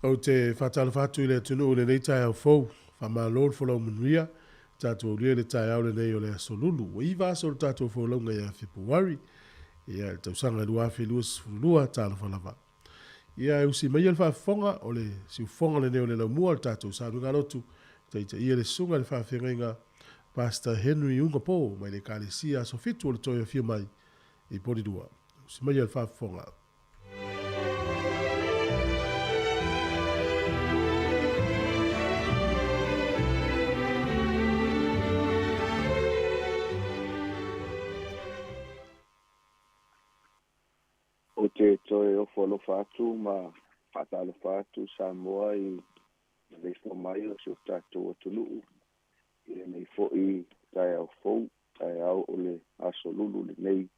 Ou te faatalofa atu i le atunuu i lenei taeao fou. Faamalo le folau manuia. Tatou aulia le taeao lenei o le aso Lulu. Ua 9 aso o le tatou folauga ia Fepuari. Ia, le tausaga 2022, talofa lava. Ia, e usi maia le faafofoga, o le siufofoga lenei o le laumua o le tatou sauniga lotu. Taitaia le susuga i le faafeagaiga Pastor Henry Ugapo mai le Ekalesia Aso Fitu o le Toe Afio Mai i Polilua. Usi maia le faafofoga. Ou te toe ofo alofa atu ma faatalofa atu Samoa i maleifua mai o si o tatou atunuu i lenei foi taeao fou, taeao o le aso Lulu lenei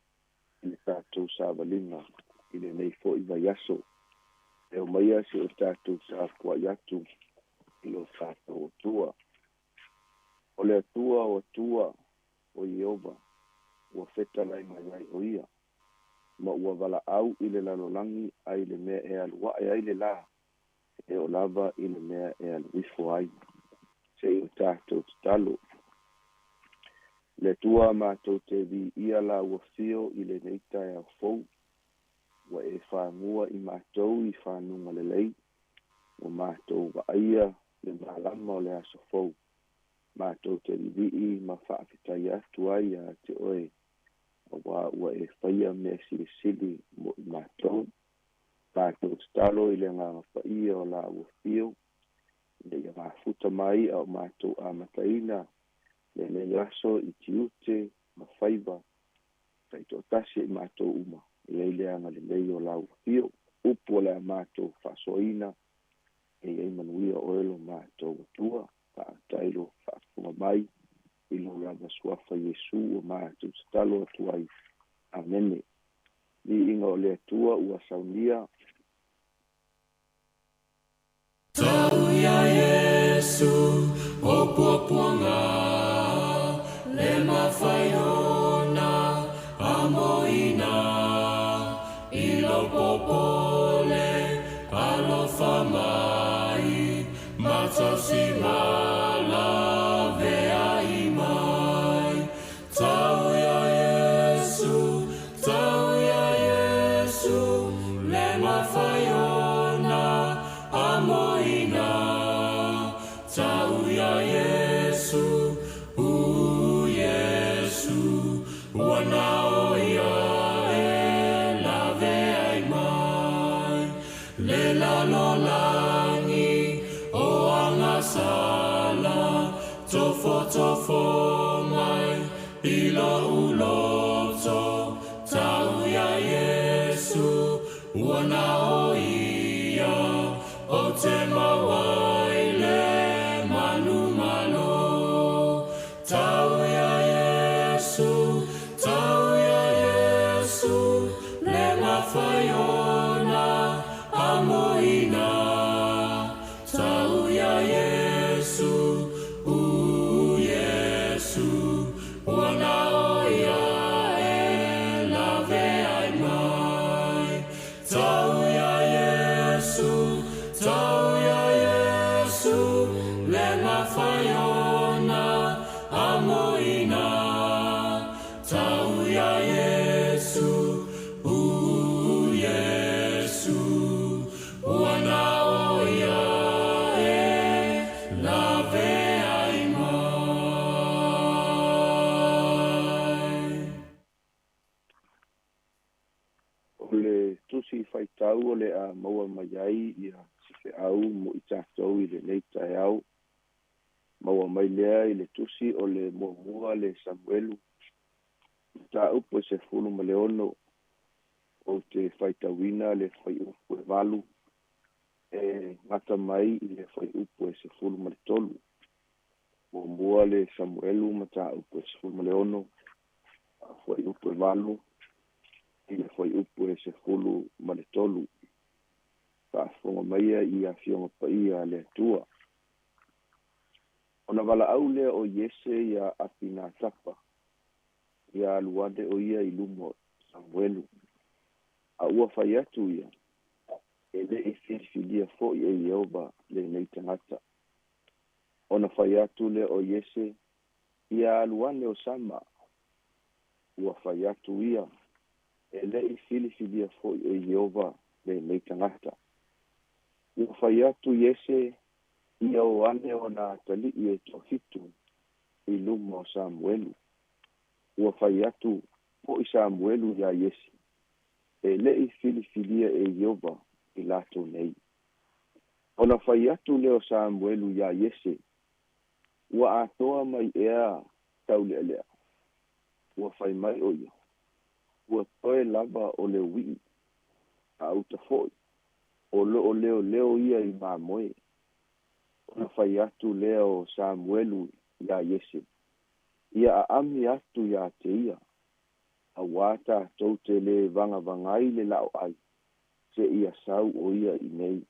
i le tatou savaliga i lenei foi vaiaso. E omaia si o tatou tapuai atu i lo tatou Atua. O le Atua o Atua o Ieova ua fetalai mai ai o ia, ma ua valaau i le lalolagi ai le mea e alu ae ai le lā, e oo lava i le mea e alu ifo ai. Se i o tatou tatalo. Le Atua matou te viia la ua fio i lenei taeao fou, ua e fagua i matou i fanuga lelei, ua matou vaaia le malama o le aso fou. Matou te vivii ma faafetai atu ai ia te oe, auā ua e faia mea silisili mo i matou. Matou tatalo i le Agaga Paia o la ua fio, ina ia mafuta mai a o matou amataina lenei aso i tiute ma faiva taitoatasi i matou uma, e i ai le agalelei o la ua fio. Upu o le a matou faasoaina, e i ai manuia oe lo matou Atua. Faafetai lo faafofoga mai i lou lava suafa Iesu ua matou tatalo atu ai. Amene. Viiga o le Atua ua saunia. Tau ia Iesu o puapuaga, le mafai ona amoina, i lou popole alofa mai, ma tausi ma laveai mai. Tau ia Iesu, tau ia Iesu, le mafai ona amoina. Tau ia Iesu, u Iesu, ua nao ia e laveai mai. Le lalolagi o agasala, tofo tofo mai i lou loto. Tau ia Iesu, ua nao ia, o te maua i le manumalo. Tau ia Iesu, tau ia Iesu, le mafai ona amoina. Tau ia Iesu, u Iesu, ua nao ia e laveai mai. Tau ia Iesu, tau ia Iesu, le mafai ona amoina. Tau ia Iesu, u Iesu, ua nao ia e laveai mai. O le tusi faitau o le a maua mai ai ia se feau mo i tatou i lenei taeao. Maua mai lea i le tusi o le muamua le Samuelu, mataupu e 16, ou te faitauina le fuaiupu e 8, e gata mai i le fuaiupu e 13. Muamua le Samuelu, mataupu e 16, fuaiupu e 8, i le fuaiupu e 13. Faafofoga maia i afioga paia a le Atua. Ona valaau lea o Iese ia Apinatapa, ia alu ane o ia i luma o Samuelu. A ua fai atu ia, E lei filifilia foʻi e Ieova lenei tagata. Ona fai atu lea o Iese, “Ia alu ane o Sama.” Ua fai atu ia, “E lei filifilia foʻi e Ieova lenei tagata.” Ua fai atu Iese, “Ia o ane ona atalii e toafitu i luma o Samuelu.” Ua fai atu foʻi Samuelu iā Iese, “E lei filifilia e Ieova i latou nei.” Ona fai atu lea o Samuelu iā Iese, “Ua atoa mai ea taulealea?” Ua fai mai o ia, “Ua toe lava o le uii, a uta foʻi, o loo leoleo ia i mamoe.” Ona fai atu lea o Samuelu iā Iese, “Ia aami atu iā te ia, auā tatou te lē vagavagai le laoai seia sau o ia i nei.”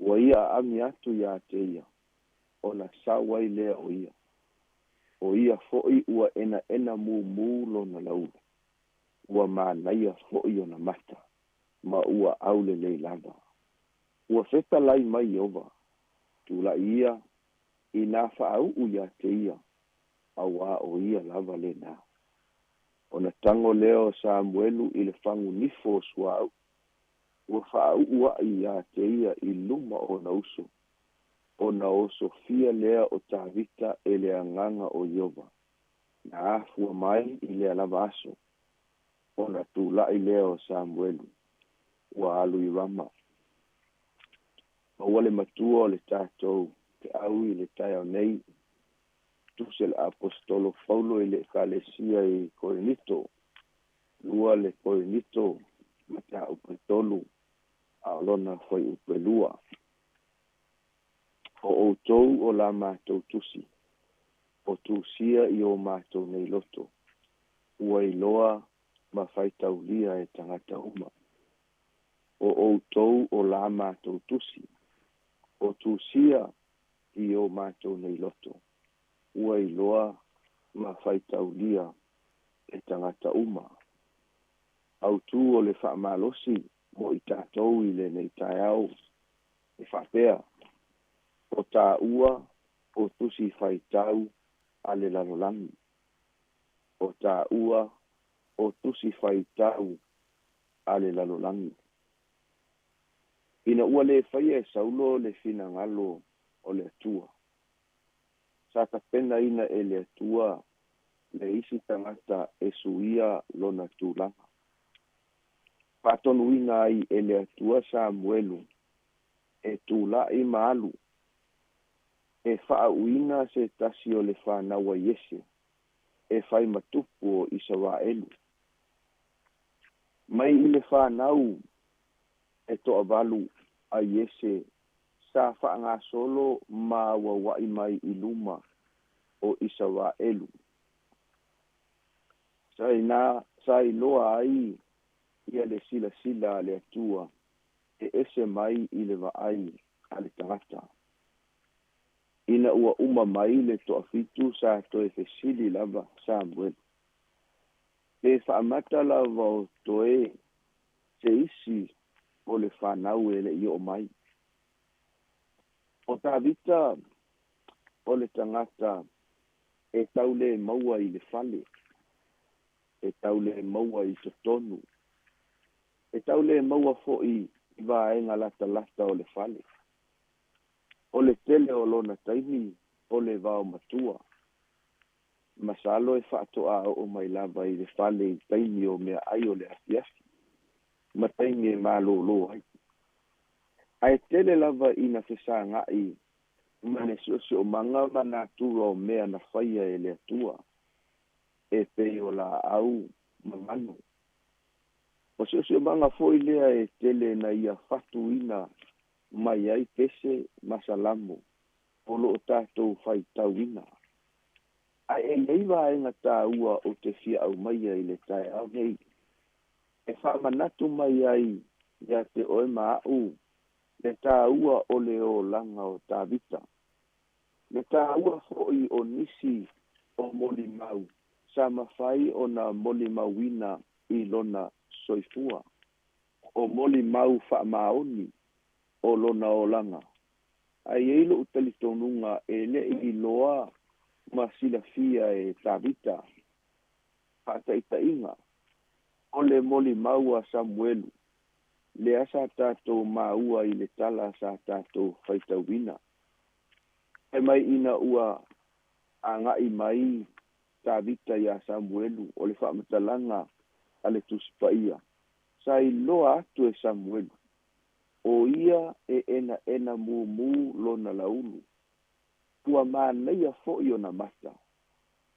Ua ia aami atu iā te ia, ona sau ai lea o ia. O ia foʻi ua enaena mumu lona laulu, ua manaia foʻi ona mata, ma ua aulelei lava. Ua fetalai mai Ieova, “Tulaʻi ia inā faauu iā te ia, auā o ia lava lenā.” Ona tago lea o Samuelu i le fagu nifo o suauu, ua faauu ai iā te ia i luma o ona uso, ona osofia lea o Tavita e le Agaga o Ieova, na afua mai i lea lava aso. Ona tulaʻi lea o Samuelu, ua alu i Rama. Maua le Matua o le tatou feau i le taeao nei, tusi a le Aposetolo Paulo i le Ekalesia i Korinito, 2 le Korinito, mataupu e 3, a o lona fuaiupu e 2. O outou o la matou tusi, o tusia i o matou nei loto, ua iloa ma faitaulia e tagata uma. O outou o la matou tusi, o tusia i o matou nei loto, ua iloa ma faitaulia e tagata uma. Autū o le faamalosi mo i tatou i lenei taeao e faapea, o tāua o tusi faitau a le lalolagi. O tāua o tusi faitau a le lalolagi. Ina ua lē faia e Saulo le finagalo o le Atua, sa tapenaina e le Atua le isi tagata e suia lona tulaga. Faatonuina ai e le Atua Samuelu e tulaʻi ma alu e faauuina se tasi o le fanau a Iese e fai ma tupu o Isaraelu. Mai i le fanau e toavalu a Iese sa faagasolo ma auauai mai i luma o Isaraelu. Sa iloa ai ia le silasila a le Atua e ese mai i le vaai a le tagata. Ina ua uma mai le toafitu sa toe fesili lava Samuelu, “Pe faamata lava o toe se isi o le fanau e lei oo mai?” O Tavita o le tagata e tau le maua i le fale, e tau le maua i totonu, e tau le maua foʻi i vaega latalata o le fale. O le tele o lona taimi o le vaomatua. Masalo e faatoa oo mai lava i le fale i taimi o meaai o le afiafi ma taimi e malōlō ai. Ae tele lava ina fesagaʻi ma le siosiomaga ma natura o mea na faia e le Atua, e pei o laau ma manu. O siosiomaga foʻi lea e tele na ia fatuina mai ai pese ma salamo o loo tatou faitauina. Ae e iai vaega taua ou te fia aumaia i le taeao nei, e faamanatu mai ai iā te oe ma aʻu le tāua o le olaga o Tavita, le tāua foʻi o nisi o molimau sa mafai ona molimauina i lona soifua. O molimau faamaoni o lona olaga. Ae i ai lo'u talitonuga e le'i iloa ma silafia e Tavita. Fa'ataʻitaʻiga, o le molimau a Samuelu, lea sa tatou maua i le tala sa tatou faitauina. E mai ina ua agaʻi mai Tavita iā Samuelu o le faamatalaga a le Tusi Paia, sa iloa atu e Samuelu, o ia e enaena mumu lona laulu, ua manaia foʻi ona mata,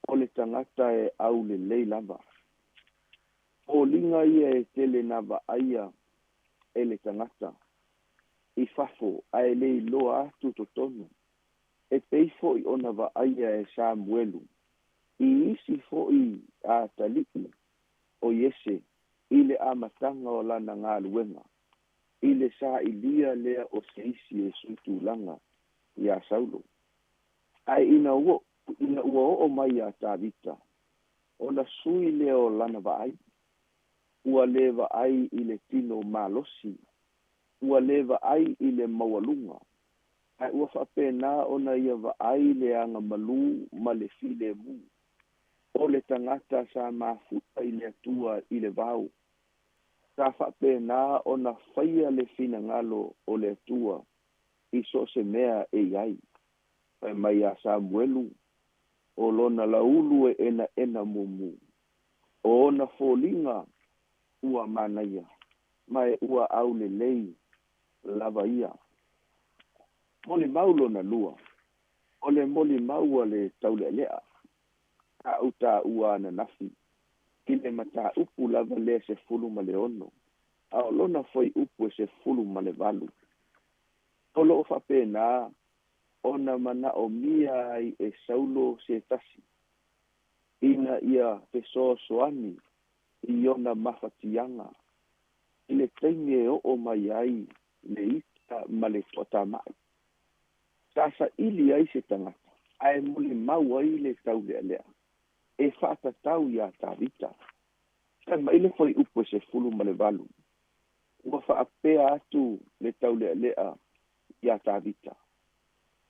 o le tagata e aulelei lava. Foliga ia e tele na vaaia e le tagata i fafo ae le iloa atu totonu, e pei foʻi ona vaaia e Samuelu i isi foʻi atalii o Iese i le amataga o lana galuega i le sailia lea o se isi e suitulaga iā Saulo. Ae ina ua oo mai iā Tavita, ona sui lea o lana vaai, ua lē vaai i le tino malosi, ua lē vaai i le maualuga, ae ua faapena ona ia vaai le agamalū ma le filemu o le tagata sa mafuta i le Atua i le vao, sa faapena ona faia le finagalo o le Atua i so o se mea e i ai. Fai mai iā Samuelu, o lona laulu e enaena mumu, o ona foliga ua manaia, ma e ua aulelei lava ia. Molimau lona lua, o le molimau a le taulealea, sa ou taua ananafi i le mataupu lava lea 16, a o lona fuaiupu e 18. O loo faapena ona manaomia ai e Saulo se tasi, ina ia fesoasoani i ona mafatiaga i le taimi e oo mai ai le ita ma le toatamai. Sa saili ai se tagata ae molimau ai le taulealea e faatatau iā Tavita. Fai mai le fuaiupu e 18, ua faapea atu le taulealea iā Tavita,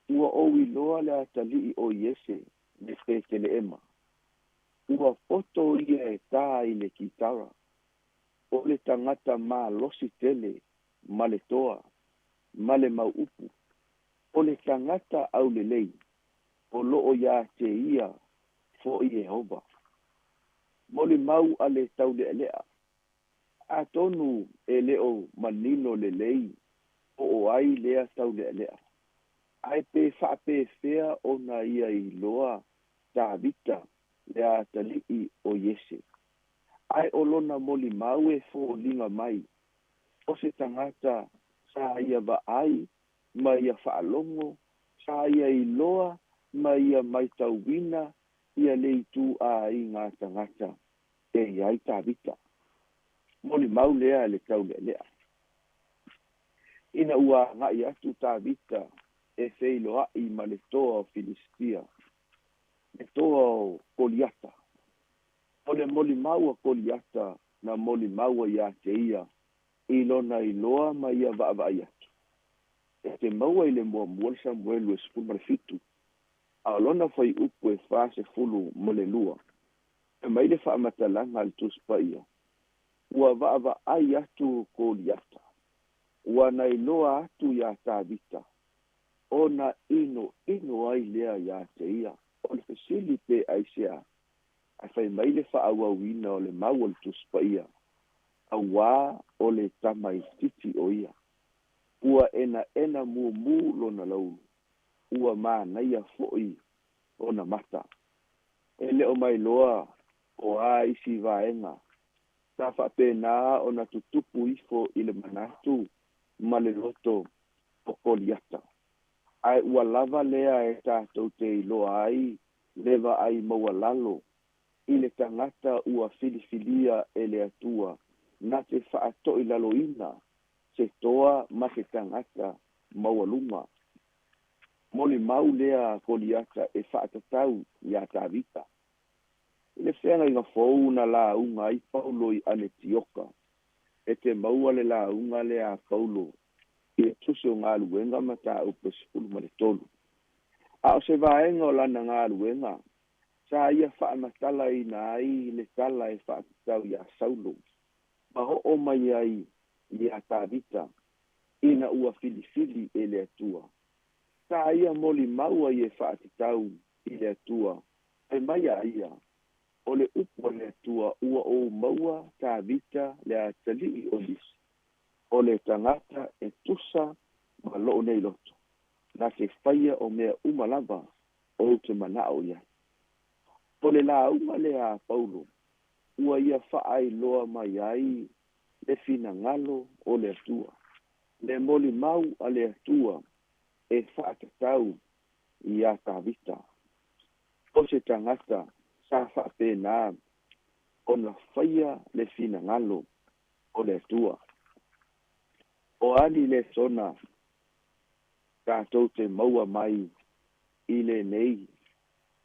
ua ou iloa le atalii o Iese le Peteleema, ua poto ia e tā i le kitara, o le tagata malosi tele ma le toa ma le mauupu, o le tagata aulelei, o loo iā te ia foʻi Iehoba. Molimau a le taulealea, atonu e le o manino lelei po o ai lea taulealea, ae pe faapefea ona ia iloa Tavita le atalii o Iese. Ae o lona molimau e foliga mai, o se tagata sa ia vaai ma ia faalogo, sa ia iloa ma ia matauina ia le ituaiga tagata e i ai Tavita. Molimau lea le taulealea. Ina ua agaʻi atu Tavita e feiloaʻi ma le toa o Filistia, le toa o Koliata. O le molimau a Koliata na molimau iā te ia i lona iloa ma ia vaavaai atu. E te maua i le muamua le Samuelu e 17, a o lona fuaiupu e 42. E mai le faamatalaga a le Tusi Paia, ua vaavaai atu Koliata, ua na iloa atu iā Tavita, ona inoino ai lea iā te ia. O le fesili pe aisea, ae fai mai le faaauauina o le mau o le Tusi Paia, auā o le tamaititi o ia, ua enaena mumu lona laulu, ua manaia foʻi ona mata. E le o mailoa o a isi vaega sa faapena ona tutupu ifo i le manatu ma le loto o Koliata, ae ua lava lea e tatou te iloa ai le vaai maualalo i le tagata ua filifilia e le Atua na te faatoilaloina se toa ma se tagata maualuga. Molimau lea a Koliata e faatatau iā Tavita. I le feagaiga fou na lauga ai Paulo i Anetioka, E te maua le lauga lea a Paulo i le tusi o Galuega mataupu e 13. A o se vaega o lana galuega sa ia faamatalaina ai le tala e faatatau iā Saulo ma oo mai ai iā Tavita ina ua filifili e le Atua. Sa ia molimau ai e faatatau i le Atua, fai mai a ia, o le upu a le Atua ua ou maua Tavita le atalii o Isi, o le tagata e tusa ma lou nei loto, na te faia o mea uma lava ou te manao i ai. O le lauga lea a Paulo, ua ia faailoa mai ai le finagalo o le Atua, le molimau a le Atua e faatatau iā Tavita. O se tagata sa faapena ona faia le finagalo o le Atua. O a ni lesona tatou te maua mai i lenei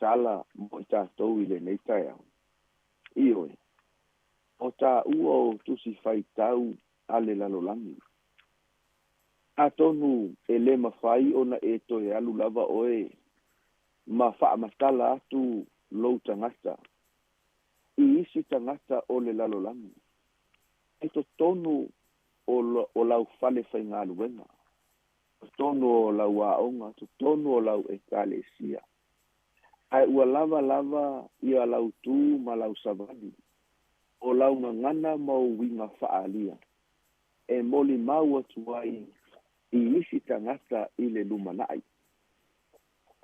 tala mo i tatou i lenei taeao? Ioe, o taua o tusi faitau a le lalolagi. Atonu e le mafai ona e toe alu lava oe ma faamatala atu lou tagata i isi tagata o le lalolagi i totonu o lau fale faigaluega, totonu o lau aoga, totonu o lau ekalesia. Ae ua lava lava ia lau tu ma lau savali, o lau gagana ma ou uiga faaalia, e molimau atu ai i isi tagata i le lumanai.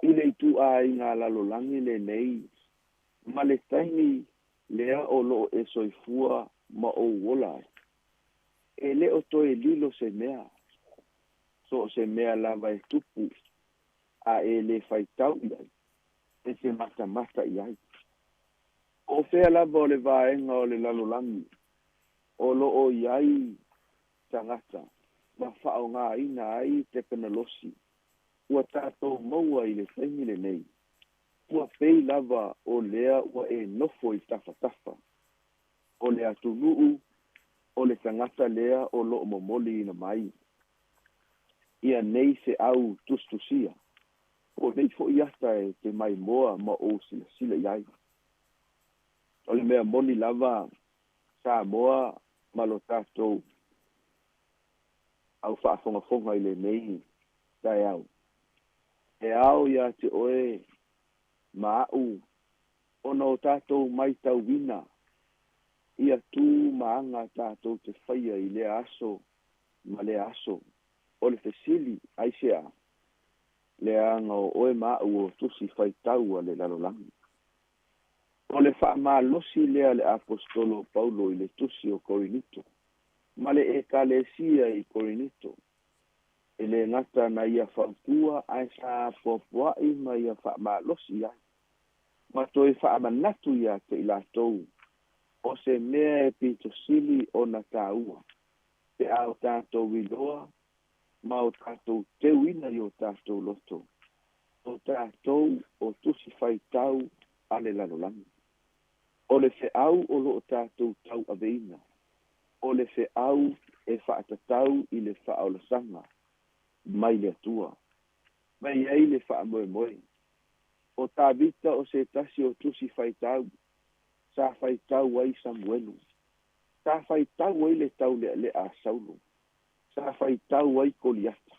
I le ituaiga lalolagi lenei ma le taimi lea o loo e soifua ma ou ola ai, e le o toe lilo se mea, so o se mea lava e tupu a e le faitau i ai, e te matamata i ai. O fea lava o le vaega o le lalolagi o loo i ai tagata ma faaaogaina ai tekonolosi ua tatou maua i le taimi lenei, ua pei lava o lea ua e nofo i tafatafa o le atunuu o le tagata lea o loo momoliina mai ia nei feau tusitusia, po o nei foi ata e te maimoa ma ou silasila i ai. O le mea moni lava, Samoa ma lo tatou au faafogafoga i lenei taeao, e ao iā te oe ma a'u ona o tatou matauina ia tu ma aga tatou te faia i lea aso ma lea aso. O le fesili, aisea? Leaga o oe ma a'u o tusi faitau a le lalolagi. O le faamalosi lea le aposetolo Paulo i le tusi o Korinito ma le ekalesia i Korinito, e le gata na ia fautua ae sa apoapoai ma ia faamalosi ai ma toe faamanatu iā te i latou o se mea e pito sili ona tāua pe a o tatou iloa ma o tatou teuina i o tatou loto, o tatou o tusi faitau a le lalolagi. O le feau o loo tatou tauaveina, o le feau e faatatau i le faaolasaga mai le Atua. Mai ai le faamoemoe. O Tavita o se tasi o tusi faitau, sa faitau ai Samuelu, sa faitau ai le taulealea a Saulo, sa faitau ai Koliata,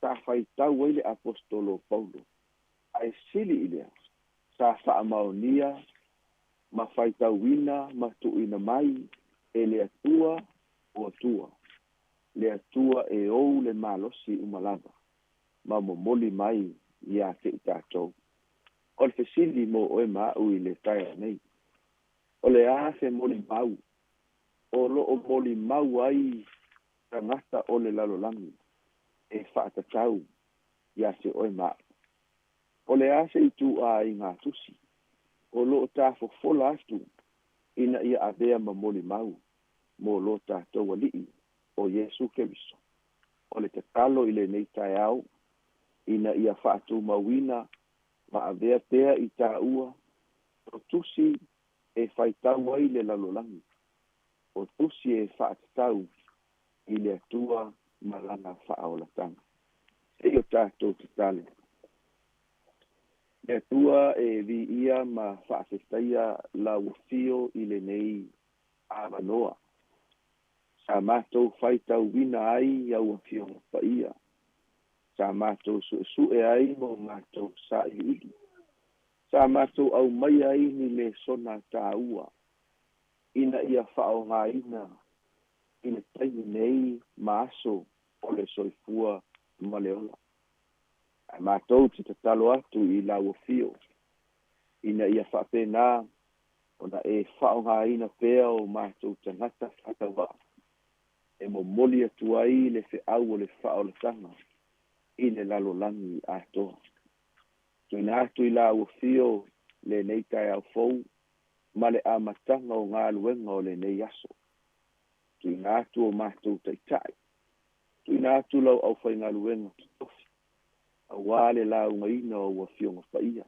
sa faitau ai le aposetolo Paulo. Ae sili i lea, sa faamaonia ma faitauina ma tuuina mai e le Atua o Atua, le Atua e ou le malosi uma lava ma momoli mai iā te i tatou. O le fesili mo oe ma a'u i le taeao nei, o le a se molimau o loo molimau ai tagata o le lalolagi e faatatau iā te oe ma a'u? O le a se ituaiga tusi o loo tafofola atu ina ia avea ma molimau mo lo tatou Alii o Iesu Keriso? O le tatalo i lenei taeao ina ia faatumauina ma avea pea i taua o tusi e faitau ai le lalolagi. O tusi e faatatau i le Atua ma lana faaolataga. Seia o tatou tatalo. Le Atua e viia ma faafetaia lau afio i lenei avanoa. Sa matou faitauina ai au afioga paia. Sa matou suesue ai mo matou sailiili. Sa matou aumaia ai ni lesona taua ina ia faaaogaina i le taimi nei ma aso o le soifua ma le ola. Ae matou te tatalo atu i lau afio ina ia faapena ona e faaaogaina pea o matou tagata faatauvaa e momoli atu ai le feau o le faaolataga i le lalolagi atoa. Tuuina atu i lau afio lenei taeao fou ma le amataga o galuega o lenei aso. Tuuina atu o matou taitai. Tuuina atu lau aufaigaluega totofi auā le laugaina o au afioga paia.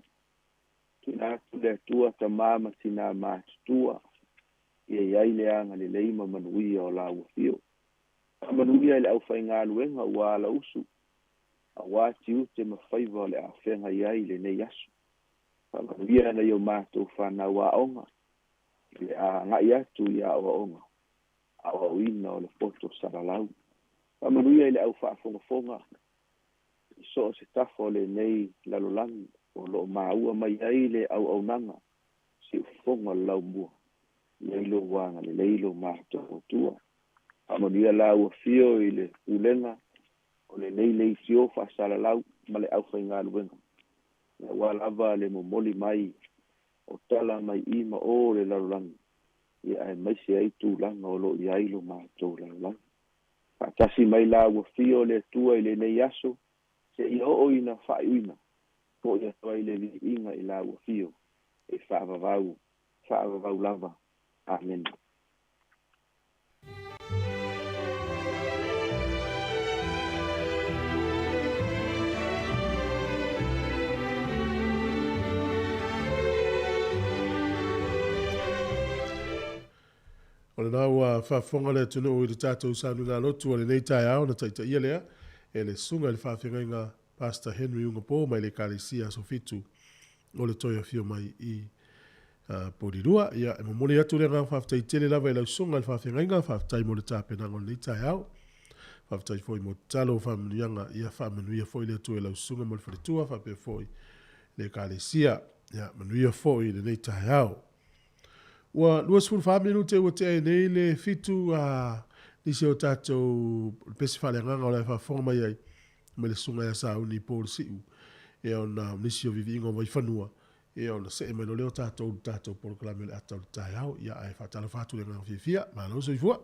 Tuuina atu le Atua tamā ma tinā matutua ia i ai le agalelei ma manuia o lau afio. Faamanuia i le aufaigaluega ua alausu auā tiute ma faiva o le a feagai ai i lenei aso. Faamanuia nai o matou fanau aoga i le agai atu i aoaoga aoaoina o le poto salalau. Faamanuia i le aufaafogafoga i so o se tafa o lenei lalolagi o loo maua mai ai le auaunaga siufofoga o le laumua. I ai lou agalelei lo matou Atua. Faamanuia lau afio i le pulega o lenei leitio faasalalau ma le aufaigaluega auā lava le momoli mai o tala mai i ma o le lalolagi ia aemaise ai tulaga o loo i ai lo matou lalolagi. Faatasi mai lau afio le Atua i lenei aso seia oo ina faaiuina fo'i atu ai le viiga i lau afio e faavavau faavavau lava. Amene. O lena ua faafofoga le atunuu i le tatou saunoaga lotu o lenei taeao na taitaia lea e le susuga i le faafeagaiga Pastor Henry Ugapo mai le Ekalesia Aso Fitu o le toe afio mai i Polilua. Ia, e momoli atu le agaga faafetai tele lava i lau susuga i le faafeagaiga, faafetai mo le tapenaga o lenei taeao. Faafetai foi mo tatalo o faamanuiaga, ia faamanuia foi le Atua i lau susuga ma le faletua faapea foi le Ekalesia. Ia, manuia foi lenei taeao. Ua 24 minute ua tea ai nei le 7 a nisi o tatou pese faaleagaga o la e faafofoga mai ai mai le susuga ia Sauni Paul Siu ia ona o nisi o viviiga o Vaifanua ia ona see mai loa lea o tatou i le tatou polokalame o le ata o le taeao ia ae faatalofa atu i le agaga fiafia. Malo soifua.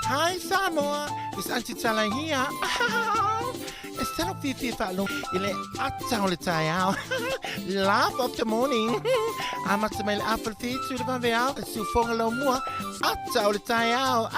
Hi Samoa, it's Auntie Tala here. It's Ese lou fiafia e faalogo i le ata o le taeao. Laugh of the morning. Amata mai le afa le fitu i le vaveao, le siufoga laumua, ata o le taeao.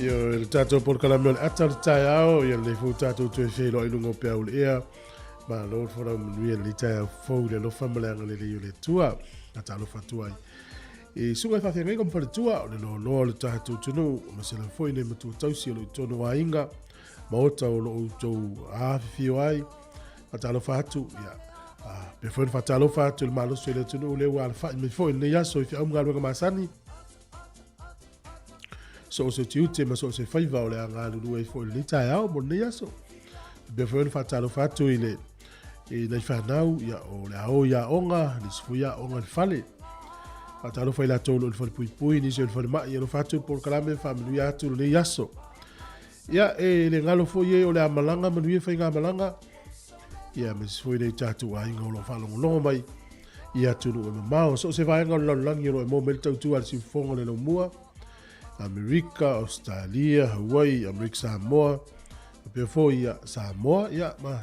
Ioe, le tatou polokalame o le ata o le taeao, ia lenei foi tatou toe feiloai i luga o peau o le ea. Malo le folau manuia lenei taeao fou i le alofa ma le agalelei o le Atua. Faatalofa atu ai i susuga i faafeagaiga ma faletua o le loaloa o le tatou atunuu, ma se foi nei matua tausi o lo o i totonu o aiga, maota o lo o outou afifio ai. Faatalofa atu, ia, pea foi ona faatalofa atu i le malosi o le atunuu lea ua alafai mai foi i lenei aso i feau ma galuega masani. So o se tiute ma so o se faiva o le a galulue ai foi i lenei taeao mo lenei aso. Pea foi ona faatalofa atu i le i nai whanau, ia, o le ao i aoga, nisi foi aoga i le fale. Faatalofa i latou o lo o i le fale puipui, nisi o le fale mai, alofa atu i le polokalame, faamanuia atu lenei aso. Ia, e le galo foi e o le a malaga, manuia faigamalaga, ia, ma isi foi nei tatou aiga o lo o faalogologo mai i atunuu e mamao. So o se vaega o le lalolagi o lo o e maua mai le tautua a le siufofoga o le laumua, Amerika, Australia, Hawaii, Amerika Samoa, faapea foi ia Samoa, ia, ma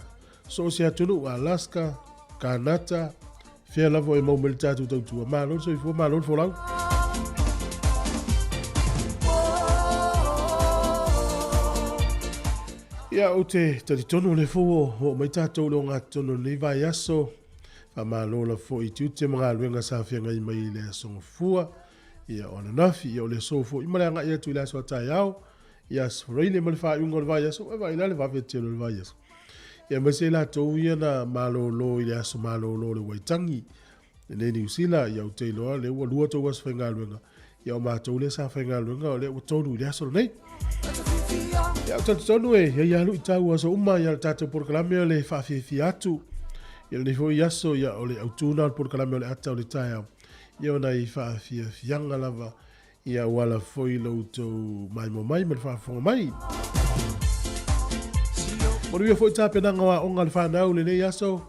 so o se atunuu, Alaska, Kanata, fea lava e maua mai le tatou tautua. Malo le soifua, malo le folau. Ia, ou te talitonu o le fou o oo mai tatou i le ogatotonu o lenei vaiaso. Faamalo lava foi i tiute ma galuega sa feagai mai i le aso Gafua, ia, o ananafi, ia, o le aso foi ma le agai atu i le aso a taeao, ia Aso Faraile ma le faaiuga o le vaiaso, e vaai la le vave tele o le vaiaso. Ia aemaise i latou ia na malolo i le aso malolo o le Waitangi i nei Niu Sila, ia ou te iloa lea ua lua tou aso faigaluega, ia o matou lea sa faigaluega o lea ua tolu i le aso lenei. Ia ou talitonu e i ai lava luitau aso uma ia le tatou polokalame o le faafiafia atu. Ia lenei foi aso ia o le autu lena o le polokalame o le ata o le taeao. Ia o nai faafiafiaga lava Ia ua ala foi lo outou maimoa mai ma le faafofoga mai. Manuia foi tapenaga o aoga a le whanau lenei aso,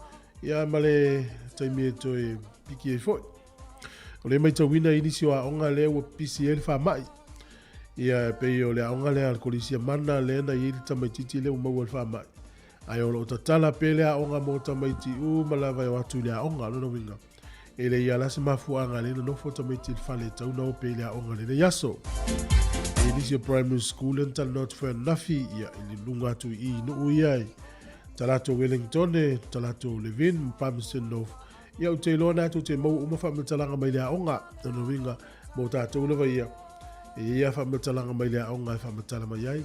ia ma le taimi e toe piki ai foi. O le maitauina i nisi o aoga lea ua pisi ai le faamai. Ia e pei o le aoga lea a le Kolisi a Mana lea na i ai le tamaitiiti lea ua maua i le faamai. Ae o lo o tatala pea le aoga mo tamaiti uma lava e o atu i le aoga. O lona uiga, E leai lava la se mafuaaga lea na nofo tamaiti i le fale e tatau ona ope i le aoga i lenei aso. E Nisi o primary school lea na talanoa atu foi ananafi, ia, i luga atu i i i nuu ia i talaatu o Wellington, talaatu o Levin ma Palmerston North. Ia, ou te iloa na tou te maua uma faamatalaga mai le aoga. Lona uiga, mo tatou lava ia, e i ai lava faamatalaga mai le aoga e faamatala mai ai.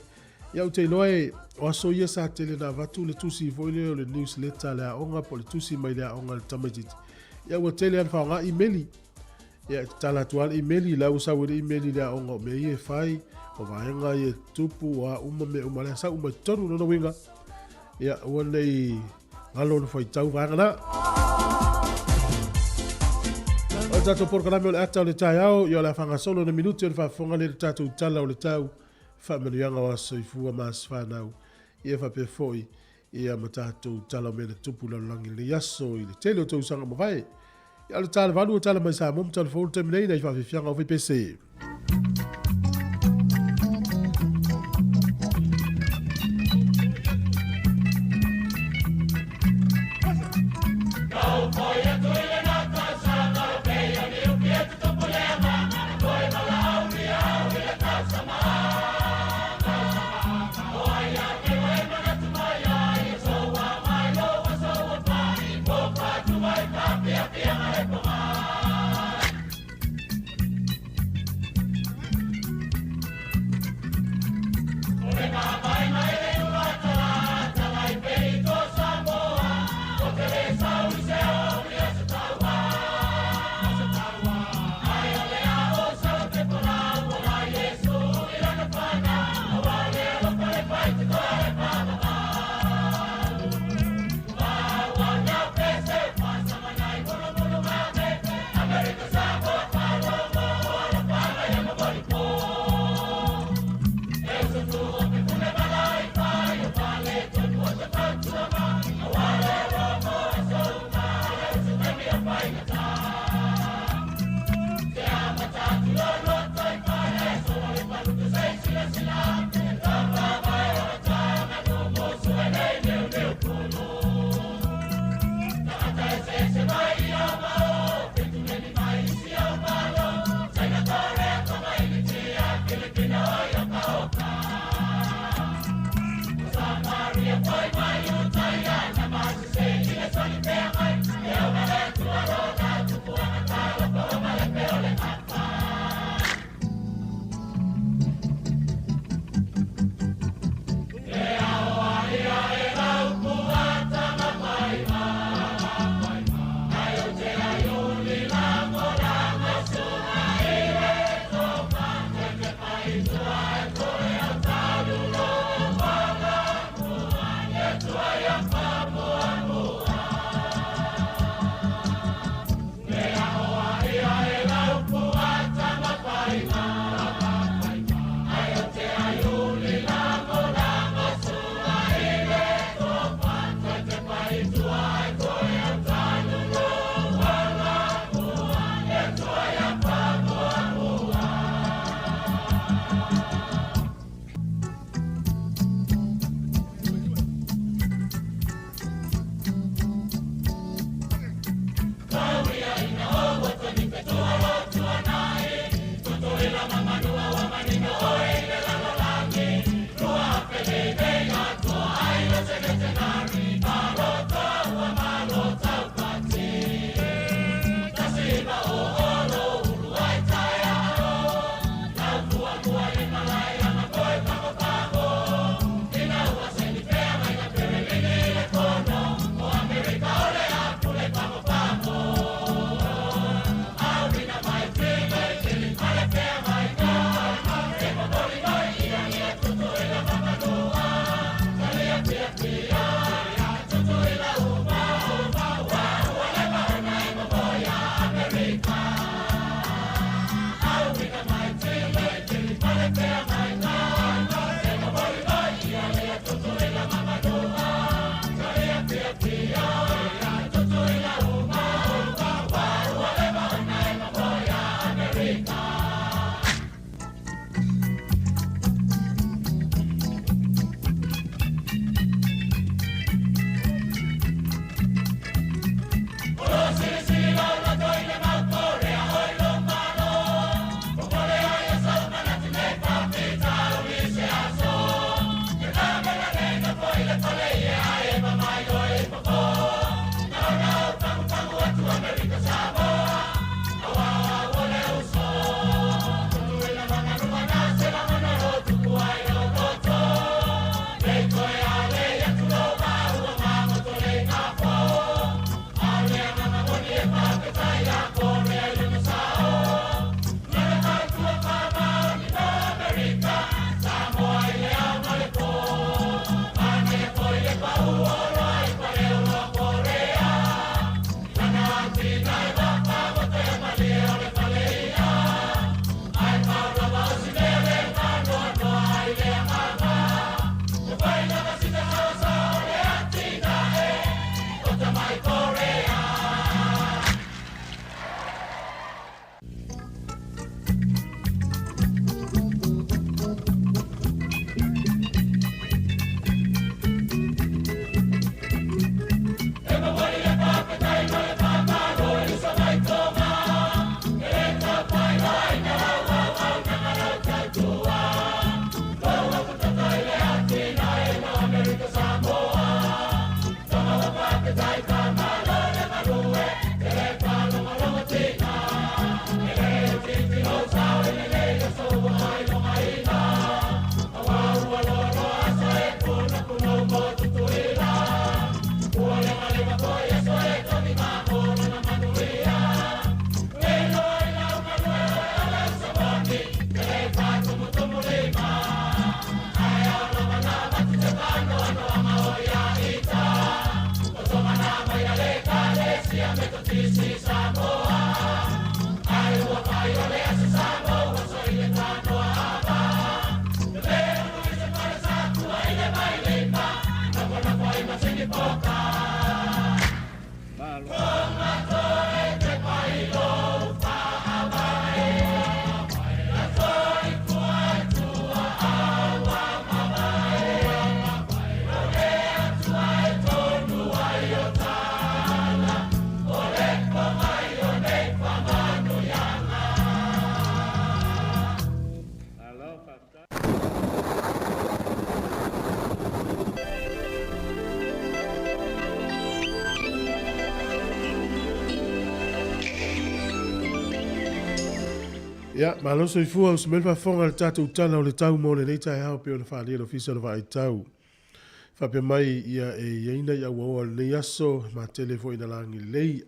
Ia, ou te iloa e, o aso ia sa tele na avatu le tusi foi lea o le newsletter a le aoga po o le tusi mai le aoga i le tamaitiiti. Ia, ua tele lava na faaaoga imeli. Ia, e tatala atu lava le imeli, la ua sau ai le imeli i le aoga o mea ia e fai, o vaega ia e tutupu, o a uma mea uma, la e sau uma i totonu. Lona uiga, ia, aua ne i galo ona faitau vaega na. O le tatou polokalame o le ata o le taeao, ia o le a faagasolo na minute o le faafofoga lea i le tatou tala o le tau, faamanuiaga o aso soifua ma aso fanau, ia faapea foi ia ma tatou tala o mea na tupu i le lalolagi i lenei aso i le tele o tausaga ua mavae. Ia o le tala valu o tala mai Samoa ma tala fou le taimi nei, nai faafiafiaga o faipese. Ia, malo soifua, uso mai le faafofoga i le tatou Tala o le Tau mo lenei taeao pei ona faaalia e le Ofisa o le Vaai Tau. Faapea mai, ia, e i ai nai auaoa o lenei aso, e matele foi ina lagi lelei.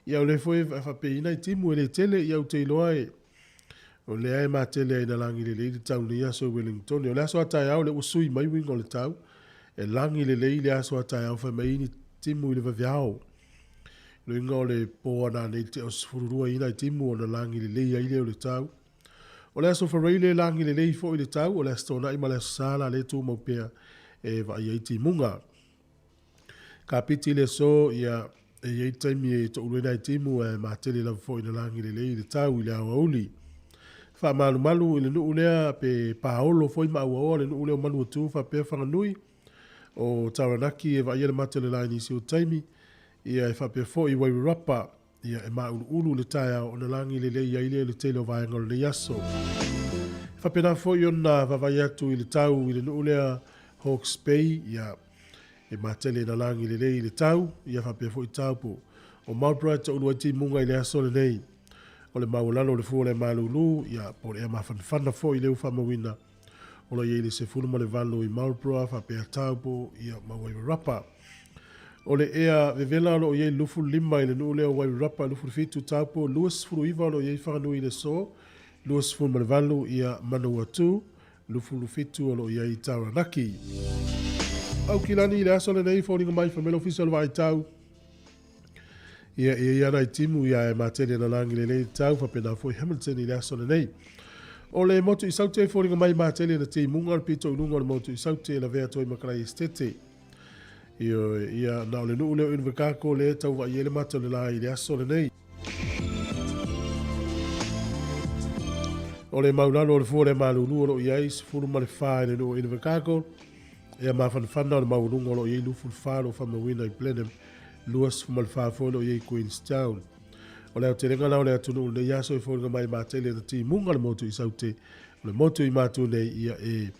Ia, o lea foi e faapea i nai timu e le tele, ia ou te iloa e, o lea e matele ai ina lagi lelei le tau i lenei aso i Wellington. O le aso a taeao lea ua sui mai uiga o le tau, e lagi lelei le aso a taeao fai mai ni timu i le vaveao. Loiga o le po ana nei te o 12 i nai timu ona lagi lelei ai lea o le tau. O le aso Faraile lagi lelei foi le tau, o le aso Toonai ma le aso Sa la le tumau pea e vaai ai timuga. Kapiti le aso, ia, e i ai taimi e toulu ai nai timu ae matele lava foi ina lagi lelei le tau i le aoauli. Faamalumalu i le nuu lea pe paolo foi ma auaoa le nuu lea o Manuatu faapea Whanganui o Taranaki e vaaia le mata o le la i nisi o taimi, ia e faapea foi Wairarapa, ia e māuluulu le taeao ona lagi lelei ai lea i le tele o vaega o lenei aso. E faapena foi ona vaavaai atu i le tau i le nuu lea Hawke's Bay, ia e matele ina lagi lelei i le tau, ia faapea foi Taupo. O Marlborough e toulu ai timuga i le aso lenei. O le maualalo o le fua o le malulu, ia po o le ea mafanafana foi lea ua faamauina o lo o i ai le 18 i Marlborough faapea Taupo, ia ma Wairarapa. O le ea vevela o lo o i ai 25 i le nuu lea o Wairarapa, 27 Taupo, 29 o lo o i ai Whanganui i le aso, 28 ia Manawatu, 27 o lo o i ai Taranaki. Aukilani i le aso lenei, foliga mai fai mai le ofisa o le Vaai Tau. Ia, e i ai nai timu ia e matele na lagi lelei tau, faapena foi Hamilton i le aso lenei. O le motu i Saute e foliga mai matele na timuga o le pito i luga o le motu i Saute e lavea atu ai ma Kalai Esitete. Ioe, ia, na o le nuu lea o Invercargill lea e tau vaai ai le mata o le la i le aso lenei. O le maulalo o le fua o le malulu o lo o i ai 14 i le nuu o Invercargill. Ea mafanafana o le maualuga o lo o i ai 24 o lo o faamauina i Blenheim, 24 foi o lo o i ai i Queenstown. O le aotelega la o le atunuu i lenei aso e foliga mai matele na timuga le motu i Saute, o le motu i Matu nei ia e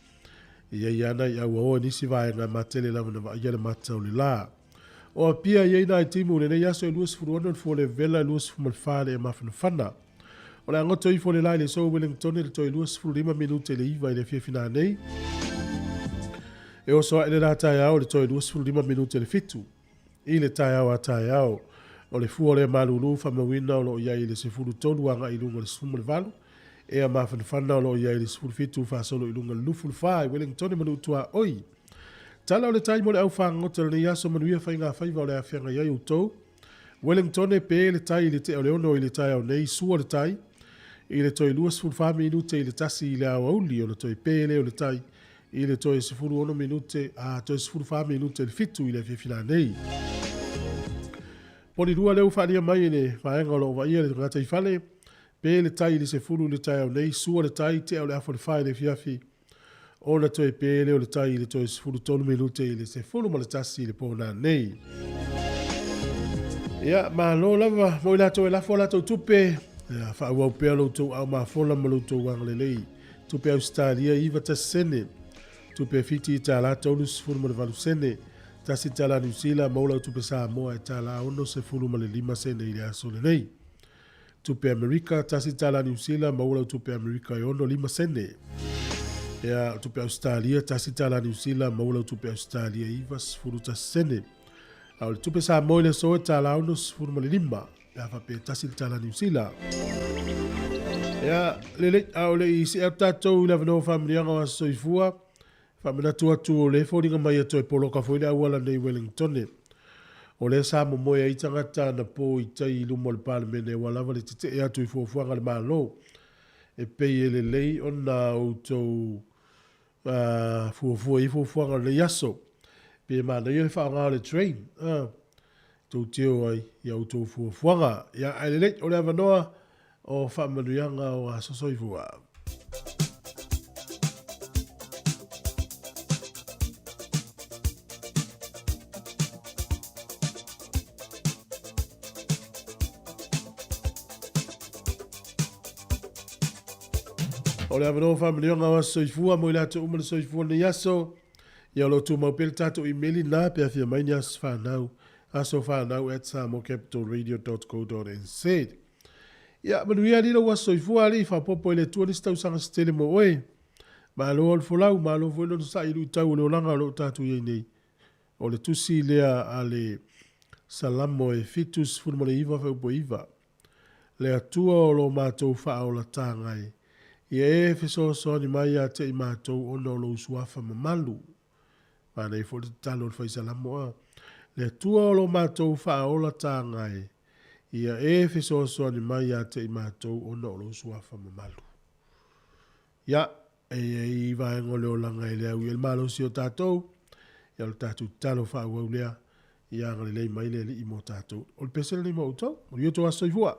i ai ana i auaoa i nisi vaega e matele lava na vaaia le mata o le la. O Apia i ai nai timu i lenei aso e 26 le fua o le vela e 24 le ea mafanafana. O le a goto ifo le la i le aso Wellington i le toe 25 minute i le 9 i le afiafi nanei. E oso ae le la taeao i le toe 25 minute i le 7 i le taeao a taeao. O le fua o le malulu faamauina o lo o i ai i le 13 agai i luga o le 18, ea mafanafana o lo o i ai i le 17 faasolo i luga i le 24 i Wellington ma Nuutuaoi. Tala o le tai mo le au fagogota o lenei aso manuia faiga faiva o le a feagai ai outou. Wellington e pe le tai i le tea o le 6 i le taeao nei, sua le tai i le toe 24 minute i le 1 i le aoauli ona toe pe lea o le tai i le toe 16 minute, a toe 14 minute i le 7 i le afiafi nanei. Poli lua lea ua faaalia mai e le vaega o lo o vaaia le gataifale, pe le tai i le 10 i le taeao nei, sua le tai, tea o le afa o le 4 i le afiafi, ona toe pe lea o le tai i le toe 13 minute i le 11 i le po nanei. Ia, malo lava mo i latou e lafo a latou tupe. Ia, faaauau pea lo outou ao mafola ma lo outou agalelei. Tupe Ausetalia 91 sene. Tupe Fiti tala 38 sene. Tasi tala Niu Sila maua lau tupe Samoa e tala 65 sene i le aso lenei. Tupe Amerika, tasi tala Niu Sila maua lau tupe Amerika e 65 sene. Ia, tupe Australia, tasi tala Niu Sila maua lau tupe Australia e 91 sene. A o le tupe Samoa i le aso e tala 65, pe a faapea e tasi le tala Niu Sila. Ia, lelei, a o le i see atu tatou i le avanoa o faamanuiaga o aso soifua, Faamanatu atu o lea e foliga mai e toe poloka foi le auala nei i Wellingtone. O lea sa momoe ai tagata anapo i tai i luma o le Palemene aua lava le tetee atu i fuafuaga a le Malo. E pei e lelei ona outou fuafua i fuafuaga o lenei aso. Pei e manaia le faaaoga o le train tou te o ai i a outou fuafuaga. Ia, ae lelei, o le avanoa o faamanuiaga o aso soifua. O le avanoa o faamanuiaga o aso soifua mo i latou uma le soifua lenei aso. Ia o lo o tumau pea le tatou imeli lena pe afia mai ni aso fanau, asofanau at samoacapitalradio.co.nz. Ia, manuia alii lou aso soifua alii, faaopoopo e le Atua nisi tausaga se tele mo oe. Malo le folau, malo foi le onosai i luitau o le olaga o lo o tatou i ai nei. O le tusi lea a le Salamo e 79 fuaiupu e 9. Le Atua o lo matou faaolataga e, ia e fesoasoani mai ia te i matou ona o lou suafa mamalu. Manaia foi le tatalo a le fai Salamo a. Le Atua o lo matou faaolataga e, ia e fesoasoani mai ia te i matou ona o lou suafa mamalu. Ia, e i ai vaega o le olaga e le au i ai le malosi o tatou, ia o le tatou tatalo faaauau lea, ia agalelei mai le Alii mo tatou. O le pese lenei mo outou. Manuia outou aso soifua.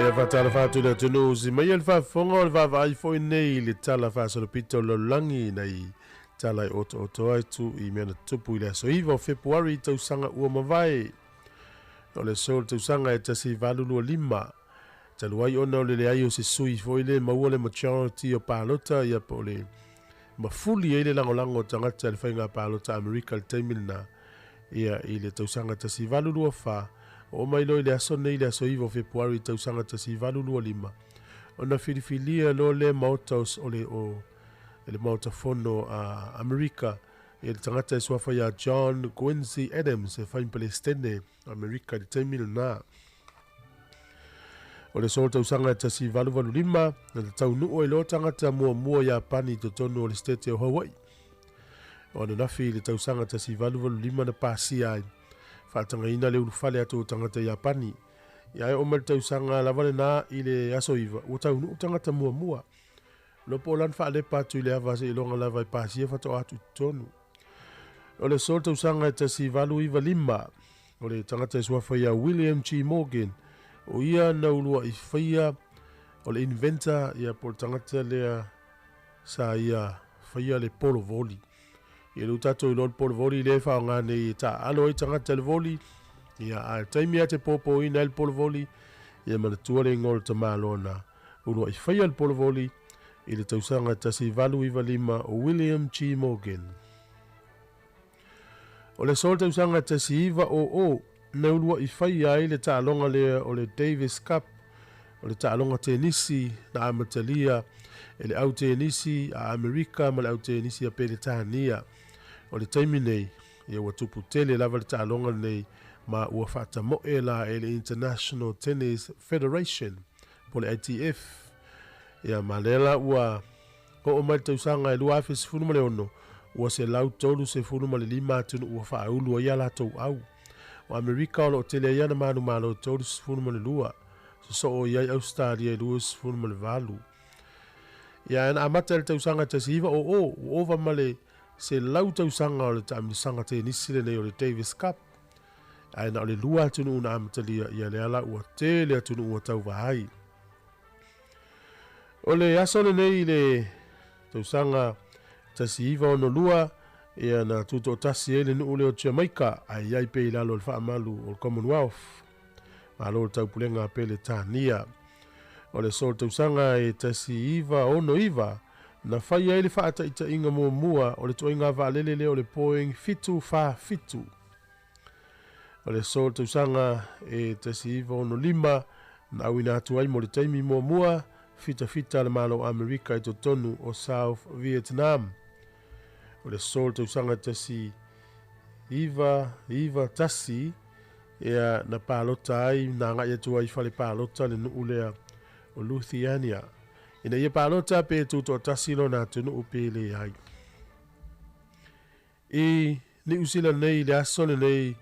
Ia faatalofa atu i le atunuu si mai le faafofoga o le vaavaai foi nei i le tala faasolopito o le lalolagi nai tala e otooto atu i mea na tutupu i le aso 9 o Fepuari tausaga ua mavae. O le aso o le tausaga e 1825 talu ai ona o le leai o se sui foi le maua le majority o palota ia po o le mafuli ai le lagolago o tagata i le faiga palota Amerika i le taimi lena ia i le tausaga 1824 oo mai loa i le aso nei le aso 9 o Fepuari tausaga 1825 ona filifilia loa lea maota o le o le maota fono a Amerika ia le tagata e suafa ia John Quincy Adams e fai ma Pelestene Amerika i le taimi lena. O le aso o le tausaga e 1885 na tataunuu ai loa tagata muamua Iapani i totonu o le Setete o Hawaii. O ananafi i le tausaga 1885 na pasia ai faatagaina le ulufale atu o tagata Iapani. Ia ae oo mai le tausaga lava lena i le aso 9 ua taunuu tagata muamua. Iloa po o lana faalepa atu i le ava seiloga lava e pasia faatoa atu i totonu. O le aso o le tausaga e 1895, o le tagata e suafa ia William G. Morgan, o ia na ulua'i faia o le inventor ia po o le tagata lea sa ia faia le polo voli. Ia lea ua tatou iloa le polo voli lea e faaaoga nei e taaalo ai tagata i le voli. Ia a o le taimi lava e te popoina ai le polo voli, ia manatua le igoa o le tamaloa na ulua'i faia le polo voli i le tausaga 1895 o William G. Morgan. O le aso o le tausaga 1900 na ulua'i faia ai le taaloga lea o le Davis Cup, o le taaloga tenisi na amatalia e le au tenisi a Amerika ma le au tenisi a Peretania. O le taimi nei, ia ua tupu tele lava le taaloga lenei ma ua faatamoe la e le International Tennis Federation po le ITF. Ia ma lea la ua oo mai le tausaga e 2016, ua 135 atunuu ua faaulu ai a latou au. O Amerika o lo o tele ai ana manumalo e 32, sosoo i ai Ausetalia e 28. Ia ae na amata i le tausaga 1900, ua ova ma le 100 tausaga o le taamilosaga tenisi lenei o le Davis Cup. Ae na o le lua atunuu na amatalia, ia lea la ua tele atunuu ua tauva ai. O le aso lenei i le tausaga 1962, ia na tutoatasi ai le nuu lea o Jamaica, ae i ai pea i lalo o le faamalu o le Commonwealth. Malo le taupulega a Peretania. O le aso o le tausaga e 1969, na fai ai le faataitaiga muamua o le ituaiga vaalele lea o le Boeing 747. O le aso o le tausaga e 1965 na auina atu ai mo le taimi muamua fitafita a le Malo o Amerika i totonu o South Vietnam. O le aso o le tausaga 1991 ea na palota ai, na agai atu ai i fale palota le nuu lea o Lithuania ina ia palota pe tutoatasi lona atunuu pe leai. I Niu Sila nei i le aso lenei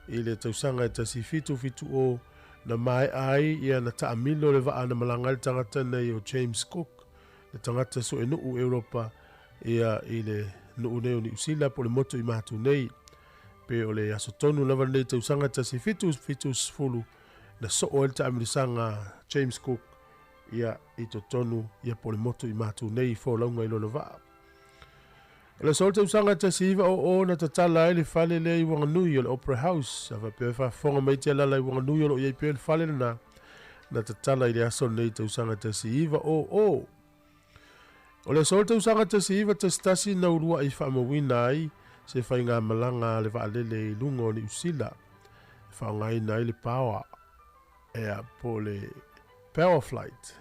i le tausaga e 1770 na maea ai ia na taamilo le vaa na malaga ai le tagata nei o James Cook, le tagata suenuu Europa ia i le nuu nei o Niu Sila po o le motu i Matu nei. Pe o le aso tonu lava lenei tausaga 1770 na soo ai le taamilosaga James Cook ia i totonu ia po o le motu i Matu nei i folauga i lona vaa. O le aso o le tausaga 1900 na tatala ai le fale lea i Wanganui o le Opera House. A faapea e faafofoga mai te alala i Wanganui o lo o i ai pea le fale lena na tatala i le aso lenei tausaga 1900. O le aso o le tausaga 1911 na uluai faamauina ai se faigamalaga a le vaalele i luga o Niu Sila e faaaogaina ai le paoa ea po o le power flight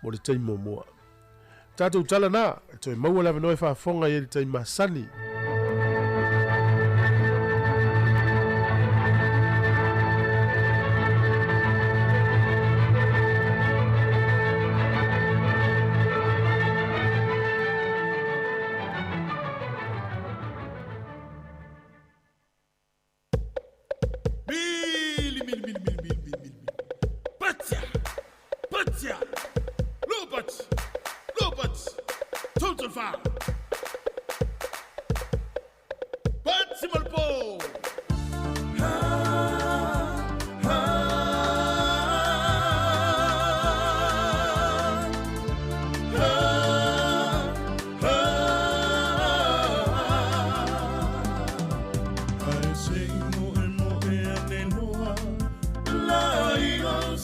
mo le taimi muamua. Tatou tala na, e toe maua le avanoa e faafofoga i ai le taimi masani.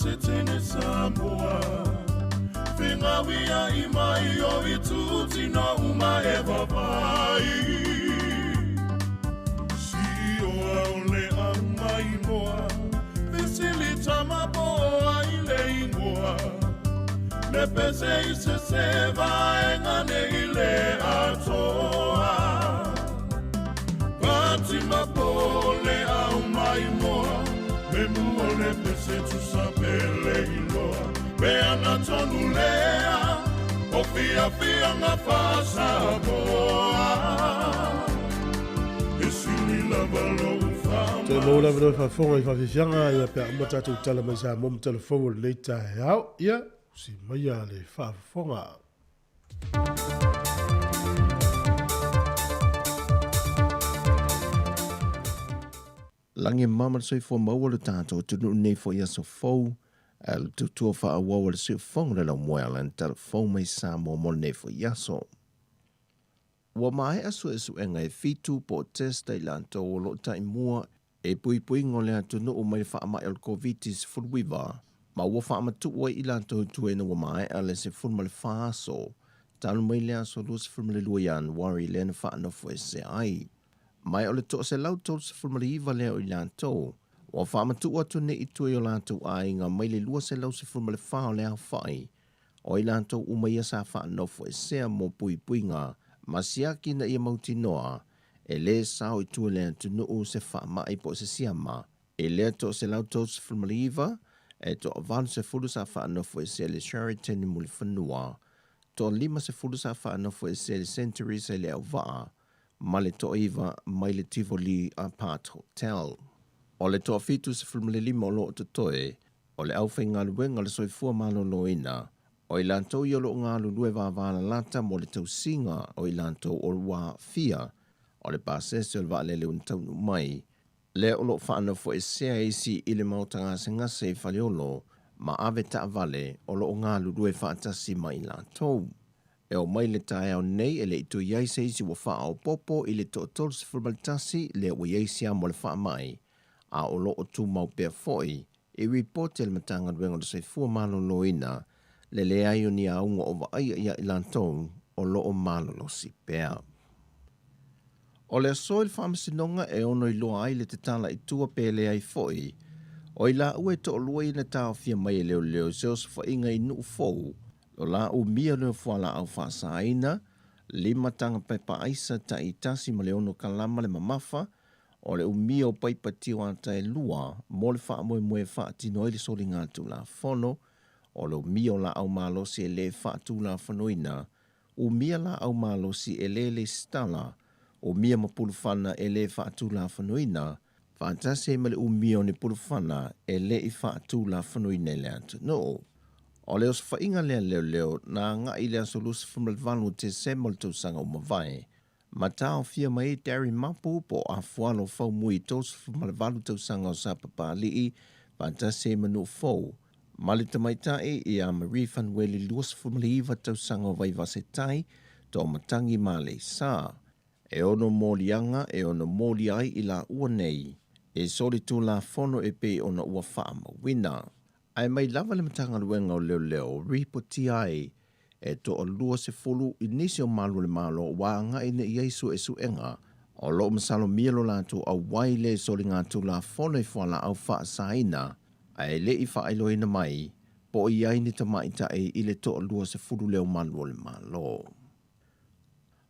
Pesetene Samoa Fingawia i mai o i tūtino uma e vavai Si oa o le au mai moa Vesili tamapoa i le ingoa Le pese i se se vaenga ne i le atoa Fatima po le au mai moa Me mua le pese tusa pele iloa Pe ana tonu lea O fia fia ngā whasamoa E sili lava lou Toe maua lava le faafofoga i faafiafiaga ia pe a uma tatou tala mai Samoa ma tala fou o lenei taeao. Ia, usi maia le faafofoga. Lagi e mama le soifua maua lo tatou atunuu nei foi aso fou, ae o le tautua faaauau a le siufofoga o le laumua le tala fou mai Samoa mo lenei foi aso. Ua maea suesuega e fitu po o test a i latou o lo o taimua e puipuiga o le atunuu mai le faamai o le Koviti-19 ma ua faamatuu ai i latou i tua ina ua maea le 14 aso talu mai le aso 22 Ianuari lea na faanofoesea ai. Ma o le 139 lea o i latou ua faamatuu atu nei i tua i o latou aiga mai le 214 o le aofai o i latou uma ia sa faanofoesea mo puipuiga ma siaki ina ia mautinoa e lē sao i tua i le atunuu se faamai po o se siama. I lea 139, e toa-80 sa faanofoesea i le Sheraton i Mulifanua, toa-50 sa faanofoesea i le Century sa i Leauvaa, ma le toa-9 mai le Tivoli Apart Hotel. O le toa-75 o lo o totoe, o le aufaigaluega o le soifua maloloina, o i latou ia o lo o galulue vavalalata mo le tausiga o i latou o ua aafia, o le pasese o le vaalele ua taunuu mai, lea o lo o faanofoesea isi i le maota gasegase i Faleolo ma ave taavale o lo o galulue faatasi ma i latou. E oo mai le taeao nei e le i toe i ai se isi ua faaopoopo i le toa-31 lea ua i ai siama o le faamai, a o lo o tumau pea foi i ripoti a le Matagaluega o le Soifua Maloloina le leai o ni auga o vaaia ia i latou o lo o malolosi pea. O le aso i le faamasinoga e ono iloa ai le tatala i tua pe leai foi, o i laua e toalua ia na taofia mai e leoleo i se osofaiga i Nuufou, lo la umia lea o fualaau faasaina, lima taga pepa aisa taitasi ma le ono kalama le mamafa, o le umia o paipa tio ata e lua mo le faamoemoe e faatino ai le soliga Tulafono, o le umia o laau malosi e lē faatulafonoina, umia laau malosi e lē lesitala, umia ma pulufana e lē faatulafonoina, faatasi ai ma le umia o ni pulufana e le i faatulafonoina i le atunuu. O le osofaiga lea leoleo na agai i le aso 28 o Tesema o le tausaga ua mavae, ma taofia mai ai Darry Mapu po o Afualo Faumui 38 tausaga o Sapapalii faatasi ai ma Nuufou, ma le tamaitai ia Marie Fanueli 29 tausaga o Vaivasetai, Toamatagi ma Aleisa. E ono moliaga e ono moli ai i laua nei e solitulafono e pei ona ua faamauina. Ae mai lava le Matagaluega o Leoleo ripotia ai e toa-20 i nisi o malu o le Malo ua agai nei i ai suesuega o lo o masalomia lo latou auai le soligatulafono i fualaau faasaina ae le i faailoaina mai po o i ai ni tamaitai i le toa-20 lea o malu o le Malo.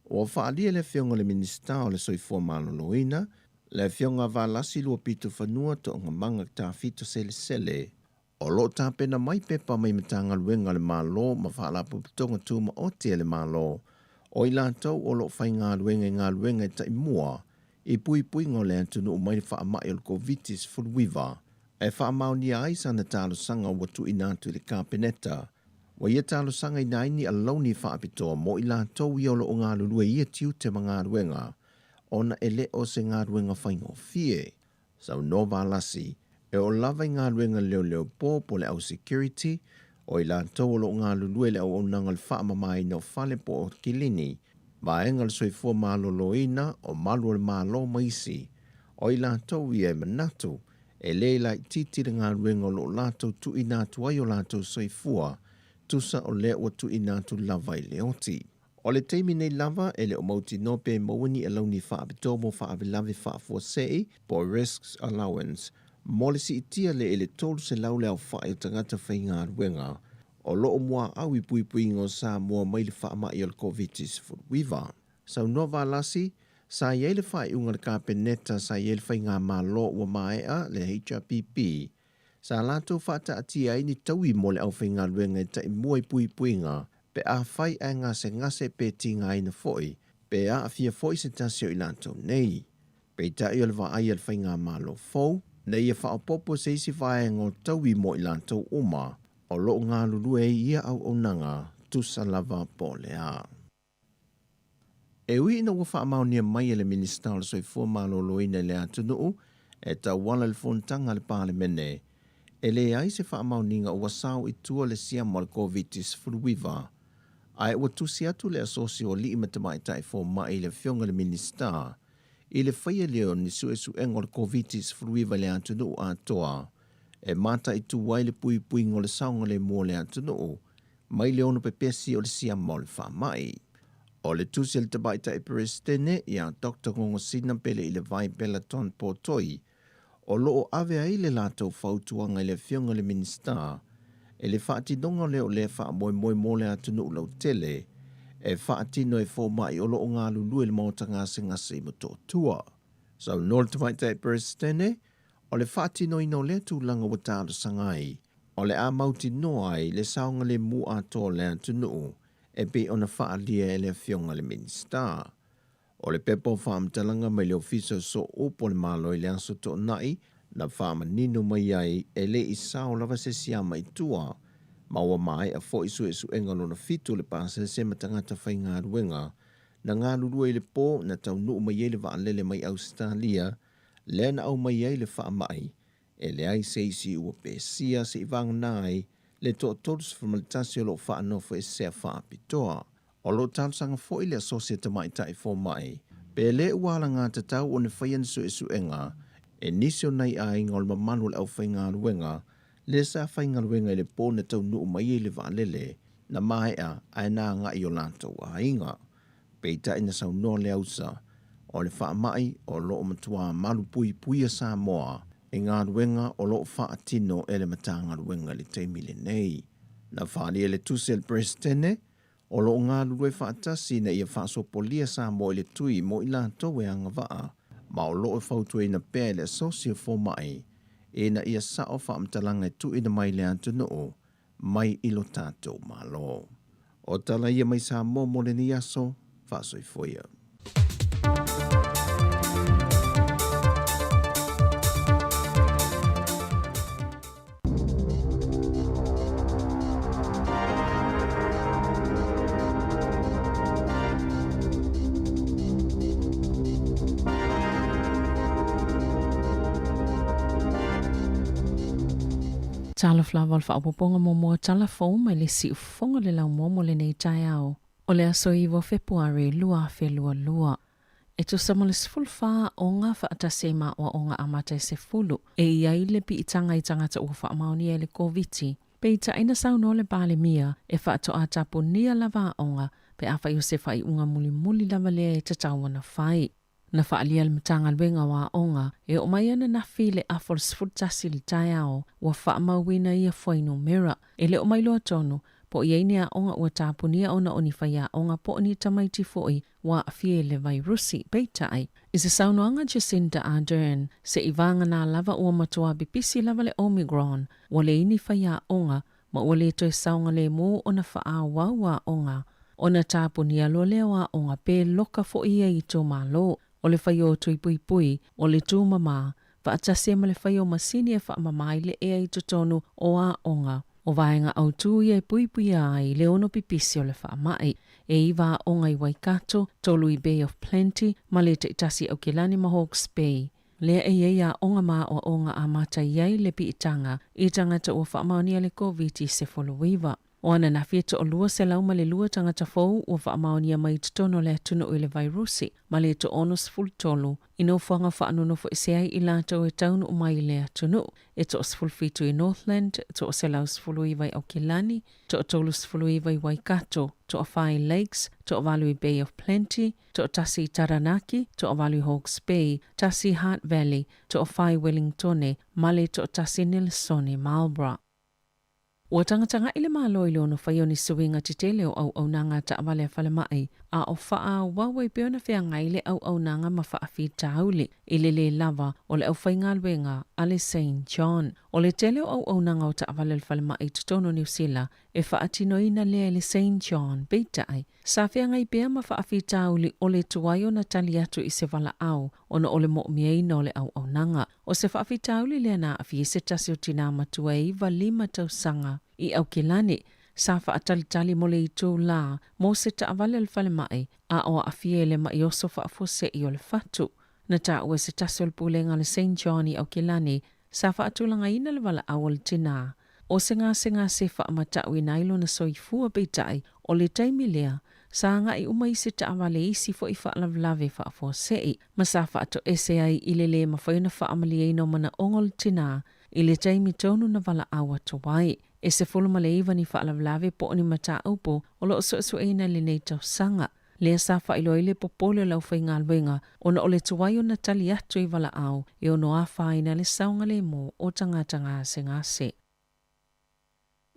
Ua faaalia le Afioga i le Minisita o le Soifua Maloloina, le Afioga Valasi Luapitofanua Toogamaga Tafito Selesele, o lo o tapena mai pepa mai Matagaluega a le Malo ma Faalapotopotoga Tumaoti a le Malo, o i latou o lo o faigaluega i galuega e taimua i puipuiga o le atunuu mai le faamai o le Koviti-19, e faamaonia ai sana talosaga ua tuuina atu i le Kapeneta. Ua ia talosagaina ai ni alauni faapitoa mo i latou ia o lo o galulue i ia tiute ma galuega, ona e le o se galuega faigofie. Saunoa Valasi, e oo lava i galuega leoleo po po o le au security, o i latou o lo o galulue i le auaunaga o le faamamaina o fale po o kilini, vaega o le soifua maloloina, o malu o le Malo ma isi, o i latou ia e manatu E lē laitiiti le galuega o loo latou tuuina atu ai o latou soifua, tusa o lea ua tuuina atu lava i le oti. O le taimi nei lava e le o mautinoa pe maua ni alauni faapitoa mo faalavelave faafuasei po o risks allowance mo le siitia lea i le 300 le aofai o tagata faigaluega o lo o muaau i puipuiga o Samoa mai le faamai o le Koviti-19. Saunoa Valasi, sa i ai le faaiuga a le Kapeneta sa i ai le Faigamalo ua maea le HRPP, sa latou faataatia ai ni taui mo le aufaigaluega e taimua i puipuiga pe afai ae gasegase pe tigaina foi pe aafia foi se tasi o i latou nei. Peitai o le vaai a le Faigamalo fou, ina ia faaopoopo se isi vaega o taui mo i latou uma o lo o galulue ai i ia auaunaga tusa lava po o le a. E ui ina ua faamaonia mai e le Minisita o le Soifua Maloloina i le atunuu e tauala i le fonotaga a le Palemene, e leai se faamaoniga ua sao i tua le siama o le Koviti-19, ae ua tusi atu le Asosi o Alii ma Tamaitai Fomai i le Afioga i le Minisita i le faia lea o ni suesuega o le Koviti-19 i le atunuu atoa e mataitu ai le puipuiga o le saogalemu o le atunuu mai le ono pepesi o le siama o le faamai. O le tusi a le Tamaitai Peresetene ia Doctor Gogosina Peleilevai Pellaton Potoi, o lo o ave ai le latou fautuaga i le Afioga i le Minisita i le faatinoga lea o lea faamoemoe mo le atunuu lautele e faatino e fomai o lo o galulue i le maota gasegase i Motootua. Saunoa le Tamaitai Peresetene, o le faatinoina o lea tulaga ua talosaga ai, o le a mautinoa ai le saogalemu atoa o le atunuu e pei ona faaalia e le Afioga i le Minisita. O le pepa o faamatalaga mai le Ofisa o Sooupu o le Malo i le Aso Toonai na faamanino mai ai e le i sao lava se siama i tua, ma ua maea foi suesuega lona fitu o le pasese ma tagata faigaluega na galulue i le po na taunuu mai ai le vaalele mai Ausetalia lea na aumai ai le faamai e leai se isi ua pesia seivagana ai le toa-31 o lo o faanofoesea faapitoa. O lo o talosaga foi le Asosi a Tamaitai Fomai pe le ua alagatatau ona faia ni suesuega e nisi o nai aiga o le mamalu o le aufaigaluega lea sa faigaluega i le po na taunuu mai ai le vaalele na maea ae na agai i o latou aiga. Peitai na saunoa le ausa o le faamai o lo o matua malupuipuia Samoa i galuega o lo o faatino e le Matagaluega i le taimi lenei. Na faaalia le tusi a le Peresetene o lo o galulue faatasi ina ia faasopolia Samoa i le tui mo i latou e agavaa ma o lo o fautuaina pea e le Asosi o Fomai ina ia sao faamatalaga e tuuina mai le atunuu mai i lo tatou Malo. O tala ia mai Samoa mo lenei aso, faasoifua ia. Talofa lava o le faaopoopoga muamua tala fou mai le siufofoga o le laumua mo lenei taeao o le aso 9 o Fepuari 2022. E tusa ma le 14 aoga faatasi ai ma aoaoga amata e 10 e i ai le piitaga i tagata ua faamaonia i le Koviti. Peitai na saunoa le Palemia e faatoa tapunia lava aoga pe afai o se faaiuga mulimuli lava lea e tatau ona fai. Na faaalia le Matagaluega o Aoga e oo mai ananafi i le afa o le 11 i le taeao ua faamauina ia fuainumera. E le o mailoa tonu po o i ai ni aoga ua tapunia ona o ni faiaoga po o ni tamaiti foi ua aafia i le vairusi. Peitai, i se saunoaga Jacinda Ardern, se'i vagana lava ua matua pipisi lava le Omicron, ua leai ni faiaoga ma ua le toe saogalemu ona faaauau aoga, ona tapunia loa lea o aoga pe loka foi ia i itumalo. O le fai o tui puipui, o le tumama, faatasi ai ma le fai o masini e faamama ai le ea i totonu o aoga. O vaega autū ia e puipuia ai le ono pipisi o le faamai. E iva aoga i Waikato, tolu i Bay of Plenty, ma le taitasi i Aukilani ma Hawke's Bay. Lea e i ai aoga ma aoaoga amata i ai le piitaga i tagata ua faamaonia le Koviti-19. O ananafi e toʻalua selau ma le lua tagata fou ua faamaonia mai i totonu o le atunuu i le vairusi, ma le toa-63 i nofoaga faanonofo-ese ai i latou e taunuu mai i le atunuu, e toa-17 i Northland, toa-119 i Aukilani, toa-39 i Waikato, toa-fa i Lakes, toa-valu i Bay of Plenty, toa-tasi i Taranaki, toa-valu i Hawke's Bay, tasi i Hutt Valley, toa-fa i Wellingtone, ma le toa-tasi i Nelesone, Marlborough. Ua tagatagaʻi le Malo i le ono fai o ni suiga tetele o auaunaga a taavale a falemai, a o faaauau ai pea ona feagai le auaunaga ma faafitauli i le lē lava o le aufaigaluega a le Saint John. O le tele o auaunaga o taavale a le falemai i totonu o Niu Sila e faatinoina lea e le Saint John, peitai, sa feagai pea ma faafitauli o le tuai ona tali atu i se valaau ona o le moʻomiaina o le auaunaga. O se faafitauli lea na aafia ai se tasi o tinā matua e 95 tausaga i Aukilani, sa faatalitali mo le itu lā mo se taavale a le falemai a o aafia i le maʻi oso faafuaseʻi o le fatu. Na taua e se tasi o le pulega a le Saint John i Aukilani sa faatulagaina le valaau a le tinā o se gasegase faamatauina ai lona soifua peitai o le taimi lea sa agai uma isi taavale i isi foi faalavelave faafuasei ma sa faatoese ai i le lē mafai ona faamalieina o manaoga o le tinā i le taimi tonu na valaau atu ai. E 19 ni faalavelave po o ni mataupu o lo o suesueina i lenei tausaga. Lea sa faailoa ai le popole o le aufaigaluega ona o le tuai ona tali atu i valaau e ono afaina le saogalemu o tagata gasegase.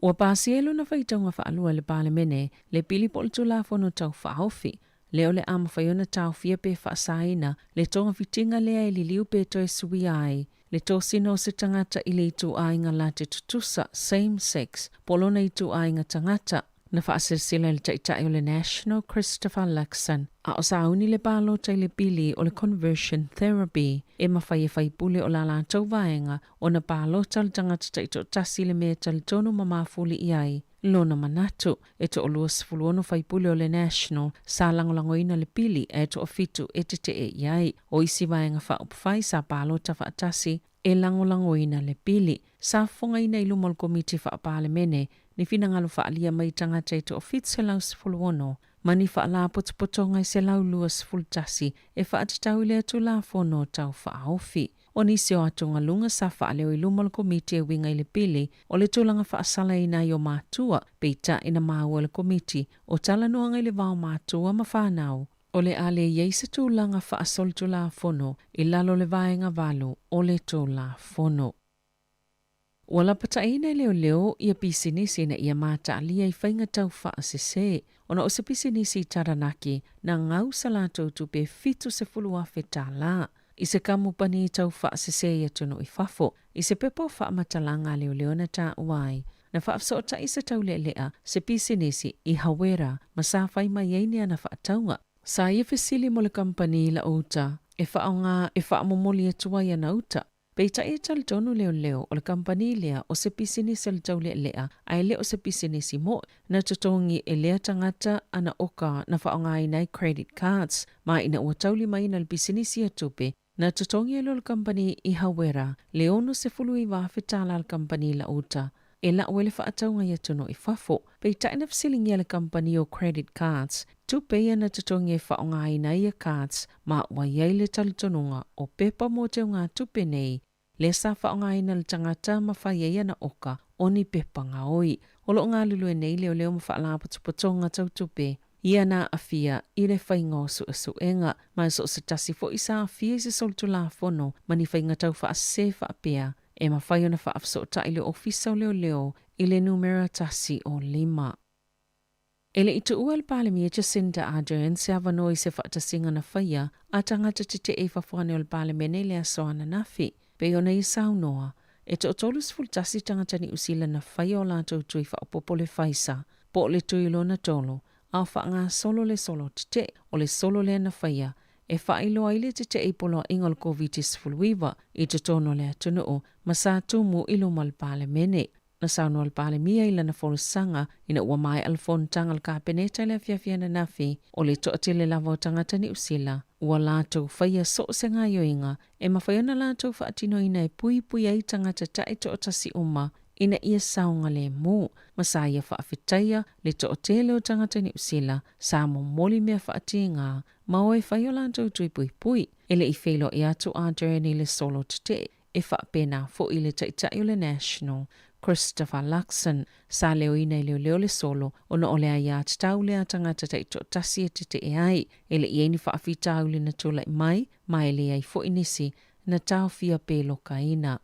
Ua pasia i lona faitauga faalua e le Palemene le pili po o le Tulafono Tau Faaofi, lea o le a mafai ona taofia pe faasaina le togafitiga lea e liliu pe toe suia ai le tosina o se tagata i le ituaiga late tutusa, same sex, po o lona ituaiga tagata. Na faasilsila e le Taitai o le National Christopher Luxon, a o sauni le palota i le pili o le conversion therapy e mafai e faipule o la latou vaega ona palota le tagata taitoatasi i le mea e talitonu ma mafuli i ai lona manatu. E toa-26 faipule o le National sa lagolagoina le pili ae toafitu e tetee i ai. O isi vaega faaupufai sa palota faatasi e lagolagoina le pili. Sa fofogaina i luma o le Komiti Faa-Palemene ni finagalo faaalia mai i tagata e toa-716 ma ni faalapotopotoga e 121 e faatatau i lea Tulafono Tau Faaofi. O nisi o atugaluga sa faaleo i luma o le Komiti e uiga i le pili o le tulaga faasalaina ai o matua, peitai na maua e le Komiti o talanoaga i le va o matua ma fanau, O le a le i ai se tulaga faasolitulafono i lalo o le Vaega 8 o le Tulafono. Ua lapataiina e leoleo ia pisinisi ina ia mataalia i faiga tau faasese ona o se pisinisi i Taranaki na gau sa latou tupe $70,000 i se kamupani tau faasese i atunuu i fafo i se pepa o faamatalaga a leoleo na taua ai na faafesootai se taulealea se pisinisi i Hawera ma sa fai mai ai ni ana faatauga. Sa ia fesili mo le kamupani la uta e faaaoga e faamomoli atu ai ana uta. Peitai e talitonu leoleo o le kamupani lea o se pisinisi o le taulealea ae le o se pisinisi moʻi. Na totogi e lea tagata ana oka na faaaogaina ai credit cards ma ina ua taulimaina le pisinisi ia tupe Na totogi e le kamupani i Hawera le $69,000 tala a le kamupani la uta e lau ai le faatauga i atunuu i fafo. Peitai na fesiligia le kamupani o credit cards tupe ia na totogi e faaaogaina ai ia cards ma ua i ai le talitonuga o pepa mo teugatupe nei lea sa faaaogaina e le tagata ma fai ai ana oka o ni pepa gaoi. O lo o galulue nei leoleo ma faalapotopotoga tau tupe ia na aafia i le faiga o suesuega, ma e so o se tasi foi sa aafia i se solitulafono ma ni faiga tau faasese faapea e mafai ona faafesootai le Ofisa o Leoleo i le numera 105. E le i tuua e le Palemia Jacinda Ardern se avanoa i se faatasiga na faia a tagata tetee i fafo ane o le Palemene i le aso ananafi. Pei ona ia saunoa, e toa-31 tagata Niu Sila na faia o latou tui faaopoopo le Pfizer po o le tui lona tolu, a o faagasolo le solo tetee. O le solo lea na faia e faailoa ai le tetee i poloaiga o le Koviti-19 i totonu o le atunuu ma sa tumu i luma o le Palemene. Na saunoa le Palemia i lana folasaga ina ua maea le fonotaga a le Kapeneta i le afiafi ananafi, o le toatele lava o tagata Niu Sila ua latou faia so o se gaoioiga e mafai ona latou faatinoina e puipui ai tagata taitoatasi uma. ina ia saogalemu, ma sa ia faafetaia le toatele o tagata Niu Sila sa momoli mea faatiga ma o e fai o latou tui puipui. E le i feiloai atu Ardern i le solo tetee e faapena foi le taitai o le National, Christopher Luxon, sa leoina e leoleo le solo ona o le aiatatau lea a tagata taitoatasi e tetee ai. E le i ai ni faafitauli na tulai mai, ma e leai foi nisi na taofia pe lokaina.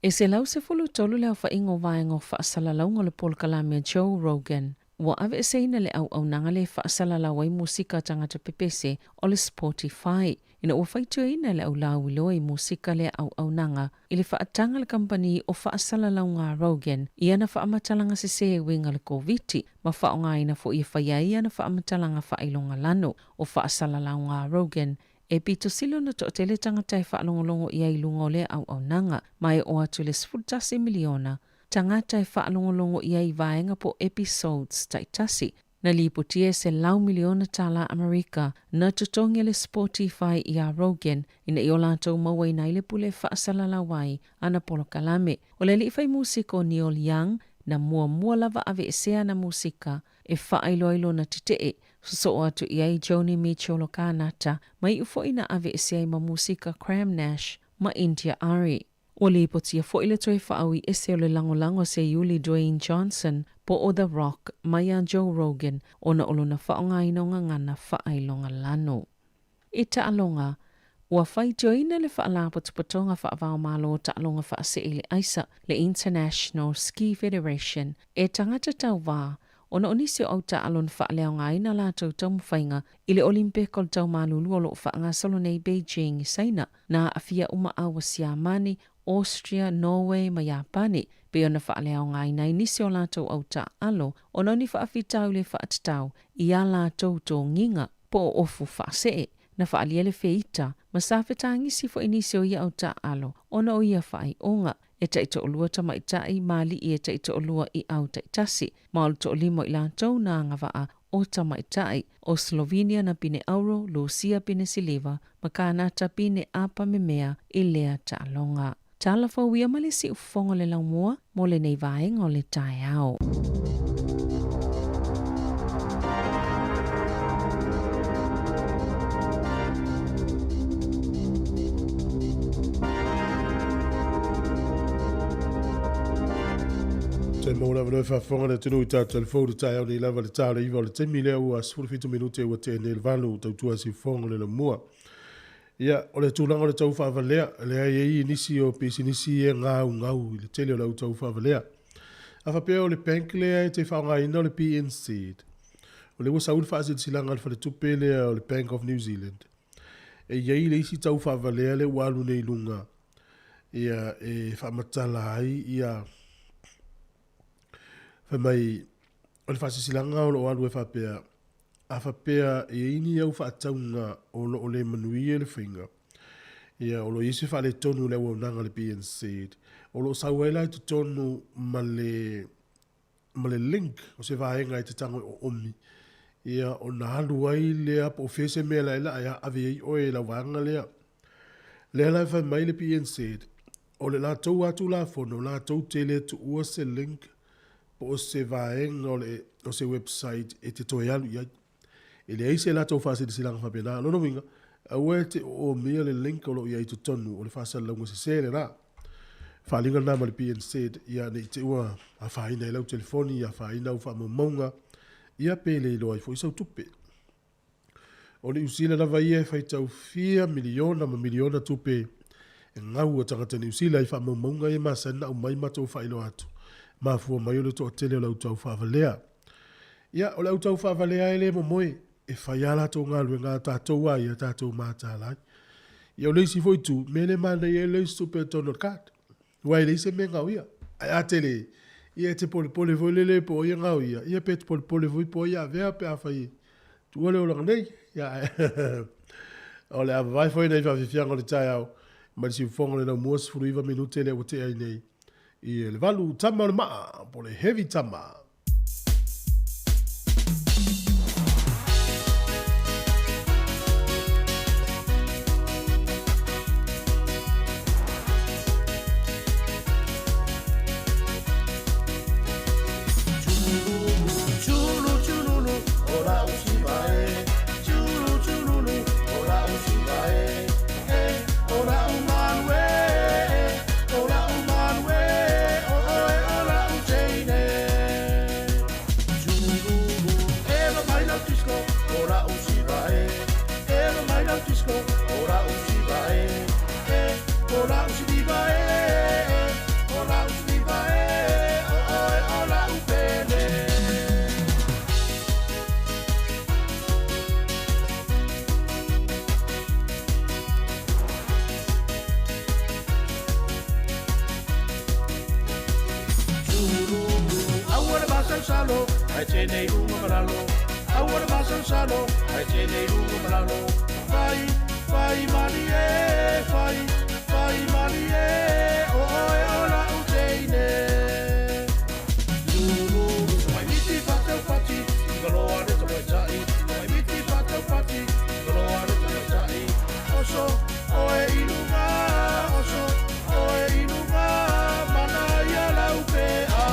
E 113 le aofaiga o vaega o faasalalauga o le polokalame a Joe Rogan ua aveeseina le auaunaga le faasalalau ai musika a tagata pepese o le Spotify ina ua faitioina e le au lauiloa i musika lea auaunaga i le faataga a le kamupani o faasalalauga a Rogan i ana faamatalaga sese e uiga le Koviti ma faaaogaina foi e fai ai ana faamatalaga faailogalanu o faasalalauga a Rogan E pito sili ona toatele tagata e faalogologo i ai i luga o lea auaunaga, ma e oo atu i le 11 miliona tagata e faalogologo i ai i vaega po o episodes taitasi. Na lipotia e $100 miliona tala Amerika na totogi e le Spotify iā Rogan ina ia o latou mauaina ai le pule e faasalalau ai ana polokalame. O le alii fai musika o Neil Young na muamua lava aveesea ana musika e faailoa ai lona tetee Sosoo atu i ai Joni Mitchell o Kānata, ma iʻu foi na aveesea ai ma musika Graham Nash ma India Arie. Ua lipotia foi le toe faaui ese o le lagolago a seiuli Dwayne Johnson po o The Rock mai iā Joe Rogan ona o lona faaaogaina o gagana faailoga lanu. I taaloga, ua faitioina le Faalapotopotoga Faavaomalo Taaloga Faasee i le Aisa, le International Ski Federation, e tagata tauvā ona o nisi o au taaalo na faaleaogaina latou taumafaiga i le Olimpeko o le Tau Malulu o lo o faagasolo nei i Beijing i Saina, na aafia uma au a Siamani, Austria, Norway ma Iapani, pei ona faaleaogaina ai nisi o latou au taaalo ona o ni faafitauli e faatatau i a latou togiga po o ofu faasee, na faaalia le feita ma sa fetagisi foi nisi o ia au taaalo ona o ia faaiuga. E taitoalua tamaitai ma alii e taitoalua i au taitasi, ma o le toalima o i latou na agavaa o tamaitai, o Slovenia na pine auro, Lusia pine siliva, ma Kanata pine apa memea i lea taaloga. Tala fou ia ma le siufofoga o le laumua mo lenei vaega o le taeao. Te mau lava loe faafofoga le atunuu i tatou telefoni i le taeao nei lava le ta o le iva o le taimi lea ua 17 minute ua tea nei le valu tautua siufofoga le laumua. Ia, o le tulaga o le tau faavalea, lea e i ai nisi o pisinisi e gaugau i le tele o le au tau faavalea. A faapea o le bank lea e te faaaogaina o le PNZ, o lea ua sau le faasilasilaga a le faletupe lea o le Bank of New Zealand, e i ai le isi tau faavalea lea ua alu nei i luga, ia, e faamatala ai ia, fai mai, o le faasilasilaga o lo o alu e faapea, A faapea e i ai ni au faatauga o lo o le manuia le faiga, ia, o lo o i ai se faaletonu i le auaunaga a le BNZ, o lo o sau ai la i totonu ma le, ma le link o se vaega e te tago e oomi, ia, ona alu ai lea po o fea se mea la e laa e ave ai oe i lau vaega lea. Lea la e fai mai le BNZ, o le latou lava Tulafono, latou te le tuua se link po o se vaega o, le, o se website e te toe alu i ai. E leai se latou faasilasilaga faapena. O lona uiga, aua e te oomia le link o lo o i ai i totonu o le faasalalauga sese lena. Faaaliga lena ma le PNZ, ia ne i te i ua afaina ai lau telefoni, afaina au faamaumauga, ia pe le iloa ai foi sau tupe. O Niu Sila lava ia e faitau fia miliona ma miliona tupe e gau a tagata Niu Sila i faamaumauga ia masani na aumai matou faailoa atu. Mafua mai o le toatele o le au tau faavalea. Ia, o le au tau faavalea e le momoe, e fai a latou galuega a tatou a ia tatou mataala ai. Ia, o le isi foi itu, mea le manaia e le isi tupe e totonu o le card. Aua e leai se mea gaoia. Ae a tele, ia e te polepole foi lele po o ai e gaoia, ia pe te polepole foi po o ai e avea pe afai e tuua le olaga nei. Ia, o le a vavae foi nei faafiafiaga o le taeao mai le siufofoga o le laumua 19 minute lea ua tea ai nei i le valu tama o le maa po o le heavy tama. Ae tene i luga ma lalo, aua le masalosalo, ae tene i luga ma lalo. Fai, fai malie, fai, fai malie, o oe o la'u teine. Lulu, tamaimiti fa'ataupati, i valoa le tamaitai, tamaimiti fa'ataupati, i valoa le tamaitai. Oso, oe i luga, oso, oe i luga, mana ia lau pe'a.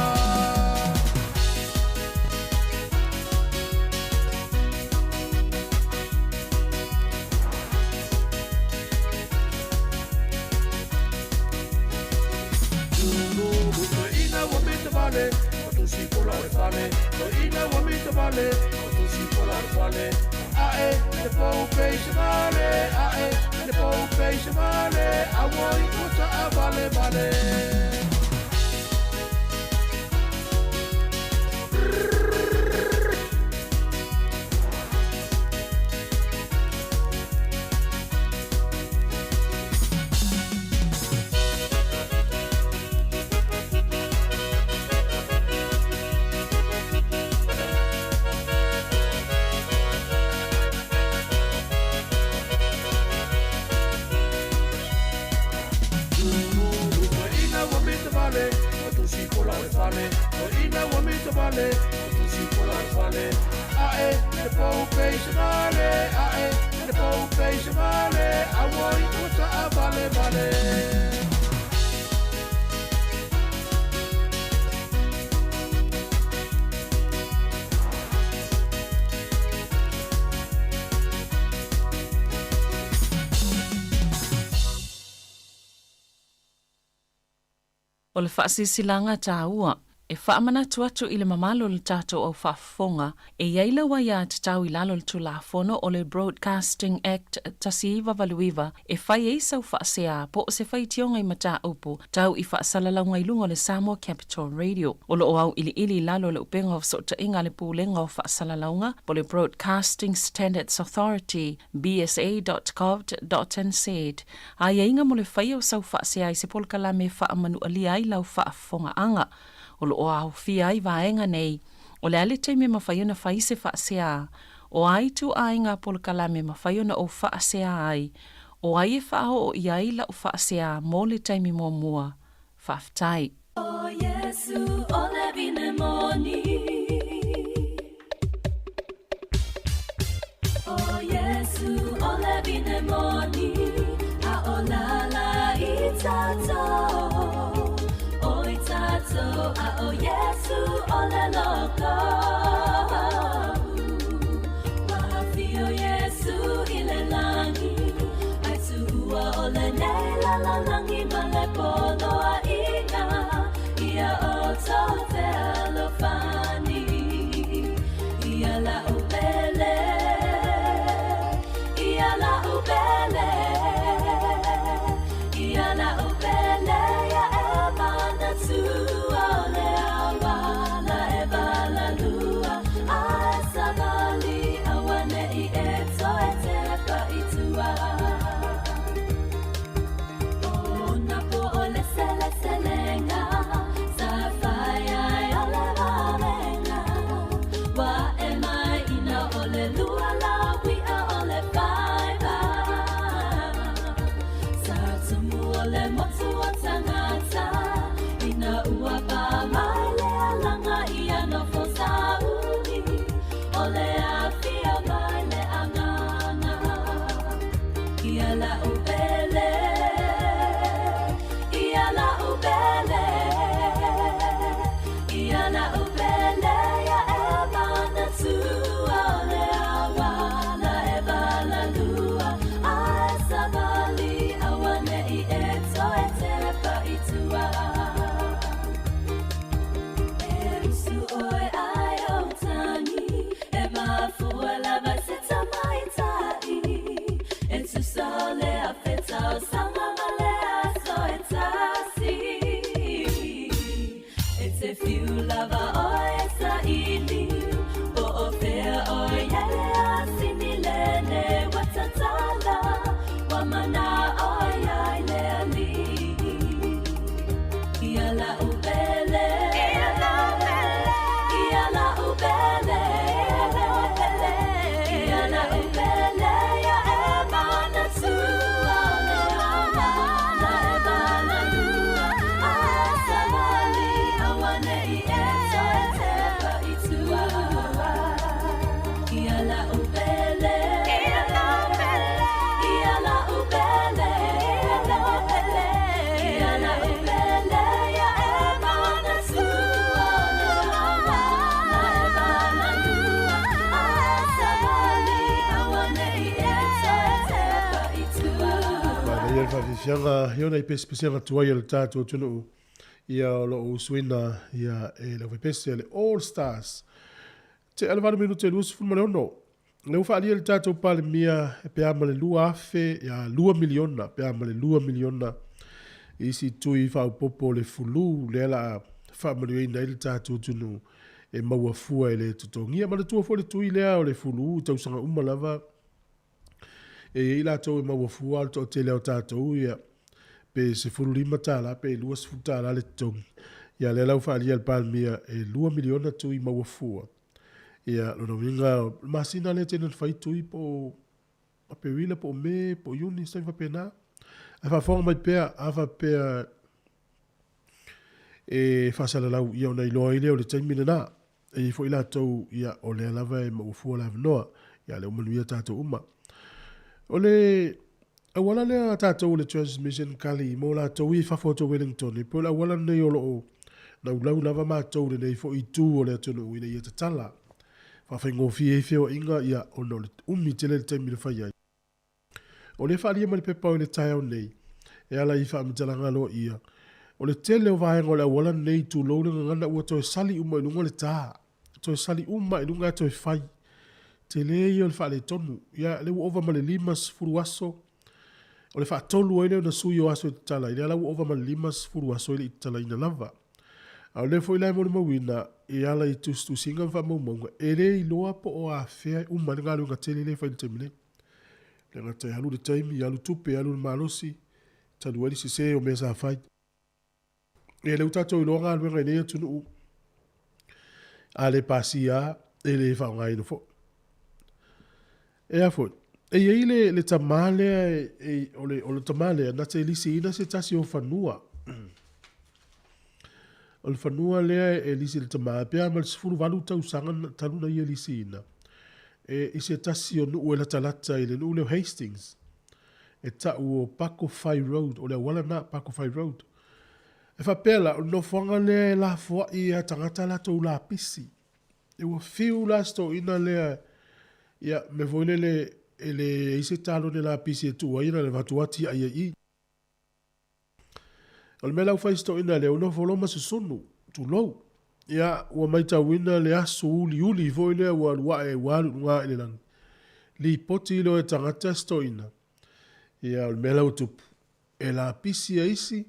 Lulu, toeaina ua mita vale, o tusi pola o le fale, toeaina ua mita vale, o tusi pola o le fale. A'e le pou peisa vale, a'e le pou peisa vale, auoi ua ta'avale vale. Lulu, toeaina ua mita vale, o tusi pola o le fale, toeaina ua mita vale, o tusi pola o le fale. A'e le pou peisa vale, a'e le pou peisa vale, auoi ua ta'avale vale. O le faasilasilaga taua e faamanatu atu i le mamalu o le tatou au faafofoga e i ai lau aiatatau i lalo o le Tulafono o le Broadcasting Act 1989 e fai ai sau faasea po o se faitioga i mataupu tau i faasalalauga i luga o le Samoa Capital Radio. O lo o auiliili i lalo o le Upega o Fesootaiga a le Pulega o Faasalalauga po o le Broadcasting Standards Authority, bsa.govt.nz, Aiaiga mo le faia o sau faasea i se polokalame e faamanualia ai lau faafofogaaga. O lo o aofia ai vaega nei, o le a le taimi e mafai ona fai se faasea, o a ituaiga polokalame e mafai ona ou faasea ai, o ai e faaoo i ai lau faasea mo le taimi muamua. Faafetai. O Iesu o le vine moni. O Iesu o le vine moni, a o lala i tatou, o i tatou, a o Iesu o le loko. Ua afio Iesu i le lagi, ai tuua o lenei lalolagi ma le poloaiga, ia outou fealofani. Ia la'u pele, ia la'u pele, ia la'u pele, ia e manatu o le auala e valalu. fiafiaga ia ona i pesepesega tuai a le tatou atunuu ia o lo o usuina ia e le aufaipese a le All Stars. Tea le 8 minute 26. Lea ua faaalia e le tatou Palemia e pe a ma le 2,000 ia 2 miliona pe a ma le 2 miliona isi tui faaopoopo o le fulu lea la a faamanuiaina ai le tatou atunuu e maua fua e le totogia. Manatua foi le tui lea o le fulu i tausaga uma lava e i ai latou e maua fua a o le toatele o tatou ia pe $15 pe $20 le totogi. Ia lea la ua faaalia e le Palemia e 2 miliona tui maua fua. Ia, lona uiga, o le masina lea e tele ina fai tui po o Aperila po o Me po o Iuni, se taimi faapena. Ae faafofoga mai pea, a faapea e faasalalau, ia ona iloa ai lea o le taimi lena. E i ai foi latou, ia, o lea lava e maua fua le avanoa. Ia, lea ua manuia tatou uma. O le auala lea a tatou o le Transmission Gully mo latou ia i fafo atu o Wellington, e pei o le auala lenei o lo o laulau lava matou i lenei foi itu o le atunuu ina ia tatala faafaigofie ai feoaiga, ia, ona o le umi tele le taimi na fai ai. O lea e faaalia mai le pepa i le taeao nei, e ala i faamatalaga aloaia, o le tele o vaega o le auala lenei, tulou le gagana, ua toe sali uma i luga le ta. Toe sali uma i luga ae toe fai. Tele ia o le faaletonu. Ia, lea ua ova ma le 50 aso. O le faatolu ai lea ona sui o aso e tatala ai, lea la ua ova ma le 50 aso e le i tatalaina lava. A o lea foi la e molimauina e ala i tusitusiga ma faamaumauga, e le iloa po o afea e uma ai le galuega tele lea e fai i le taimi nei. Le gata e alu le taimi, alu tupe, alu le malosi, talu ai le sese o mea sa fai. Ia lea ua tatou iloa galuega i nei atunuu, a le pasia lava, e le faaaogaina foi. E a foi, e i ai le, le tamā lea, e, o le, o le tamā lea, na te lisiina se tasi o fanua. O le fanua lea e lisi le tamā, pe a ma le 18 tausaga talu na ia lisiina, e, i se tasi o nuu e latalata i le nuu lea o Hastings. E tau o Pakowhai Road, o le auala lena, Pakowhai Road. E faapea la, o le nofoaga lea e lafoai e tagata a latou lapisi. E ua fiu la si toeaina lea, ia, mea foi lele, e leai se talone lapisi e tuu ai na o le avatu lava tiai ai i i. O le mea la ua fai si toeaina lea, ua nofo loa ma susunu, tulou. Ia, ua matauina le aso uliuli foi lea ua alu ae ua alu i luga i le lagi. Lipoti loa e tagata si toeaina. Ia, o le mea la ua tupu, e lapisi e isi,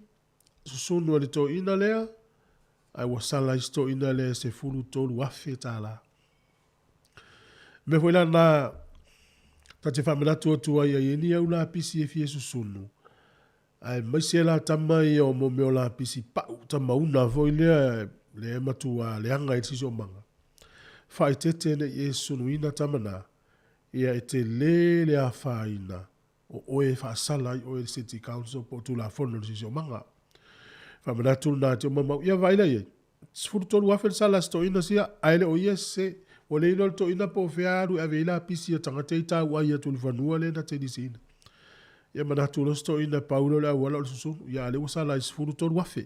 susunu a le toeaina lea, ae ua sala ai si toeaina lea e $13,000. Mea foi la na ta te faamanatu atu ai ai ni au lapisi e fia susunu, aemaise la tama ia o mo mea o lapisi pau tamauna foi lea lea e matua leaga ai le siosiomaga. Faaeteete ne i e susunuina tama na, ia e tele le afaina o oe e faasala ai oe e le City Council po o Tulafono o le Siosiomaga. Faamanatu lena te uma mau. Ia vaai la i ai. 13,000 le sala a si toeaina sia, ae le o ia se. Ua le iloa le toeaina po o fea alu e ave ai lapisi a tagata ia tauai atu i le fanua lea na te lisiina. Ia manatu loa si toeaina pau lea o le auala o le susunu. Ia a lea ua sala ai 13,000.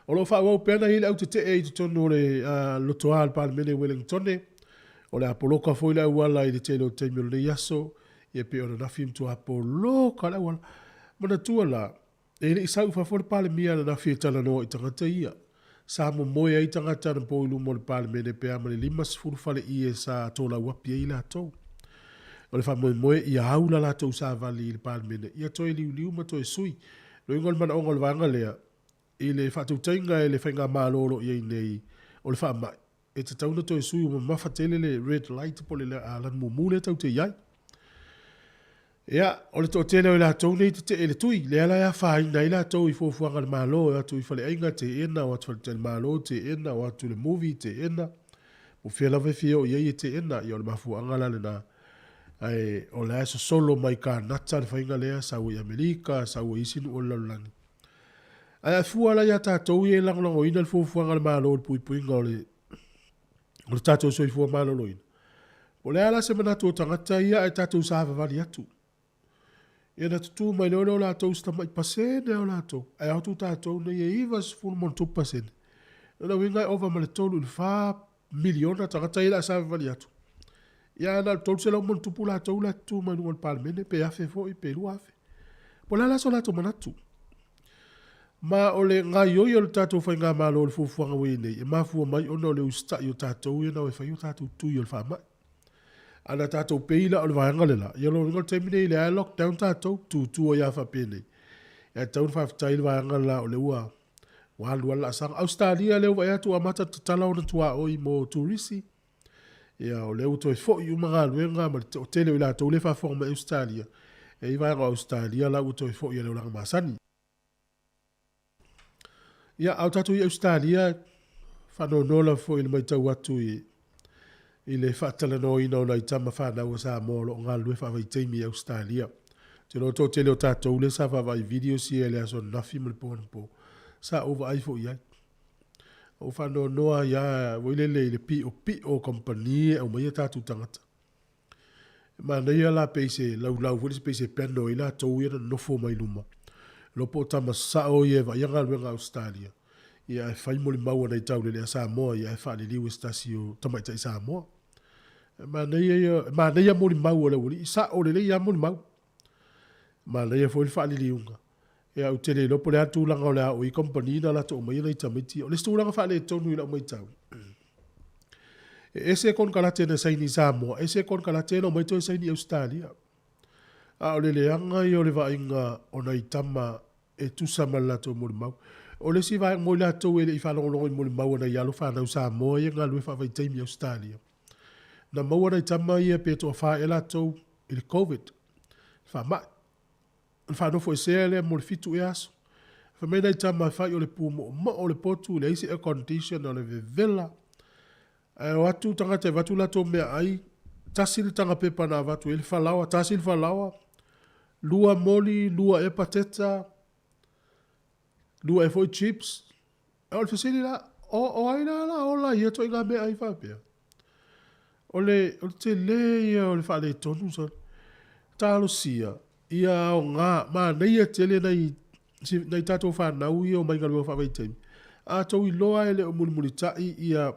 O lo o faaauau pea ona i ai le au tetee i totonu o le lotoa o le Palemene i Wellingtone. O le a poloka foi le auala i le tele o taimi o lenei aso, ia pei o ananafi matua poloka le auala. Manatua la, e le i sau i fafo le Palemia ananafi e talanoa i tagata ia. Sa momoe ai tagata anapo i luma o le Palemene pe a ma le 50 faleie sa tolauapi ai latou. O le faamoemoe ia au la latou savali i le Palemene ia toe liuliu ma toe sui. Loiga o le manaoga o le vaega lea, i le faatautaiga e le faigamalo o lo o i ai nei o le faamai, e tatau ona toe sui ua mamafa tele le red light po o le lanu mumu lea tatou te i ai. Ia, o le toatele o i latou nei tetee i le tui, lea la e afaina ai latou i fuafuaga a le Malo, e o atu i faleaiga, teena, o atu faletalimalo, teena, o atu i le movie, teena, po o fea lava e fia oo i ai e teena. Ia o le mafuaaga la lena. Ae o la e sosolo mai Kanata le faiga lea, sau ai Amerika, sau ai isi nuu o le lalolagi. Ae a fua la ia tatou ia e lagolagoina le fuafuaga a le Malo i le puipuiga o le o le tatou soifua maloloina, po o le a la se manatu o tagata ia ae tatou savavali atu. Ia na tutū mai loa lea o latou i se tamai pasene o latou, ae o atu tatou nei e 90 ma ona tupu pasene. O lona uiga e ova ma le 3 i le 4 miliona tagata ia o le a savavali atu. Ia ae na o le 300 ma ona tupu latou la e tutū mai luga o le Palemene, pe 1000 foi pe 2000. Po o le a la so latou manatu? Ma o le gaoioi o le tatou faigamalo i le fuafuaga ua i ai nei, e mafua mai ona o le usitai o tatou ia na o e fai o tatou tui o le faamai. A na tatou pei la o le vaega le la, ia o lona uiga o le taimi lenei lea lava e lockdown tatou, tutu ai lava faapenei. Ae tatau ona faafetai le vaega le la o lea ua ua alu lava le laasaga. Ausetalia lea ua vaai atu ua amata ona tatala ona tuaoi mo turisi. Ia o lea ua toe foi uma galuega ma le toatele o i latou lea e faafofoga mai i Ausetalia, e i ai vaega o Ausetalia la ua toe foi i le olaga masani. Ia, a o tatou i Ausetalia, faanoanoa lava foi i le matau atu i, i le faatalanoaina o nai tama fanau a Samoa o lo o galulue faavaitaimi i Ausetalia. Ou te iloa o le toatele o tatou lea sa vaavaai i videos ia i le aso ananafi ma le po anapo, sa ou vaai foi i ai. Ou faanoanoa ai lava foi lele i le piopio o kamupani e aumaia tatou tagata. E manaia la pei se laulau foi lele pei se panel ai latou ia na nonofo mai luma. Iloa po o tama sao ia e vaaia galuega a Ausetalia, ia ae fai molimau a nai taulelea Samoa ia ae faaliliu e se tasi o tamaitai Samoa. E manaia ia, e manaia molimau a le aualii, sao lelei lava molimau. Manaia foi le faaliliuga. Ia ou te le iloa po o le a le tulaga o le a oo i ai kamupani na latou aumaia nai tamaiti ia. O le isi tulaga faaletonu i lau matau, e ese konekarate na saini i Samoa, ese konekarate na omai toe saini i Ausetalia. A o le leaga ia o le vaaiga o nai tama e tusa ma le latou molimau. O le isi vaega mo i latou e le i faalogologo i molimau a nai alo fanau Samoa ia e galulue faavaitaimi i Ausetalia, na maua nai tama ia pe toafa ea latou i le Covid, faamai. O le faanofoesea lea mo le fitu ea aso. Fai mai nai tama e fai o le pumoomoo o le potu, leai se air condition, o le vevela. Ae o atu tagata e avatu latou meaai, tasi le taga pepa na avatu ai le falaoa, tasi le falaoa, lua moli, lua ea pateta, lua ea foi chips. O le fesili la, o, o ai la la ola i ia ituaiga meaai faapea? O le, o le tele ia o le faaletonu sole. Talosia, ia aoga, manaia tele nai, nai tatou fanau ia omai galuega faavaitaimi. A tou iloa e le o mulimulitai ia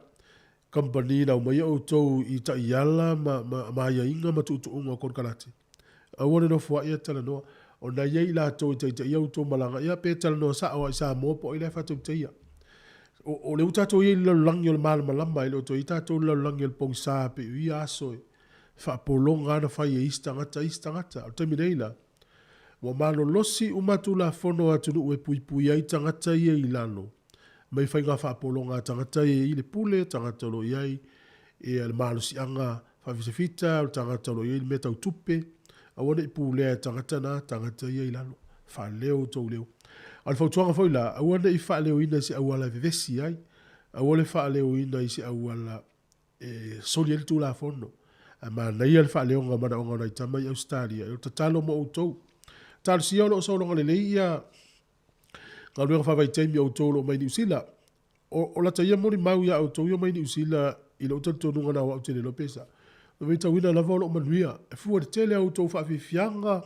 kamupani na aumaia outou i taiala ma, ma, ma aiaiga ma tuutuuga o konekarate, aua le nofoai ae talanoa. O na i ai i latou e taitaia outou malaga, ia pe talanoa sao lava i Samoa po o ai la e faatautaia. O, o lea ua tatou i ai i le lalolagi o le malamalama, e le o toe i ai tatou i le lalolagi o le pogisa pei o ia aso e faapologa lava na fai e isi tagata isi tagata. O le taimi nei la, ua malolosi uma Tulafono a atunuu e puipuia ai tagata ia i lalo mai faiga faapologa a tagata ia e i ai le pule, tagata o lo o i ai ia le malosiaga faafitafita, o le tagata o lo o i ai le mea tau tupe. Aua ne i pulea e tagata na, tagata ia i lalo. Faaleo outou leo. A o le fautuaga foi la, aua ne i faaleoina i se auala e vevesi ai, aua le faaleoina i se auala e soli ai le Tulafono. Ae manaia le faaleoga o manaoga o nai tama i Ausetalia. O le tatalo mo outou. Talosia o lo o sologa lelei ia galuega faavaitaimi o outou o lo o mai Niu Sila. O, o lata ia molimau iā outou ia mai Niu Sila i lou talitonuga na o au te le iloa pe sa. Na matauina lava o loo manuia. E fua i le tele o outou faafiafiaga,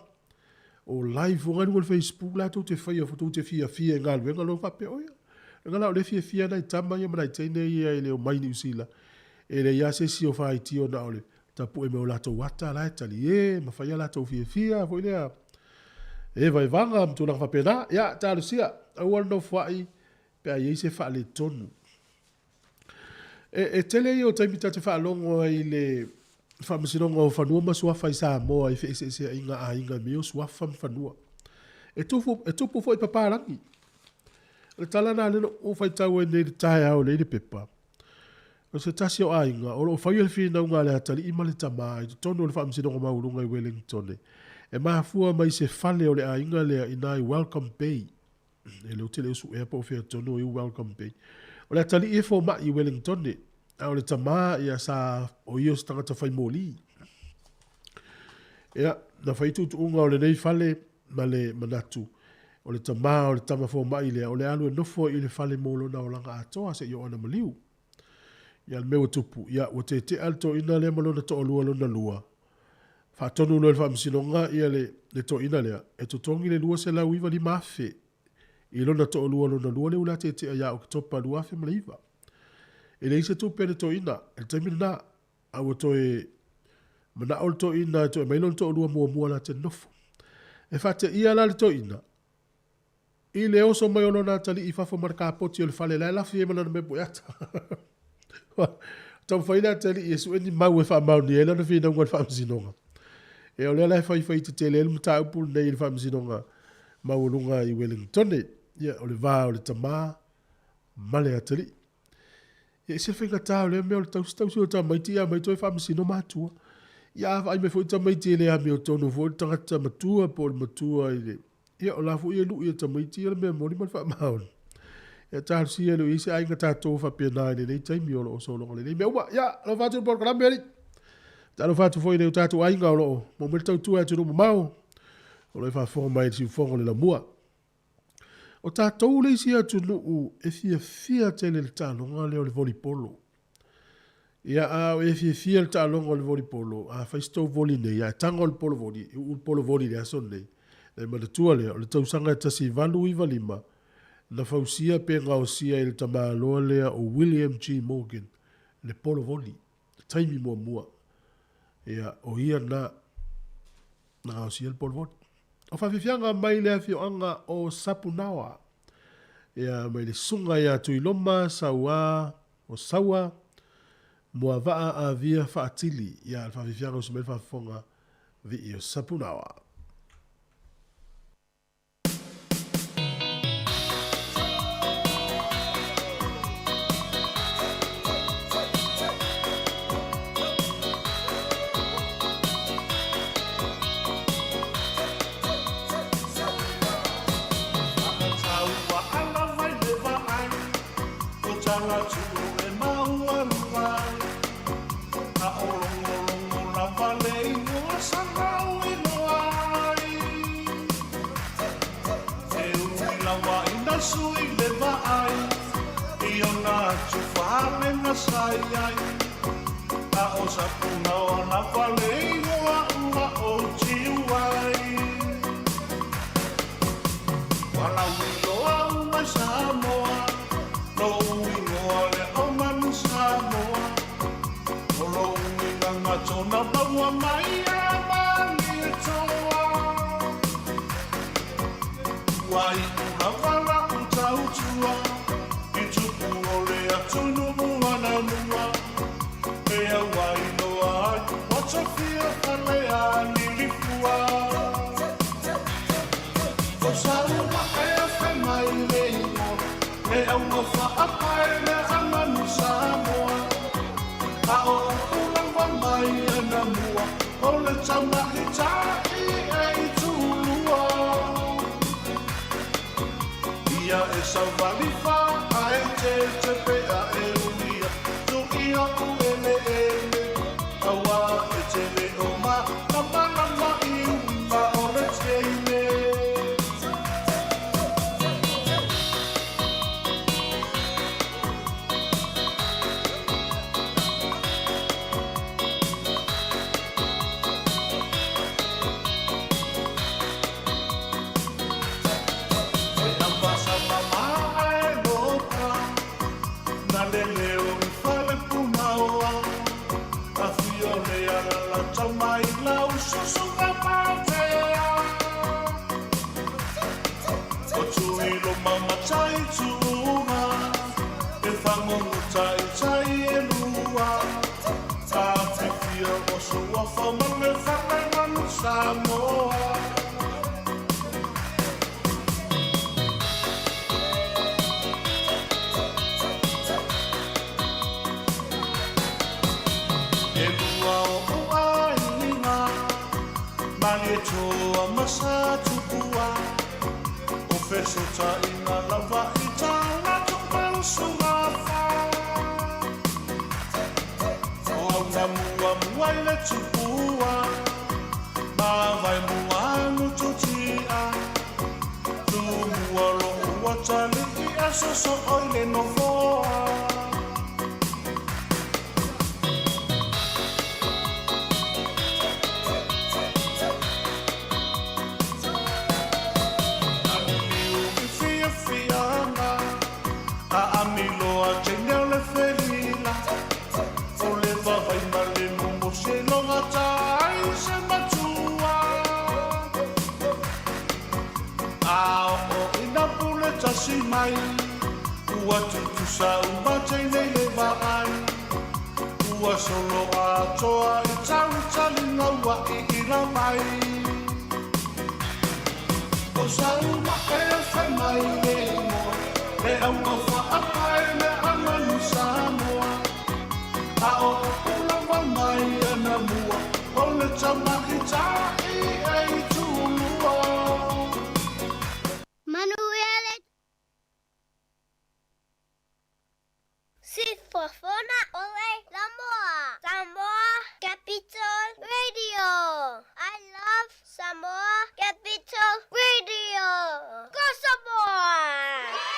o live foi i luga o le Facebook la tou te faia tou te fiafia i galuega loa faapea oia. Leaga la o lea e fiafia nai tama ia ma nai teine ia i le omai i Niu Sila. E leai lava se isi o faitio na o le tapue mai o latou ata la e talie ma fai a latou fiafia foi lea e vaevaga ma tulaga faapena. Ia, talosia, aua le nofoai pe a i ai se faaletonu. E, e tele ia o taimi ta te faalogo ai i le Faamasinoga o Fanua ma Suafa i Samoa i feeseeseaiga a aiga i mea o suafa ma fanua. E tupu, e tupu foi papalagi. O le tala lena lea na ou faitau ai nei i le taeao lea i le pepa. O se tasi o aiga o lo o faia le finauga a le atalii ma le tama i totonu o le Faamasinoga Maualuga i Wellingtone e mafua mai se fale o le aiga lea i ina i Welcome Bay. E le o te le o suea po o fea tonu o i Welcome Bay. O le atalii e fomai i Wellingtone, a o le tama ia sa o ia o se tagata fai moli. Ia, na fai tuutuuga o lenei fale ma le manatu o le tama o le tama fomai lea o le alu e nofo i le fale mo lona olaga atoa seia oo ana maliu. Ia le mea ua tupu, ia ua tetea le toeaina lea ma lona toalua lona lua. Faatonu loa e le Faamasinoga ia le, le toeaina lea e totogi le $295,000 i lona toalua lona lua lea ua la tetea ia Oketopa 2009. E leai se tupe a le toeaina i le taimi lena, a ua toe manao le toeaina e toe aumai lona toalua muamua la te nofo. E faateia la le toeaina i le oso mai o lona atalii i fafo ma le kapoti o le fale la e lafi ai ma lana mea pueata. Taumafai le atalii e sue ni mau e faamaonia ai lana finauga i le faamasinoga. Ia o lea la e faifai tetele ai le mataupu lenei i le faamasinoga maualuga i Wellingtone. Ia o le va o le tama ma le atalii. Ia e ese le faigata o lea mea o le tausi tausi o tamaiti ia aumai toe faamasino matua. Ia a vaai mai foi tamaiti e le amiotonu foi le tagata matua po o le matua i le ia o la foi e lui e tamaiti ia le mea moni ma le faamaoni. Ia talosia e le o i ai se aiga tatou faapena i lenei taimi o lo o sologa lelei mea uma. Ia, alofa atu i le polokalame alii. Talofa atu foi i le tatou aiga o lo o maua mai le tautua i atunuu mamao o lo o faafofoga mai i le siufofoga o le laumua. O tatou le isi atunuu e fiafia tele i le taaloga lea o le volipolo. Ia, a o e fiafia i le taaloga o le volipolo, a fai se tou voli nei, a e tago i le polo voli, e uu le polo voli i le aso lenei, ona e manatua lea, o le tausaga e 1895, na fausia pe gaosia e le tamaloa lea o William G. Morgan le polo voli, le taimi muamua. Ia, o ia lena na gaosia le polo voli. O faafiafiaga mai le afioaga o Sapunaoa, ia, mai le susuga ia Tuiloma Saua, o Saua, Muavaa Avia Faatili, ia, le faafiafiaga usi mai le faafofoga vii o Sapunaoa. Ua solo atoa i talitali ngaua'i i lavai. O sau ma'e fai mai le igoa, le auga fa'apae le aganu Samoa. A o upu lava mai ana mua, o le tamaita'i e i tulua. Manuia le Sifofoga o le Samoa. Samoa Capital Radio. I love Samoa Capital Radio. Go Samoa!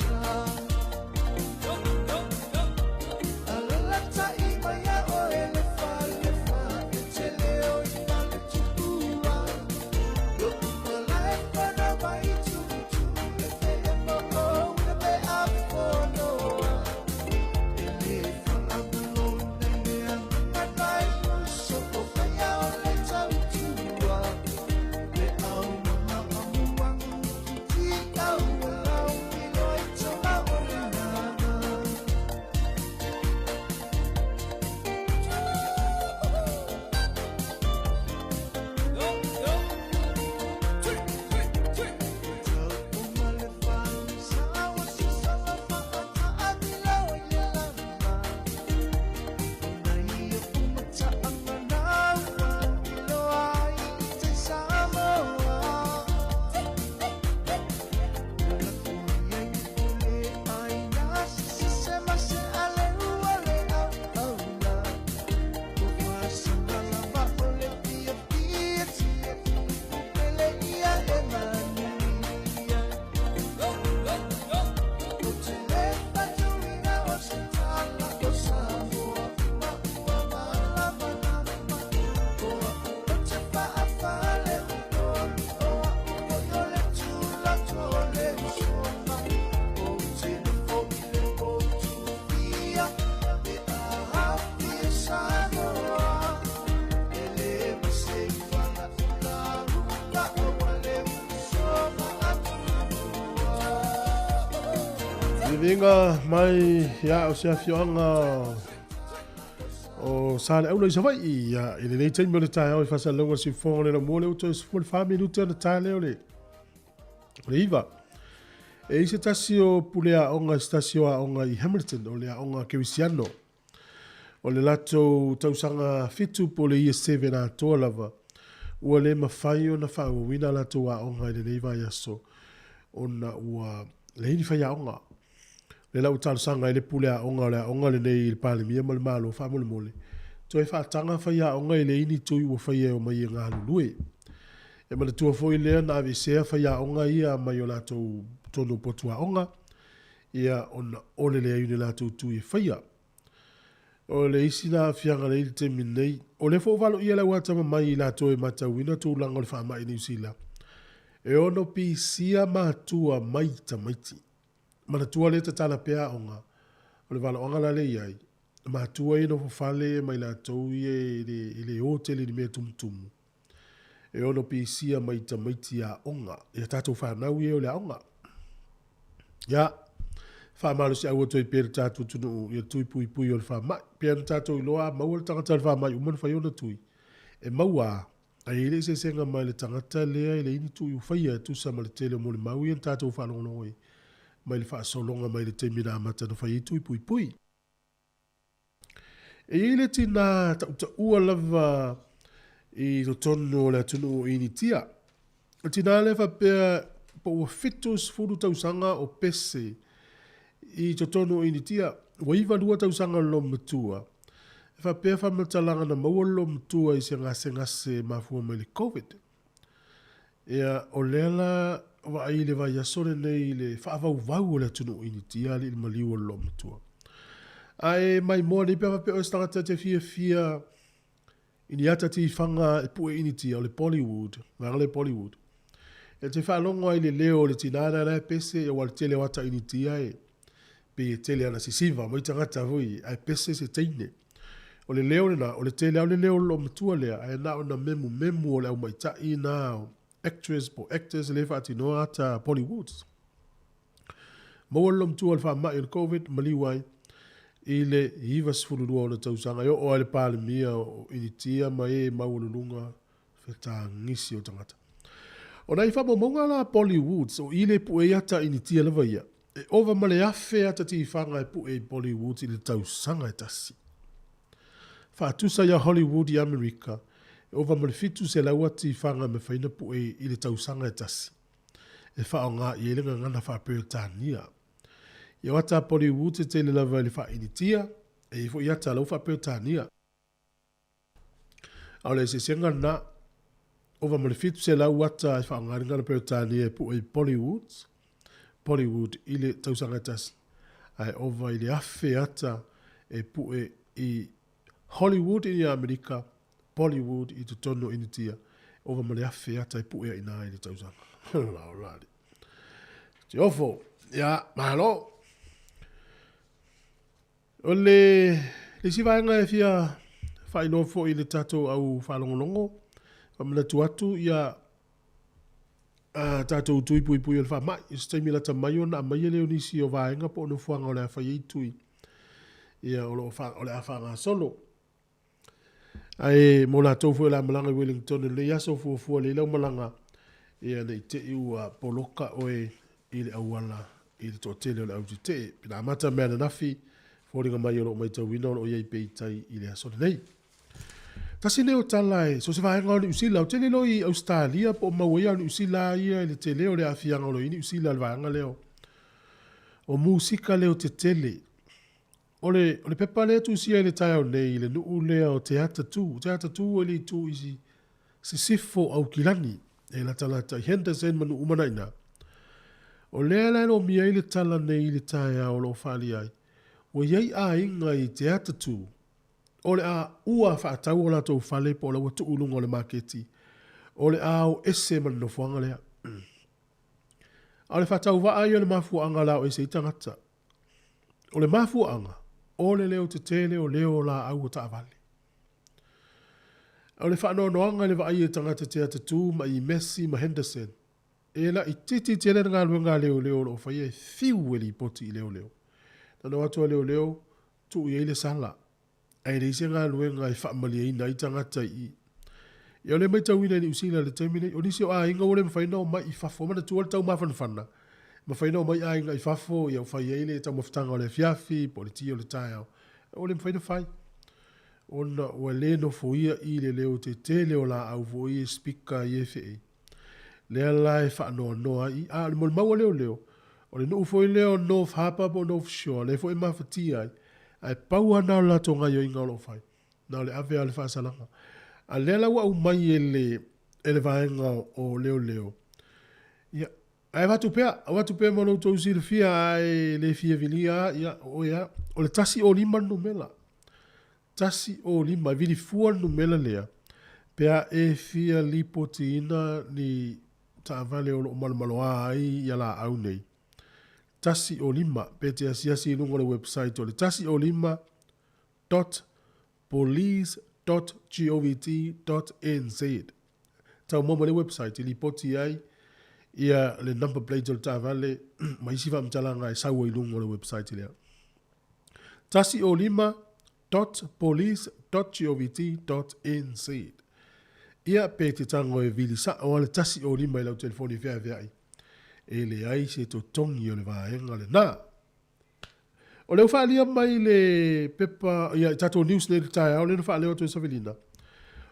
Samoa. Le viiga mai ia o se afioaga o Saleaula i Savaii ia i lenei taimi o le taeao i faasalalauga o le siufofoga o le laumua lea ua toe 14 minute ona ta lea o le 9. E i se tasi o pule aoga i se tasi o aoga i Hamilton o le aoga Kerisiano. O le latou tausaga fitu po o le Year 7 atoa lava, ua le mafai ona faaauauina a latou aoga i lenei vaiaso ona ua leai ni faiaoga. O lea la ua talosaga ai le pule aoga o le aoga lenei i le Palemia ma le Malo faamolemole, toe faataga faiaoga e leai ni tui ua faia e omai e galulue. E manatua foi lea na aveesea faiaoga ia mai o latou totonu o potu aoga, ia ona o le leai o ni latou tui e faia. O le isi la aafiaga lea i le taimi nei, o lea foi ua valoia le auatamamai i latou e matauina tulaga o le faamai i Niu Sila, e ono pisia matua mai tamaiti. Manatua lea e tatala pea aoga, o le valoaga la lea e i ai, matua ia e nofo fale ma i latou ia e le o tele i ni mea tumutumu, e ono pisia mai tamaiti aoga, ia tatou fanau ia e o i le aoga. Ia, faamalosiau atu ai pea i le tatou atunuu ia tui puipui o le faamai. Pei ona tatou iloa a maua le tagata i le faamai uma ona fai ona tui, e maua lava, ae i ai le eseesega mai le tagata lea e leai ni tui ua faia e tusa ma le tele o molimau ia na tatou faalogologo ai mai le faasologa mai le taimi na amata ona fai ai tui puipui. E i ai le tinā tautaua lava i totonu o le atunuu o Initia. O le tinā lea faapea po ua 70 tausaga o pese i totonu o Initia, ua 92 tausaga o le loomatua. E faapea faamatalaga na maua le loomatua i se gasegase e mafua mai le Covid. Ia, o lea la vaai i le vaiaso lenei i le faavauvau o le atunuu Initia alii le maliu o le loomatua. Ae maimoa nei pe a faapea oe se tagata e te fiafia i ni ata tifaga e pue Initia, o le Bollywood, vaega lea Bollywood. E te faalogo ai i le leo o le tinā lea la e pese, aua o le tele o ata Initia e pei e tele ana sisiva mai tagata foi, ae pese se teine. O le leo lena, o le tele lava o le leo o le loomatua lea, ae na ona memumemu o le aumaitai na o actress po o actors lea e faatinoa ata Bollywood. Maua le loomatua i le faamai o le Covid, maliu ai i le 92 ona tausaga, e oo lava i le Palemia o Initia ma e maualuluga fetagisi o tagata. O nai faamaumauga la a Bollywood, o i le pue ai ata Initia lava ia, e ova ma le 1,000 ata tifaga e pue i Bollywood i le tausaga e tasi. Faatusa iā Hollywood i Amerika, e ova ma le 700 ata tifaga e mafai ona pue i le tausaga e tasi, e faaaoga i ai le gagana faa-Peretania. Ia o ata a Bollywood e tele lava i le faa-Initia, e i ai foi ata a lau faa-Peretania. A o le eseesega lena, ova ma le 700 ata e faaaoga le gagana Peretania e pue i Bollywood, Bollywood i le tausaga e tasi, ae ova i le 1,000 ata e pue i Hollywood i Amerika, Bollywood i totonu o Initia, ova ma le 1,000 ata e pue ai inā i le tausaga. La o la li. Te ofo, ia, malo. O le isi vaega e fia faailoa foi i le tatou au faalogologo, faamanatu atu ia a tatou tui puipui o le faamai. I se taimi lata mai ona aumaia lea o nisi o vaega po o nofoaga o le a fai ai tui, ia o lo o o le a faagasolo. Ae mo latou foi o le a malaga i Wellington i lenei aso, fuafua lelei lau malaga, ia ne i te i ua poloka oe i le auala i le toatele o le autetee. Pe na amata mea ananafi, foliga mai o lo o matauina o lo o i ai pea i tai i le aso lenei. Tasi lenei o tala e so o se vaega o Niu Sila, ou te le iloa i Ausetalia po o maua ai a o Niu Sila lava ia i le tele o le aafiaga o lo o i ai Niu Sila i le vaega lea o musika leo tetele. O le, o le pepa lea e tusia i le taeao nei i le nuu lea o Te Atatū. Te Atatū e le itu i sisifo o Aukilani, e latalata i Henderson ma nuu uma na i ina. O lea la e lomia ai le tala nei i le taeao o lo o faaalia ai, ua i ai aiga i Te Atatū o le a ua faatau o latou fale po o la ua tuu i luga o le maketi, o le a o ese ma le nofoaga lea. A o le faatauvaa ia o le mafuaaga o le a o ese ai tagata. O le mafuaaga, o le leo tetele o leo o laau o taavale. O le faanoanoaga i le vaai e tagata Te Atatū ma i Massey ma Henderson. E laitiiti tele le galuega a leoleo o lo o faia e fiu e lipoti i leoleo. Na ona o atu a leoleo tuu i ai le sala, ae leai se galuega e faamalieina ai tagata i i. Ia o lea e matauina i Niu Sila i le taimi nei, o nisi o aiga ua le mafai ona omai i fafo. Manatua le taumafanafana, e mafai ona omai aiga i fafo, ia ua fai ai le taumafataga o le afiafi po o le ti o le taeao. Ua le mafai ona fai ona ua le nofoia i le leo tetele o laau foi ia speaker ia e feei. Lea la e faanoanoa ai i. A o le molimau a leoleo, o le nuu foi lea o North Harbour po o North Shore, lea foi e mafatia ai, ae pau lava na o le latou gaoioiga o lo o fai, na o le ave lava o le faasalaga. A lea la ua aumai e le, e le vaega o leoleo, ia, ae avatu pea, avatu pea mo lo outou silafia, ae le fia vilia lava, ia, o oe lava. O le 105 le numera. 105, e vili fua le numera lea pe a e fia lipotiina ni taavale o lo o malomaloa ai ia laau nei. 105, pe te asiasi i luga o le website o le 105 dot police dot govt dot nz. Tau maua mai le website e lipoti ai ia le number plate o le taavale ma isi faamatalaga e sau ai i luga o le website lea. 105 dot police dot govt dot nz. Ia pe te tango e vili sa'o a le 105 i lau telefoni feavea'i, e leai se totogi o le vaega lenā. O lea ua faaalia mai le pepa, ia, i tatou news nei i le taeao lea na faaleo atu e Savelina,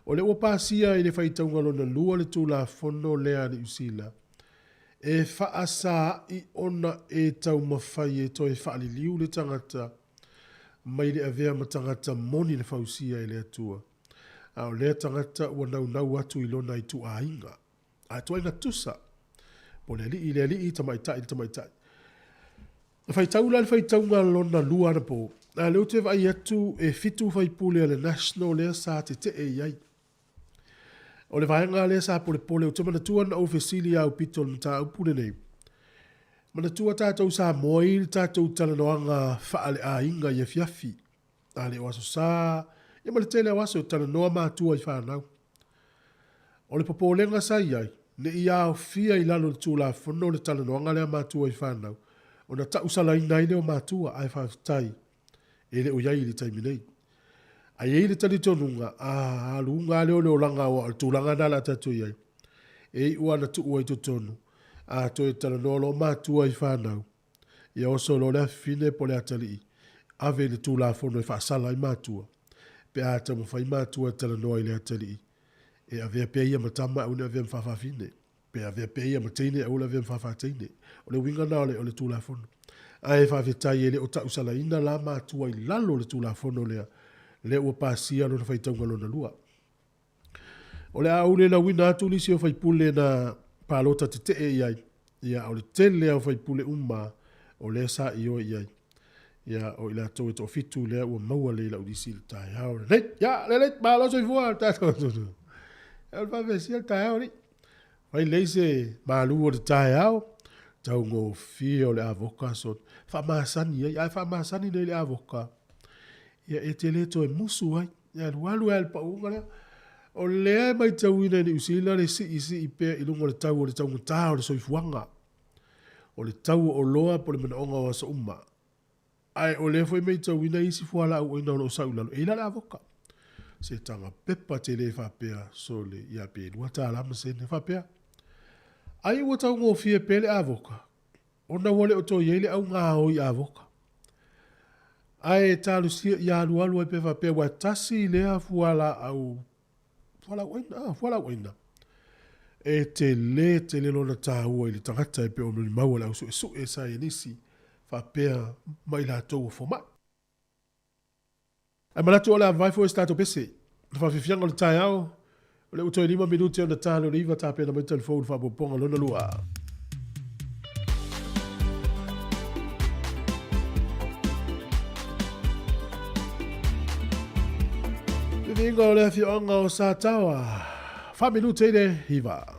o lea ua pasia i le faitauga lona lua le Tulafono lea a Niu Sila e faasaa'i ona e taumafai e toe faaliliu le tagata mai le avea ma tagata moni na fausia e le Atua, a o lea tagata ua naunau atu i lona ituaiga. A ituaiga tusa, po o le alii i le alii, tamaitai i le tamaitai. Na faitau la le faitauga lona lua anapo, a o lea ou te vaai atu e fitu faipule a le National lea sa tetee i ai. O le vaega lea sa polepole, ou te manatua na ou fesili aupito i le mataupu lenei. Manatua tatou Samoa i le tatou talanoaga faaleaiga i afiafi, a le o Aso Sa, ia ma le tele o aso e talanoa matua i fanau. O le popolega sa i ai, ne i aofia i lalo o le Tulafono le talanoaga lea a matua i fanau, ona tausalaina ai lea o matua, ae faafetai e le o i ai i le taimi nei. Ae i ai le talitonuga, a aluga lava lea o le olaga aua o le tulaga lena o le a tatou i ai, e iu lava ina tuu ai i totonu, a toe talanoa loa matua i fanau, ia oso loa le afifine po o le atalii, ave i le Tulafono e faasala ai matua, pe a taumafai matua e talanoa i le atalii, e avea pea ia ma tama ae aua ne i avea ma faafafine. Pe avea pea ia ma teine aua le avea ma faafateine. O le uiga lena o le Tulafono. Ae faafetai e le o tausalaina la matua i lalo o le Tulafono lea, lea ua pasia lona faitauga lona lua. O le a ou le lauina atu nisi o faipule na palota tetee i ai, ia a o le tele lava o faipule uma o lea sa ioe i ai. Ia, o i latou e toafitu lea ua maua lelei lau lisi i le taeao lenei. Ia, lelei, malo soifua le tatou atunuu. O le faafesia le taeao alii. Fai lelei se malu o le taeao, taugofie o le avoka so faamasani ai. A e faamasani nei i le avoka, ia e te le toe musu ai. Ia alualu ai lava i le pauga lea. O lea e matauina i Niu Sila le siisii pea i luga o le tau o le taugata o le soifuaga. O le tau o oloa po o le manaoga o aso uma. Ae o lea foi e matauina isi fualaau aina o lo o sau i lalo, e i ai la le avoka. Se taga pepa tele faapea, sole, ia pe $2 ma sene faapea. Ai ua taugofie pea le avoka, ona ua le o toe i ai le au gaoi avoka. Ae talosia ia alualu ai pea faapea, aua e tasi lea fualaau fualaau aina, ah, fualaau aina. E tele tele lona taua i le tagata e pei ona molimau a le au suesue saienisi faapea ma i latou o fomai. Ae manatu o le a vavae foi se tatou pese. Le faafiafiaga o le taeao, o lea ua toe 5 minute ona ta lea o le 9 tapena mai telefou i le faaopoopoga lona lua. Viviga o le afioaga o Sataoa, 4 minute i le 9.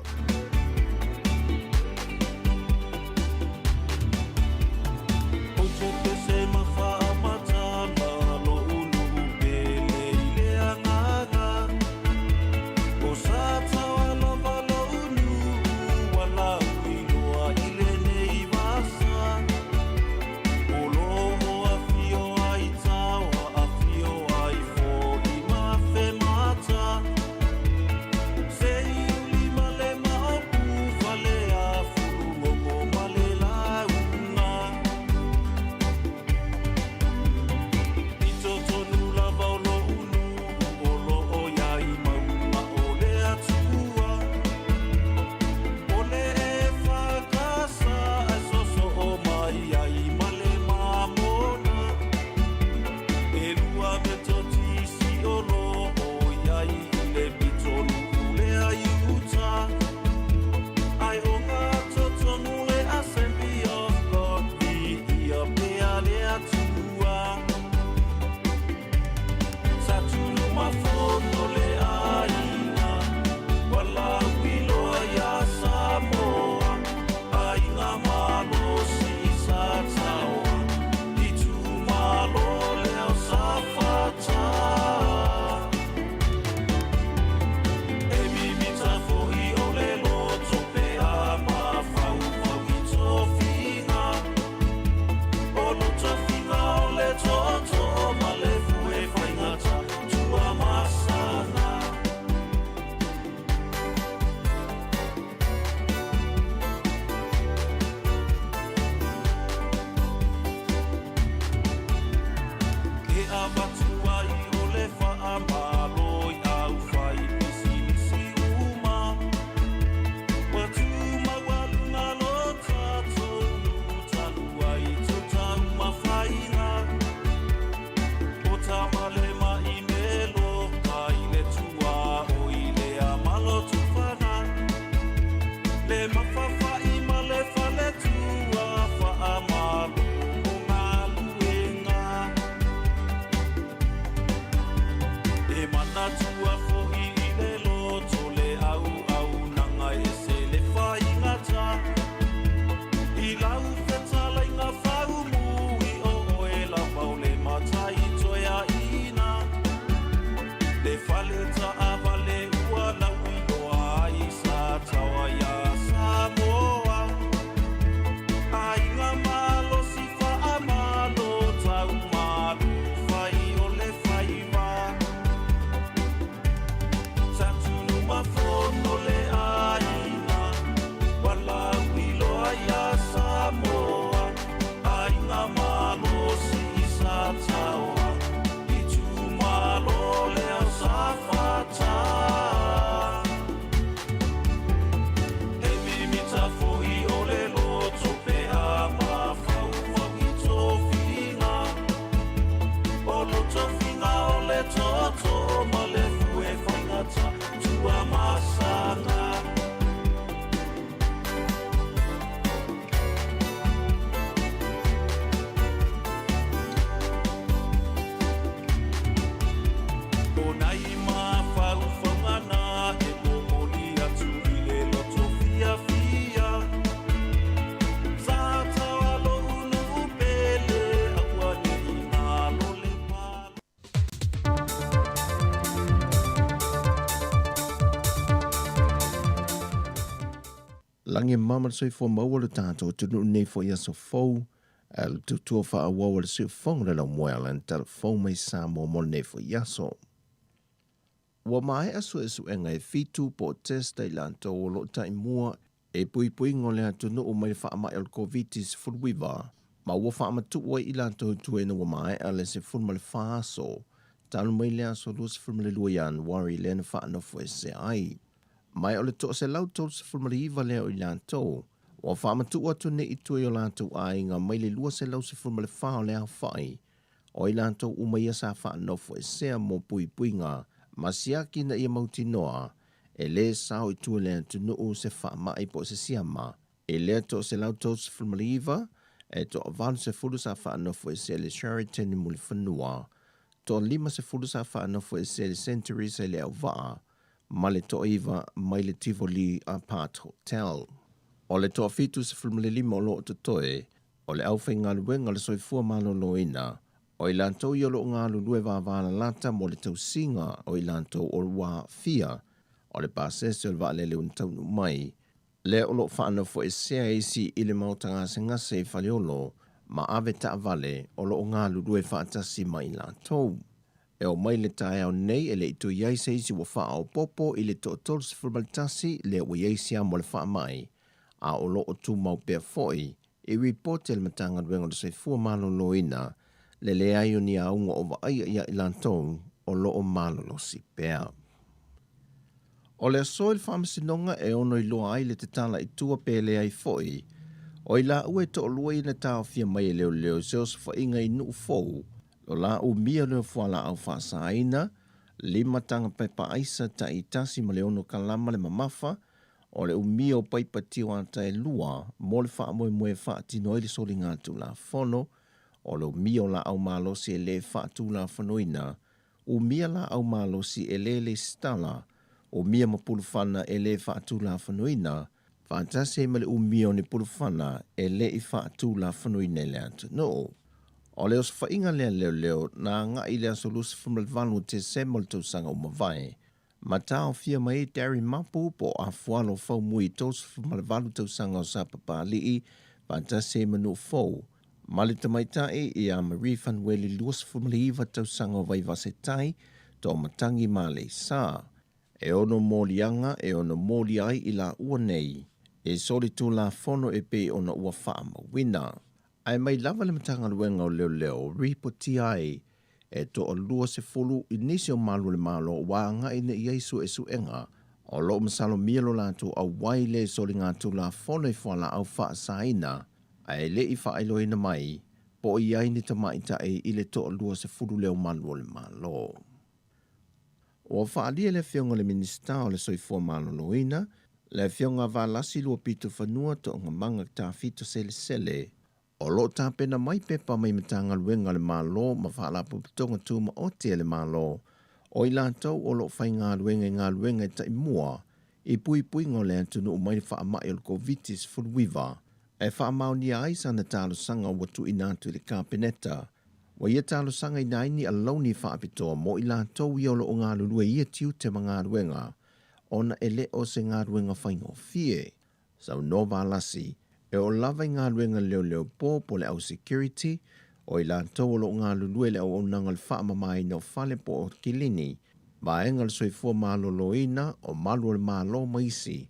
manatua foʻi i le loto le auaunaga e ese le faigata. I lau fetalaiga faumui o oe lava o le matai toeaina. Le fale taavale ua lauiloa ai sa taoa iā Samoa. Aiga malosi faamalo taumalo fai o le faiva. Sa Tunumafono le aiga ua lauiloa iā Samoa. Aiga malosi i sa taoa itumalo lea o Safata. He mimita foʻi o le loto pe a mafaufau i tofiga. O lo tofiga o le tootoo ma le fue faigata Tuamasaga. O nai mafaufauga na e momoli atu i le loto fiafia. Sa taoa lo'u nuu pele aua nei nalo le pale. Lagi e mama le soifua maua lo tatou atunuu nei foi aso fou, ae o le tautua faaauau a le siufofoga o le laumua e ala i tala fou mai Samoa mo lenei foi aso. Ua maea suesuega e fitu po o test a i latou o lo o taimua e puipuiga o le atunuu mai le faamai o le Koviti-19 ma ua faamatuu ai i latou i tua ina ua maea le 14 aso talu mai le aso 22 Ianuari lea na faanofoesea ai. Ma o le 139 lea o i latou ua faamatuu atu nei i tua i o latou aiga mai le 214 o le aofai o i latou uma ia sa faanofoesea mo puipuiga ma siaki ina ia mautinoa e lē sao i tua i le atunuu se faamai po o se siama. I lea 139, e toa-80 sa faanofoesea i le Sheraton i Mulifanua, toa-50 sa faanofoesea i le Century sa i Leauvaa, ma le toa-9 mai le Tivoli Apart Hotel. O le toa-75 o lo o totoe, o le aufaigaluega o le soifua maloloina, o i latou ia o lo o galulue vavalalata mo le tausiga o i latou o ua aafia, o le pasese o le vaalele ua taunuu mai, lea o lo o faanofoesea isi i le maota gasegase i Faleolo ma ave taavale o lo o galulue faatasi ma i latou. E oo mai le taeao nei e le i toe i ai se isi ua faaopoopo i le toa-31 lea ua i ai siama o le faamai, a o lo o tumau pea foi i ripoti a le Matagaluega o le Soifua Maloloina le leai o ni auga o vaaia ia i latou o lo o malolosi pea. O le aso i le faamasinoga e ono iloa ai le tatala i tua pe leai foi, o i laua e toalua ia na taofia mai e leoleo i se osofaiga i Nuufou, lo la umia lea o fualaau faasaina, lima taga pepa aisa taitasi ma le ono kalama le mamafa, o le umia o paipa tio ata e lua mo le faamoemoe e faatino ai le soliga Tulafono, o le umia o laau malosi e lē faatulafonoina, umia laau malosi e lē lesitala, umia ma pulufana e lē faatulafonoina, faatasi ai ma le umia o ni pulufana e le i faatulafonoina i le atunuu. O le osofaiga lea leoleo na agai i le aso 28 o Tesema o le tausaga ua mavae, ma taofia mai ai Darry Mapu po o Afualo Faumui 38 tausaga o Sapapalii faatasi ai ma Nuufou, ma le tamaitai ia Marie Fanueli 29 tausaga o Vaivasetai, Toamatagi ma Aleisa. E ono moliaga e ono moli ai i laua nei e solitulafono e pei ona ua faamauina. Ae mai lava le Matagaluega o Leoleo ripotia ai e toa-20 i nisi o malu o le Malo ua agai nei i ai suesuega o lo o masalomia lo latou auai le soligatulafono i fualaau faasaina ae le i faailoaina mai po o i ai ni tamaitai i le toa-20 lea o malu o le Malo. Ua faaalia le Afioga i le Minisita o le Soifua Maloloina, le Afioga Valasi Luapitofanua Toogamaga Tafito Selesele, O lo o tapena mai pepa mai Matagaluega a le Malo ma Faalapotopotoga Tumaoti a le Malo O i latou o lo o faigaluega i galuega e taimua i puipuiga o le atunuu mai le faamai o le Koviti-19, e faamaonia ai sana talosaga ua tuuina atu i le Kapeneta. Ua ia talosagaina ai ni alauni faapitoa mo i latou ia o lo o galulue i ia tiute ma galuega, ona e le o se galuega faigofie. Saunoa Valasi, e oo lava i galuega leoleo po po o le au security, o i latou o lo o galulue i le auaunaga o le faamamaina o fale po o kilini, vaega o le soifua maloloina, o malu o le Malo ma isi,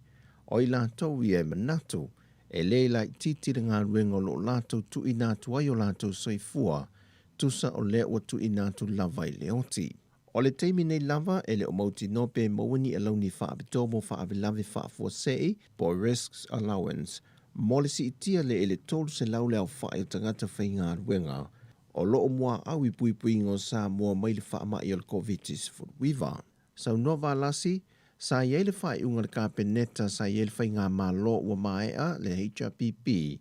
o i latou ia e manatu e le laitiiti le galuega o lo o latou tuuina atu ai o latou soifua, tusa o lea ua tuuina atu lava i le oti. O le taimi nei lava, e le o mautinoa pe maua ni alauni faapitoa mo faalavelave faafuasei po o risks allowance mo le siitia lea i le 300 le aofai o tagata faigaluega o lo o muaau i puipuiga o Samoa mai le faamai o le Koviti-19. Saunoa Valasi, sa i ai le faaiuga a le Kapeneta sa i ai le faigamalo ua maea le HRPP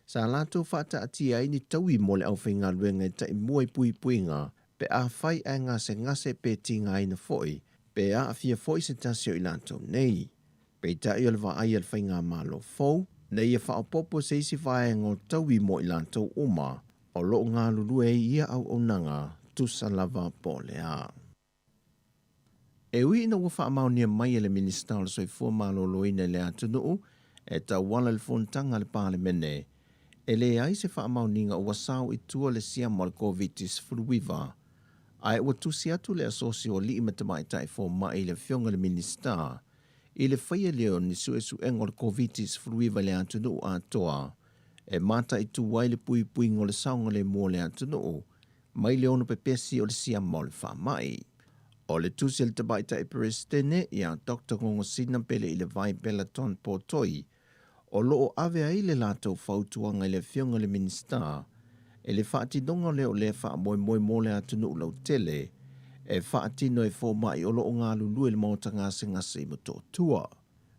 sa latou faataatia ai ni taui mo le aufaigaluega e taimua i puipuiga pe afai ae gasegase pe tigaina foi pe aafia foi se tasi o i latou nei. Peitai o le vaai a le faigamalo fou, ina ia faaopoopo se isi vaega o taui mo i latou uma o lo o galulue ai i ia auaunaga tusa lava po o le a. E ui ina ua faamaonia mai e le Minisita o le Soifua Maloloina i le atunuu e tauala i le fonotaga a le Palemene, e leai se faamaoniga ua sao i tua le siama o le Koviti-19, ae ua tusi atu le Asosi o Alii ma Tamaitai Fomai i le Afioga i le Minisita i le faia lea o ni suesuega o le Koviti-19 i le atunuu atoa e mataitu ai le puipuiga o le saogalemu o le atunuu mai le ono pepesi o le siama o le faamai. O le tusi a le Tamaitai Peresetene ia Doctor Gogosina Peleilevai Pellaton Potoi, o lo o ave ai le latou fautuaga i le Afioga i le Minisita i le faatinoga lea o lea faamoemoe mo le atunuu lautele e faatino e fomai o lo o galulue i le Maota Gasegase i Motootua.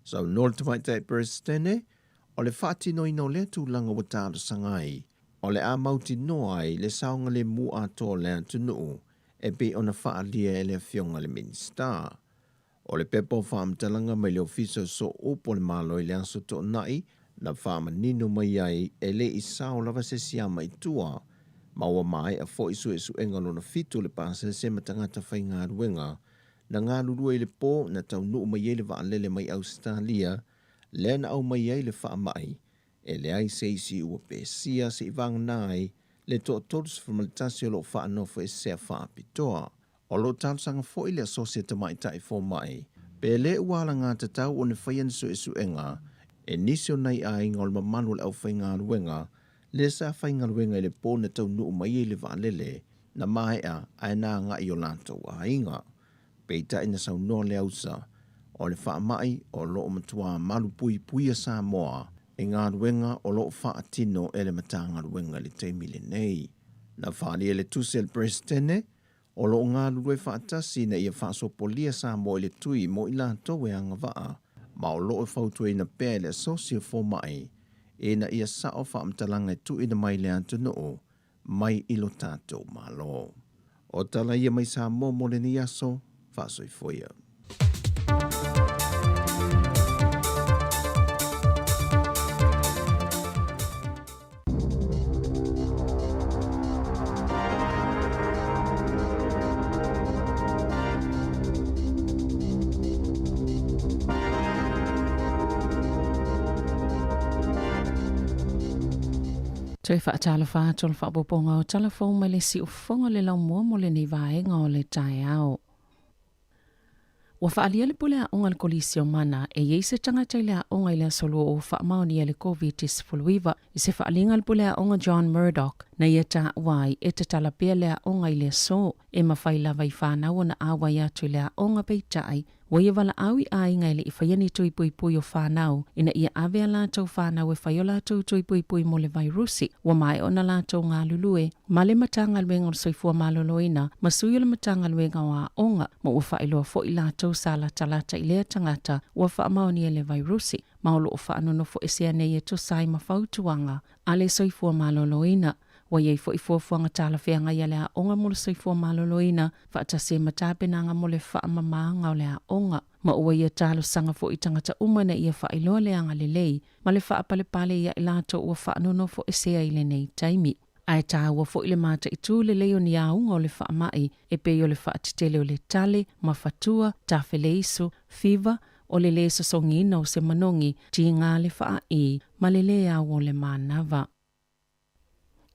Saunoa le Tamaitai Peresetene, o le faatinoina o lea tulaga ua talosaga ai, o le a mautinoa ai le saogalemu atoa o le atunuu e pei ona faaalia e le Afioga i le Minisita. O le pepa o faamatalaga mai le Ofisa o Sooupu o le Malo i le Aso Toonai na faamanino mai ai e le i sao lava se siama i tua ma ua maea foi suesuega lona fitu o le pasese ma tagata faigaluega na galulue i le po na taunuu mai ai le vaalele mai Ausetalia lea na aumai ai le faamai E leai se isi ua pesia seivagana ai le toa-31 o lo o faanofoesea faapitoa. O lo o talosaga foi le Asosi a Tamaitai Fomai pe le ua alagatatau ona faia ni suesuega e nisi o nai aiga o le mamalu o le aufaigaluega lea sa faigaluega i le po na taunuu mai ai le vaalele na maea ae na agai i o latou aiga. Peitai na saunoa le ausa, o le faamai o lo o matua malupuipuia Samoa i galuega o lo o faatino e le Matagaluega i le taimi lenei. Na faaalia le tusi a le Peresetene, o lo o galulue faatasi ina ia faasopolia Samoa i le tui mo i latou e agavaa, ma o lo o fautuaina pea e le Asosi o Fomai ina ia sao faamatalaga e tuuina mai i le atunuu mai i lo tatou Malo. O tala ia mai Samoa mo lenei aso, faasoifua ia. Toe faatalofa atu o le faaopoopoga o tala fou mai le siufofoga o le laumua mo lenei vaega o le taeao. Ua faaalia le pule aoga a le Kolisi o Mana e i ai se tagata i le aoga i le Aso Lua ua faamaonia le Koviti-19 i se faaaliga a le pule aoga John Murdoch na ia taua ai e tatala pea le aoga i le aso e mafai lava i fanau ona auai atu i le aoga peitai Ua ia valaau i aiga e le i faia ni tui puipui o fanau, ina ia ave a latou fanau e fai o latou tui puipui mo le vairusi, ua maea ona latou galulue ma le Matagaluega o le Soifua Maloloina ma sui o le Matagaluega o Aoga, ma ua faailoa foi latou sa latalata i lea tagata ua faamaonia le vairusi, ma o lo o faanonofoesea nei e tusa ai ma fautuaga a le Soifua Maloloina. Ua i ai foi fuafuaga talafeagai a le Aoga mo le Soifua Maloloina faatasi ai ma tapenaga mo le faamamaga o le aoga. Ma ua ia talosaga foi i tagata uma ina ia faailoa le agalelei ma le faapalepale ia i latou ua faanonofoesea i lenei taimi. Ae taua foi le mataitu lelei o ni auga o le faamai e pei o le faatetele o le tale, mafatua, tafeleiso, fiva, o le lē sosogiina o se manogi, tiga le faaī, ma le lē ao o le manava.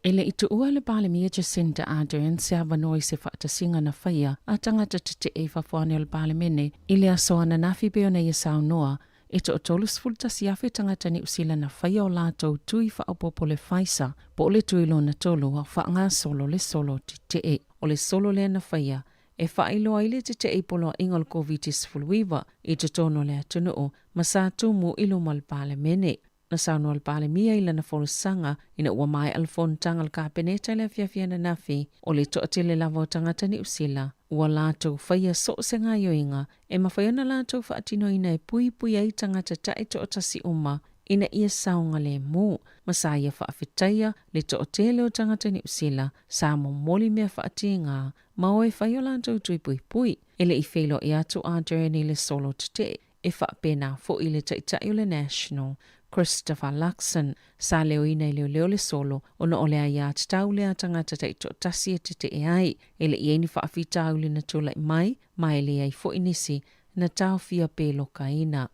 E le i tuua le Palemia Jacinda Ardern se avanoa i se faatasiga na faia a tagata tetee i fafo ane o le Palemene i le aso ananafi pei ona ia saunoa e toa-31,000 tagata Niu Sila na faia o latou tui faaopoopo le Pfizer po o le tui lona tolu a o faagasolo le solo tetee. O le solo lea na faia e faailoa ai le tetee i poloaiga o le Koviti-19 i totonu o le atunuu ma sa tumu i luma o le Palemene. Na saunoa le Palemia i lana folasaga ina ua maea le fonotaga a le Kapeneta i le afiafi ananafi, o le toatele lava o tagata Niu Sila ua latou faia so o se gaoioiga e mafai ona latou faatinoina e puipui ai tagata taitoatasi uma ina ia saogalemu, ma sa ia faafetaia le toatele o tagata Niu Sila sa momoli mea faatiga ma o e fai o latou tui puipui. E le i feiloai atu a Ardern i le solo tetee e faapena foi le taitai o le National, Christopher Luxon, sa leoina i leoleo le solo ona o le aiatatau lea a tagata taitoatasi e tetee ai. E le i ai ni faafitauli na tulai mai, ma e leai foi nisi na taofia pe lokaina.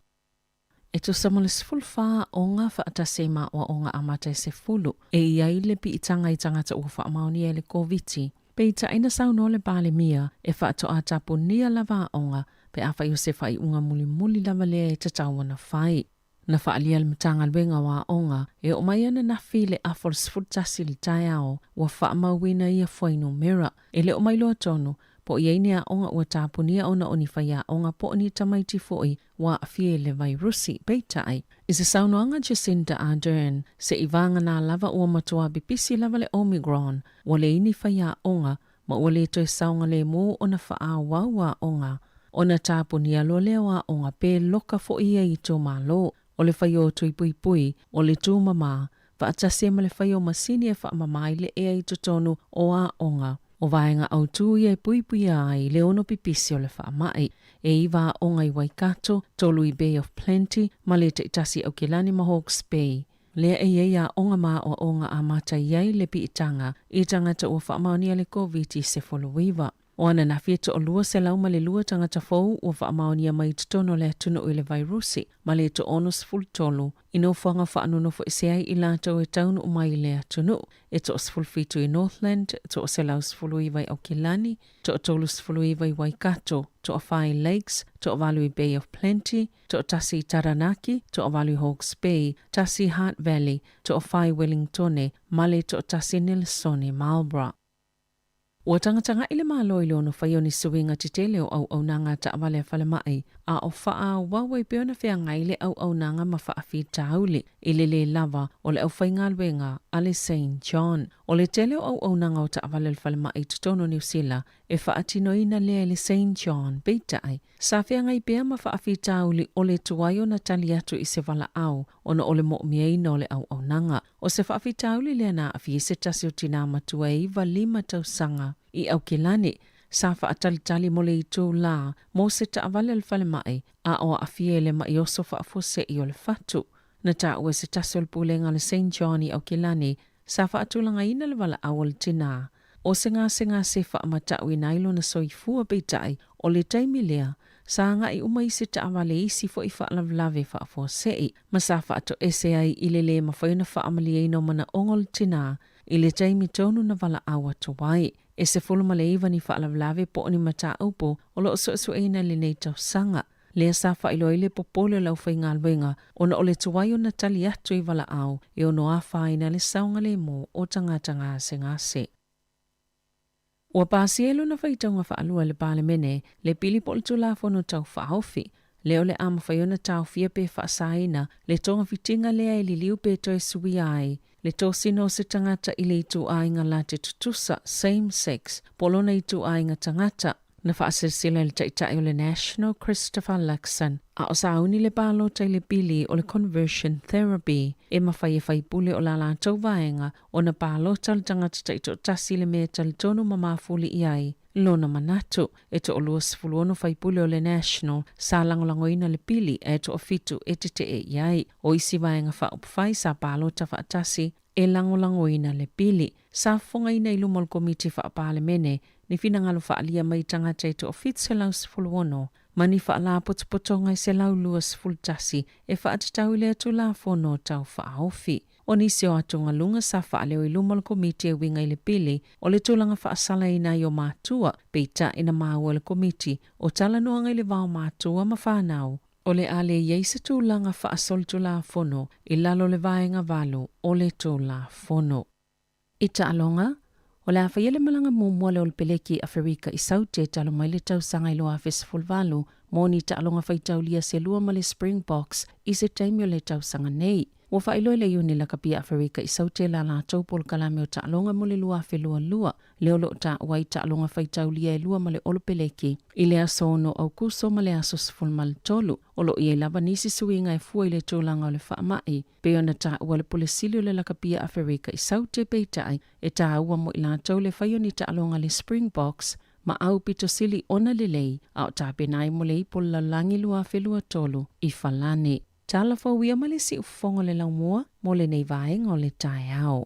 E tusa ma le 14 aoga faatasi ai ma aoaoga amata e 10 e i ai le piitaga i tagata ua faamaonia i le Koviti. Peitai na saunoa le Palemia e faatoa tapunia lava aoga pe afai o se faaiuga mulimuli lava lea e tatau ona fai. Na faaalia le Matagaluega o Aoga e oo mai ananafi i le afa o le 11 i le taeao ua faamauina ia fuainumera. E le o mailoa tonu po o i ai ni aoga ua tapunia ona o ni faiaoga po o ni tamaiti foi ua aafia i le vairusi. Peitai, i se saunoaga Jacinda Ardern, seʻi vagana lava ua matua pipisi lava le Omicron, ua leai ni faiaoga ma ua lē toe saogalēmū ona faaauau aoga, ona tapunia loa lea o aoga pe loka foi ia i itumalo. O le fai o tui puipui, o le tūmamā, faatasi ai ma le fai o masini e faamamā ai le ea i totonu o aoga. O vaega autū ia e puipuia ai le ono pipisi o le faamai. E iva aoga i Waikato, tolu i Bay of Plenty, ma le taitasi i Aukilani ma Hawke's Bay. Lea e i ai aoga ma aoaoga amata i ai le piitaga i tagata ua faamaonia le Koviti-19. O ananafi e 202 tagata fou ua faamaonia mai i totonu o le atunuu i le vairusi, ma le 63 i nofoaga faanonofoesea ai i latou e taunuu mai i le atunuu, e 17 i Northland, 119 i Aukilani, 39 i Waikato, 4 i Lakes, 8 i Bay of Plenty, 1 i Taranaki, 8 i Hawke's Bay, 1 i Hutt Valley, 4 i Wellingtone, ma le 1 i Nelesone, Marlborough. Ua tagatagaʻi le Malo i le ono fai o ni suiga tetele o auaunaga a taavale a falemai, a o faaauau ai pea ona feagai le auaunaga ma faafitauli i le lē lava o le aufaigaluega a le Saint John. O le tele o auaunaga o taavale a le falemai i totonu o Niu Sila e faatinoina lea e le Saint John, peitai, sa feagai pea ma faafitauli o le tuai ona tali atu i se valaau ona o le moomiaina o le auaunaga. O se faafitauli lea na aafia ai se tasi o tinā matua e 95 tausaga i Aukilani, sa faatalitali mo le itulā mo se taavale a le falemai a o aafia i le maʻi oso faafuasei o le fatu. Na taua e se tasi o le pulega a le Saint John i Aukilani sa faatulagaina le valaau a le tinā o se gasegase faamatauina ai lona soifua peitai o le taimi lea sa agai uma isi taavale i isi foi faalavelave faafuasei ma sa faatoese ai i le lē mafai ona faamalieina o manaoga o le tinā i le taimi tonu na valaau atu ai. E 19 ni faalavelave po o ni mataupu o lo o suesueina i lenei tausaga. Lea sa faailoa ai le popole o le aufaigaluega ona o le tuai ona tali atu i valaau e ono afaina le saogalemu o tagata gasegase. Ua pasia i lona faitauga faalua e le Palemene le pili po o le Tulafono Tau Faaofi, lea o le a mafai ona taofia pe faasaina le togafitiga lea e liliu pe toe suia ai le tosina o se tagata i le ituaiga late tutusa, same sex, po o lona ituaiga tagata. Na faasilsila e le Taitai o le National Christopher Luxon a o sauni le palota i le pili o le conversion therapy e mafai e faipule o la latou vaega ona palota le tagata taitoatasi i le mea e talitonu ma mafuli i ai lona manatu. E toalua 16 faipule o le National sa lagolagoina le pili ae toafitu e tetee i ai. O isi vaega faaupufai sa palota faatasi e lagolagoina le pili. Sa fofogaina i luma o le Komiti Faa-Palemene ni finagalo faaalia mai tagata e toa-716 ma ni faalapotopotoga e 121 e faatatau i lea Tulafono Tau Faaofi. O nisi o atugaluga sa faaleo i luma o le Komiti e uiga i le pili o le tulaga faasalaina ai o matua, peitai na maua e le Komiti o talanoaga i le va o matua ma fanau, O le a le i ai se tulaga faasolitulafono i lalo o le Vaega 8 o le Tulafono. I taaloga, o le a faia le malaga muamua a le Olepeleki i Aferika i Saute talu mai le tausaga i 2018 mo ni taaloga faitaulia se lua ma le Springboks i se taimi o le tausaga nei. Ua faailoa e le Iuni Lakapi a Aferika i Saute la latou polokalame o taaloga mo le 2022, lea o lo o taua ai taaloga faitaulia e lua ma le Olopeleki i le aso 6 Aokuso ma le aso 13. O lo o i ai lava nisi suiga e fua i le tulaga o le faamai, pei ona taua e le Pule Sili o le Lakapi a Aferika i Saute, peitai, e taua mo i latou le fai o ni taaloga a le Springboks ma aupito sili ona lelei a o tapena ai mo le Ipu o le Lalolagi 2023 i Falani. Tala fou ia ma le siufofoga o le laumua mo lenei vaega o le taeao.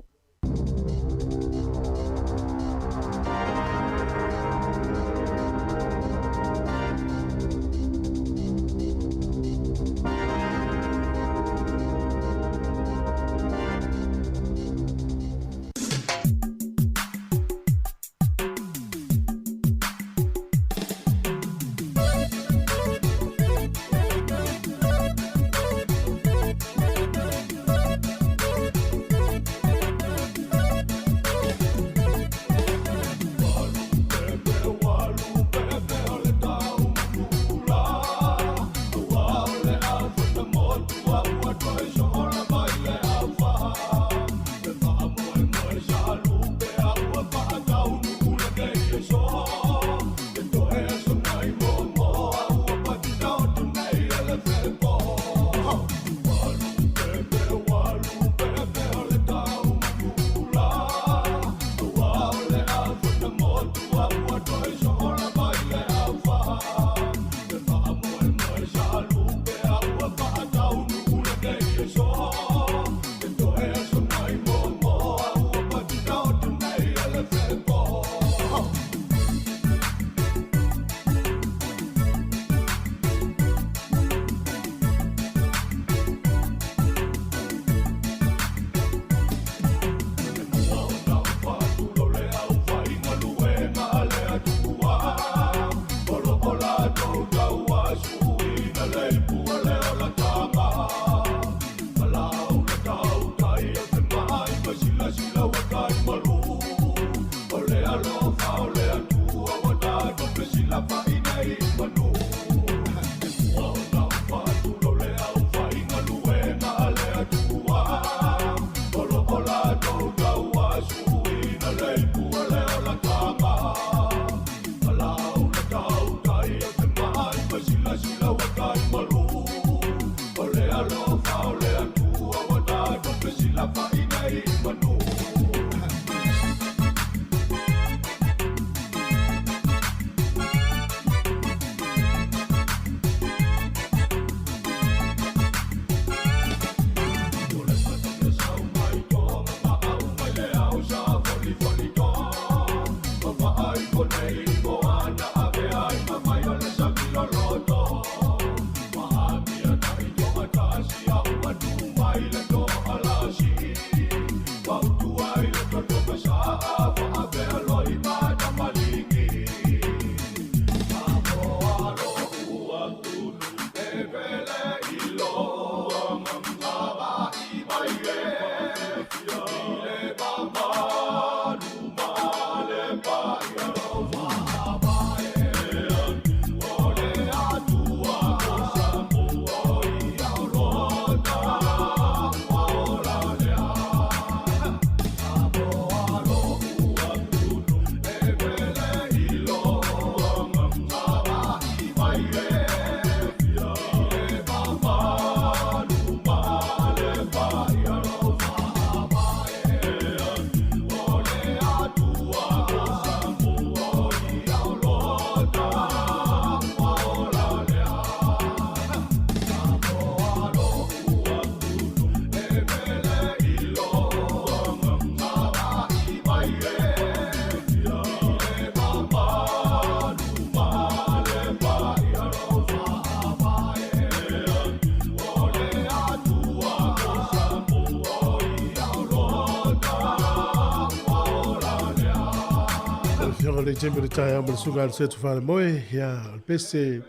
Afioga le Jimmy le taeao ma le susuga a le Setu Falemoe, ia, o le pese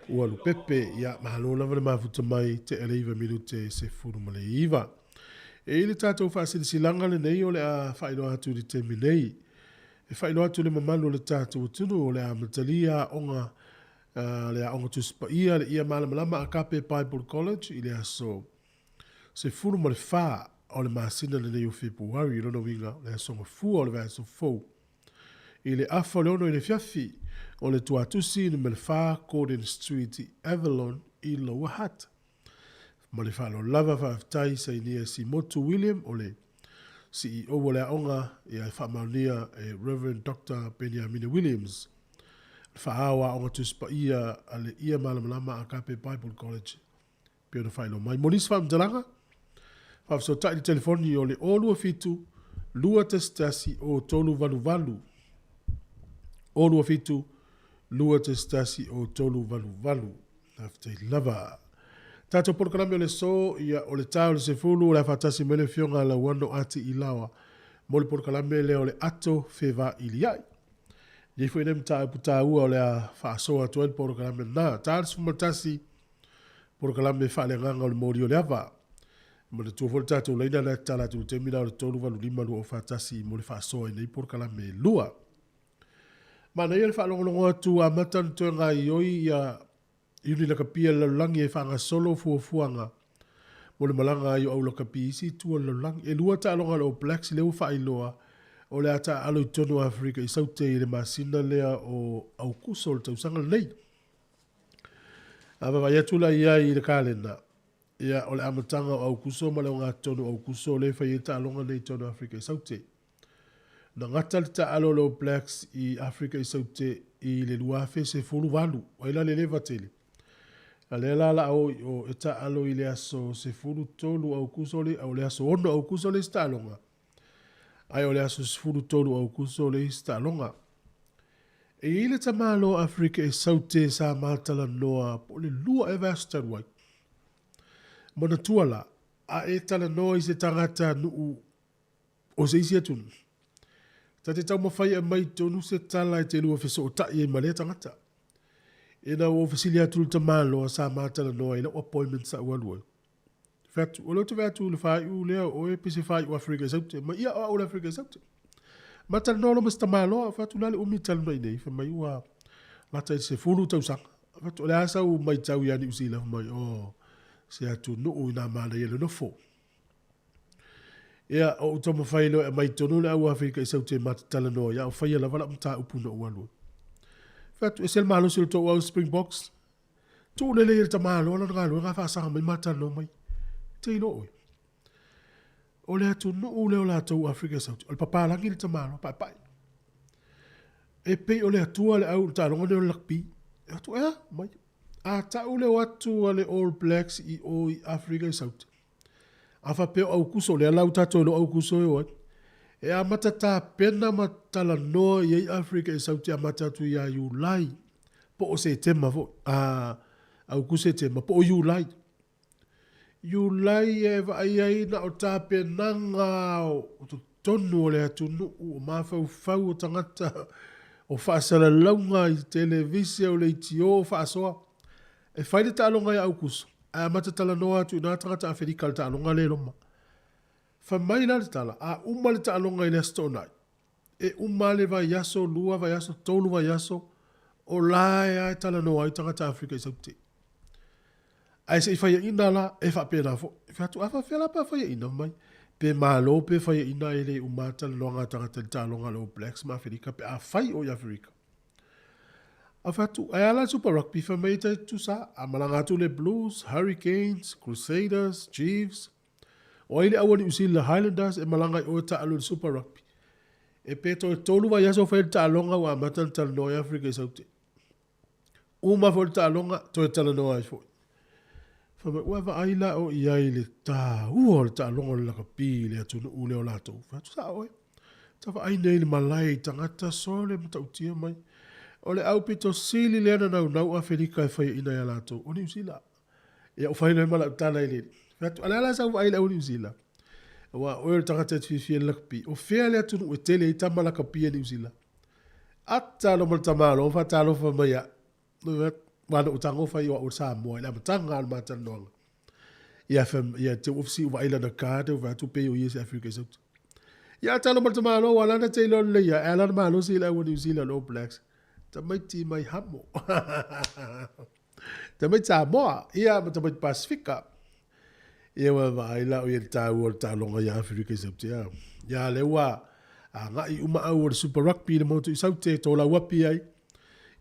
ua lupepe, ia, malo lava le mafuta mai te ele iva minute se fulu ma le iva. E i le tātou faasilasilaga lenei o le a faailoa atu i le taimi nei. E faailoa atu le mamalu o le tātou atunuu o le a amatalia aoga le Aoga Tusi Paia le Ia Malamalama Agape Bible College i le aso 14 o le masina lenei o Fepuari, i lona uiga o le aso Gafua o le vaiaso fou. I le afa o le 6 i le afiafi o le Tuatusi numera 4 Gordon Street i Avalon i Lower Hutt. Ma le faaaloalo lava faafetai sainia Simotu William o le CEO o le aoga ia e faamaonia e Rev. Doctor Peniamina Williams le faaao Aoga Tusi Paia a le Ia Malamalama Agape Bible College pei ona faailoa mai. Mo nisi faamatalaga, faafesootai i le telefoni o le 027 211 0388, 027 211 0388. Faafetai lava. Tatou polokalame o le aso, ia, o le ta o le 10, o le a faatasi mai le Afioga Lauano Ati Ilaoa mo le polokalame lea o le Ato Fevailiai. E i ai foi nai mataupu taua o le a faasoa atu ai le polokalame lena. Ta le 11, polokalame faaleagaga o le moli o le ava. E manatua foi le tatou laina lea e tatala atu i le taimi lena o le 385 2041 mo le faasoa i nei polokalame e lua. Manaia le faalogologo atu ua amata ona toe gaoioi ia Iuni Lakapi a le lalolagi e faagasolo fuafuaga mo le malaga ai o au lakapi i isi itu o le lalolagi. E lua taaloga a le All Blacks lea ua faailoa o le a taaalo i totonu o Aferika i Saute i le masina lea o Aukuso o le tausaga lenei. A vaavaai atu la i ai i le kalena, ia o le amataga o Aukuso ma le ogatotonu o Aukuso lea e fai ai taaloga nei i totonu o Aferika i Saute. Na gata le taaalo o le All Blacks i Afrika i Saute i le 2018, ai la le leva tele. A lea la la o i o e taaalo i le aso 13 Aukuso le, o le aso 6 Aukuso le isi taaloga. Ae o le aso 13 Aukuso le isi taaloga. E i ai le tamaloa Afrika i Saute sa matalanoa po o le lua ea vaiaso talu ai. Manatua la, a e talanoa i se tagata nuu o se isi atunuu, ta te taumafai e aumai tonu se tala e te lua fesootai ai ma lea tagata. Ina ua ou fesili atu i le tamaloa sa ma talanoa i lau appointment sa ou alu ai, fai atu, o lea ou te vaai atu i le faaiu lea o oe pei se faaiu Afrika i Saute. Mai, ia, o au o le Afrika i Saute. Ma talanoa loa ma si tamaloa, fai atu, o le a le umi e talanoa i nei? Fai mai, ua lata i le 10 tausaga. Fai atu, o le a sau matau ia Niu Sila? Fai mai, oh, se atunuu ina manaia le nofo. Ia, o ou taumafai loa e aumai tonu le au Afrika i Saute ma te talanoa ai, a o faia lava lau mataupu na ou alu ai. Fai atu, ese le malosi o le tou au Springboks. Tuu lelei e le tamaloa lana galuega a faasaga mai ma talanoa mai. Te iloa oe. O le atunuu lea o latou Afrika i Saute, o le papalagi le tamaloa, paepae. E pei o le Atua le au i le taaloga lea o le rugby. E atu, ea, mai. A tau le o atu a le All Blacks i o i Afrika i Saute, A faapea o Aukuso, lea la ua tatou iloa o Aukuso e o ai. E amata tapena ma talanoa i ai Afrika i Saute amata atu ia Iulai, po o Setema foi, a, Aukuso, Setema, po o Iulai. Iulai e vaai ai na o tapenaga o totonu o le atunuu, o mafaufau o tagata, o faasalalauga i televise, o leitio, o faasoa. E fai le taaloga ia Aukuso, ae amata talanoa atu i na tagata Aferika i le taaloga lea i Roma. Fai mai la le tala, a uma le taaloga i le Aso Toonai, e uma lava le vaiaso, lua vaiaso, tolu vaiaso, o la e lava e talanoa ai tagata Aferika i Saute. Ae se i faiaina la, e faapena foi. E fai atu, a faapefea la pe a faiaina mai? Pe malo pe faiaina e le uma lava talanoaga a tagata i le taaloga a le All Blacks ma Aferika pe a fai o i Aferika. Ae fai atu, Ae a la le Super Rugby? Fai mai e tai tutusa, a malaga atu le Blues, Hurricanes, Crusaders, Chiefs, o ai le aua Niu Sila, Highlanders e malaga i o e taalo i le Super Rugby. E pe toe tolu vaiaso o fai ai le taaloga ua amata ona talanoa ai Afrika i Saute. Uma foi le taaloga, toe talanoa ai foi. Fai mai, ua vaai la o i ai le tāua o le taaloga o le lakapi i le atunuu lea o latou. Fai atu, sao oe. Ta vaai nei i le malae i tagata sole matautia mai. O le aupito sili lea na naunau Afelika e faiaina ia latou, o Niu Sila. Ia ua fai loa ma lau tala i le fai atu, a o le a la sau vaai i le au Niu Sila? Aua o oe o le tagata e te fiafia i le lakapi. O fea le atunuu e tele ai tama lakapi a Niu Sila? Ata loma le tamaloa ma faatalofa mai au. Aua na ou tago fai o au o le Samoa i le amataga o le ma talanoaga. Ia fai ia te ofisi u vaai lana card u vaai atu pei o ia se Afrika i Sauti. Ia ata loma le tamaloa ua lana te iloa lelei ia, e ala ona malosi i le au a Niu Sila le All Blacks. Tamaiti mai hamo. Tamaiti Samoa, ia ma tamaiti Pasifika. Ia ua vaai la o ia le tāua o le taaloga ia Aferika i Saute a. Ia lea ua agai uma au o le Super Rugby i le motu i Saute, tō lau api ai.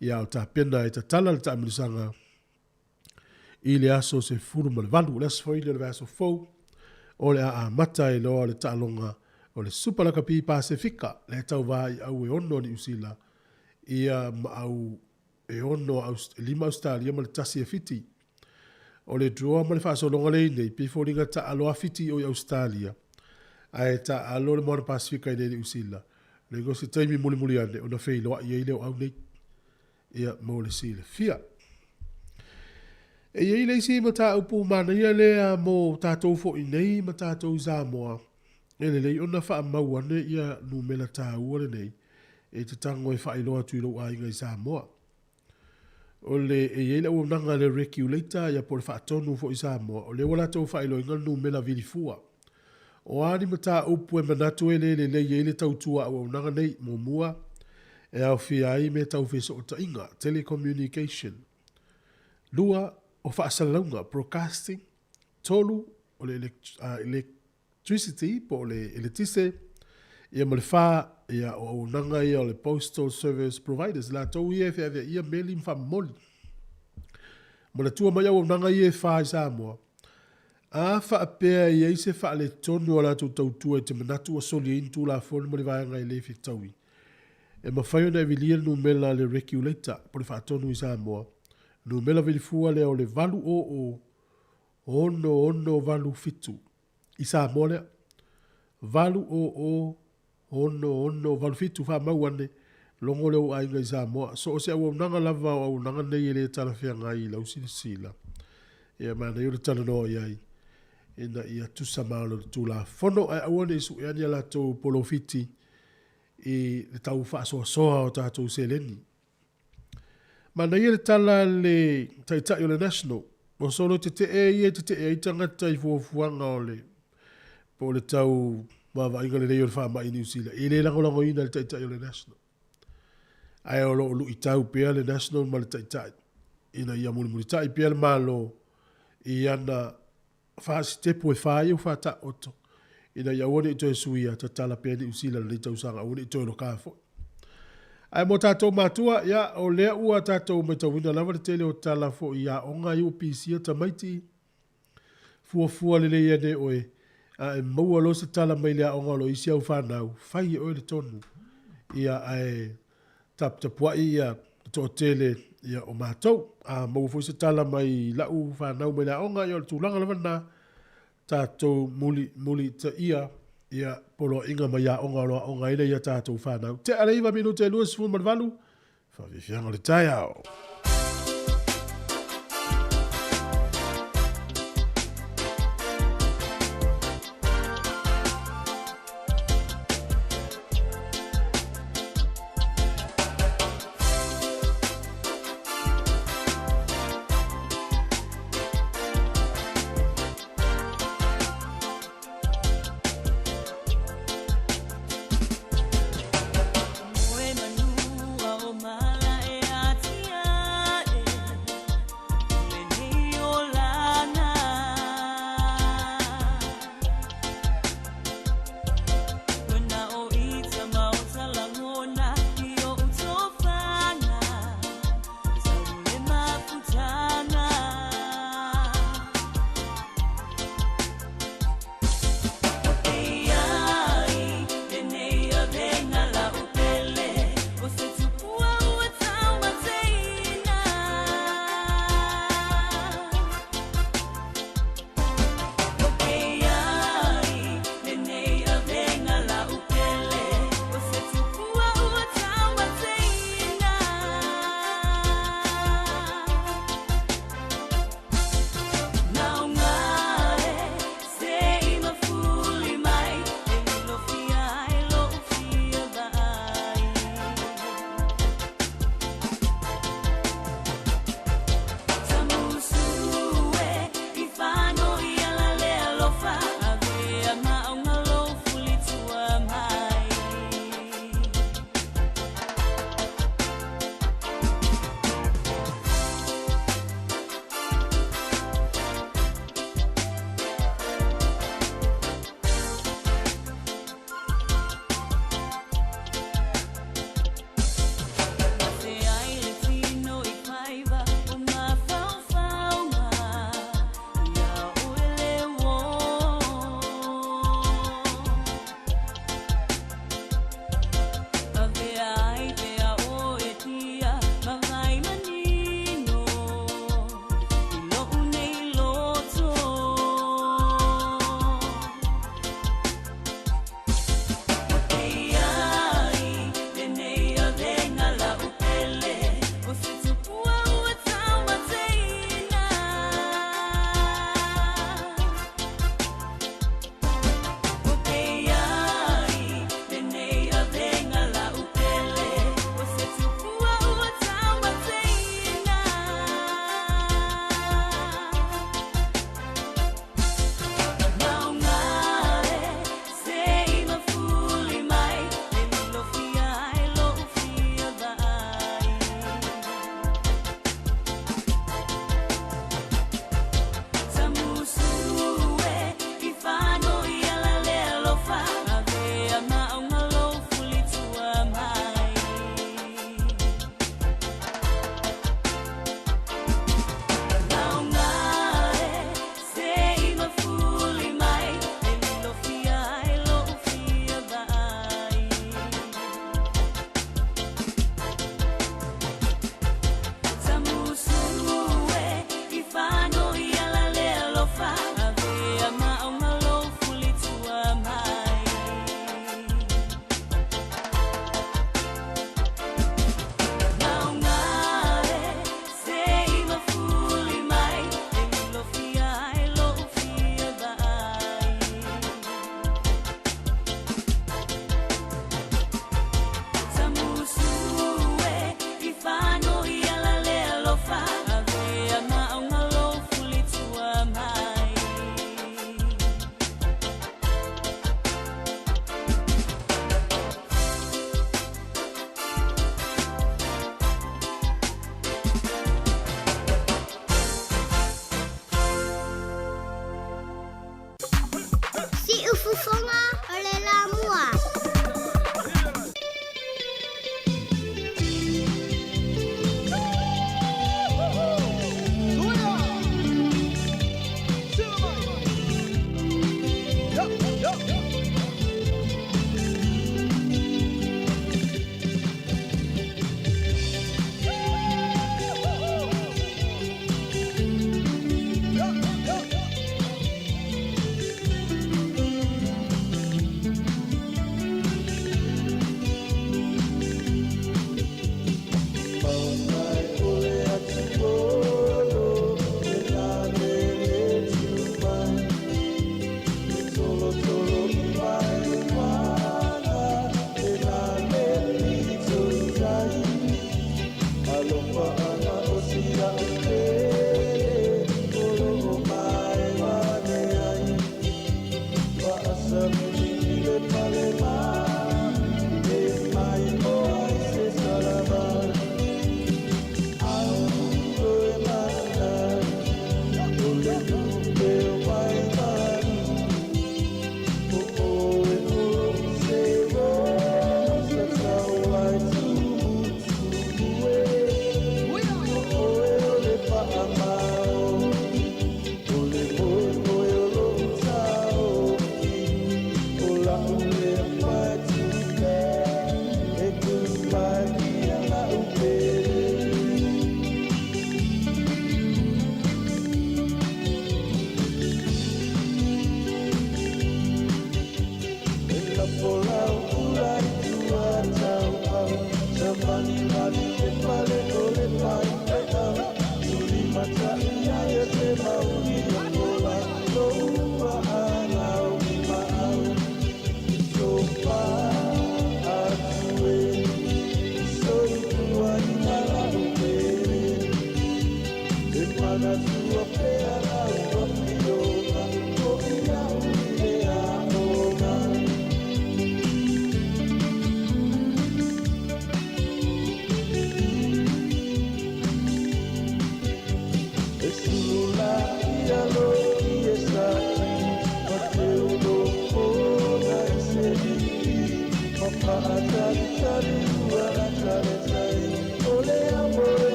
Ia o tapena e tatala le taamilosaga i le aso 18, o le aso foi lea o le vaiaso fou, o le a amata ai loa le taaloga o le Super Lakapi Pasefika, lea e tauva i au e ono a Niu Sila, ia ma au e ono a e lima Ausetalia ma le tasi a Fiti. O le draw ma le faasologa lea i nei, pei foliga taalo a Fiti i o i Ausetalia, ae taalo le Moana Pasefika i nei i Niu Sila. Le igoa se taimi mulimuli ane ona feiloai ai lea o au nei. Ia, mo le silafia. E i ai le isi mataupu manaia lea mo tatou foi nei ma tatou i Samoa, e lelei ona faamau ane ia numera taua lenei e te tago e faailoa atu i lou aiga i Samoa. O le, e i ai le auaunaga a le Regulator ia po o le Faatonu foi i Samoa, o lea ua latou faailoaina le numera vilifua. O a ni mataupu e manatu e le lelei ai le tautua auaunaga nei, muamua, e aofia ai mea tau fesootaiga, telecommunication. Lua, o faasalalauga, broadcasting. Tolu, o le electricity po o le eletise. Ia ma le fa, ia, o auaunaga ia o le postal service providers, latou ia e feaveaia meli ma faamomoli. Manatua mai auaunaga ia e fa i Samoa, A faapea e i ai se faaletonu o a latou tautua i te manatu ua soli ai ni Tulafono ma ni vaega e le fetaui, e mafai ona e vilia le numela a le Regulator po o le Faatonu i Samoa, numela vilifua lea o le 800 6687 i Samoa lea, 800 6687 Faamau ane, logo lea o ou aiga i Samoa. So o se auaunaga lava o auaunaga nei e le talafeagai i lau silasila. Ia manaia o le talanoa i ai ina ia tusa ma le Tulafono ae aua ne i suea ni a latou polofiti i le tau faasoasoa o tatou seleni. Manaia le tala a le Taitai o le National, o solo tetee ia e tetee ai tagata i fuafuaga o le po o le tau vaavaaiga lelei o le faamai i Niu Sila, e le lagolagoina e le Taitai o le National. Ae o lo o luitau pea le National ma le Taitai ina ia mulimulitai pea le Malo i ana faasitepu e fa ia ua faataoto ina ia aua ne i toe suia, tatala pea Niu Sila i lenei tausaga, aua ne i toe loka foi. Ae mo tatou matua, ia, o lea ua tatou matauina lava le tele o tala foi i aoga ia ua pisia tamaiti, fuafua lelei ane oe, a e maua loa se tala mai le aoga o lo o isi au fanau, fai e oe le tonu, ia, ae taputapuai ia le toatele ia o matou. A maua foi se tala mai lau fanau mai le aoga, ia o le tulaga lava lena, tatou mulimulitaia ia poloaiga mai aoga o lo o aoga ai nei a tatou fanau. Tea le 9 minute 28, faafiafiaga o le taeao.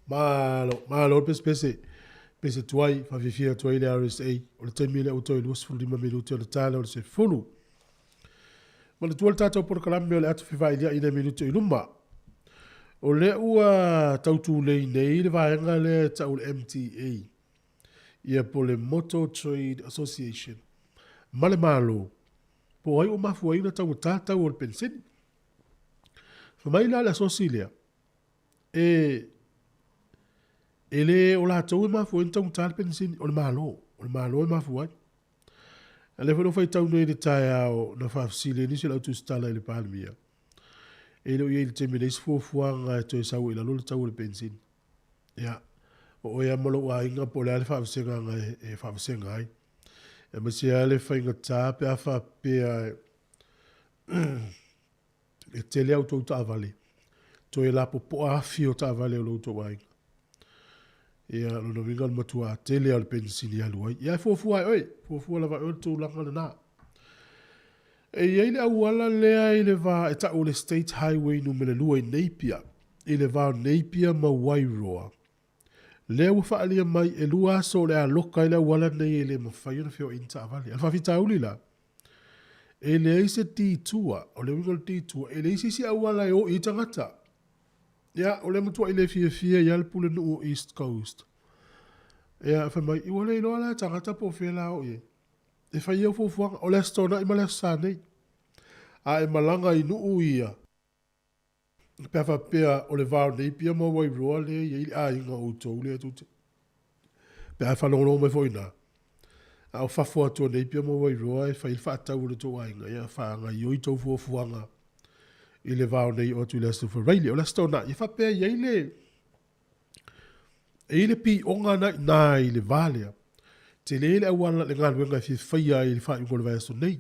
Malo, malo pesepese, pese tuai, fafiafia atu ai le RSA, o le taimi lea ua toe 25 minute o le tala o le sefulu. Manatua le tatou polokalame o le atu fevailiai nai minute i luma. O lea ua tautulei nei le vaega lea e tau le MTA, ia po le Motor Trade Association, ma le Malo, po o ai ua mafua ai ona taugata tau o le penisini. Fai mai la le asosi lea, e e le o latou e mafua ai ona taugata le penisini, o le Malo, o le Malo e mafua ai. A lea foi na ou faitau nei i le taeao na faafesili ai nisi o le au tusitala i le Palemia, e le o i ai i le taimi nei se fuafuaga e toe sau ai i lalo le tau o le penisini. Ia, o oe lava ma lou aiga po o le a le faavasegaga e faavasega ai. Aemaise lava le faigata pe a faapea e tele a outou taavale, toe lapopoa afi o taavale o lo outou aiga. Ia, lona uiga o le matua tele lava o le penisini e alu ai. Ia, e fuafua e oe, fuafua lava e oe le tulaga lena. E i ai le auala lea i le va e tau o le State Highway numera 2 i Napier, i le va o Napier ma Wairoa. Lea ua faaalia mai e lua aso o le a loka ai le auala nei e le mafai ona feoai ni taavale. A o le faafitauli la, e leai se detour, o le uiga o le detour, e leai se isi auala e o i ai tagata. Ia, o lea matuai le fiafia ai lava le pulenuu o East Coast. Ia, fai mai, ua le iloa la e tagata po o fea la o i ai. E fai au fuafuaga, o le Aso Toonai ma le Aso Sa nei. A e malaga i nuu ia, pe a faapea o le va o Napier ma Wairoa lea e i ai le aiga o outou lea tou te, pe a faalogologo mai foi i ina, a o fafo atu o Napier ma Wairoa e fai le faatau o le tou aiga, ia faagaoioi tou fuafuaga i le va o nei oo atu i le Aso Faraile. O le Aso Toonai, e faapea e i ai le, e i ai le pioga na i ina i le va lea, tele le auala, le galuega e fia faia ai i le faaiuga o le vaiaso nei.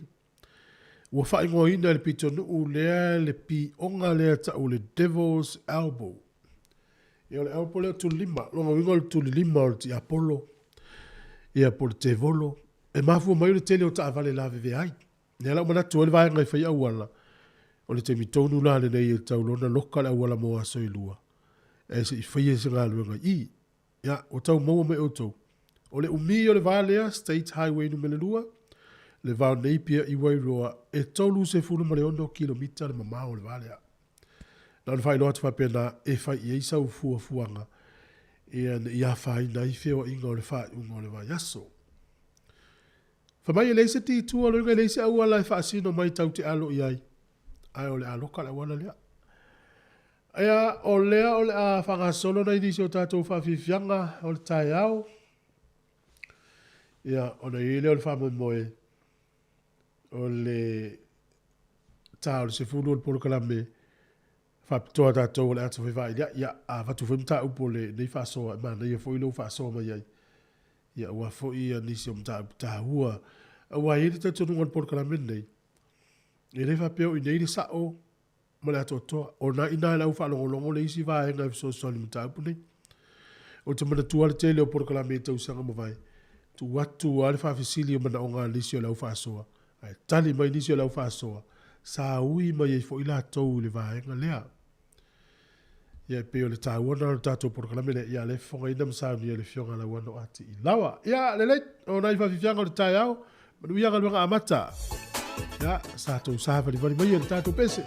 Ua faaigoaina e le pitonuu lea le pioga lea e tau o le Devil's Elbow. Ia o le elbow lea o le tulilima, lona uiga o le tulilima o le tiapolo, ia po o le tevolo. E mafua mai o le tele o taavale lavevea ai. Lea la ua manatu ai le vaega e fai auala, o le taimi tonu la lenei e tatau loa ona loka le auala mo aso e lua, ae se i faia se galuega i i. Ia, ua tau maua mai outou. O le umi o le va lea, State Highway numera 2, le va o Napier i Wairoa, e 36 kilomita le mamao o le va lea. Na ona faailoa atu faapena e fai i ai sau fuafuaga ia ne i afaina ai feoaiga o le faaiuga o le vaiaso. Fai mai e leai se titua, lona uiga e leai se auala e faasino mai tau te alo i ai, ae o le a loka le auala lea. Ia, o lea o le a faagasolo nai nisi o tatou faafiafiaga o le taeao. Ia, ona i ai lea o le faamoemoe o le ta o le 10 o le polokalame faapitoa a tatou o le ata faivailia'i. Ia, a avatu foi mataupu o lenei faasoa, e manaia foi lou faasoa mai ai. Ia, aua foi nisi o mataupu taua. Aua e i ai le talitonuga o le polokalame lenei, e le faapea o i inei le sao ma le atoatoa. O lena i ina i le au faalogologo le isi vaega e fesoasoani i le mataupu lenei. Ou te manatua le tele o polokalame i tausaga mavae, tuu atu lava le faafesili o manaoga a nisi o le au faasoa, ae tali mai nisi o le au faasoa, sa ui mai ai foi latou i le vaega lea. Ia e pei o le taua lena o le tatou polokalame lea, ia lea e fofogaina ma saunia e le Afioga ia Lauano A. Tiilawa. Ia, lelei, o nai faafiafiaga o le taeao, manuia galuega amata. Ia, sa tou savalivali mai e le tatou pese.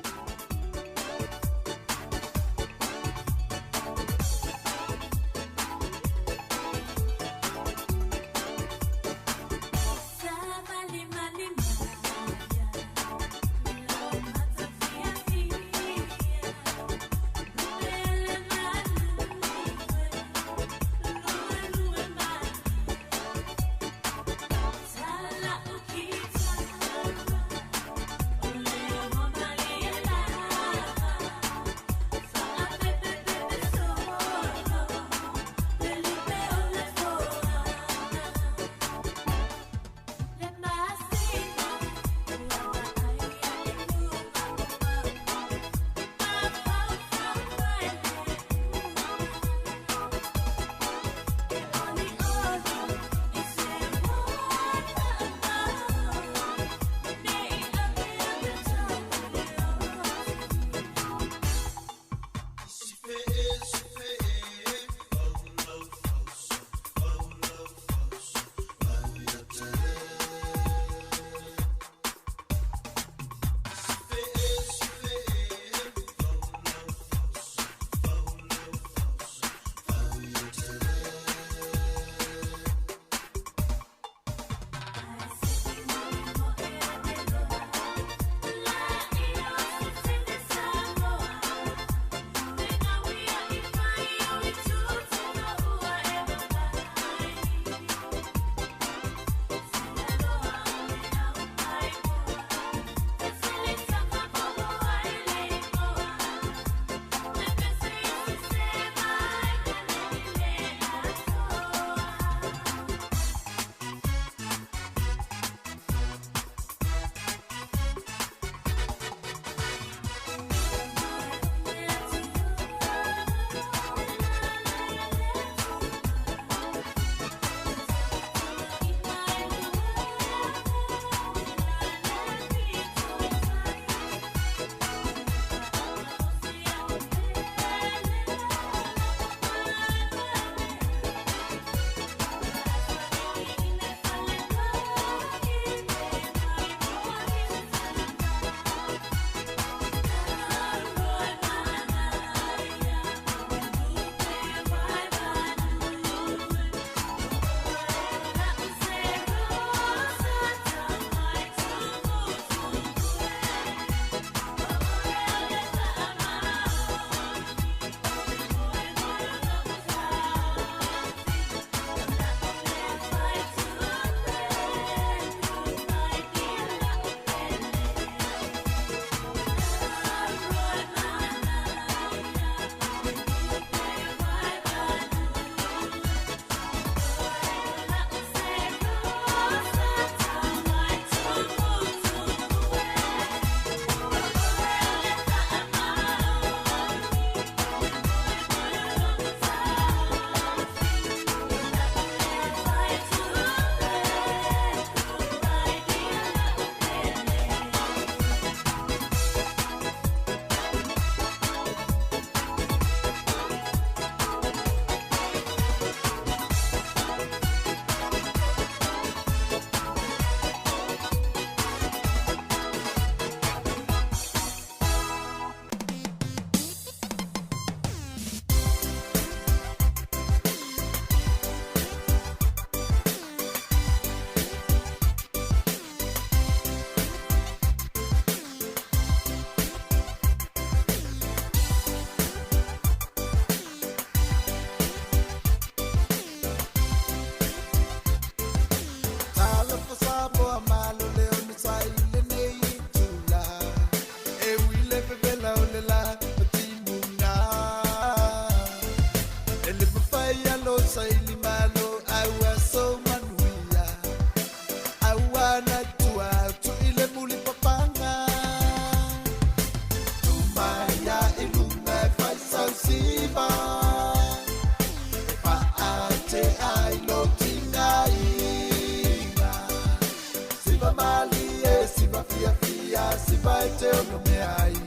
Siva e te ono mea ai.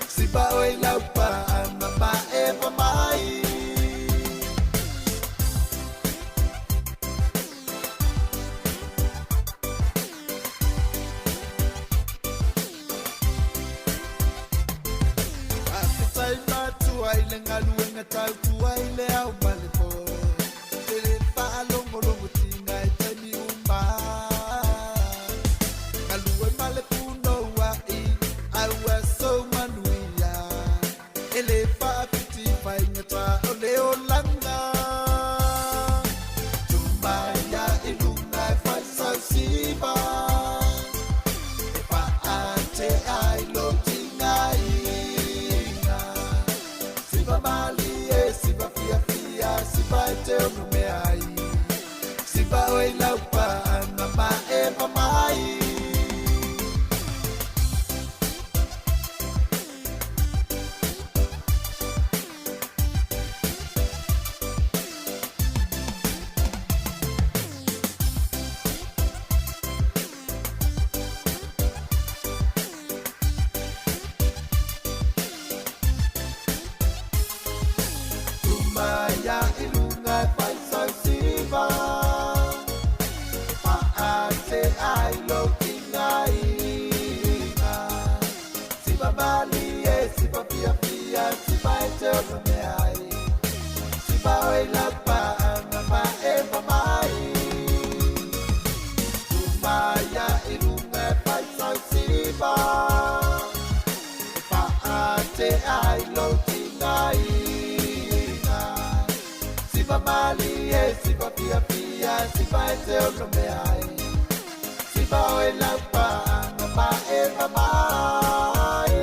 Siva o i laupa anga ma e mai. Faafetai matua i le galuega tautua i le ao ma le po. Te le faalogologotiga i taimi uma. Galue ma le punouaʻi, a ua sou manuia. E le faafiti faigata o le olaga. Tumaia i luga e faisausiva. E faatea i lou tigaiga. Siva malie, siva fiafia, siva e te ono mea ai. Siva oe i laupaaga ma e mai. Tumaia i luga e faisausiva. E faatea i lou tigaiga. Siva malie, siva fiafia, siva e te ono mea ai. Siva oe i laupaaga ma e mai. Tumaia i luga e faisausiva. E faatea i lou tigaiga. Siva malie, siva fiafia, siva e te ono mea ai. Siva oe i laupaaga ma e mai.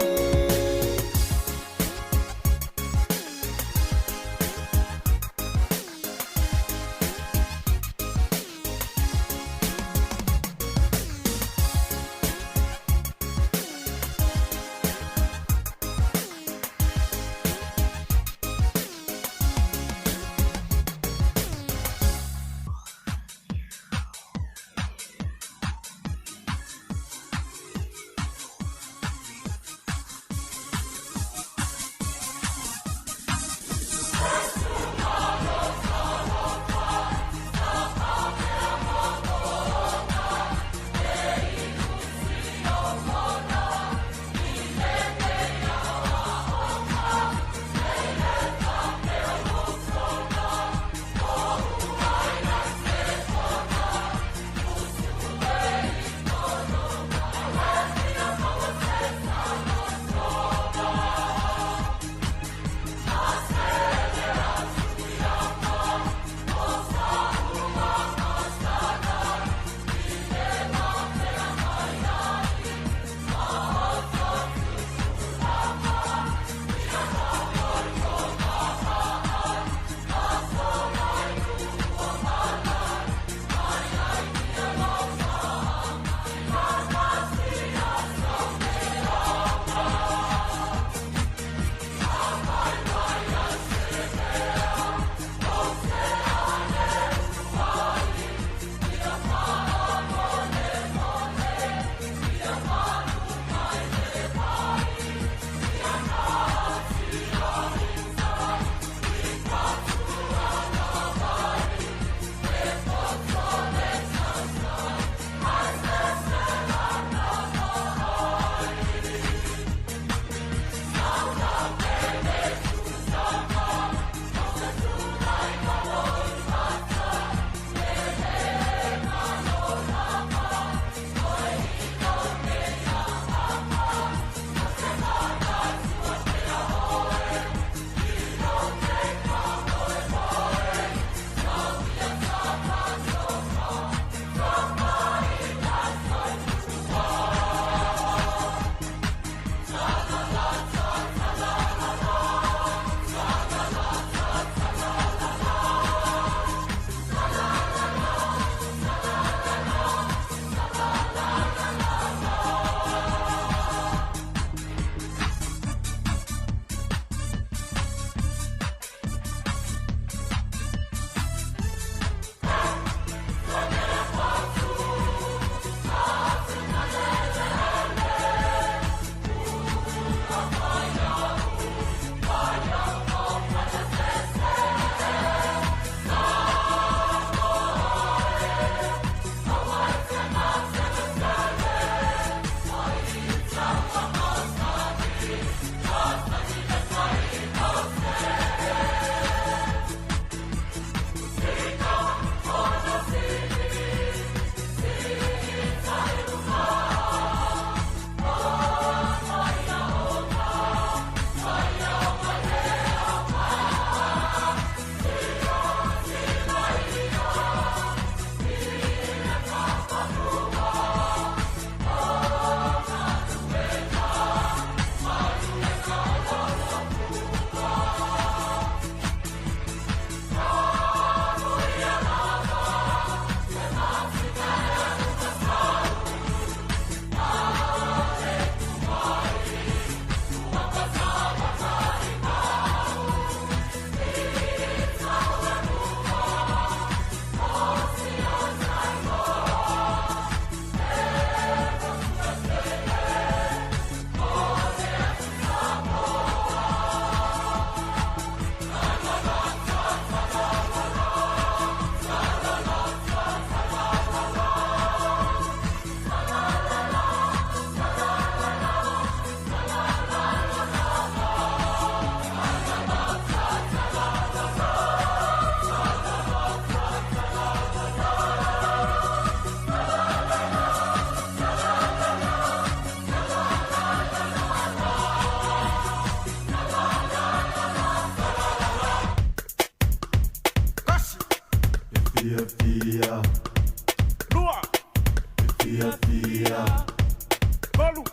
Tolu.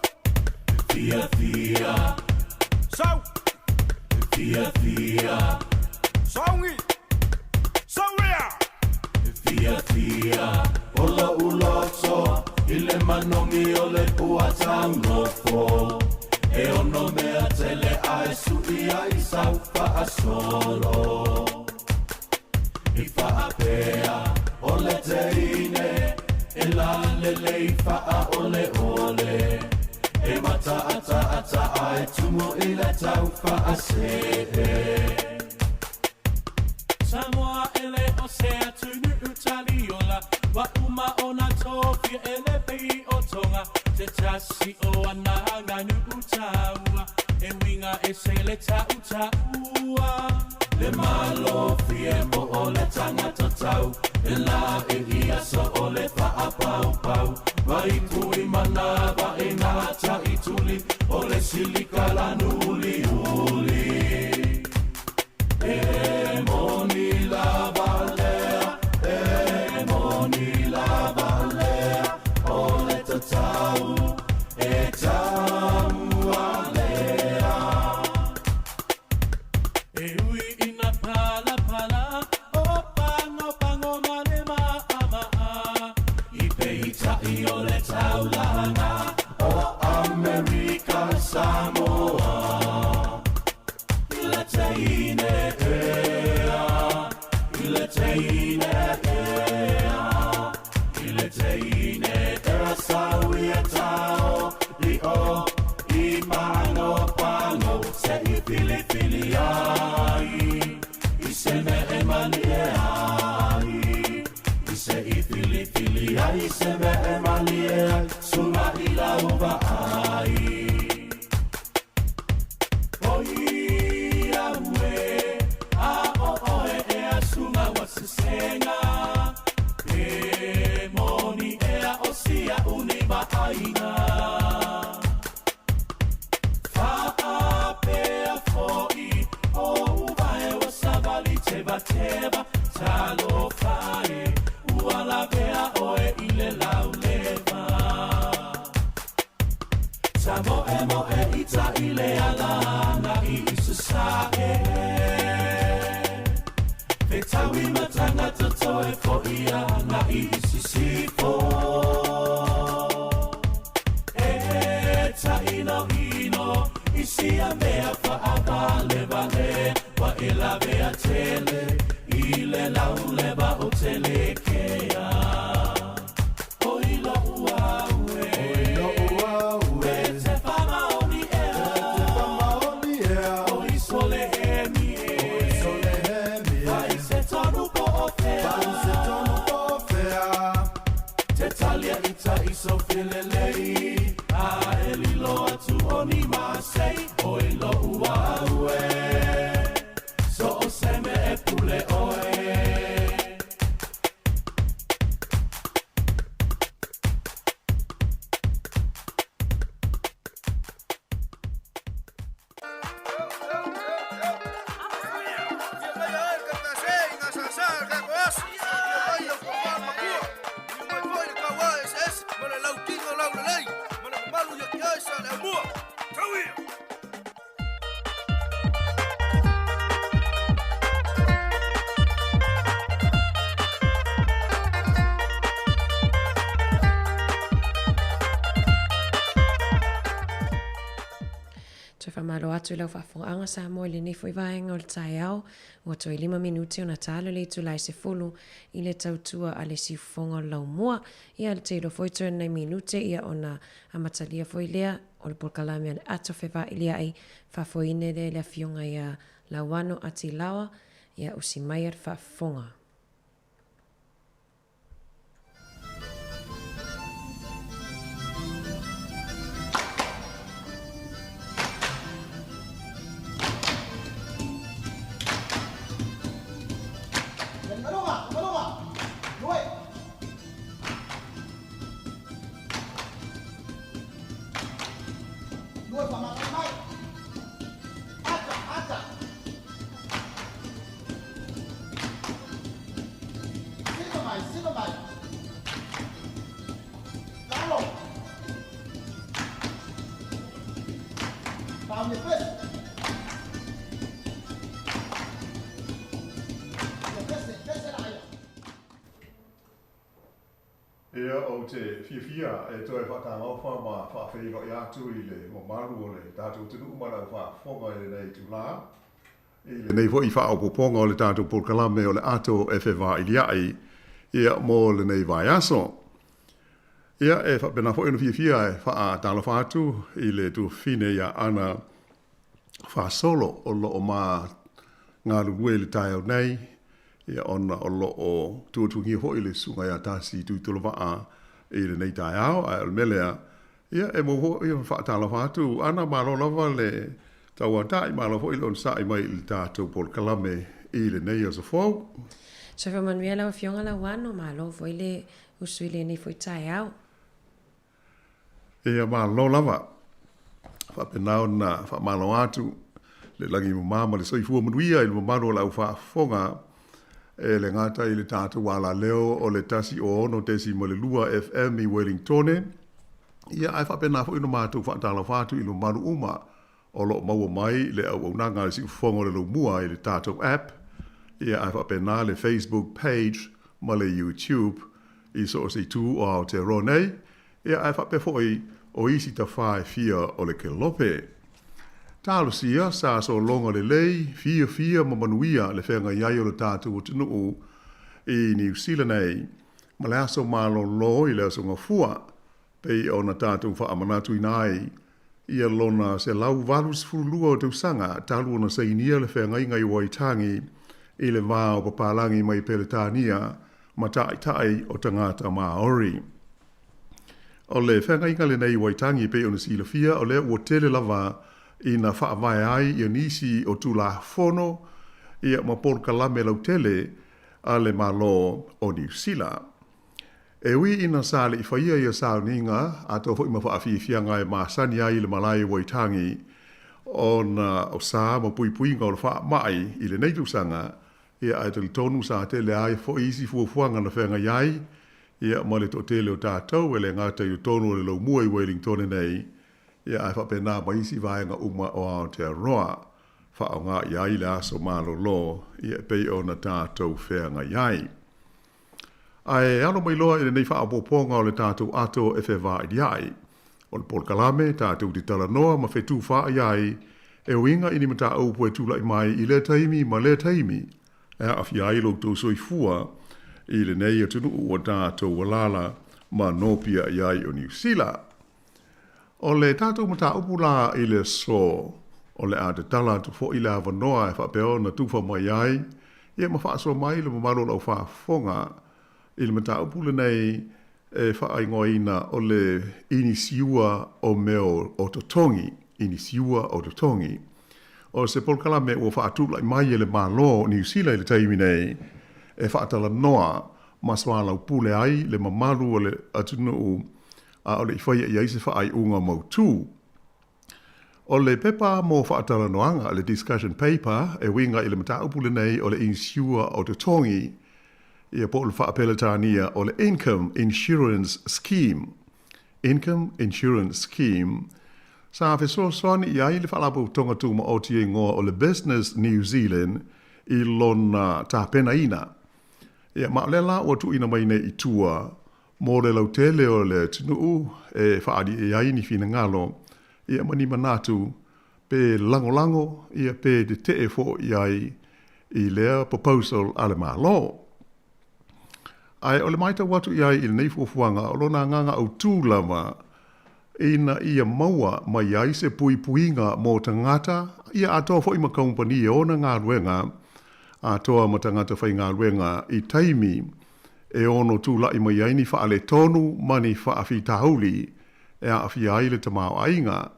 Fia fia. Sau. Fia fia. Saungi. Sauria. Fia fia. Ola uloto. Ile manogi o le pua taugofo. E ono mea tele ae sui ai sau faasolo. I faapea o le teine e la lelei faa ole ole. E mata ata ata ae tumu i le tau faasee. Samoa ele o se atunu utaliola. Wa uma ona tofia ele pei o tonga. Te tasi o ana nganu utaua. E winga e sele ta utaua. Le malo fie mo o le tangata tau. E la e ia so o le wha pau pau. Vai pui mana va e ngā tai tuli. O le silika la nuli uli. E moni la valea. E moni la valea. O le tatau. E tau alea. E ui ina pala pala. O pango pango mare ma ama a. I peita i o le taulanga. O Amerika Samoa. I le teine ea. I le teine ea. I le teine ea sau ia tau. I o i pango pango. Se i pili pili ai. I se me e malie ai. I se i pili pili ai. I se me e malie ai. Sunga i lauva ai. Oi aue, a o oe e a sunga wa sesenga. E moni ea o sia uni ma'aiga. Fa'apea fo'i o uvae o savali teva teva. Talofa e ua lavea oe i le lauleva. Ta moe moe i ta i le alanga i isasa'e. Te taui matanga toe fo'i anga i isisifo. E ta ino ino i sia mea whaavale vale. Wa e lavea tele i le lauleva o tele kea. Oi lo ua ue. Oi lo ua ue. Te whamaoni ea. Te whamaoni ea. Oi sole hemi e. Oi sole hemi e. Vai se tonu po o fea. Vai se tonu po o fea. Te talia i ta iso filelei. A e lilo atu o ni masei. Oi lo ua ue. So o seme e pule oe. Toe faamalo atu i lau faafofogaaga Samoa i lenei foi vaega o le taeao, ua toe 5 minute ona talo le itula e 10 i le tautua a le siufofoga o le laumua. Ia le teiloa foi toe nai minute ia ona amatalia foi lea o le polokalame a le ato fevailia'i faafoeina lea i le afioga ia Lauano Atilawa ia usi mai a le faafofoga. Ia, ou te fiafia e toe faatalofa ma faafeiloai atu i le mamalu o le tatou atunuu ma lau faafofoga i lenei itulā, i lenei foi faaopoopoga o le tatou polokalame o le Ato e Fevailia'i, ia, mo lenei vaiaso. Ia, e faapena foi ona fiafia e faatalofa atu i le tuafafine ia Ana Fasolo o lo o ma galulue i le taeao nei, ia ona o lo o tuatuagia foi le Susuga ia Tasi Tuitolovaa i lenei taeao. Ae o le mea lea, ia e maua foi ona faatalofa atu. Ana, malo lava le tauatai, malo foi le onosai mai i le tatou polokalame i lenei aso fou. Soifua manuia lau Afioga Lauano, malo foi le usu i lenei foi taeao. Ia malo lava. Faapena ona faamalo atu le lagi mama ma le soifua manuia i le mamalu o le au faafofoga e le gata i le tatou alaleo o le 106.2 FM i Wellingtone, ia ae faapena foi ona matou faatalofa atu i le mamalu uma o lo o maua mai le auaunaga a le Siufofoga o le Laumua i le tatou app, ia ae faapena le Facebook page ma le YouTube i so o se itu o Aotearoa nei, ia ae faapea foi o isi tafā e fia o le kelope. Talosia sa sologa lelei, fiafia ma manuia le feagai ai o le tatou atunuu i Niu Sila nei ma le aso malolo i le Aso Gafua, pei ona tatou faamanatuina ai ia lona 182 o tausaga talu ona sainia le feagaiga i Waitangi i le va o papalagi mai Peretania ma taitai o tagata Māori. O le feagaiga lenei i Waitangi pei ona silafia o lea ua tele lava ina faavae ai ia nisi o Tulafono ia ma polokalame lautele a le Malo o Niu Sila. E ui ina sa le i faia ia sauniga atoa foi ma faafiafiaga e masani ai i le malae i Waitangi ona o sa ma puipuiga o le faamai i lenei tausaga, ia ae talitonu sa tele ai foi isi fuafuaga na feagai ai ia ma le toatele o tatou e le gata i totonu o le laumua i Wellingtone nei, ia ae faapena ma isi vaega uma o Aotearoa faaaoga i ai le aso malolo ia e pei ona tatou feagai ai. Ae alo mai loa i lenei faaopoopoga o le tatou ato e fevailia'i. O le polokalame tatou te talanoa ma fetufaai ai e uiga i ni mataupu e tulai mai i lea taimi ma lea taimi e aafia ai lo outou soifua i lenei atunuu ua tatou alaala ma nopiai ai o Niu Sila. O le tatou mataupu la i le aso, o le a tatala atu foi le avanoa e faapea ona tufa mai ai, ia ma faasoa mai le mamalu o lau faafofoga i le mataupu lenei e faaigoaina o le Inisiua o Mea o Totogi, Inisiua o Totogi. O se polokalame ua faatulai mai e le Malo o Niu Sila i le taimi nei e faatalanoa ma soalaupule ai le mamalu o le atunuu a o le i faia i ai se faaiuga mautu. O le pepa mo faatalanoaga, le discussion paper, e uiga i le mataupu lenei o le inisiua o totogi, ia po o le faa-Peretania o le Income Insurance Scheme, Income Insurance Scheme, sa fesoasoani i ai le Faalapotopotoga Tumaoti e igoa o le Business New Zealand i lona tapenaina. Ia, ma o lea la ua tuuina mai nei i tua mo le lautele o le atunuu e faaali'i ai ni finagalo ia ma ni manatu pe lagolago ia pe tetee foi i ai i lea proposal a le Malo. Ae o le matau atu i ai i lenei fuafuaga o lona agaga autū lava ina ia maua mai ai se puipuiga mo tagata ia atoa foi ma kamupani e ona galuega atoa ma tagata faigaluega i taimi e ono tulai mai ai ni faaletonu ma ni faafitauli e aafia ai le tamaoaiga.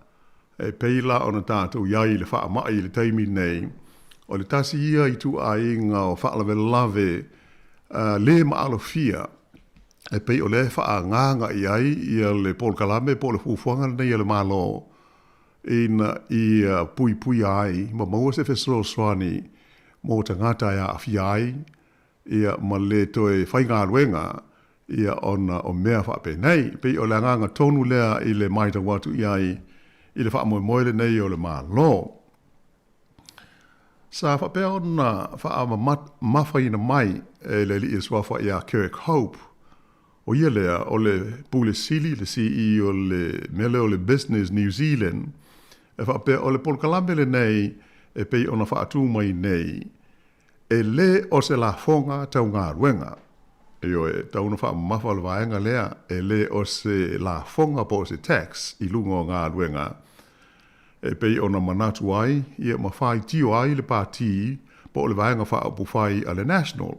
E pei la ona tatou i ai i le faamai i le taimi nei, o le tasi ia ituaiga o faalavelave le maalofia e pei o lea e faaagaaga i ai ia le polokalame po o le fuafuaga lenei a le Malo ina ia puipuia ai ma maua se fesoasoani mo tagata e aafia ai ia ma le toe faigaluega ia ona o mea faapenei. E pei o le agaga tonu lea i le matau atu i ai i le faamoemoe lenei o le Malo. Sa faapea ona faamamafaina mai e le alii o le suafa ia Kirk Hope, ʻO ia lea, o le Pule Sili, le CE o le mea lea o le Business New Zealand, e faapea o le polokalame lenei e pei ona faatu mai nei, e le o se lafoga tau galuega. Ioe, e tatau ona faamamafa le vaega lea, e le o se lafoga po o se tax i luga o galuega e pei ona manatu ai ia ma faitio ai le Pati po o le Vaega Faaupufai a le National.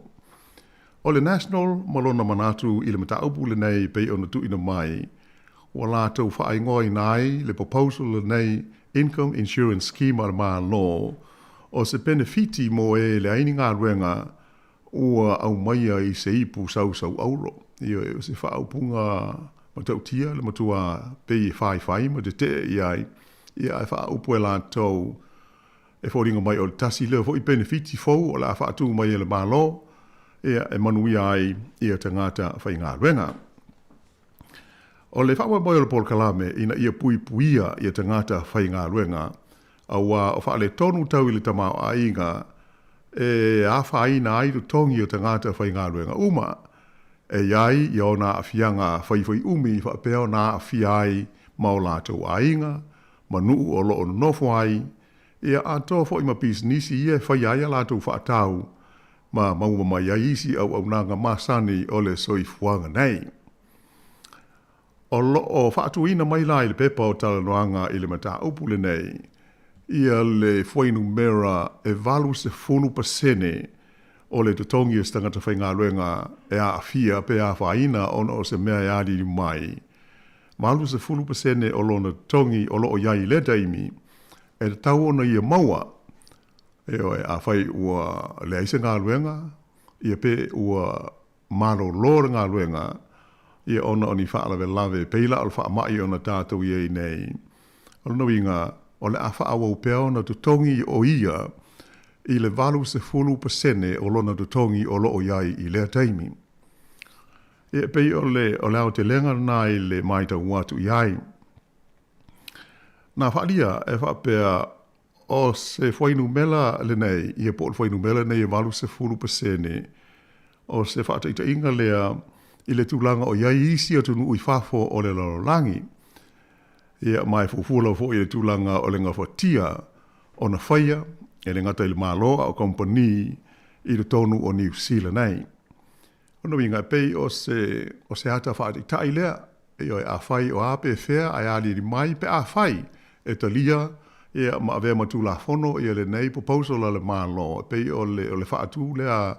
O le National ma lona manatu i le mataupu lenei e pei ona tuuina mai, ua latou faaigoaina ai le proposal lenei Income Insurance Scheme a le Malo o se penefiti mo e leai ni galuega ua aumaia i se ipu sausauauro. Ioe, o se faaupuga matautia le matua pei e faifai ma tetee i ai, ia ae faaupu e latou e foliga mai o le tasi lea foi penefiti fou o le a faatu mai e le Malo, ia, e manuia ai ia tagata faigaluega. O le faamoemoe o le polokalame ina ia puipuia ia tagata faigaluega, auā o faaletonu tau i le tamaoaiga e afaina ai totogi o tagata faigaluega uma, e i ai ia ona aafiaga faifaiumi faapea ona aafia ai ma o latou aiga ma nuu o lo o nonofo ai, ia atoa foi ma pisinisi ia e faia ai a latou faatau ma maua mai ai isi auaunaga masani o le soifuaga nei. O lo o faatuina mai la i le pepa o talanoaga i le mataupu lenei ia le fuainumera e 80% o le totogi o se tagata faigaluega e aafia pe afaina ona o se mea e aliali mai, 80% o lona totogi o lo o i ai i lea taimi e tatau ona ia maua. Ioe, afai ua leai se galuega, ia pe ua malolo le galuega, ia ona o ni faalavelave e pei la o le faamai ona tatou i ai nei. O lona uiga, o le a faaauau pea ona totogi o ia i le 80% o lona totogi o lo o i ai i lea taimi. Ia e pei o le, o le aotelega lena i le matau atu i ai. Na faaalia e faapea O se fuainumera lenei, ia po o le fuainumera lenei e 80%, o se faataitaiga lea i le tulaga o i ai isi atunuu i fafo o le lalolagi. Ia, ma e fuafua lava foi i le tulaga o le gafatia ona faia, e le gata i le Malo a o kamupani i totonu o Niu Sila nei. O lona uiga, e pei o se, o se ata faataitai lea, ioe, afai o a pe fea ae aliali mai pe afai e talia ia ma avea ma Tulafono ia lenei proposal a le Malo, e pei o le, o le faatu lea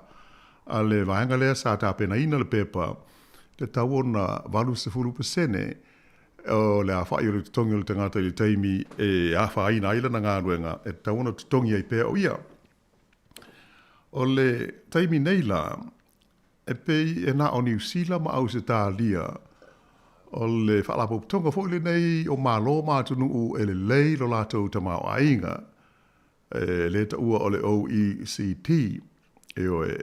a le vaega lea sa tapenaina le pepa, e tatau ona 80% o le aofai o le totogi o le tagata i le taimi e afaina ai lana galuega, e tatau ona totogi ai pea o ia. O le taimi nei la, e pei e na o Niu Sila ma Ausetalia, o le faalapotopotoga foi lenei o Malo ma atunuu e lelei lo latou tamaoaiga, e le taua o le OECD, ioe,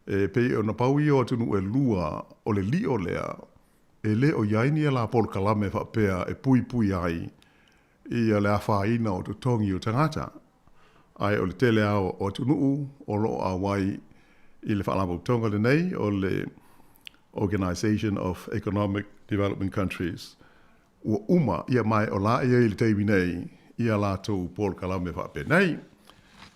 e pei ona pau ia o atunuu e lua o le lio lea, e le o i ai ni ala polokalame faapea e puipui ai ia le afaina o totogi o tagata. Ae o le tele lava o atunuu o lo o auai i le Faalapotopotoga lenei o le Organisation of Economic Development Countries ua uma ia ma o la e i ai i le taimi nei ia latou polokalame faapenei.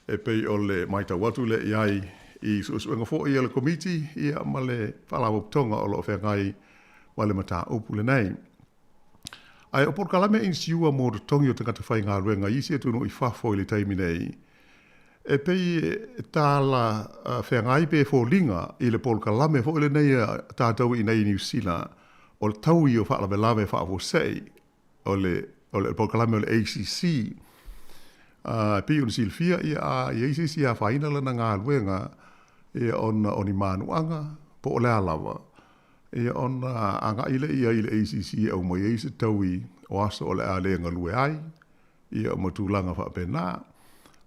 E pei o le matau atu lea i ai i suesuega foi a le Komiti ia ma le Faalapotopotoga o lo o feagai ma le mataupu lenei. Ae o polokalame inisiua mo totogi o tagata faigaluega i isi atunuu i fafo i le taimi nei, e pei e tala feagai pe foliga i le polokalame foi lenei a tatou i inei i Niu Sila o le taui o faalavelave faafuasei o le o le polokalame o le ACC. E pei ona silafia, ia, a i ai se isi e afaina lana galuega, ia, ona o ni manuaga po o le a lava, Ia ona agai lea i ai i le ACC e aumai ai se taui o aso o le a le galue ai, ia ma tulaga faapena.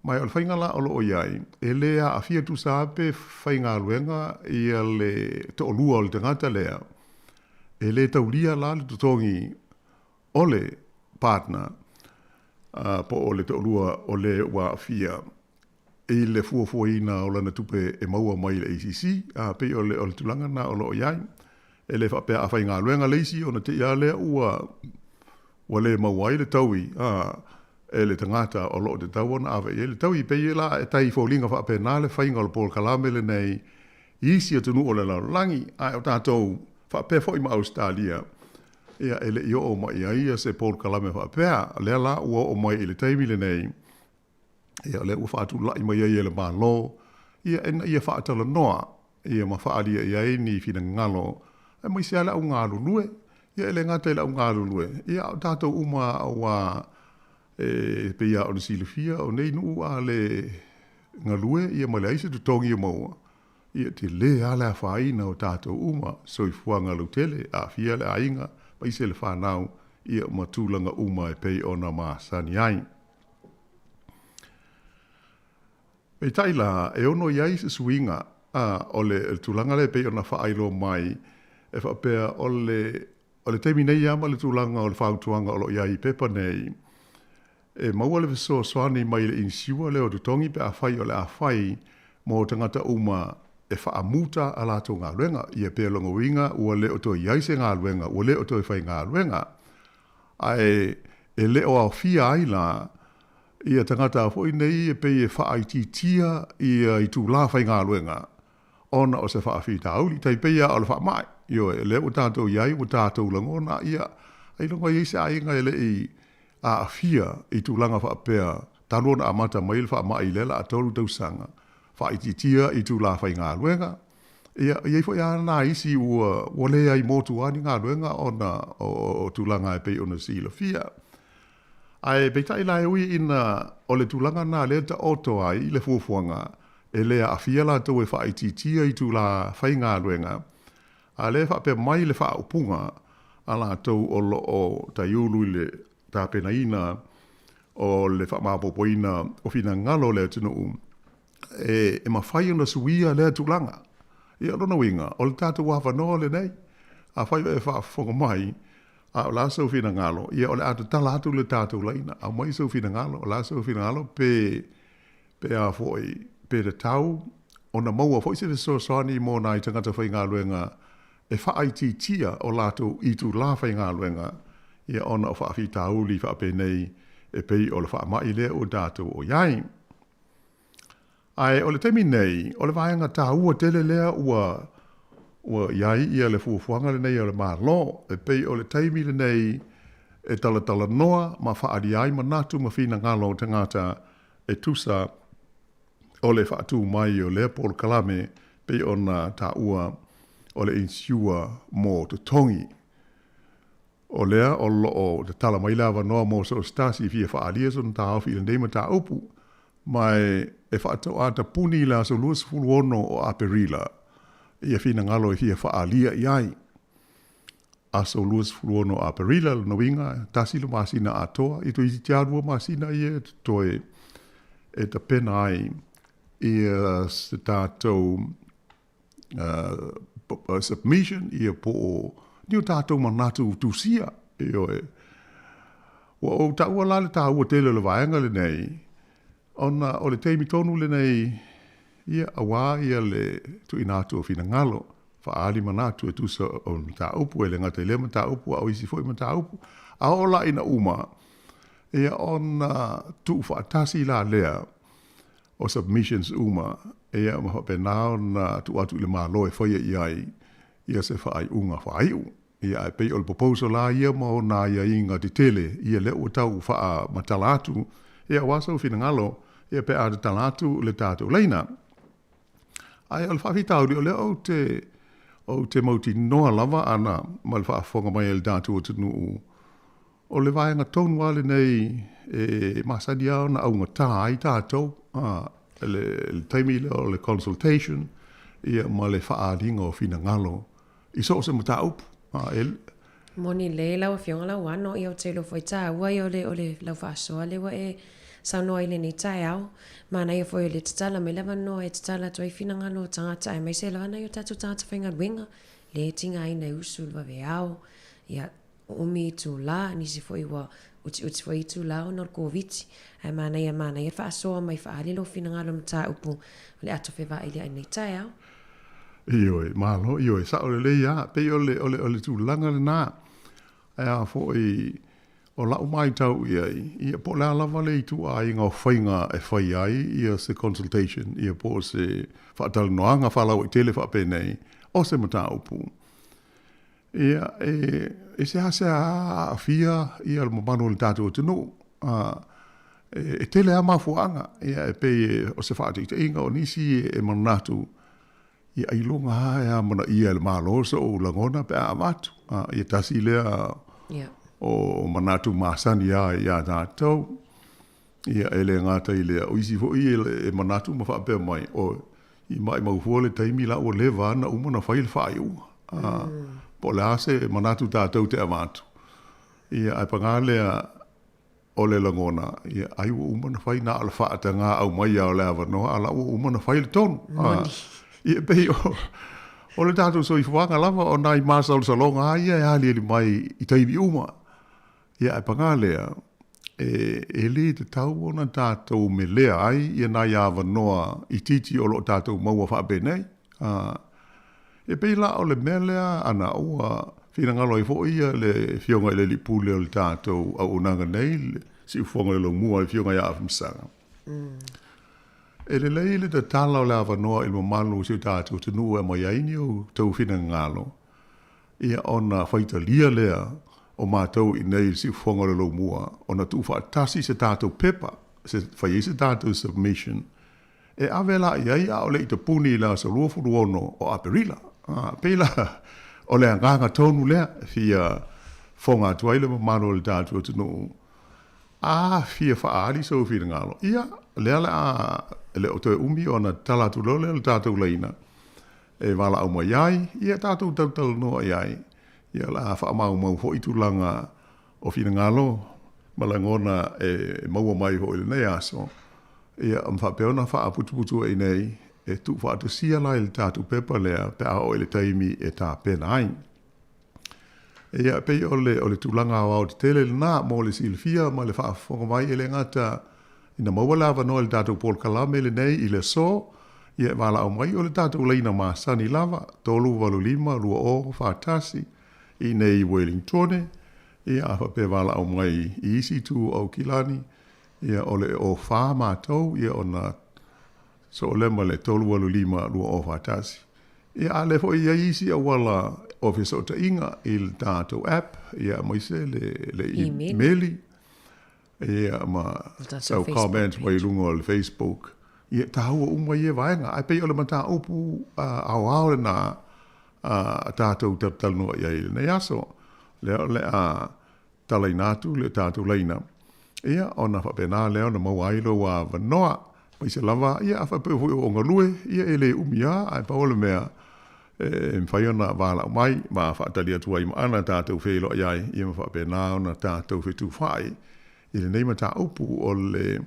Ma o le faiga la o lo o i ai, e le aafia tusa lava pe faigaluega ia le toalua o le tagata lea, e le taulia la le totogi o le partner. po o le toalua o le ua aafia i le fuafuaina o lana tupe e maua mai i le ACC, a pei o le, o le tulaga lena o lo o i ai. E le faapea a faigaluega le isi ona te i lava lea ua, ua le maua ai le taui, a, e le tagata o lo o tatau ona ave i ai le taui. E pei la e tai foliga faapena le faiga o le polokalame lenei i isi atunuu o le lalolagi, ae o tatou faapea foi ma Ausetalia, ia e le i oo mai i ai se polokalame faapea. O lea la ua oo mai i le taimi lenei, ia o lea ua faatulai mai ai e le Malo, ia ina ia faatalanoa ia ma faaalia i ai ni finagalo, aemaise lava le au galulue. Ia e le gata i le au galulue, ia a o tatou uma aua e pei lava ona silafia, o nei nuu a le galue ia ma leai se totogi o maua, ia tele lava le afaina o tatou uma, soifuaga lautele, aafia le aiga, aemaise le fanau, ia ma tulaga uma e pei ona masani ai. Peitai la, e ono i ai se suiga, a, o le tulaga lea e pei ona faailoa mai, e faapea o le, o le taimi nei lava ma le tulaga o le fautuaga o lo o i ai i pepa nei, e maua le fesoasoani mai le inisiua lea o totogi pe afai o le a fai mo tagata uma e faamuta a latou galuega. Ia pei o lona uiga ua le o toe i ai se galuega, ua le o toe faigaluega. Ae e le o aofia ai la ia tagata foi nei e pei e faaitiitia ia itulā faigaluega ona o se faafitauli, tai pei lava o le faamai. Ioe, o lea ua tatou i ai, ua tatou lagona, ia, ailoga e i ai se aiga e le i aafia i tulaga faapea talu ona amata mai le faamai i lea laa 3 tausaga, faaitiitia itulā faigaluega. Ia, e i ai foi lava nai isi ua, ua leai motu lava ni galuega ona o tulaga e pei ona silafia. Ae peitai la e ui ina o le tulaga lena lea e taoto ai le fuafuaga, e le aafia latou e faaitiitia itulā faigaluega, a o lea e faapea mai le faaupuga a latou o lo o taiulu i le tapenaina o le faamaopoopoina o finagalo o le atunuu, e mafai ona suia lea tulaga. Ia, o lona uiga, o le tatou avanoa lenei. Afai o e faafofoga mai, a o le a sou finagalo, ia o le a tatala atu le tatou laina, aumai sou finagalo, o le a sou finagalo pe, pe a foi, pe tatau ona maua foi se fesoasoani mo nai tagata faigaluega e faaitiitia o latou itulā faigaluega, ia ona o faafitauli faapenei e pei o le faamai lea ua tatou o i ai. Ae o le taimi nei, o le vaega taua tele lea ua ua i ai ia le fuafuaga lenei a le Malo, e pei o le taimi lenei e talatalanoa ma faaalia ai manatu ma finagalo o tagata e tusa o le faatu mai o lea polokalame pei ona taua o le insure mo totogi. O lea o lo o tatala mai le avanoa mo so o se tasi e fia faaalia sona taofi i lenei mataupu, ma e faatoa tapuni i le aso 26 o Aperila ia finagalo e fia faaalia i ai. Aso 26 o Aperila, lona uiga, tasi le masina atoa, ia toeitiiti lava 2 masina ia e totoe e tapena ai ia se tatou submission ia po o ni o tatou manatu tusia, ioe. Ua ou taua la le taua tele o le vaega lenei, ona o le taimi tonu lenei, ia, aua ia le tuuina atu o finagalo, faaali manatu e tusa o mataupu, e le gata i lea mataupu, a o isi foi mataupu. A oo la ina uma, ia ona tuufaatasi la lea o submissions uma, ia ma faapena ona tuu atu i le Malo e faia i ai ia se faaiuga faaiu. Ia ae pei o le proposal lava ia ma ona aiaiga tetele, ia lea ua tau faamatala atu, ia aua sou finagalo, ia pe a tatala atu le tatou laina. Ae o le faafitauli, o lea ou te, ou te mautinoa lava ana ma le faafofoga mai a le tatou atunuu, O le vaega tonu lava lenei e masani lava ona augata ai tatou, le taimi lea o le consultation ia ma le faaaliga o finagalo i so o se mataupu. E moni lelei lau Afioga Lauano, ia ou te iloa foi taua ia o le o le lau faasoa lea ua e saunoa ai i lenei taeao. Manaia foi o lea e tatala mai le avanoa e tatala atu ai finagalo o tagata aemaise lava nai o tatou tagata faigaluega lea e tigaina e usu i le vaveao. Ia. Umi itulā, nisi foi ua utiuti foi itulā ona o le Koviti. Ae manaia manaia le faasoa mai faaali lou finagalo i mataupu o le ato fevaai i lenei taeao. Ioe, malo, ioe, sao lelei lava, pei o le, o le, o le tulaga lena. Ae a foi, o lau matau i ai, ia po o le a lava le ituaiga o faiga e fai ai ia se consultation, ia po o se faatalanoaga faalauaitele faapenei o se mataupu. Ia, e, e seasea aafia ia le mamalu o le tatou atunuu. A, e, e tele lava mafuaaga, ia, e pei e, o se faataitaiga o nisi e manatu, ia ailoga lava e amanaia e le Malo so'u lagona pe a avatu. A, ia tasi lea yeah. o manatu masani lava iā tatou. Ia, e le gata i lea, o isi foi e manatu ma faapea mai, oi, i maʻimau fua le taimi la ua leva lava ona uma ona fai le faaiuga. A, po o le a se manatu tatou te avatu, ia, ae paga lea, o le lagona, ia, ai ua uma ona fai, na o le faataga aumai lava o le avanoa, a la ua uma ona fai le tonu. A, ia, e pei o, o le tatou soifuaga lava, o nai masalosaloga lava ia e aliali mai i taimi uma. Ia, ae paga lea, e, e lē tatau ona tatou melea ai ia nai avanoa itiiti o lo o tatou maua faapenei. A, e pei la o le mea lea ana ua finagalo ai foi ia le Afioga i le Alii Pule o le tatou auaunaga nei, le Siufofoga o le Laumua, le Afioga ia Afamasaga. E lelei le tatala o le avanoa i le mamalu o si o tatou atunuu e aumai ai ni outou finagalo, Ia ona faitalia lea o matou i inei i le siufofoga o le Lomua ona tuufaatasi se tatou pepa, se fai ai se tatou submission e ave la i ai a o le i tapuni i le aso 26 o Aperila. A, pei la o le agaga tonu lea e fia fofoga atu ai le mamalu o le tatou atunuu, a fia faaali sou finagalo, ia, lea le a e le o toe umi ona tatala atu loa lea o le tatou laina e valaau mai ai, ia tatou talatalanoa i ai, ia o le a faamaumau foi tulaga o finagalo ma lagona e maua mai foi i lenei aso, ia ma faapea ona faaputuputu ai nei e tuufaatasia la i le tatou pepa lea pe a oo i le taimi e tapena ai. Ia, e pei o le, o le tulaga aoaotetele lena mo le silafia ma le faafofoga mai, e le gata ina maua le avanoa i le tatou polokalame lenei i le aso, ia e valaau mai o le tatou laina masani lava, 385 20 41, i inei i Uelintone, ia a faapea e valaau mai i isi itu o Aukilani, ia o le 04 matou, ia ona soo lea ma le 385 20 41. Ia, a o lea foi e i ai isi auala o fesootaiga i le tatou app, ia, aemaise le, le imeli, ia, ma sau comment mai luga o le Facebook. Ia, taua uma ia vaega. Ae pei o le mataupu aoao lena a tatou talatalanoa i ai i lenei aso. Lea o le a talaina atu le tatou laina, ia, ona faapena lea ona maua ai lou avanoa. Aemaise lava, ia, a faapea foi o o galue, ia, e le umi lava, ae pau o le mea, e mafai ona valaau mai ma faatali atu ai ma ana tatou feiloai ai, ia ma faapena ona tatou fetufaai i lenei mataupu o le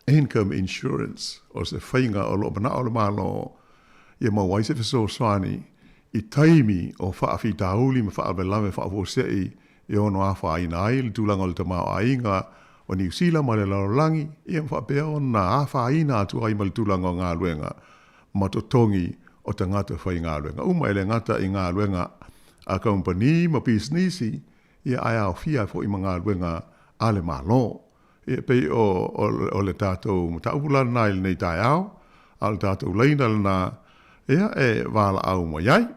income insurance, o se faiga o lo o manao le Malo ia maua ai se fesoasoani i taimi o faafitauli ma faalavelave faafuasei e ono afaina ai le tulaga o le tamaoaiga o Niu Sila ma le lalolagi, ia ma faapea ona afaina atu ai ma le tulaga o galuega ma totogi o tagata faigaluega uma, e le gata i galuega a kamupani ma pisinisi, ia ae aofia ai foi ma galuega a le Malo. Ia e pei o, o, o le tatou mataupu la lena i lenei taeao, a o le tatou laina lena, ia e valaau mai ai.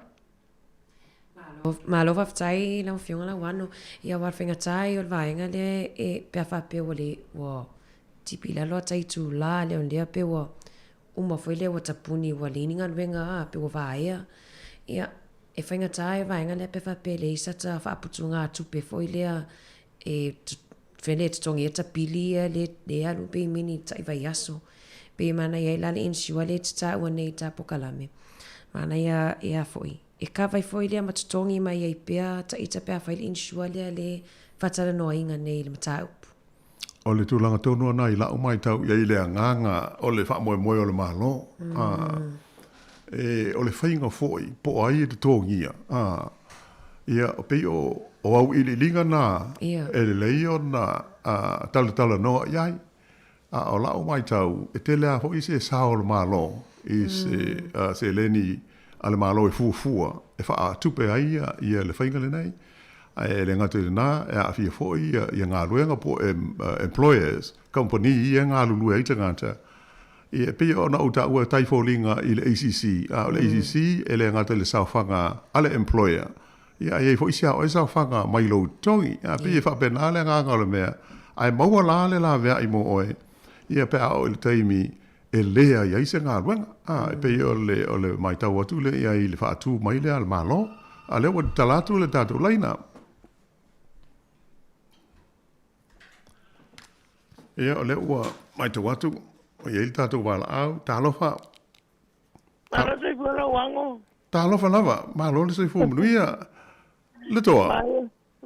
Malo, malo faafetai i lau Afioga Lauano. Ia aua o le faigata ia o le vaega lea e, pe a faapea ua le, ua tipi i lalo ata itula lea o lea pe ua uma foi lea ua tapuni ua leai ni galuega a, pe ua vaea. Ia, e faigata ia vaega lea pe a faapea e leai sata faaputugatupe foi lea e fea lea e totogi ai ta pili ia lea e alu pe i mini tai vaiaso. Pei e manaia ai la le insure lea e te taua nei i ta pokalame. Manaia e a foi, e kava ai foi lea ma totogi mai ai pea ta ita pe afai le insure lea le faatalanoaina nei i le mataupu. O le tulaga tonu lena i lau matau i ai i le agaga o le faamoemoe o le Malo. E, o le faiga foi po o ai e totogia, ia, pei o. o auʻiliʻiliga na e lelei ona talatalanoa i ai. A o la'u matau, e tele lava fo'i se sao o le Malo i se seleni a le Malo e fuafua e faatupe ai ia le faiga lenei. Ae le gata i lena, e aafia foi ia galuega po o employers, kamupani ia e galulue ai tagata. Ia, e pei ona ou taua e tai foliga i le ACC, a o le ACC e le gata i le saofaga a le employer, ia ae i ai foi si a oe saofaga mai lou totogi. A pei e faapena le agaga o le mea, ae maua la le laveai mo oe, ia pe a oo i le taimi e leai ai se galuega. A, e pei o le, o le matau atu lea i ai i le faatu mai lea a le Malo, a lea ua tatala atu le tatou laina. Ia, o lea ua matau atu, ua i ai le tatou valaau. Talofa. Malo soifua lau ago. Talofa lava, malo le soifua manuia. Le toa.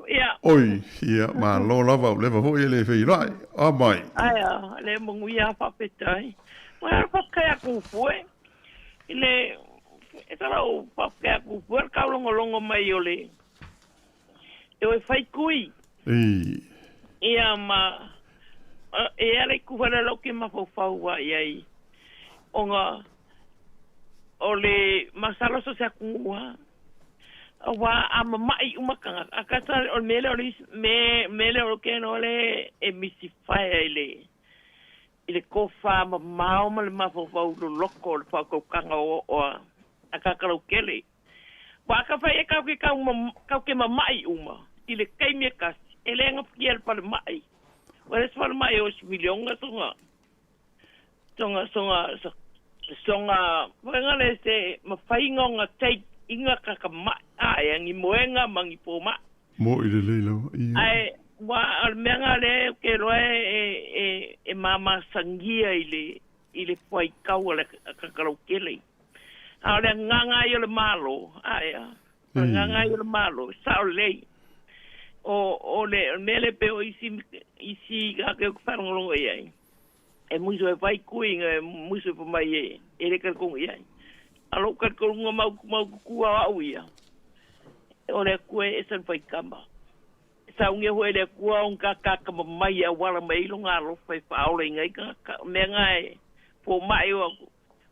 Ia. Oi, ia, malo lava, ua leva foi e le feiloai. A mai. Aia, le manuia faafetai. Mai ala faafetai aku fue. I le, e tala o faafetai aku fue, le kaulongolongo mai o le, e oe fai kui. I. Ia ma, e ala i kuwhale lau ke mafaufau wa i ai. Onga, o le masalo so se aku Auā a mamaʻi uma tagata, a kata o le mea lea o le isi me mea lea o ke no le e misifaea i le i le tofa mamao ma le mafaufau loloko o le faautautaga o o a a tagata lautele. Ua a ka fai e kau ke kau kau ke mamaʻi uma i le taimi e kasi, e le gafatia e le falemai. Ua le se falemai o si miliona soga Songa, songa, songa, whainga le se mawhainga o nga take inga ka ka mai, a e angi moenga ma angi pō mai. Mo i lelei lava, ia. Ae, wa, o le mea nga le ke loa e, e, e, e mamasangia i le, i le whaikau a le kakalaukele. A o le anganga ai o le Malo, ae a, o le anganga ai o le Malo, sao lelei. O, o le, o le mea le pe o isi, isi ka ke o ke whalongolongo i ai. E musu e whai kui nga e musu e mai e e le kalikonu i ai. A lou kalikonu mau mau kukua o au ia. O le akua e san whai kama. Saungia hoi le akua o nga kaka mai a wala mai ilo ngā alofa e whaola i ngai ka ka mea ngā e pō mai o aku.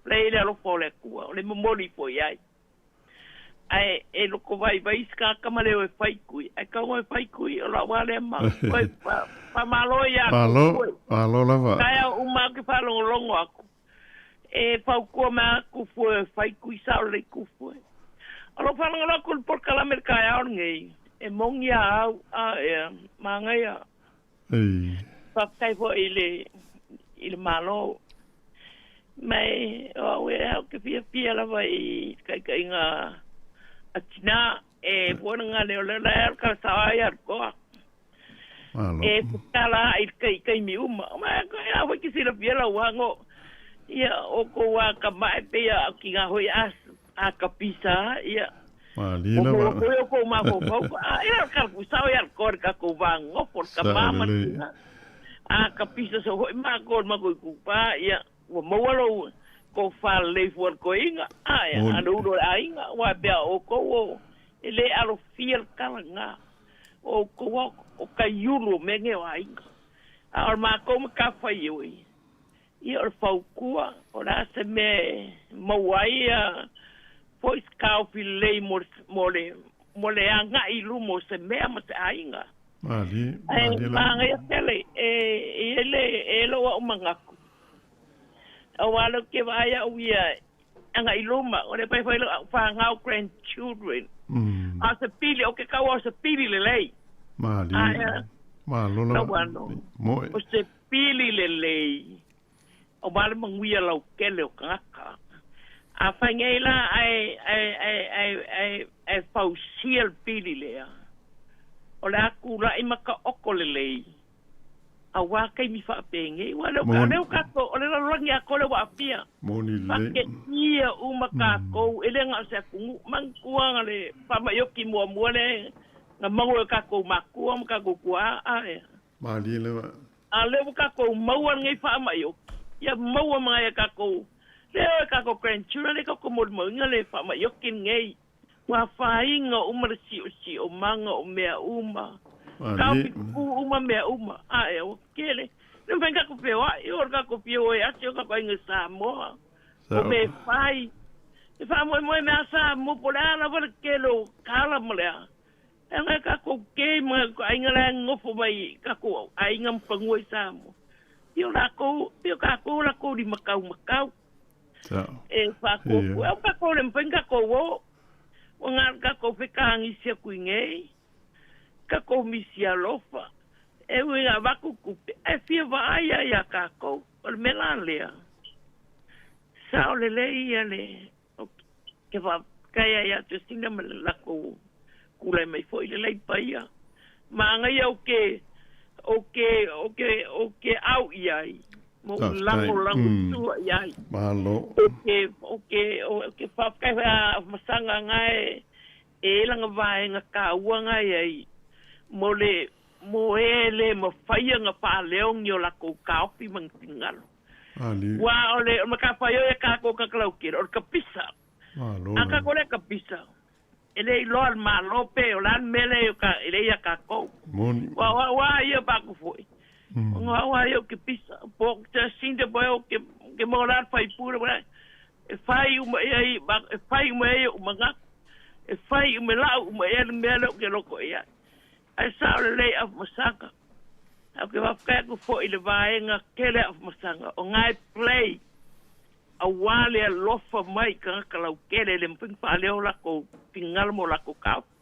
Le le alofa o le akua, o le momoli po i ai. Ae e loko vaivai se kakama leo e whai kui. Ae kaua e whai kui o lau a lea ma koe whamalo ia aku Malo, koe. malo lava. Taea uma ke whalongolongo aku. E paukua mai aku fue e whai kui sao lei ku fue. O lo whalongolo aku le polokalame le kaeao lenei. E mongi a au a ea mangaia. Ei. Whafetai foi i le, i le Malo. Mai o au e au ke fiafia lava i kaikaiga a tinā e fuana ngā leo leo lai al ka sao ai al koa. Malo. E putala i kai kai mi uma. Ma ko e au ki sila fia lau hango. Ia o ko wa ka mai pe ia ki ngā hoi as a ka pisa ia. Malie O lava. ko ko o ko ma ko ko a e ka ku sao ia ko ka ko va ngofo ka Sao mama lelei. tina. A ka pisa so hoi ma ko ma ko ku pa ia ua maua lou ko fa le fu ko inga a ia Moni. a lo lo a inga wa pe o ko o e le alo fia le kala nga o ko o o ka yulu me nge o inga a o ma ko ma ka fa i ia o le faukua o le a se mea e maua ai ia foi se kaofi lelei mo le mo le mo le agaʻi i luma o se mea ma se aiga. Malie, Ae malie lava. magaia tele e e i le e lou a'u manatu auā lea ou te vaai a'u ia agaʻi i luma o le faifai lou a'u fanau grandchildren a o se pili o ke kaua o se pili lelei Malie, ae malo lava. lau ano Moe. o se pili lelei o wale manuia lautele o tagata. A fai nei la ae ae ae ae ae ae fausia le pili lea. O le a kulaʻi ma ka oko lelei auā taimi faapenei. Ua leo Moni. leo kākou o le lalolagi atoa lea ua aafia. Moni lelei. Faakeia uma kākou e le na o se atunuu. Manatua le faamaʻi muamua lea na maua e kākou makua ma kākou tuaʻa ae. Malie lava. A lea ua kākou maua lenei faamaʻi ia maua mai e kākou lea e kākou grandchildren e kākou molimauina le faamaʻi lenei. Ua afaina uma le siosiomaga o mea uma. Taofi pupū uma mea uma. Ae ua tele. Le mafai ona tatou feoai, o le tatou fia o e ase o tatou aiga Samoa. O mea e fai. E faamoemoe mea a Samoa po o le a lava le tele o tala ma le a. E aga e tatou ke ma aiga la e nonofo mai i tatou aiga ma fanua i Samoa. Ia o latou, pei o tatou o latou limataumatau. E faafuafua. Au tatou le mafai ona tatou o. Ua na o le tatou fetagisi atu i nei, tatou misi alofa, e ui ina avatu tupe, ae fia vaai lava ia tatou. O le mea la lea, sao lelei ia le, ou te faafetai lava ia Justina ma le latou tulai mai foi i le Laipaia. Manaia ou te, ou te, ou te, ou te au i ai, ma ou lagolago tua i ai. Malo. Ou te, ou te, ou te faafetai foi a Masaga na e, e i ai lana vaega taua na e ai mo le, mo e le mafai ona faaleo ni o latou taofi ma ni finagalo. Ua o le matafaioi a tatou tagata lautele, o le kapisa. Malo. A tatou le kapisa, e le iloa e le Malo pe o le a le mea lea e le ia tatou. Moni. Ua o au lava ia pa aku foi. O au lava ia ou te pisa. Po o te sinde po o ke ke mo la fai pure wala. E fai uma ia i e fai uma ia ou manatu. E fai uma lau uma ia le mea lea ou te loko i ai. Ae sao lelei Afamasaga. Ae ou te faafetai atu foi i le vaega tele Afamasaga o na e play aua le alofa mai i tagata lautele e le mafai ona faaleo o latou finagalo ma o latou taofi.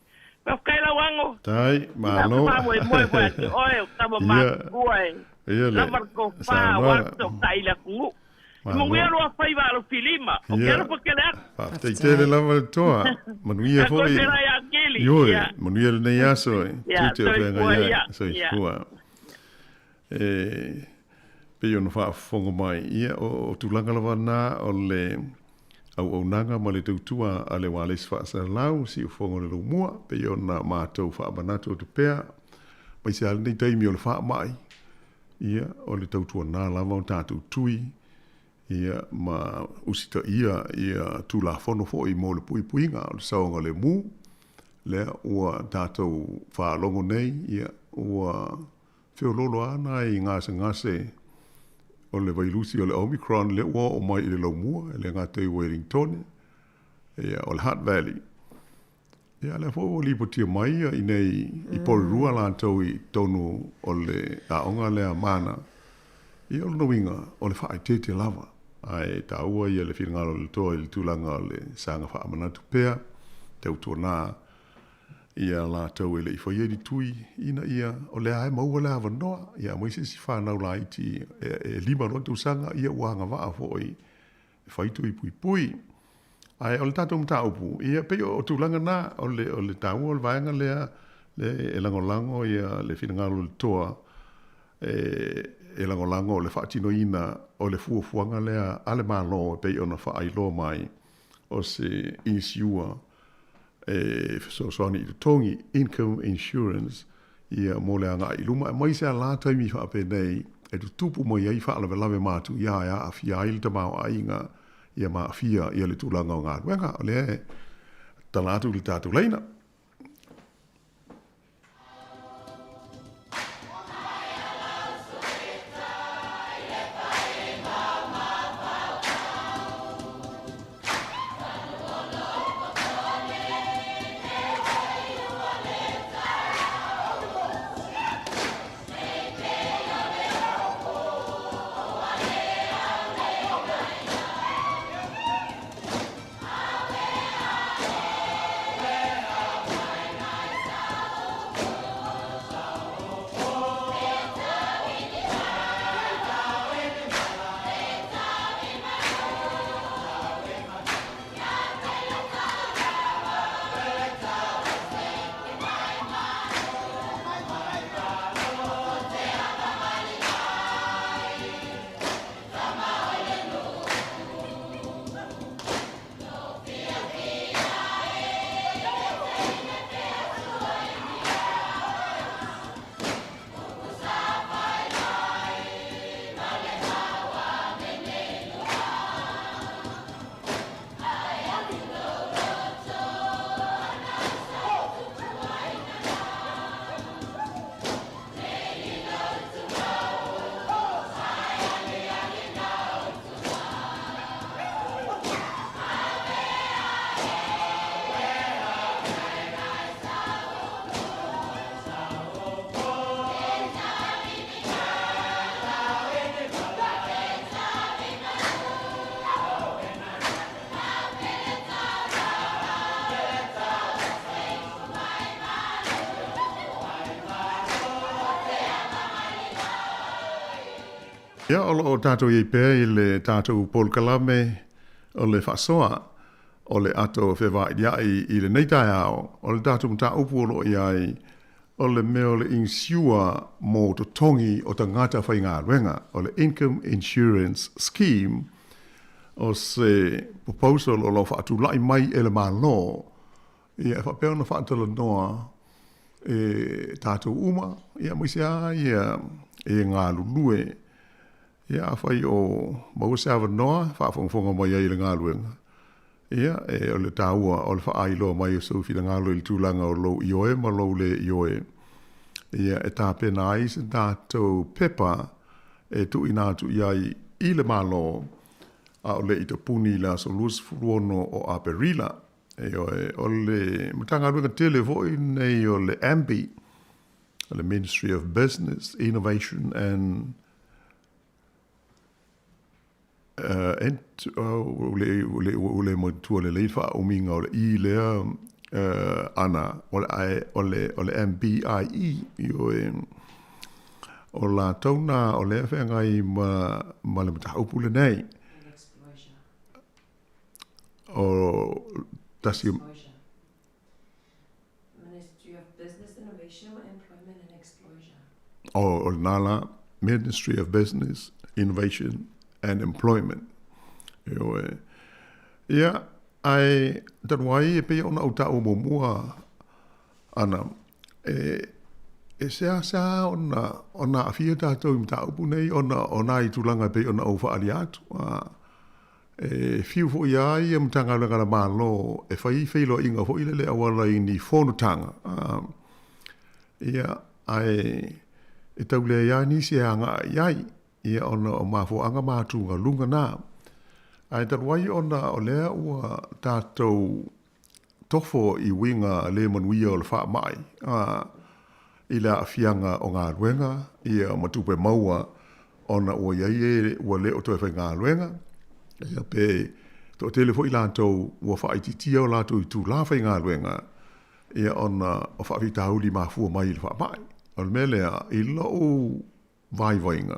Faafetai Lauano! Tai, malo. Sa faamoemoe foi ia te oe o tama matutua e lava le tofa aua le fesootai i le atunuu. E manuia lua faiva alofilima, ou te alofa tele atu. Faafetai tele lava le toa. Manuia foi. Ioe, manuia lenei aso e tiute o feagai ai. Soifua. E pei ona faafofoga mai, ia, o tulaga lava na o le auaunaga ma le tautua a le Ualesi Faasalalau, Siufofoga o le Laumua, pei ona matou faamanatu atu pea, aemaise lava lenei taimi o le faamai, ia, o le tautuana lava o tatou tui, ia, ma usitaia ia Tulafono foi mo le puipuiga o le saogalemu, lea ua tatou faalogo nei, ia, ua feoloolo lava nai gasegase o le vailusi o le Omicron lea ua oo mai i le laumua, e le gata i Uelintone, ia, o le Hutt Valley. Ia, lea foi ua lipotia mai ia i nei i Porirua latou i totonu o le aoga lea Mana. Ia, o lona uiga, o le faaeteete lava. Ae taua ia le finagalo o le Toa i le tulaga o le saga faamanatu pea, tautuana ia latou e le i faia ni tui, ina ia o lea e maua le avanoa, ia aumai se isi fanau laiti e 5 loa tausaga, ia ua agavaa foi e fai tui puipui. Ae o le tatou mataupu, ia pei o tulaga na, o le, o le taua o le vaega lea, le e lagolago ia le finagalo o le toa, e, e lagolago le faatinoina o le fuafuaga lea a le Malo e pei ona faailoa mai, o se inisiua e fesoasoani i totogi, income insurance, ia mo le agai i luma, aemaise a la taimi faapenei e tutupu mai ai faalavelave matuia e aafia ai le tamaoaiga ia ma aafia ia le tulaga o galuega. O lea e tala atu i le tatou laina. Ia, o lo o tatou i ai pea i le tatou polokalame o le faasoa o le ato fevailia'i i lenei taeao. O le tatou mataupu o lo o i ai, o le mea o le inisiua mo totogi o tagata faigaluega, o le Income Insurance Scheme, o se proposal o lo o faatula'i mai e le Malo, ia e faapea ona faatalanoa e tatou uma, ia aemaise lava ia e galulue. Ia afai o maua se avanoa e faafogafoga mai ai i le galuega, ia e o le taua o le faailoa mai o sou finagalo i le tulaga o lou ioe ma lou le ioe, ia e tapena ai se tatou pepa e tuuina atu i ai i le Malo a o le i tapuni i le aso 26 o Aperila. Ioe, o le Matagaluega tele foi lenei o le MBIE, o le Ministry of Business, Innovation and uh, ent, uh, le, le, le matua lelei faaumiga o le I lea uh, ana, o le, o le, o le MBIE, ioe, o latou nā o lea feagai ma, ma le mataupu lenei. O tasi Ministry of Business Innovation, Employment and Exposure. O, o lena la, Ministry of Business, Innovation and Employment. Ioe. Ia, ae talu ai e pei ona ou taua muamua ana, e, e seasea ona, ona aafia tatou i mataupu nei ona o nai tulaga e pei ona ou faaalia atu. A, E fiu foi a ia Matagaluega a le Malo e fai feiloaiga foi lele auala i ni fonotaga, ia, ae e tau leai lava nisi e agaai i ai, ia, ona o mafuaaga ma atugaluga na. Ae talu ai ona o lea ua tatou tofo i uiga le manuia o le faamai, a, i le aafiaga o galuega, ia, ma tupe maua ona ua i ai e ua le o toe faigaluega, ia, pe toatele foi latou ua faaitiitia o latou itula faigaluega, ia, ona o faafitauli mafua mai i le faamai. O le mea lea, i lou vaivaiga,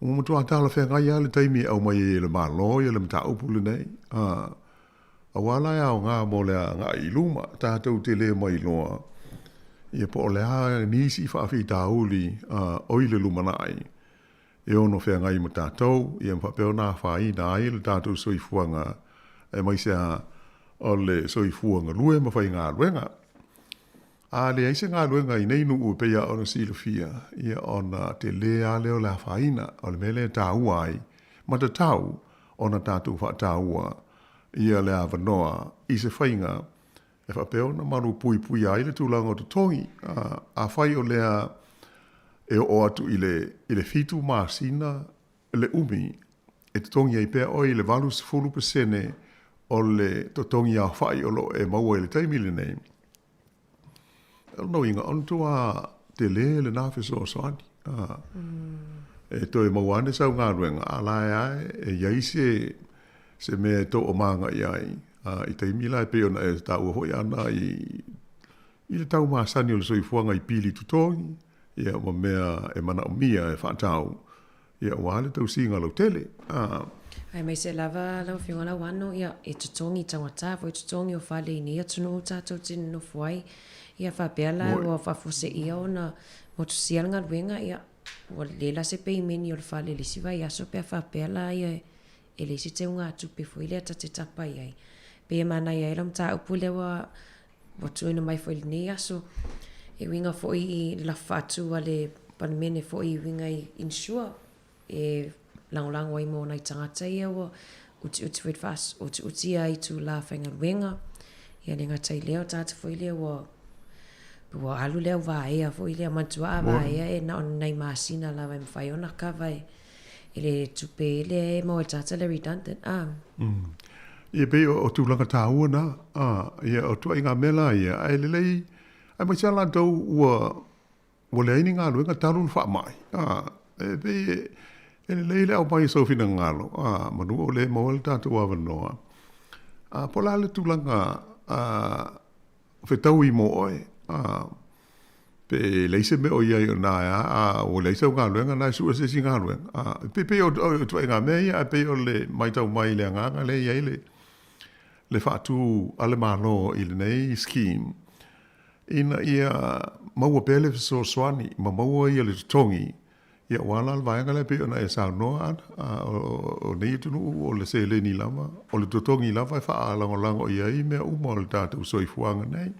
ua matua talafeagai lava le taimi e aumai ai e le Malo le mataupu lenei, a, aua la e aoga mo le agai i luma, tatou te le mailoa ia po o le a nisi faafitauli o i le lumanai e ono feagai ma tatou, ia ma faapea ona afaina ai le tatou soifuaga, aemaise lava o le soifua galue ma faigaluega. A leai se galuega i nei nuu e pei lava ona silafia, ia ona tele lava lea o le afaina. O le mea lea e taua ai ma tatau ona tatou faataua ia le avanoa i se faiga e faapea ona malupuipuia ai le tulaga o totogi. Afai o lea e oo atu i le i le 7 masina le umi e totogi ai pea oe i le 80% o le totogi aofai o lo o e maua i le taimi lenei, O lona uiga, o le matua tele lena fesoasoani. E toe maua ane sau galuega, a la e lava e i ai se, se mea e toamaga i ai i taimi la e pei ona e taua foi Ana i, i le tau masani o le soifuaga i pili totogi, ia ma mea e manaomia e faatau. Ia, aua le tausiga lautele. A. Aemaise lava lau Afioga Lauano, ia, e totogi taugata foi totogi o fale i nei atunuu tatou te nonofo ai. Ia, faapea la ua faafuaseia ona motusia le galuega, ia, ua le la se peimeni o le fale i le isi vaiaso pe a faapea la ia e leai se teugatupe foi lea ta te tapa i ai. Pei e manaia ai lau mataupu lea ua Ua tuuina mai foi i lenei aso e uiga foi i le lafo faatu a le Palemene foi e uiga i insure e lagolago ai mo nai tagata ia ua utiuti foi le utiuti ia itula faigaluega. Ia le gata i lea o tagata foi lea ua ua alu le au vaea foi lea, manatua a vaea e na o ni nai masina lava e mafai ona kava e e le tupe lea e maua e le tagata le redundant a. Ia pei o tulaga taua na, a, ia o tuaiga mea la ia, ae lelei, aemaise lava latou ua, ua leai ni galuega talu le faamai, a, e pei e, e lelei le aumai o sou finagalo, a, manu o lea e maua le tatou avanoa. A, po o le a le tulaga, a, fetaui mo oe, a. Pe leai se mea o i ai o na a, a ua leai sau galuega, na e sue se isi galuega. A, pe pei o, o, o ituaiga mea ia, ae pei o le matau mai i le agaga lea e i ai le, le faatu a le Malo i lenei scheme, ina ia maua pea le fesoasoani ma maua ia le totogi, ia aua la le vaega lea pei ona e saunoa Ana, a, o, o nei atunuu o le seleni lava, o le totogi lava e faalagolago i ai mea uma o le tatou soifuaga nei.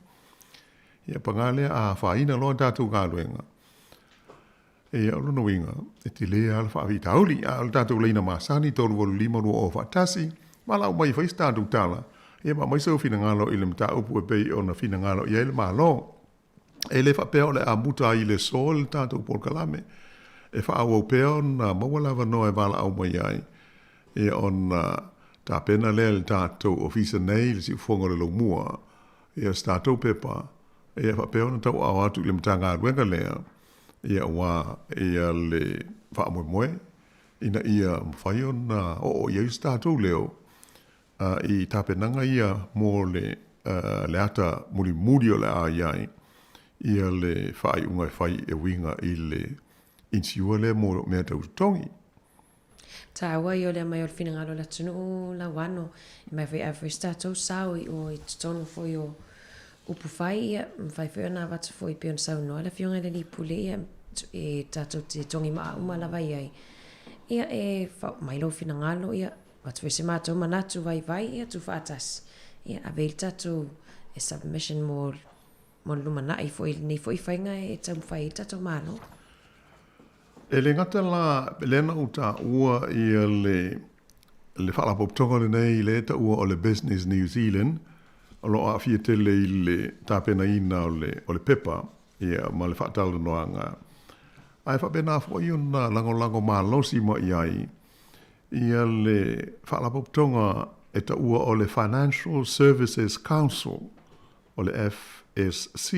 Ia, paga lea, a afaina loa tatou galuega, ia, o lona uiga, e tele lava le faafitauli. A o le tatou laina masani, 385 20 faatasi, valaau mai e fai se tatou tala, ia ma aumai sou finagalo i le mataupu e pei ona finagalo i ai le Malo. E le faapea o le a muta ai i le aso le tatou polokalame, e faaauau pea ona maua le avanoa e valaau mai ai, ia ona tapena lea e le tatou ofisa nei le siufofoga o le laumua, ia se tatou pepa, ia faapea ona tauaao atu i le Matagaluega lea, ia aua ia le faamoemoe ina ia mafai ona oo i ai se tatou leo i tapenaga ia mo le le ata mulimuli o le a i ai ia le faaiuga e fai e uiga i le insure lea mo mea tau totogi. Taua ia o le aumai o le finagalo o le atunuu lauano e mai foi ave foi se tatou sao i o i totonu foi o upu fai ia mafai foi ona avatu foi pei ona saunoa le afioga i le alii pule ia e tatou te togi maa uma lava i ai ia e faaoo mai lou finagalo ia avatu foi se matou manatu vaivai ia tuufaatasi ia ave i le tatou e submission mo mo le lumanai foi i lenei foi faiga e taumafai ai le tatou Malo. E le gata la, lea na ou taua ia le, le faalapotopotoga lenei lea e taua o le Business New Zealand, o lo o aafia tele i le tapenaina o le, o le pepa ia, ma le faatalanoaga. Ae faapena foi ona lagolago malosi mai ai ia le faalapotopotoga e taua o le Financial Services Council, o le FSC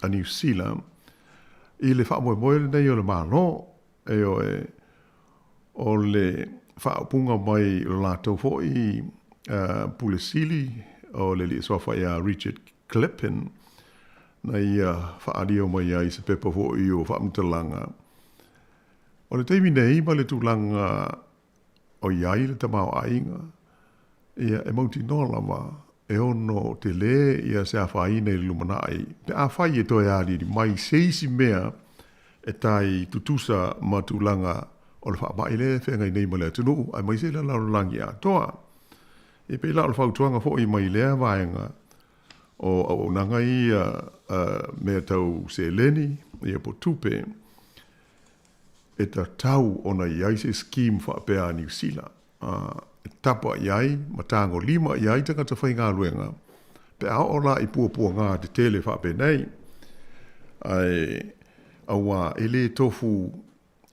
a Niu Sila, i le faamoemoe lenei o le Malo, ioe, o le faaupuga mai lo latou foi Pule Sili o le alii suafa ia Richard Kleppin, na ia faaalio mai ai se pepa foi o faamatalaga. O le taimi nei ma le tulaga o i ai le tamaoaiga, ia, e mautinoa lava e ono tele ia se afaina i le lumanai pe afai e toe aliali mai se isi mea e tai tutusa ma tulaga o le faamai lea e feagai nei ma le atunuu aemaise le lalolagi atoa. E pei la o le fautuaga foi mai lea vaega o auaunaga ia mea tau seleni ia po o tupe, e tatau ona i ai se scheme faapea a Niu Sila e tapa i ai ma tagolima i ai tagata faigaluega pe a oo la i puapuaga tetele faapenei. Ae auā e le tofu,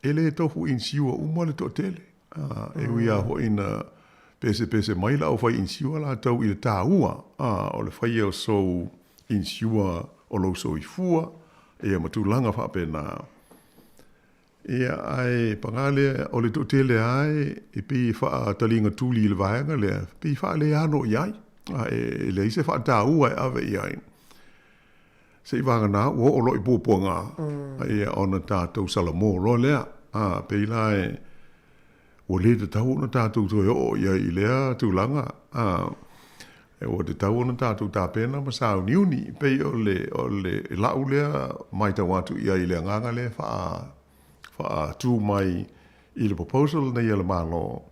e le tofu insure uma le toatele. E ui lava foi ina pesepese mai le aufai insure latou i le taua o le faia o sou insure o lou soifua ia ma tulaga faapena. Ia, ae paga lea, o le toatele lava e pei e faataliga tuli i le vaega lea, e pei e faaleano i ai, a e leai se faataua e ave i ai. Seiavagana ua oo loa i puapuaga, ia ona tatou salamo loa lea. A, pei la e ua le tatau ona tatou toe oo i ai i lea tulaga, a, ua tatau ona tatou tapena ma sauniuni, pei o le, o le lau lea matau atu i ai i le agaga lea faa, faatu mai i le proposal lenei a le Malo,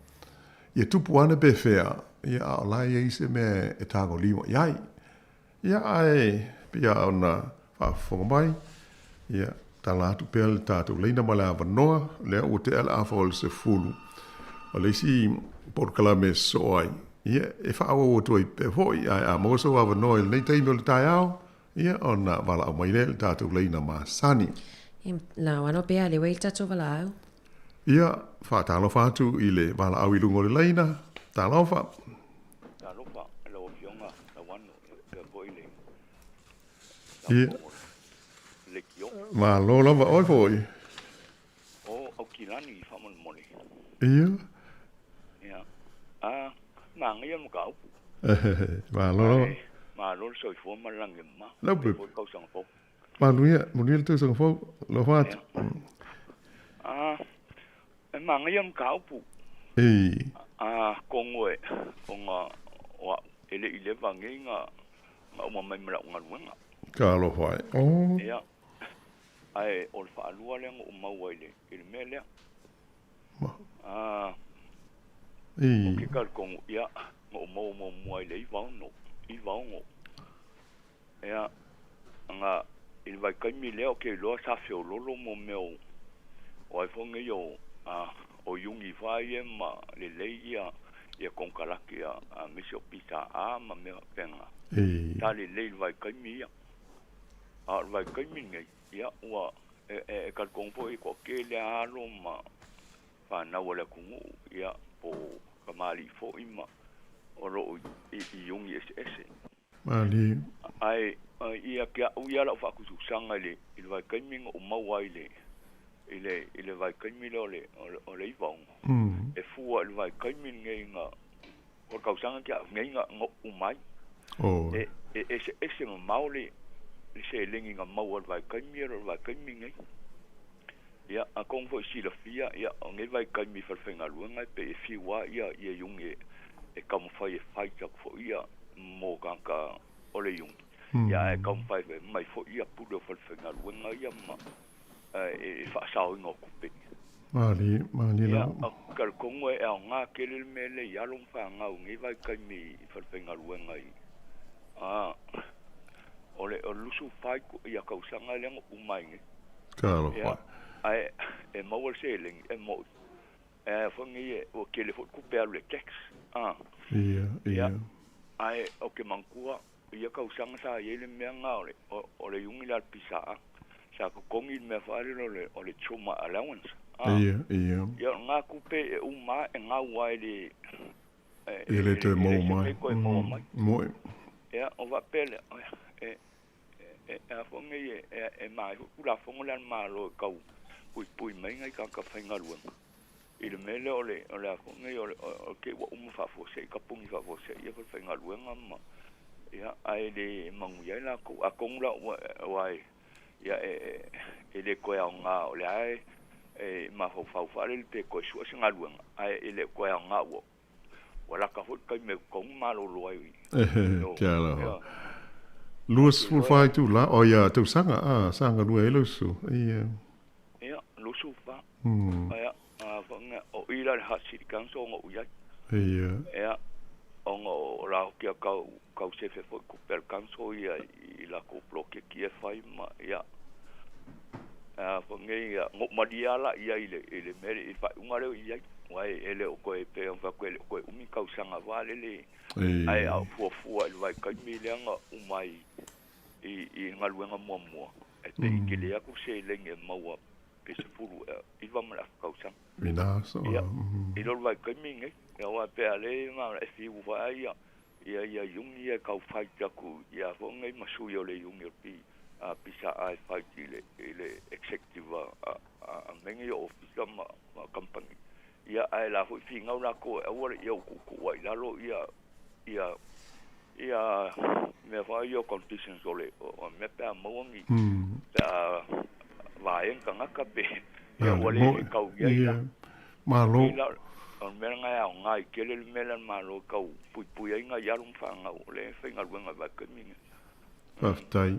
ia tupu ane pe fea, ia a o la e i ai se mea e tagolima i ai. Ia, ae pei lava ona faafofoga mai, ia, tala atu pea le tatou laina ma le avanoa, lea ua tea le afa o le 10, o le isi polokalame e sosoo ai, ia, e faaauau atu ai pea foi, ae a maua sou avanoa i lenei taimi o le taeao, ia, ona valaau mai lea i le tatou laina masani. Ia, lauano pea lea ua i le tatou valaau. Ia, faatalofa atu i le valaau i luga o le laina. Talofa. Talofa lau Afioga Lauano faapea foi le Ia. Leitio. Malo lava oe foi. O Aukilani faamolemole. Ia. Ia. A manaia le mataupu. Malo lava. Malo le soifua ma le lagi e mama. Lau pepe. Foi tausaga fou. Manuia, manuia le tausaga fou, alofa atu. Ah, e manaia mataupu. Ei. Ah, kogo e ona o a'u e le i leva nei na na uma mai ma la'u galuega. Talofa e. Oh. Ia, ae o le faalua lea na ou maua i le i le mea lea. Ma. Ah, Ei. o ke talitonu, ia, na ou maua muamua i le 96, 96. Ia, na i le vaitaimi lea ou te iloa sa feololo mo mea o o ai foi nei o a o Unifa ia ma lelei ia ia konekarate a aemaise o PSA ma mea faapena. Ei. Sa lelei i le vaitaimi ia. A o le vaitaimi lenei, ia ua e e e talitonu foi e toatele lava alo ma fanau a le atunuu, ia po o tamalii foi ma o lo o i i iuni eseese. Malie. Ae ia te a'u ia la'u faatusatusaga i le i le vaitaimi na ou maua ai i le i le i le vaitaimi lea o le o le 96 e fua i le vaitaimi lenei na o le tausaga te a'u nei na na u'u mai. Oi. E e eseese mamao le le seleni na maua i le vaitaimi ia i lo le vaitaimi lenei. Ia atonu foi silafia ia o nei vaitaimi i falefaigaluega e pei e fiu lava ia ia iuni e e taumafai e fight atu foi ia mo tagata o le iuni. Ia ae taumafai mai foi ia pule o falefaigaluega ia ma e faasaoina o tupe. Malie, malie Ia, lava. ou te talitonu e aoga tele le mea lea i alo ma fanau i nei vaitaimi i falefaigaluega i a o le o le 24 ia tausaga lea na uma ai nei. Talofa. Ia, ae e maua le seleni e mo'i. Ae foi nei e ua tele foi tupe alu i le tax. A. Ia, Ia, ia. ae ou te manatua ia tausaga sa i ai le mea lena o le o le iuni lea a le PSA, sa totogi le mea foi lele o le o le trauma allowance. A. Ia, ia. Ia o lena tupe e uma lava e gau lava e le e E le toe e maua leai se mai. mea e toe maua mai. Mo'i. Ia, ona faapea lea, e e e a foi nei e e e maea foi le Tulafono lea a le Malo e tau puipui mai nai tagata faigaluega i le mea lea o le o le a foi nei o le o te i ua uma faafuasei kapuni faafuasei ia falefaigaluega ma ia ae le manuia ai latou. Atonu la ua aua e ia e e le toe aoga o lea e e mafaufau faalele pe toe sue se galuega ae e le toe aoga ua ua lata foi le taimi e totogi malolo ai Ehe, o talofa. ia. 24 itula, o ia tausaga, a, sa galue ai lau uso. Ia. Ia, 24. Mm. Ia, a foi nga o i la le ha City Council ona ou i ai. Ia. Ia, ona o la hoki a kau kau sefe foi kupe a le council ia i lakou poloketi e fai ma ia a foi nei ia ngou malie lava la ia i le i le mea i le faaiuga lea o i ai. Aua e le o toe pei ona fai atu e le o toe umi tausaga faalele ae a fuafua i le vaitaimi lea na uma ai i i galuega muamua e pei e tele atu seleni e maua pe 19 ma le afa tausaga. Ina aso. Ia, i lo le vaitaimi lenei, ia aua pe a le ma e fiu foi ia ia ia iuni ia e tau fight atu ia foi nei ma sui o le iuni o le P a PSA e fight i le i le executive a a a mea nei o ofisa ma ma kamupani. Ia ae la foi finau lakou e aua le ia ou tuutuu ai i lalo ia ia ia mea foi ia o conditions o le o mea pe a maua ni pe a vae ni tagata pe ia ua le tau i ai la. Malo. I la o le mea lena e aoga i tele le mea lea a le Malo e tau puipui ai nai alo ma fanau o lea e faigaluega i vaitaimi nei. Faafetai.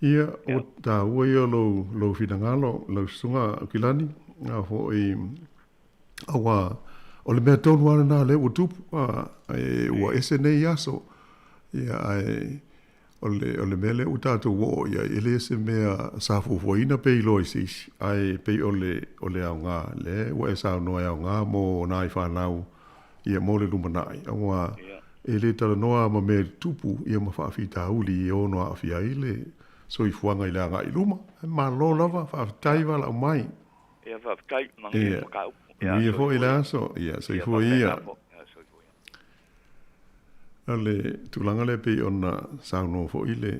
Ia, o taua ia o lou, lou finagalo, lau susuga Aukilani, a foi, aua o le mea tonu lava lena lea ua tupu, a, e, ua ese nei aso, ia, ae o le, o le mea lea ua tatou oo i ai, e le o se mea sa fuafuaina pe iloa i se isi, ae pei o le, o le aoga, lea ua e saunoa e aoga mo nai fanau, ia, mo le lumanai, aua e le talanoa ma mea tutupu, ia ma faafitauli e ono aafia ai le soifuaga i le agai i luma. Ae malo lava, faafetai valaau mai. Ia, faafetai, manuia Ia, mataupu. Ia, manuia foi soifua le ia. aso, ia, Ia, soifua faapena ia. foi. Ia, soifua ia. O le tulaga lea pei ona saunoa foi le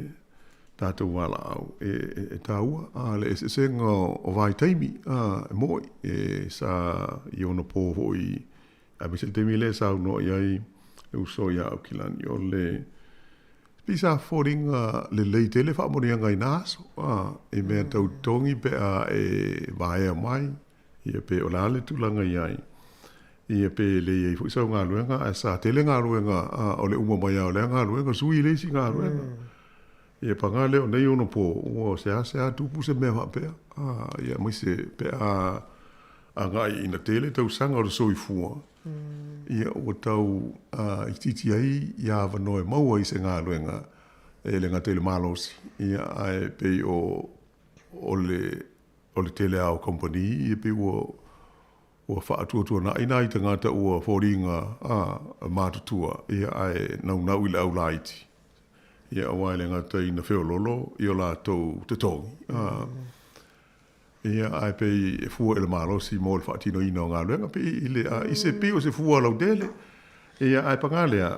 tatou valaau e, e, e taua a le eseesega o, o vaitaimi a, e mo'i e sa i ona pō foi aemaise le taimi lea e saunoa i ai le uso ia Aukilani o le Pei sa foliga lelei tele faamanuiaga i na aso, i mea tau totogi pe a e vaea mai, ia pe o le a le tulaga i ai, ia pe le i ai foi sau galuega, ae sa tele galuega o le uma mai lava o lea galuega sui le isi galuega. Ia paga lea o nei ona po, ua seasea tupu se mea faapea, ia aemaise pe a agai ina tele tausaga o le soifua, ia ua tau itiiti ai ia avanoa e maua ai se galuega e le gata i le malosi, ia ae pei o o le o le tele lava o kamupani ia pei ua ua faatuatuanai nai tagata ua foliga matutua ia ae naunau i le au laiti ia aua e le gata ina feololo i o latou totogi. Ia, ae pei e fua i le malosi mo le faatinoina o galuega, pei i le, a, i se, pei o se fua lautele. Ia, ae paga lea,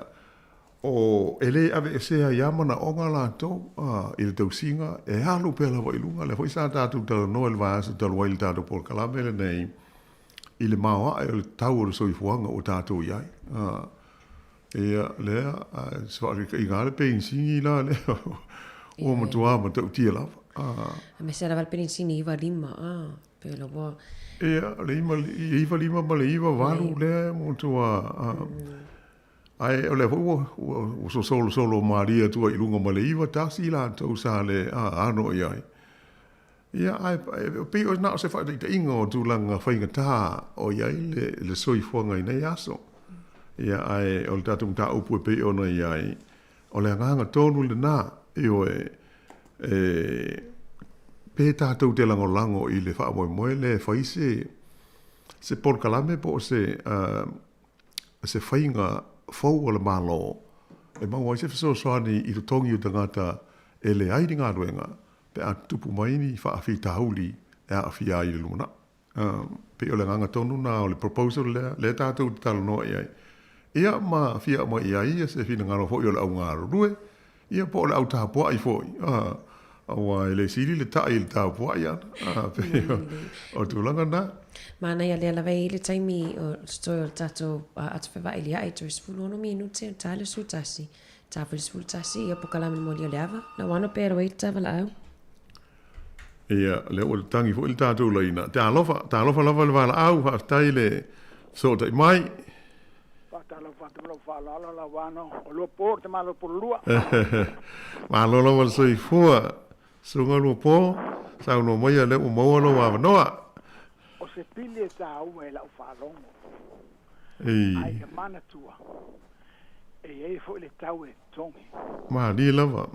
o, e le aveesea ai lava manaoga latou, a, i le tausiga, e alu pea lava i luga. O lea foi sa tatou talanoa i le vaiaso talu ai i le tatou polokalame lenei, i le maoae o le tau o le soifuaga ua tatou i ai. A, ia, lea, a, se faataitaiga lava le penisini la lea, ua matua matautia lava. Aemaise lava le penisini 95, a, pei o la ua... Ia, le 95 ma le 98 lea ua matua... Ae o lea foi ua solosolo malie atu ai i luga ma le 91 latou sa le ano i ai. Ia, ae pei o na o se faataitaiga o tulaga faigata o i ai le soifuaga i nei aso. Ia, ae o le tatou mataupu e pei ona i ai, O le agaga tonu lena, ioe, e, pe tatou te lagolago i le faamoemoe lea e fai se, se polokalame po o se, se faiga fou a le Malo e maua ai se fesoasoani i totogi o tagata e leai ni galuega pe a tutupu mai ni faafitauli e aafia ai i le lumanai. Pei o le agaga tonu lena o le proposal lea, lea tatou te talanoa i ai. Ia ma fia aumai i ai ia se finagalo foi o le au galulue, ia po o le au tapuai foi, aua e le sili le ta'i i le tapuai ana, pei o le tulaga lena. Manaia lea lava e i ai le taimi o totoe o le tatou ata fevailia'i, toe 16 minute, ta le 11, ta foi le 11, ia po ka la moli o le ava. Lauano pe alu ai le tavalaau. Ia, lea ua tangi foi le tatou laina. Talofa, talofa lava le valaau, faafetai le fesootai mai. Faatalofa atu ma lou faaaloalo Lauano, o Luapo le tama Luapolulua. Malo lava le soifua, Susuga Luapo, saunoa maia lea ua maua lou avanoa. O se pili e taua i lau faalogo, a ia manatua, e i ai foi le tau e totogi. Malie lava.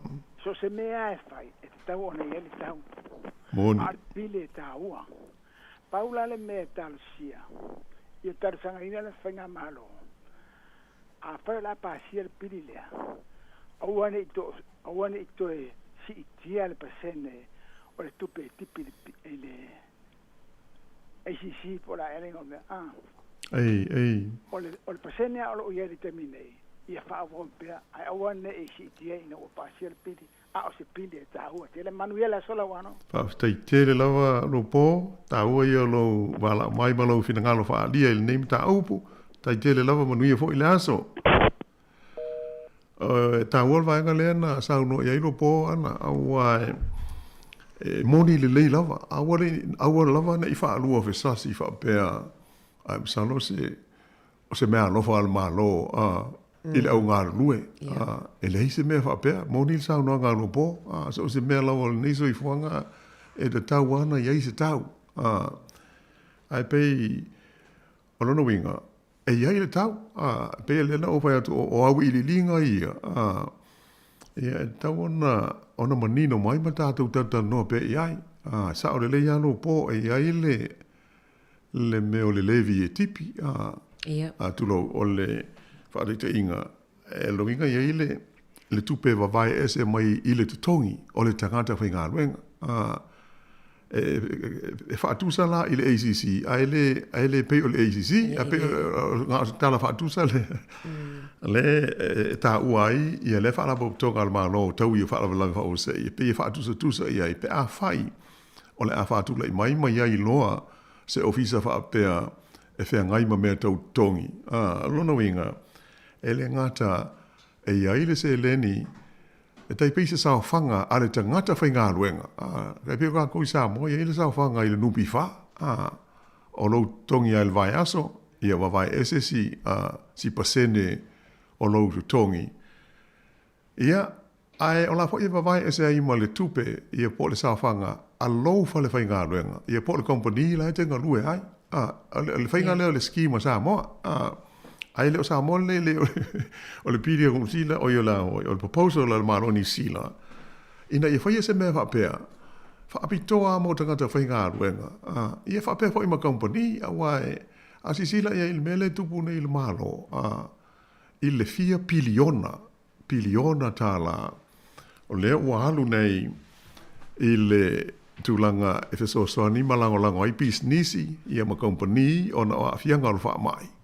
So o se mea lava e fai, e tatau ona i ai le tau. Moni. A o le pili e taua. Pau la le mea e talosia, ia talosagaina le faigamalo, afai o le a pasia le pili lea, aua ne i to, aua ne i toe siitia le pasene o le tupe e tipi i le ACC po o le a ea le igoa o le mea, a. Ei, ei. O le, o le pasene lava o lo o i ai i le taimi nei, ia faaauau pea, ae aua ne i siitia ina ua pasia le pili, a o se pili e taua tele. Manuia le aso Lauano. Faafetai tele lava Lupo, taua ia o lou valaau mai ma lou finagalo faaalia i lenei mataupu. Faafetai tele lava, manuia foi le aso. E taua le vaega lea na saunoa i ai Lupo ana, aua e moni lelei lava, aua le, aua lava ne i faalua fesasi faapea, ae masalo se, o se meaalofa a le Malo a, i le au galulue. A, e leai se mea faapea, moni le saunoaga a Luapo, a, so o se mea lava o lenei soifuaga e tatau lava ona i ai se tau. A, ae pei o lona uiga, e i ai le tau, a, pei o lea na ou fai atu, o auiliiliga ia, a, ia e tatau ona, ona manino mai ma tatou talatalanoa pea i ai. A, sao lelei lava Luapo, e i ai le, le mea o le levy e tipi, a, a tulou, o le faataitaiga, e loiga i ai le, le tupe e vavae ese mai i le totogi o le tagata faigaluega. A, e, e faatusa la i le ACC, ae le, ae le pei o le ACC, ae pei o se tala faatusa le, le e taua ai ia lea faalapotopotoga a le Malo tau i faalavelave faafuasei, e pei e faatusatusa i ai pe afai o le a faatulai mai ma i ai loa se ofisa faapea e feagai ma mea tau totogi. A, o lona uiga, e le gata e i ai le seleni E tai pei se saofaga a le tagata faigaluega, a, tai pei o kākou i Samoa, e i ai le saofaga i le NPF, a, o lou totogi lava i le vaiaso, ia vavae ese si, a, si pasene o lou totogi. Ia, ae o la foi e vavae ese ai ma le tupe, ia po o le saofaga a lou fale faigaluega, ia po o le kamupani la e te galue ai. A, o le faiga lea o le scheme a Samoa. A, ae le o Samoa lenei, le o le pili a Niu Sila, oi o le a foi, o le proposal a le Malo o Niu Sila, ina ia faia se mea faapea, faapitoa lava mo tagata faigaluega, a, ia faapea foi ma kamupani, aua e, a silasila i ai i le mea lea e tupu nei i le Malo, a, i le fia piliona, piliona tālā, o lea ua alu nei i le tulaga e fesoasoani ma lagolago ai pisinisi ia ma kamupani ona o aafiaga o le faamai.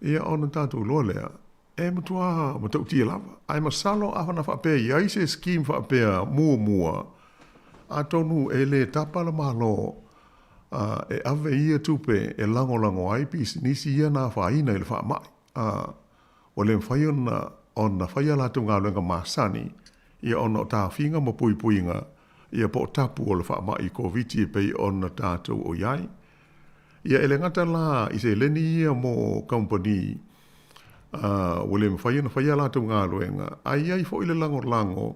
Ia ona tatou iloa lea, e matua matautia lava. Ae masalo afana faapea i ai se scheme faapea muamua, atonu e le tapa le Malo e ave ia tupe e lagolago ai pisinisi ia na afaina i le faamai. Ua le mafai ona ona fai a latou galuega masani, ia ona o taofiga ma puipuiga, ia po o tapu o le faamai Koviti e pei ona tatou o i ai. Ia e le gata la i seleni ia mo kamupani, ua le mafai ona fai a latou galuega, ae i ai foi le lagolago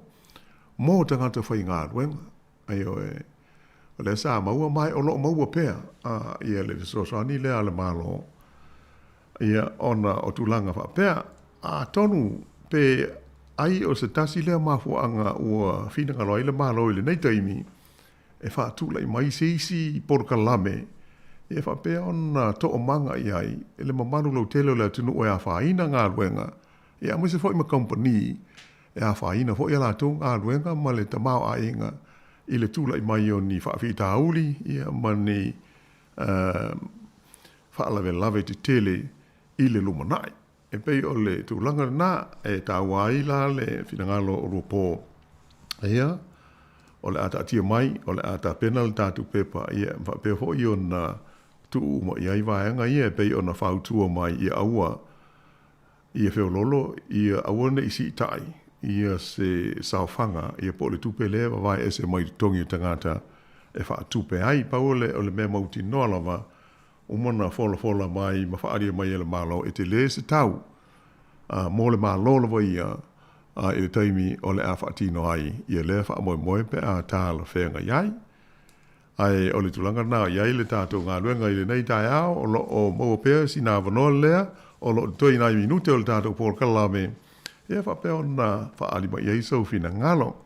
mo tagata faigaluega. Ioe, o lea sa maua ma o lo o maua pea ia le fesoasoani lea a le Malo, ia ona o tulaga faapea. Atonu pe ai o se tasi lea mafuaaga ua finagalo ai le Malo i lenei taimi e faatulai mai se isi polokalame e faapea ona toomaga i ai le mamalu lautele o le atunuu e afaina galuega, ia aemaise foi ma kamupani e afaina foi a latou galuega ma le tamaoaiga i le tulai mai o ni faafitauli ma ni faalavelave tetele i le lumanai. E pei o le tulaga lena e taua ai la le finagalo o Luapo, ia, o le a taatia mai, o le a tapena le tatou pepa, ia, faapea foi ona tuu uma i ai vaega ia e pei ona fautua mai ia aua ia feololo, ia aua ne i siitai ia se saofaga, ia po o le tupe lea e vavae ese mai totogi o tagata e faatupe ai. Pau o le, o le mea mautinoa lava, uma ona folafola mai ma faaalia mai e le Malo, e tele se tau a, mo le Malo lava ia, a, i le taimi o le a faatino ai ia lea faamoemoe pe a talafeagai ai. Ae o le tulaga lena o i ai le tatou galuega i lenei taeao, o lo o maua pea sina avanoa lea, o lo o totoe i nai minute o le tatou polokalame, ia faapea ona faaali mai i ai sou finagalo.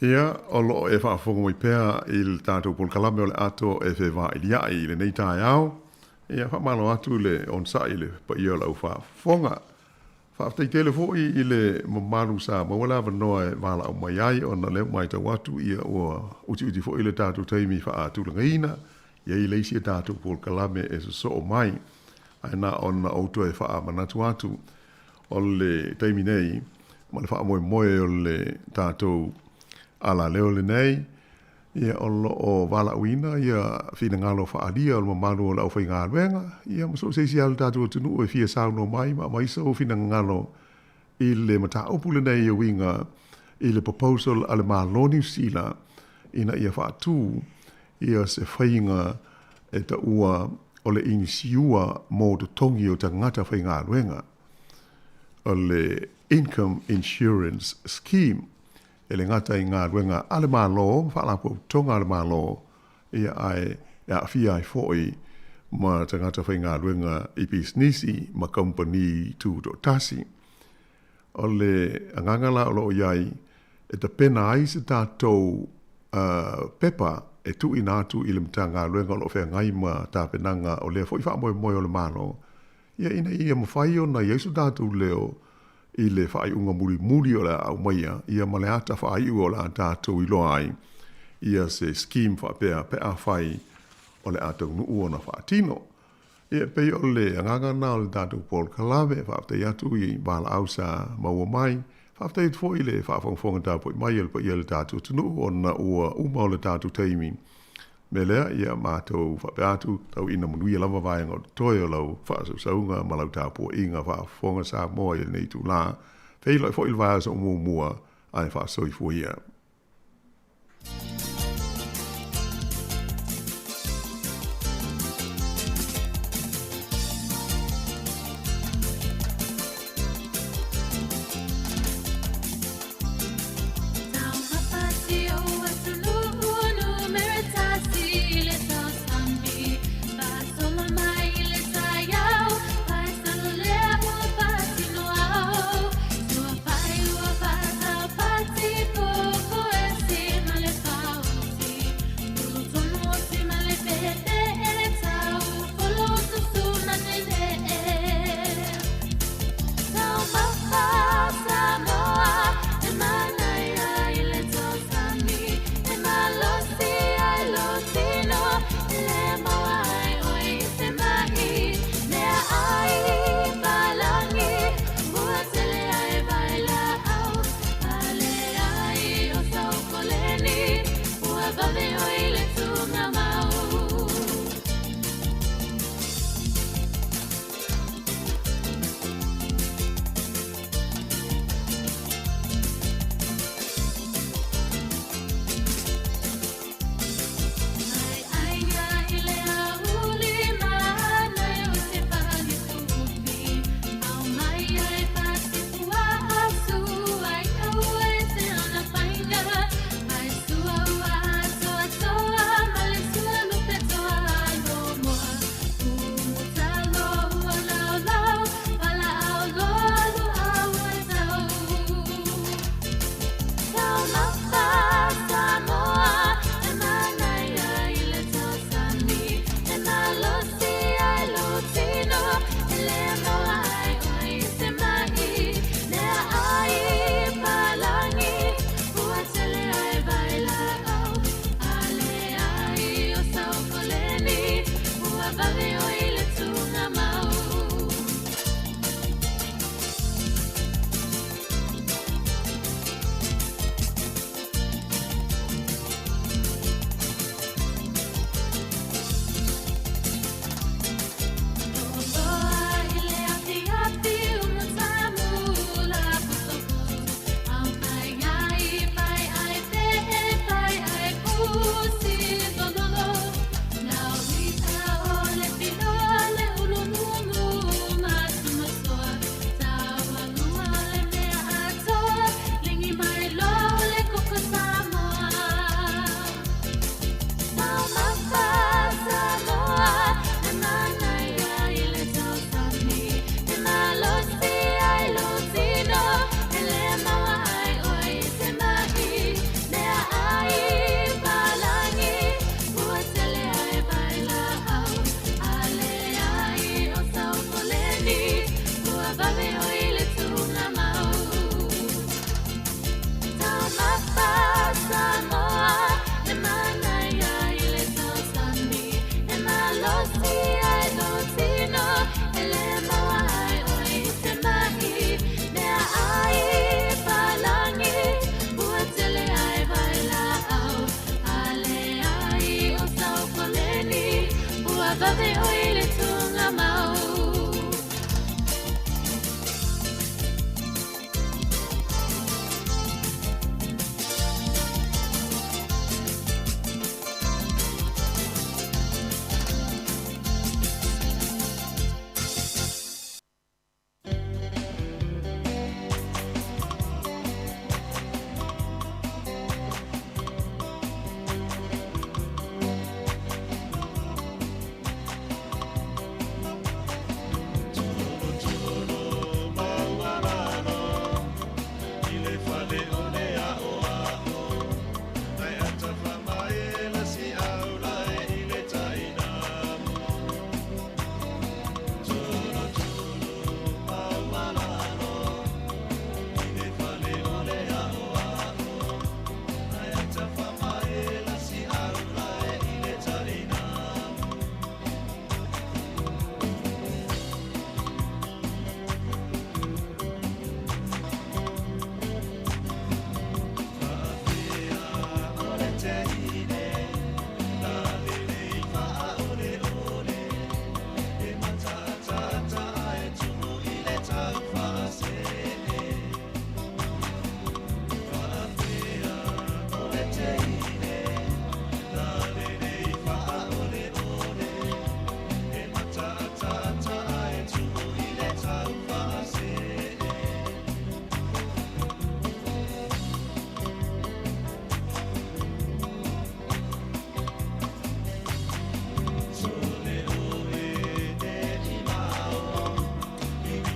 Ia, o loo e faafofoga mai pea i le tatou polokalame o le ato e fevailia'i i lenei taeao. Ia, faamalo atu le onosai i le paia o le au faafofoga. Faafetai tele foi i le mamalu sa maua le avanoa e valaau mai ai ona o lea ua matau atu ia ua utiuti foi le tatou taimi faatulagaina, i ai le isi a tatou polokalame e sosoo mai. Ae na ona ou toe faamanatu atu o le taimi nei ma le faamoemoe o le tatou alaleo lenei, ia o lo o valaauina ia finagalo faaalia o le mamalu o le aufaigaluega, ia ma so o se isi lava o le tatou atunuu e fia saunoa mai ma aumai sou finagalo i le mataupu lenei e uiga i le proposal a le Malo o Niu Sila ina ia faatu ia se faiga e taua o le inisiua mo totogi o tagata faigaluega, o le Income Insurance Scheme, e le gata i galuega a le Malo ma faalapotopotoga a le Malo, ia ae e aafia ai foi ma tagata faigaluega i pisinisi ma kamupani tutoatasi. O le agaga la o lo o i ai, e tapena ai se tatou pepa e tuuina atu i le Matagaluega o lo o feagai ma tapenaga o lea foi faamoemoe o le Malo, ia ina ia mafai ona i ai so tatou leo i le faaiuga mulimuli o le a aumaia, ia ma le ata faaiu o le a tatou iloa ai ia se scheme faapea pe afai o le a taunuu ona faatino. Ia, e pei o le agaga lena o le tatou polokalame, faafetai atu i valaau sa maua mai, faafetai atu foi i le faafogafoga tapuai mai a le paia o le tatou atunuu ona ua uma o le tatou taimi. Mea lea, ia matou faapea atu, tau ina manuia lava vaega o totoe o lau faasausauga ma lau tapuaiga faafofoga Samoa i lenei itula. Feiloai foi i le vaiaso o muamua, ae faasoifua ia.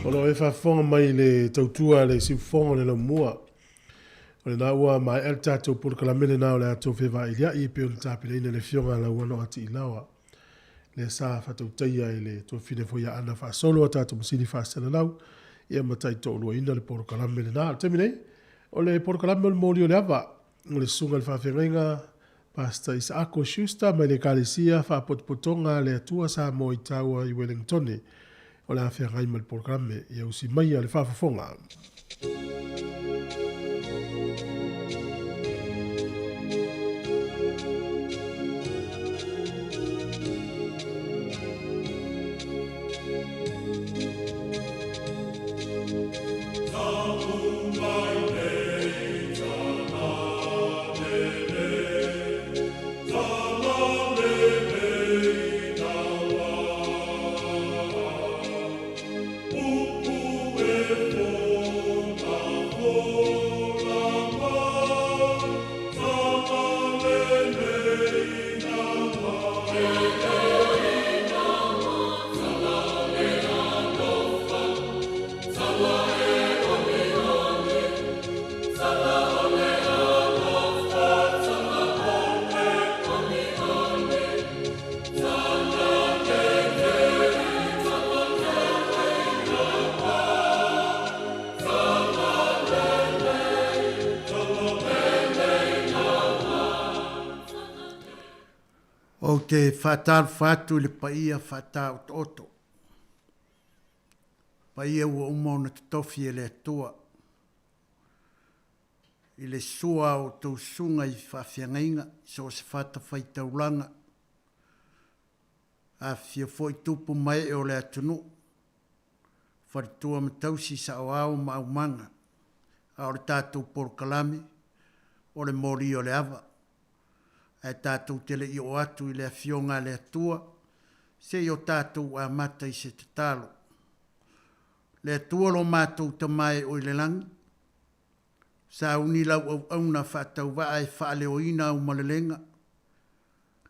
O lo o e faafofoga mai i le tautua a le siufofoga o le laumua. O lena ua maea le tatou polokalame lena o le a tou fevailia'i e pei ona tapenaina e le Afioga a Lauano a Tiilaoa. Lea sa faatautaia e le tuafafine foi a Ana faasolo a tatou masini faasalalau ia ma taitoaluaina le polokalame lena. O le taimi nei, o le polokalame o le moli o le ava, o le susuga i le faafeagaiga Pastor Isaako Schuster mai le Ekalesia Faapotopotoga a le Atua Samoa i Taua i Wellingtone o le a feagai ma le polokalame. Ia usi maia le faafofoga. Ou te faatalofa atu i le paia faataotooto, paia ua uma ona totofi e le Atua i le sua a outou susuga i faafeagaiga i so o se fatafaitaulaga, Afifio foi tupu ma ee o le atunuu, faletua ma tausi, saoao ma aumaga, a o le tatou polokalame, o le moli o le ava. Ae tatou te le i oo atu i le Afioga a le Atua, se i o tatou amata i se tatalo. Le Atua lo matou Tama e o i le lagi, sauni lau auauna faatauvaa e faaleoina au malelega,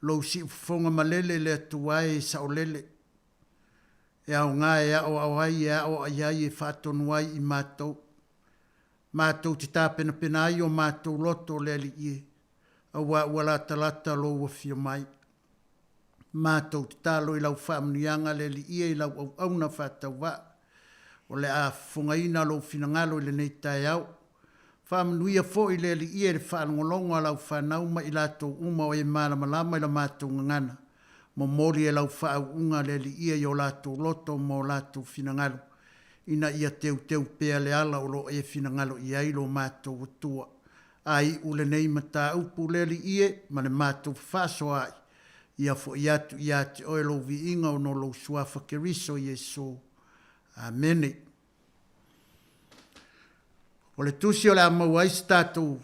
Lou siufofoga malele le Atua e saolele, e aoga e aoao ai e aoai ai e faatonu ai i matou. Matou te tapenapena ai o matou loto le Alii e, auā ua latalata Lou afio mai. Matou tatalo i Lau faamanuiaga le Alii e i Lau auauna faatauvaa, o le a fofogaina Lou finagalo i lenei taeao. Faamanuia foi le Alii e le faalogologo a lau fanau ma i latou uma o e malamalama i la matou gagana. Momoli e lau faauuga le Alii i o latou loto ma o latou finagalo, ina ia teuteu pea le ala o lo o e finagalo i ai lo matou Atua. A iu lenei mataupu le Alii e, ma le matou fefaasoaai, ia foi atu ia te oe lou viiga ona o lou Suafa Keriso Iesu. Amene. O le tusi o le a maua ai se tatou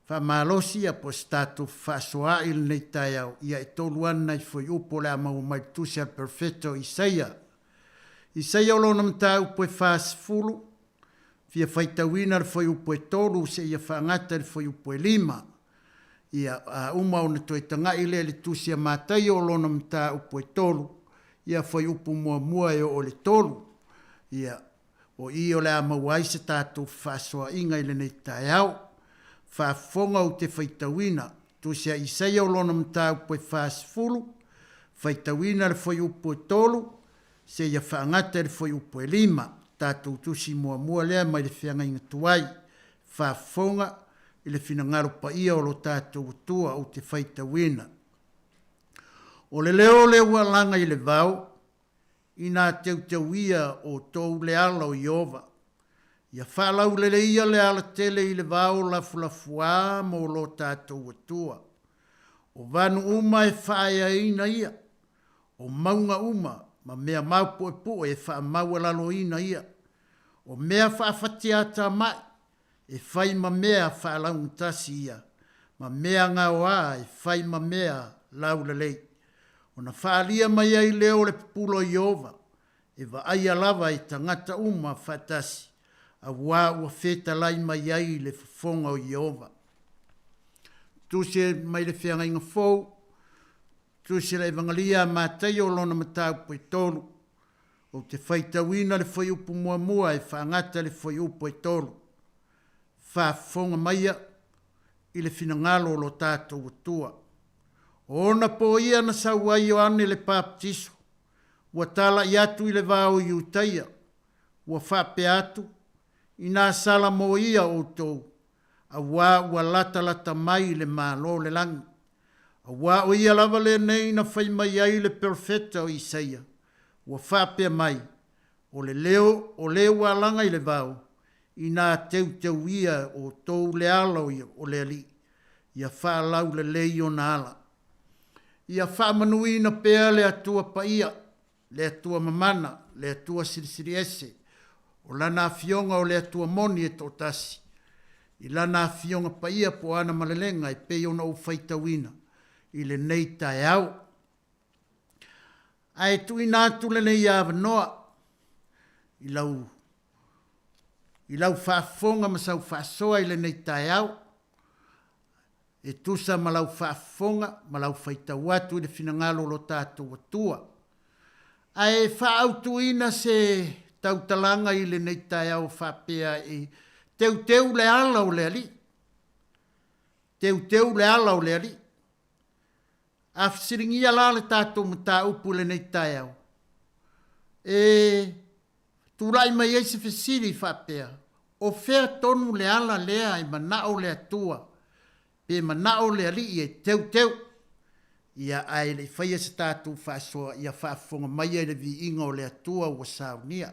faamalosi ia po o se tatou fefaasoaai i lenei taeao, ia e tolu lava nai fuaiupu o le a maua mai le tusi a le Perofeta o Isaia. Isaia o lona mataupu e 40, fia faitauina le fuaiupu e 3 seia faagata i le fuaiupu e 5. Ia, a uma ona toe taga'i lea i le tusi a Mataio o lona mataupu e 3, ia fuaiupu muamua e oo i le 3. Ia, O i o le a maua ai se tatou fefaasoaaiga i lenei taeao. Faafofoga ou te faitauina, Tusi a Isaia o lona mataupu e 40, faitauina le fuaiupu e 3, seia faagata i le fuaiupu e 5. Tatou tusi muamua lea mai le feagaiga tuai. Faafofoga i le finagalo paia o lo tatou Atua ou te faitauina. O le leo lea ua laga i le vao, Inā teuteuia outou le ala o Ieova. Ia faalauleleia le alatele i le vao lafulafuā mo lo tatou Atua. O vanu uma e faaeaina ia, o mauga uma ma mea maupuepue e faamaualaloina ia, o mea faafatiatamai e fai ma mea faalaugatasi ia, ma mea gaoā e fai ma mea laulelei. Ona faaalia mai ai lea o le pupula o Ieova, e vaaia lava e tagata uma faatasi, auā ua fetalai mai ai le fofoga o Ieova. Tusi mai le Feagaiga Fou, Tusi le Evagalia a Mataio lona mataupu e tolu. Ou te faitauina le fuaiupu muamua e faagata le fuaiupu e tolu. Faafofoga maia i le finagalo o lo tatou Atua. O ona po ia na sau ai Ioane le Papatiso, ua talaʻi atu i le va o Iutaia, ua faapea atu, Inā sala mo ia outou, auā ua latalata mai le Malo o le lagi. Auā o ia lava lenei na fai mai ai le perofeta o Isaia, ua faapea mai, O le leo o le ua alaga i le vao, inā teuteuia outou le ala o le Alii, ia faalaulelei ona ala. Ia faamanuina pea le Atua paia, le Atua mamana, le Atua silisiliese, o Lana Afioga o le Atua moni e toatasi, i Lana Afioga paia po o ana malelega e pei ona ou faitauina i lenei taeao. Ae tuuina atu lenei avanoa i lau i lau faafofoga ma sau faasoa i lenei taeao, e tusa ma lau faafofoga ma lau faitau atu i le finagalo o lo tatou Atua. Ae faaautuina se tautalaga i lenei taeao faapea e teuteu le ala o le Alii. Teuteu le ala o le Alii. A fesiligia la le tatou mataupu i lenei taeao, e tulai mai ai se fesili faapea, O fea tonu le ala lea e manao le Atua pe manao le Alii e teuteu? Ia, ae le i faia se tatou faasoa, ia faafofoga maia i le viiga o le Atua ua saunia.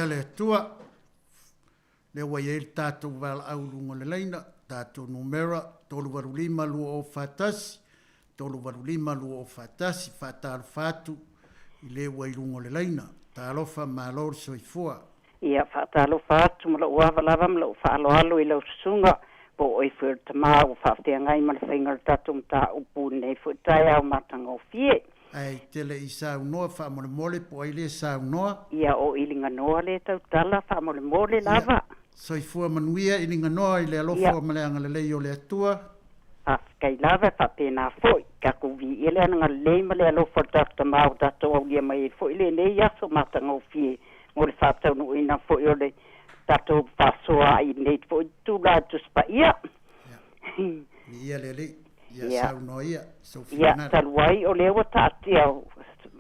Viia le Atua, lea ua i ai le tatou valaau i luga o le laina, tatou numera 385 2041, 385 2041, faatalofa atu i le ua i luga o le laina. Talofa, malo le soifua. Ia, faatalofa atu ma lou ava lava ma lou faaaloalo i lau susuga, po o oe foi o le tama ua faafeagai ma le faiga o le tatou mataupu i lenei foi taeao matagofie. Ae te le i saunoa faamolemole po o ai lea saunoa? Ia, o Iliganoa lea tautala faamolemole lava. Ia, soifua manuia Iliganoa i le alofa ma le agalelei o le Atua. Faafetai lava, e faapena foi. Tatou viia le agalelei ma le alofa o le tatou Tama ua tatou aulia mai ai foi lenei aso matagofie mo le faataunuuina foi o le tatou faasoa i lenei foi itula Tusi Paia. Ia, viia le Alii. Ia, saunoa ia, sou finagalo. Ia, talu ai o lea ua taatia,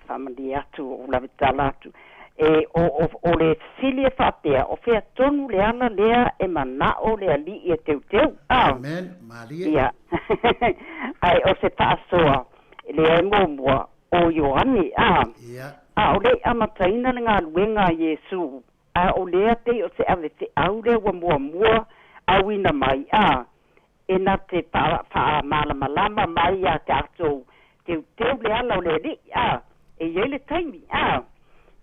faamalie atu, ou lavetala atu, e, o, o, o le fesili e faapea, o fea tonu le ala lea e manao le Alii e teuteu? A. Amen, malie. Ia, ae o se faasoa lea e muamua, o Ioane, a. Ia. A o le i amataina le galuega a Iesu, a o lea pei o se avefeau lea ua muamua auina mai, a. E na te faamalamalama mai ia tatou teuteu le ala o le Alii, a, e i ai le taimi, a.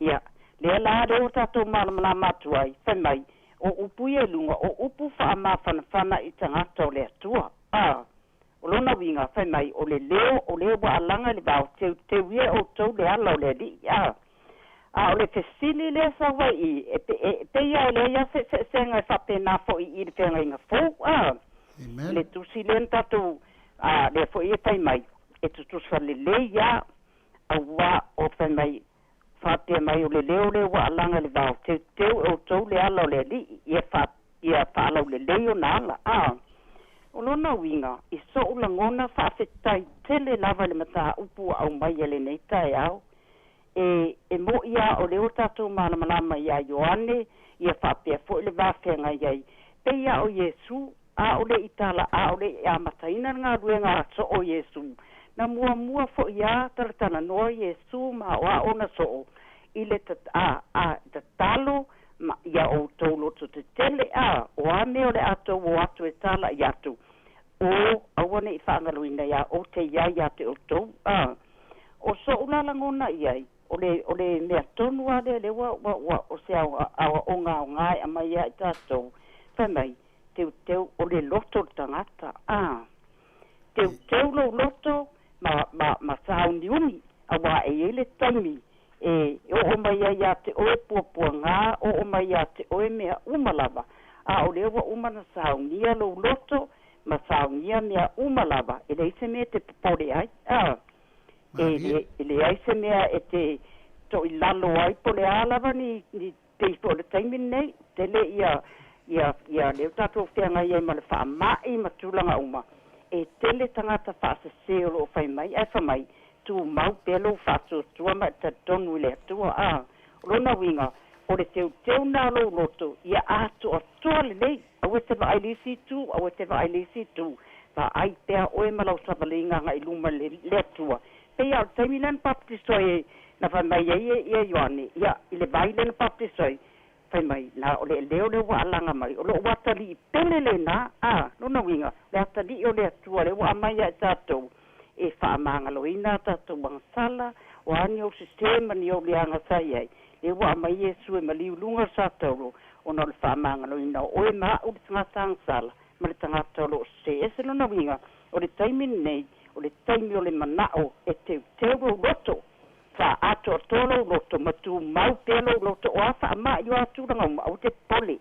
Ia, lea la lea ua tatou malamalama atu ai, fai mai, o upu ia i luga, o upu faamafanafana i tagata o le Atua, a. O lona uiga, fai mai, o le leo o le ua alaga i le vao, teuteu ia e outou le ala o le Alii, a. A o le fesili lea sau ai i, e, e pei lava e leai lava se eseesega e faapena foi i le feagaiga fou, a. Amen. Le tusi lea na tatou, a, lea foi e fai mai, e tutusa lelei lava, auā o fai mai, faapea mai o le leo lea ua alaga i le vao, teuteu e outou le ala o le Alii, ia fa, ia faalaulelei ona ala, a. O lona uiga, i so'u lagona faafetai tele lava i le mataupu ua aumaia i lenei taeao, E, e mo'i a o lea ua tatou malamalama iā Ioane, ia faapea foi le va feagai ai, pei a o Iesu, a o le i tala, a o le i amataina le galuega a soo Iesu. Na muamua foi a talatalanoa Iesu ma aoao ona soo i le ta, a, a, tatalo ma, ia outou loto tetele, a, o a mea o le a tou o atu e tala i atu, o, aua ne i faagaloina iā oute iai ia te outou, a. O soʻu la lagona i ai, o le, o le mea tonu lava lea, lea ua, ua, ua, o se aoaoga aoga e aumai ia i tatou, fai mai, teuteu, o le loto o le tagata, a. Teuteu lou loto ma, ma, ma sauniuni, auā e i ai le taimi e, e oo mai ai ia te oe puapuagā, oo mai ia te oe mea uma lava, a o lea ua uma ona saunia lou loto, ma saunia mea uma lava, e leai se mea e te popole ai, a. E, le, e leai se mea e te toilalo ai po o le a lava ni, ni pei foi o le taimi lenei, tele ia, ia, ia lea ua tatou feagai ai ma le faamai ma tulaga uma, e tele tagata faasese o lo o fai mai, ae fai mai, tumau pea lou faatuatua ma e talitonu i le Atua, a. O lona uiga, o le teuteu lena o lou loto, ia atoatoa lelei, aua e te vaai i le isi itu, aua e te vaai i le isi itu, vaai pea oe ma lau savaliga agai i luma i le Atua. Pei lava o le taimi lea na baptiso ai, na fai mai ai e ia Ioane, ia, i le vai lea na baptiso ai, fai mai, na o le leo lea ua alaga mai, o lou atalii pele lena, a, lona uiga, le atalii o le Atua lea ua aumai ia i tatou, e faamagaloina a tatou agasala, o a ni ou sese ma ni ou leaga sa i ai, lea ua aumai Iesu e maliu i luga o le sataulo, ona o le faamagaloina o oe ma a'u le tagata agasala ma le tagata o lo o sese. Ese lona uiga, o le taimi lenei, o le taimi o le mana'o e teuteu lou loto, faaatoatoa lou loto ma tumau pea lou loto, o a faama'i, o a tulaga uma, aua te popole.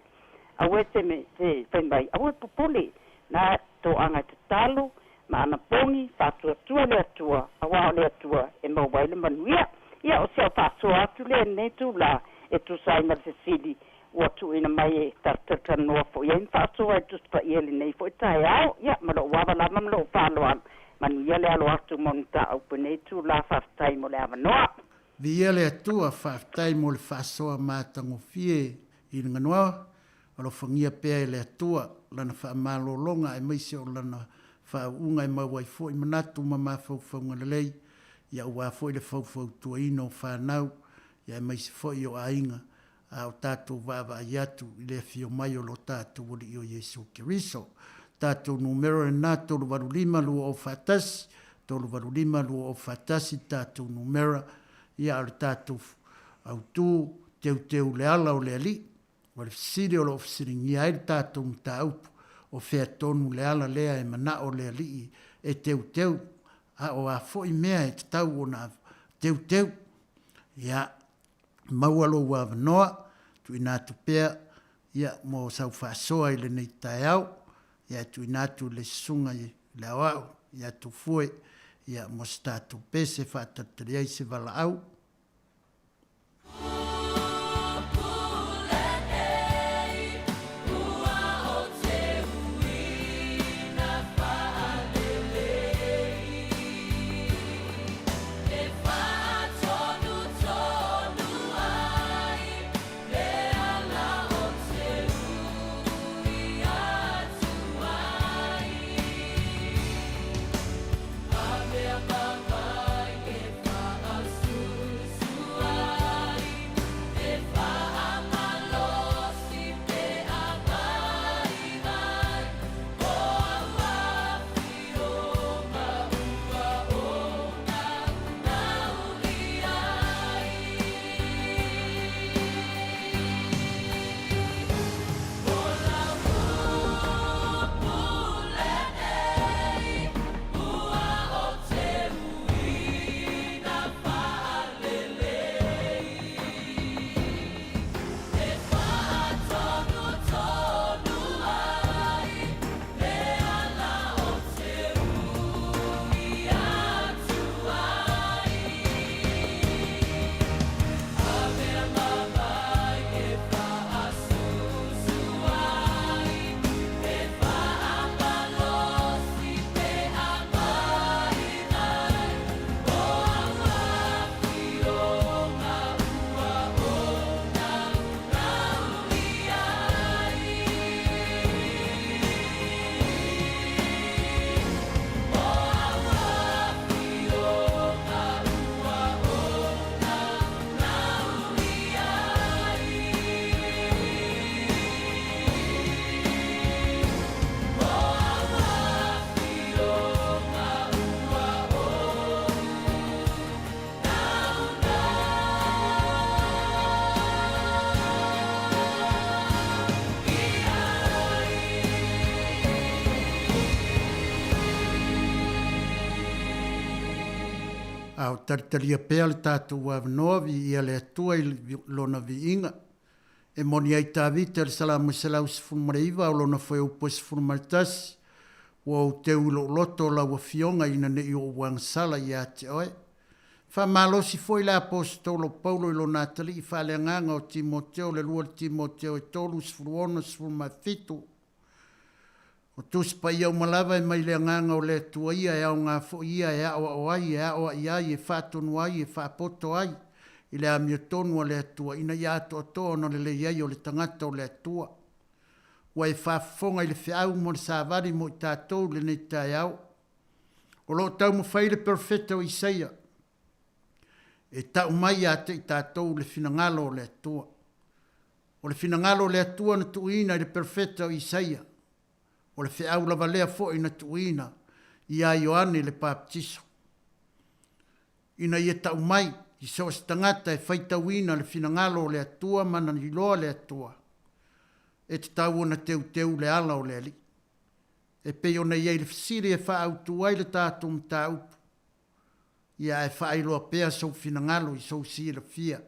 Aua e te me, te fai mai, aua e popole, na toaga e tatalo, ma ana pogi, faatuatua le Atua, auā o le Atua e maua ai le manuia. Ia, o si au faasoa atu lea i lenei itulā, e tusa ai ma le fesili ua tuuina mai e talatalanoa foi ai ma faasoa e Tusi Paia i lenei foi taeao. Ia, ma lou ava lava ma lou faaaloalo, manuia le alo atu mo ni mataupu i lenei itulā. Faafetai mo le avanoa. Viia le Atua, faafetai mo le faasoa matagofie i le ganoa, Alofagia pea e le Atua Lana faamalologa aemaise o Lana faauuga e mau ai foi manatu ma mafaufauga lelei, ia aua foi le faufautuaina o fanau, ia aemaise foi o aiga. a o tatou vaavaai atu i le afio mai o lo tatou Alii o Iesu Keriso. Tatou numera lena 385 201, 385 201 tatou numera, ia a o le tatou autu teuteu le ala o le Alii. O le fesili o lo o fesiligia ai le tatou mataupu, o fea tonu le ala lea e manao le Alii e teuteu, a o a foi mea e tatau ona teuteu? Ia, maua lou avanoa, tuuina atu pea ia mo sau faasoa i lenei taeao, ia e tuuina atu i le Susuga i le Aoao ia Tufue ia mo se tatou pese e faatalitali ai se valaau. A o talitalia pea le tatou avanoa, viia le Atua i Lona viiga. E moni ai Tavita i le Salamo 119 o lona fuaiupu e 11, Ua ou teu i lou loto o lau Afioga ina ne i ou agasala ia te oe. Faamalosi foi le Aposetolo Paulo i lona atalii faaleagaga o Timoteo le 2 Timoteo e 3, 16, 17, O Tusi Paia uma lava e mai le Agaga o le Atua ia, e aoga foi ia e aoao ai, e aoai ai, e faatonu ai, e faapoto ai i le amiotonu a le Atua, ina ia atoatoa ona lelei ai o le tagata o le Atua. Ua e faafofoga i le feau mo le savali mo i tatou i lenei taeao. O lo o taumafai le Perofeta o Isaia e tau mai ia te i tatou le finagalo o le Atua. O le finagalo o le Atua na tuuina i le Perofeta o Isaia, o le feau lava lea foi na tuuina ia Ioane le Papatiso, ina ia tau mai i so o se tagata e faitauina le finagalo o le Atua ma na iloa le Atua, e tatau ona teuteu le ala o le Alii. E pei ona i ai le fesili e faaautu ai le tatou mataupu, Ia ae faailoa pea sou finagalo i sou silafia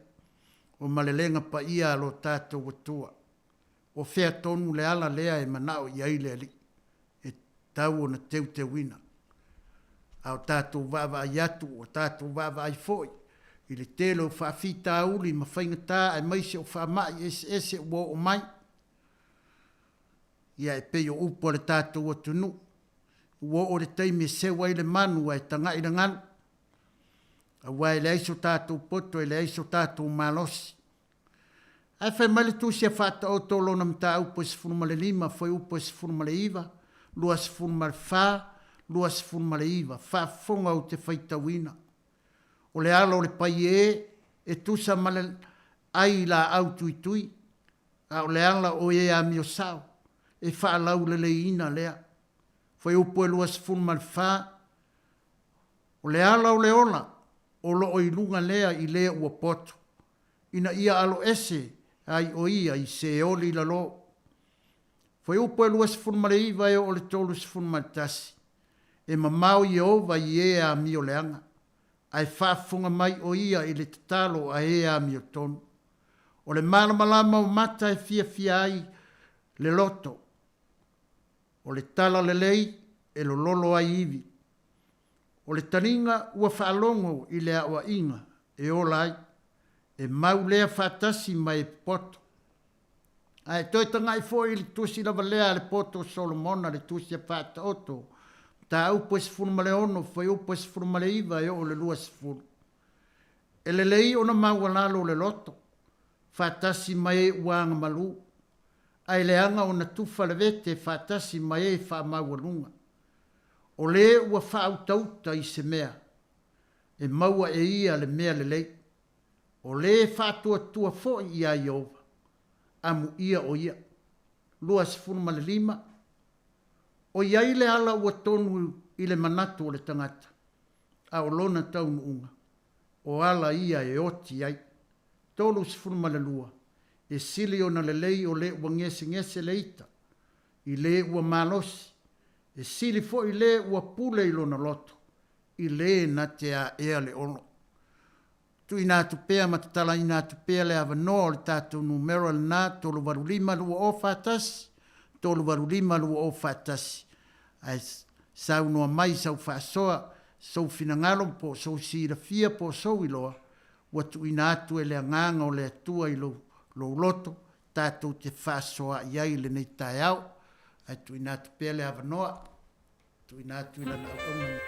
o malelega paia a lo tatou Atua. O fea tonu le ala lea e manao i ai le Alii e tatau ona teuteuina? A o tatou vaavaai atu, ua tatou vaavaai foi i le tele o faafitauli ma faigata aemaise o faamai eseese ua oo mai. Ia e pei o upu a le tatou atunuu, Ua oo le taimi e seu ai le manu ae taga'i le galu, aua e leai so tatou poto e leai so tatou malosi. Ae fai mai le Tusi a Faataoto o lona mataupu e 15, fuaiupu e 19, 24, 29, faafofoga ou te faitauina. O le ala o le paiē e tusa ma le. ʻai i laʻau tuitui, a o le ala o e amio sao, e faalauleleina lea. Fuaiupu e 24, O le ala o le ola, o loo i luga lea i le ua poto, ina ia aloese ai o ia i Seoli i lalō. Fuaiupu e 29 e oo i le 31, E mamao Ieova i e amio leaga, ae faafofoga mai o ia i le tatalo a e amiotonu. O le malamalama o mata e fiafia ai le loto, o le tala lelei e lololo ai ivi. O le taliga ua faalogo i le aoaiga e ola ai, e mau lea faatasi ma e poto. Ae toe taga'i foi i le tusi lava lea a le poto o Solomona, le tusi a Faataoto, mataupu e 16, fuaiupu e 19 e oo i le 20. E lelei ona maualalo le loto, faatasi ma e ua agamalu, ae leaga ona tufa le vete faatasi ma e faamaualuga. O le ua faautauta i se mea, e maua e ia le mea lelei. O le faatuatua foi iā Ieova, amuia o ia. 25. O i ai le ala ua tonu i le manatu o le tagata, a o lona taunuuga, o ala ia e oti ai. 32. E sili ona lelei o le ua gesegese le ita, i le ua malosi, e sili foi le ua pule i lona loto, i le na te aea le olo. Tuuina atu pea ma tatalaina atu pea le avanoa o le tatou numera lena 385 2041, 385 2041. Ae saunoa mai sau faasoa, sou finagalo po o sou silafia po o sou iloa ua tuuina atu e le Agaga o le Atua i lou, lou loto tatou te faasoa'i ai i lenei taeao. Ae tuuina atu pea le avanoa, tuuina atu i lana auauna.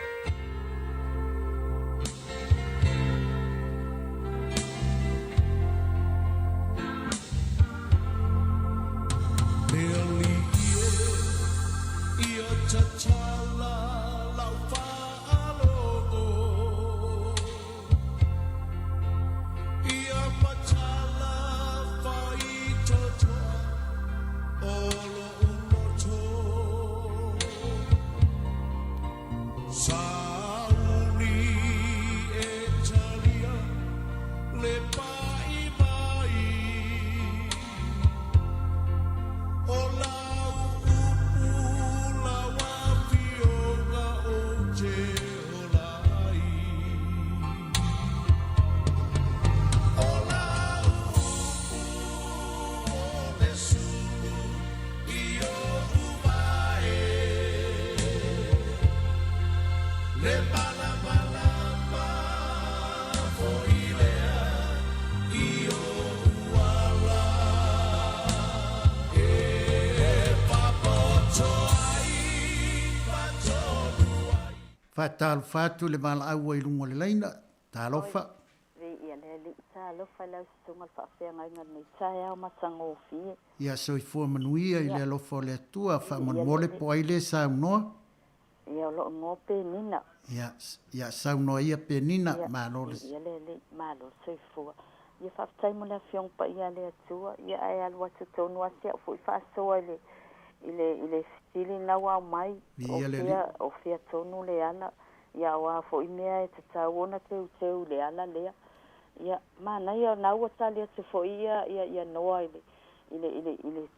Faatalofa atu i le valaau ai luga o le laina. Talofa. Viia le Alii. Talofa i lau susuga le faafeagaiga i lenei taeao matagofie. Ia soifua manuia i le alofa o le Atua. Faamolemole po o ai lea e saunoa. Ia o loo igoa Penina. Ia, ia saunoa ia Penina, malo le. Ia le Alii, malo le soifua. Ia faafetai mo le Afioga Paia a le Atua, ia ae alu atu tonu a si au foi faasoa i le i le i le fesili na ua aumai, o fea o fea tonu le ala, ia o a foi mea e tatau ona teuteu i le ala lea. Ia manaia na ua tali atu foi ia ia ia Noa i le i le i le i le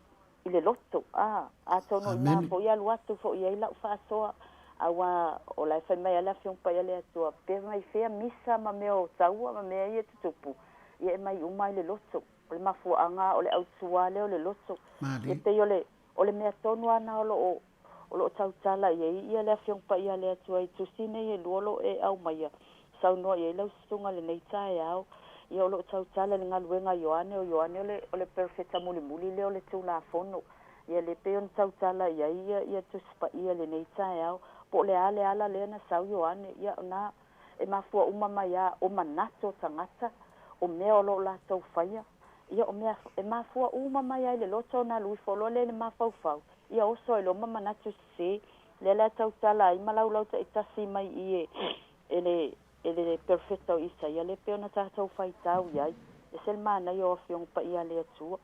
i le loto, a, atonu i ina foi alu atu foi i ai lau faasoa, auā o la e fai mai lava le Afioga Paia a le Atua, pe mai fea misa ma mea o taua ma mea ia e tutupu, ia e mai uma lava i le loto. O le mafuaaga o le autuā lea o le loto. E pei o le, o le mea tonu lava lena o lo o, o lo o tautala i ai ia le Afioga Paia a le Atua i tusi nei e lua o lo o e aumaia, saunoa i ai lau susuga i lenei taeao. Ia o lo o tautala i le galuega a Ioane, o Ioane o le, o le perofeta mulimuli lea o le Tulafono. Ia le pei ona tautala i ai ia, ia Tusi Paia i lenei taeao, po o le a le ala lea na sau Ioane. Ia o na, e mafua uma mai a o manatu o tagata, o mea o lo o latou faia. Ia o mea e mafua uma mai a i le loto ona alu ifo loa lea i le mafaufau, ia oso ai loa ma manatu sese. Lea la e tautala ai ma laulau taitasi mai i e, e le, e le perofeta o Isaia lea pei ona tatou faitau i ai. E se le manaia o afioga paia a le Atua.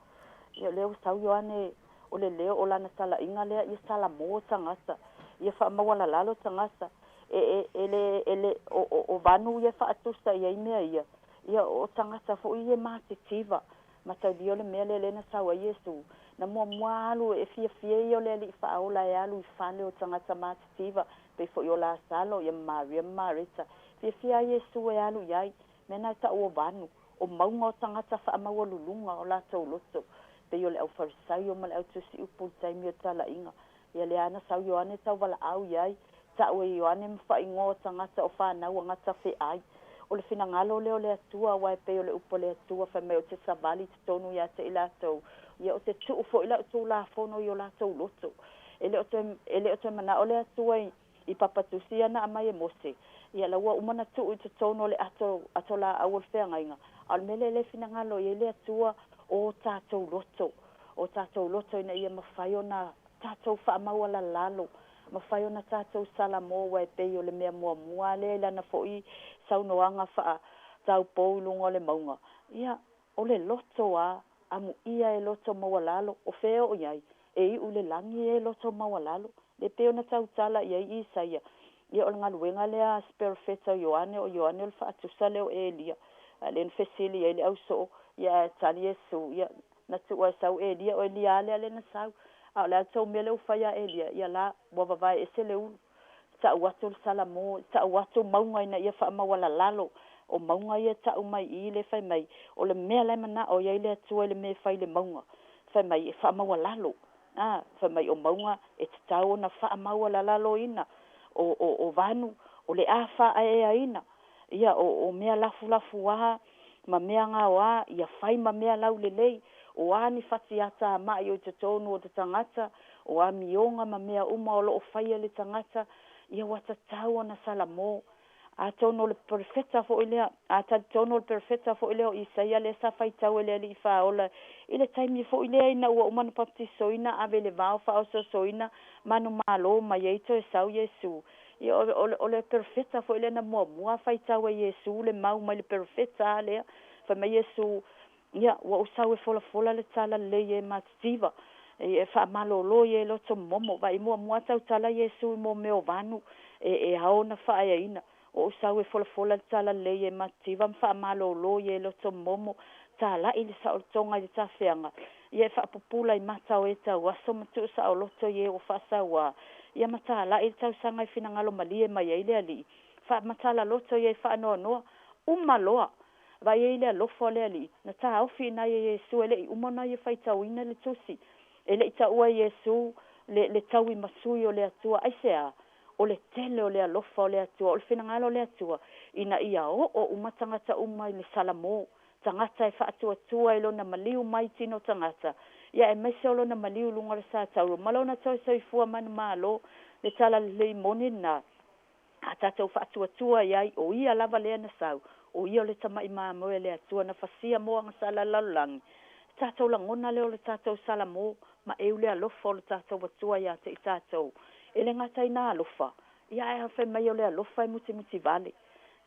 Ia o lea ua sau Ioane o le leo o lana talaiga lea ia salamo tagata, ia faamaualalalo tagata. E e e le e le o o o vanu ia faatusa i ai mea ia. Ia o tagata foi ia matitiva. Mataulia o le mea lea lea na sau ai Iesu. Na muamua alu e fiafia ia o le Alii Faaola e alu i fale o tagata matitiva, pei foi o Lasalo, ia ma Maria ma Mareta. Fiafia ai Iesu e alu i ai. Mea na e tau o vanu, o mauga o tagata faamaualuluga o latou loto. Pei o le aufarisaio ma le autusiupu i le taimi o talaiga. Ia lea na sau Ioane tauvalaau i ai, ta'u e Ioane ma faaigoa o tagata o fanau agata feai. O le finagalo lea o le Atua, aua e pei o le upu a le Atua fai mai o te savali i totonu ia te i latou, ia o te tuu foi lau Tulafono i o latou loto. E le o toe, e le o toe manao le Atua i, i papatusi ia na aumai e Mose, ia la ua uma ona tuu i totonu o le ato, ato laau o le feagaiga. A o le mea lea e le finagalo i ai le Atua, o tatou loto, o tatou loto ina ia mafai ona tatou faamaualalalo, mafai ona tatou salamo, aua e pei o le mea muamua lea i lana foi saunoaga faataupou i luga o le mauga. Ia, o le loto a, amuia e loto maualalo, o fea e oo i ai? E iu i le lagi e loto maualalo. Le pei ona tautala i ai Isaia, ia o le galuega lea a se perofeta o Ioane, o Ioane o le faatusa lea o Elia. A lea na fesili ai le ausoo, ia ae tali Iesu, ia na tuu ai sau Elia, o Elia lea lea na sau. A o le a le tou mea lea ua fai ia Elia, ia la, ua vavae ese le ulu. Ta'u atu le salamo, ta'u atu mauga ina ia faamaualalalo. O mauga ia ta'u mai i i le fai mai, o le mea la e mana'o i ai le Atua i le mea e fai i le mauga. Fai mai e faamaualalo. A, fai mai o mauga e tatau ona faamaualalaloina. O, o, o vanu, o le a faaeaina. Ia, o, o mea lafulafuā ma mea gaoā, ia fai ma mea laulelei. O a ni fatiata ma'i o i totonu o te tagata, o amioga ma mea uma o loo faia le tagata, ia ua tatau ona salamo. Atonu o le perofeta foi lea, a talitonu o le perofeta foi lea o Isaia lea sa faitau e le Alii Faaola i le taimi foi lea ina ua uma ona papatisoina, ave i le vao faaosoosoina manumalo mai ai toe sau Iesu. Ia o, o, o le perofeta foi lea na muamua faitau e Iesu le mau mai le perofeta lea. Fai mai Iesu, ia ua ou sau e folafola le tala lelei e matitiva, e faamalōlō i e loto momomo. Vaai muamua tautala Iesu i mo mea o vanu e, e ao ona faaeaina. O ou sau e folafola le tala lelei e matitiva ma faamalōlō i e loto momomo, tala'i le saolotoga i le tafeaga, ia e faapupula i mata o e tauaso ma tuusaoloto i e ua faasauā, ia ma tala'i le tausaga i finagalo malie mai ai le Alii, faamatala loto i e faanoanoa, uma loa. Vaai ai le alofa o le Alii, na taofi i ina ia Iesu e le i uma ona ia faitauina le tusi. E le i taua e Iesu le, le tauimasui o le Atua, aisea? O le tele o le alofa o le Atua, o le finagalo o le Atua, ina ia oo uma tagata uma i le salamo, tagata e faatuatua i lona maliu mai tino tagata, ia aemaise o lona maliu i luga o le satauro, ma lona toe soifua manumalo, le talalelei moni lena. A tatou faatuatua i ai, o ia lava lea na sau, o ia o le tama'i mamoe a le Atua na fasia mo agasala lalolagi. Tatou lagona lea o le tatou salamo, ma eu le alofa o le tatou Atua iā te i tatou. E le gata i nā alofa, ia ae fai mai o le alofa e mutimuti vale.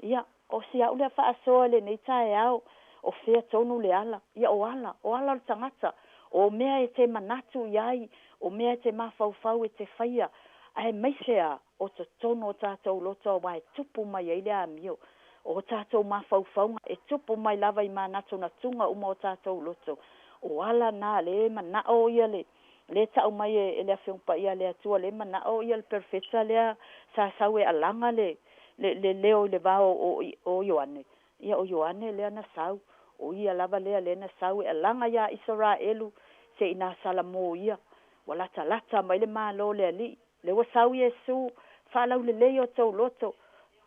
Ia, o si a'u lea faasoa i lenei taeao, o fea tonu le ala? Ia o ala, o ala o le tagata, o mea e te manatu i ai, o mea e te mafaufau e te faia, aemaise a o totonu o tatou loto auā e tupu mai ai le amio. O tatou mafaufauga e tupu mai lava i manatunatuga uma o tatou loto. O ala na le mana'o ia le le ta'u mai e, e le Afioga Paia a le Atua, le mana'o ia le perofeta lea sa sau e alaga le, le, le leo i le vao o, o Ioane. Ia o Ioane lea na sau, o ia lava lea lea na sau e alaga iā Isaraelu se i na salamo ia. Ua latalata mai le Malo o le Alii. Lea ua sau Iesu, faalaulelei o tou loto,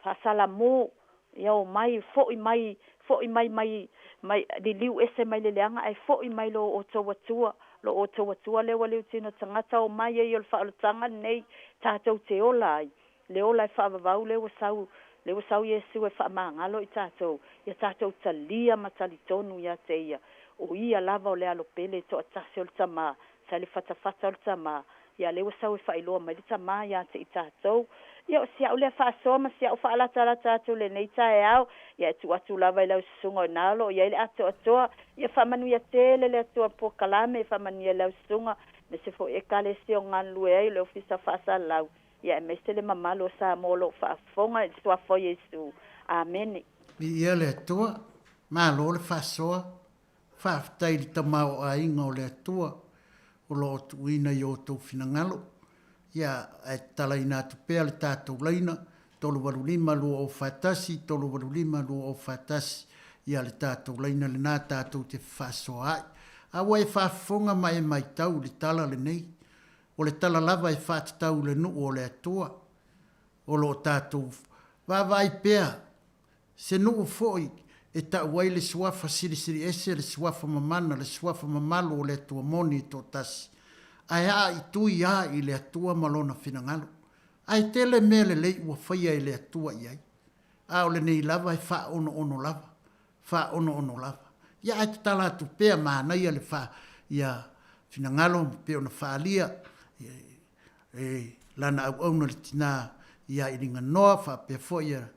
faasalamo, ia omai, fo'i mai, fo'i mai mai, mai liliu ese mai le leaga ae fo'i mai lo outou Atua, lo outou Atua lea ua liutino tagata, omai ai o le faaolataga lenei tatou te ola ai, le ola e faavavau lea ua sau, lea ua sau Iesu e faamagalo i tatou, ia tatou talia ma talitonu ia te ia. O ia lava o le alo pele e toatasi o le Tamā, sa i le fatafata o le Tamā, ia lea ua sau e faailoa mai le Tamā ia te i tatou. Ia o si a'u lea faasoa ma si a'u faalatalata atu i lenei taeao. Ia e tuu atu lava i lau susuga o ina o lo o i ai le atoatoa. Ia faamanuia tele le Atua polokalame, faamanuia i lau susuga, aemaise foi Ekalesia o galulue ai le Ofisa Faasalalau, ia aemaise le mamalu o Samoa o lo o faafofoga i le Suafa o Iesu. Amene. Viia le Atua, malo le faasoa, faafetai i le tamaoaiga o le Atua o lo o tuuina i o outou finagalo. Ia, ae tatalaina atu pea le tatou laina, 385 2041, 385 2041, ia le tatou laina lena tatou te fefaasoaai. A ua e faafofoga ma e matau i le tala lenei, o le tala lava e faatatau i le nuu o le Atua, o lo o tatou vaavaai pea se nuu foi e tau ai le Suafa Silisili Ese, le Suafa Mamana, le Suafa Mamalu o le Atua moni e toatasi, ae aa i tui a i le Atua ma Lona finagalo. Ae tele mea lelei ua faia e le Atua i ai. A o lenei lava e faaonoono lava, faaonoono lava. Ia ae tatala atu pea, manaia le faa, ia finagalo pei ona faaalia e lana auauna le tina ia Iliganoa faapea foi ia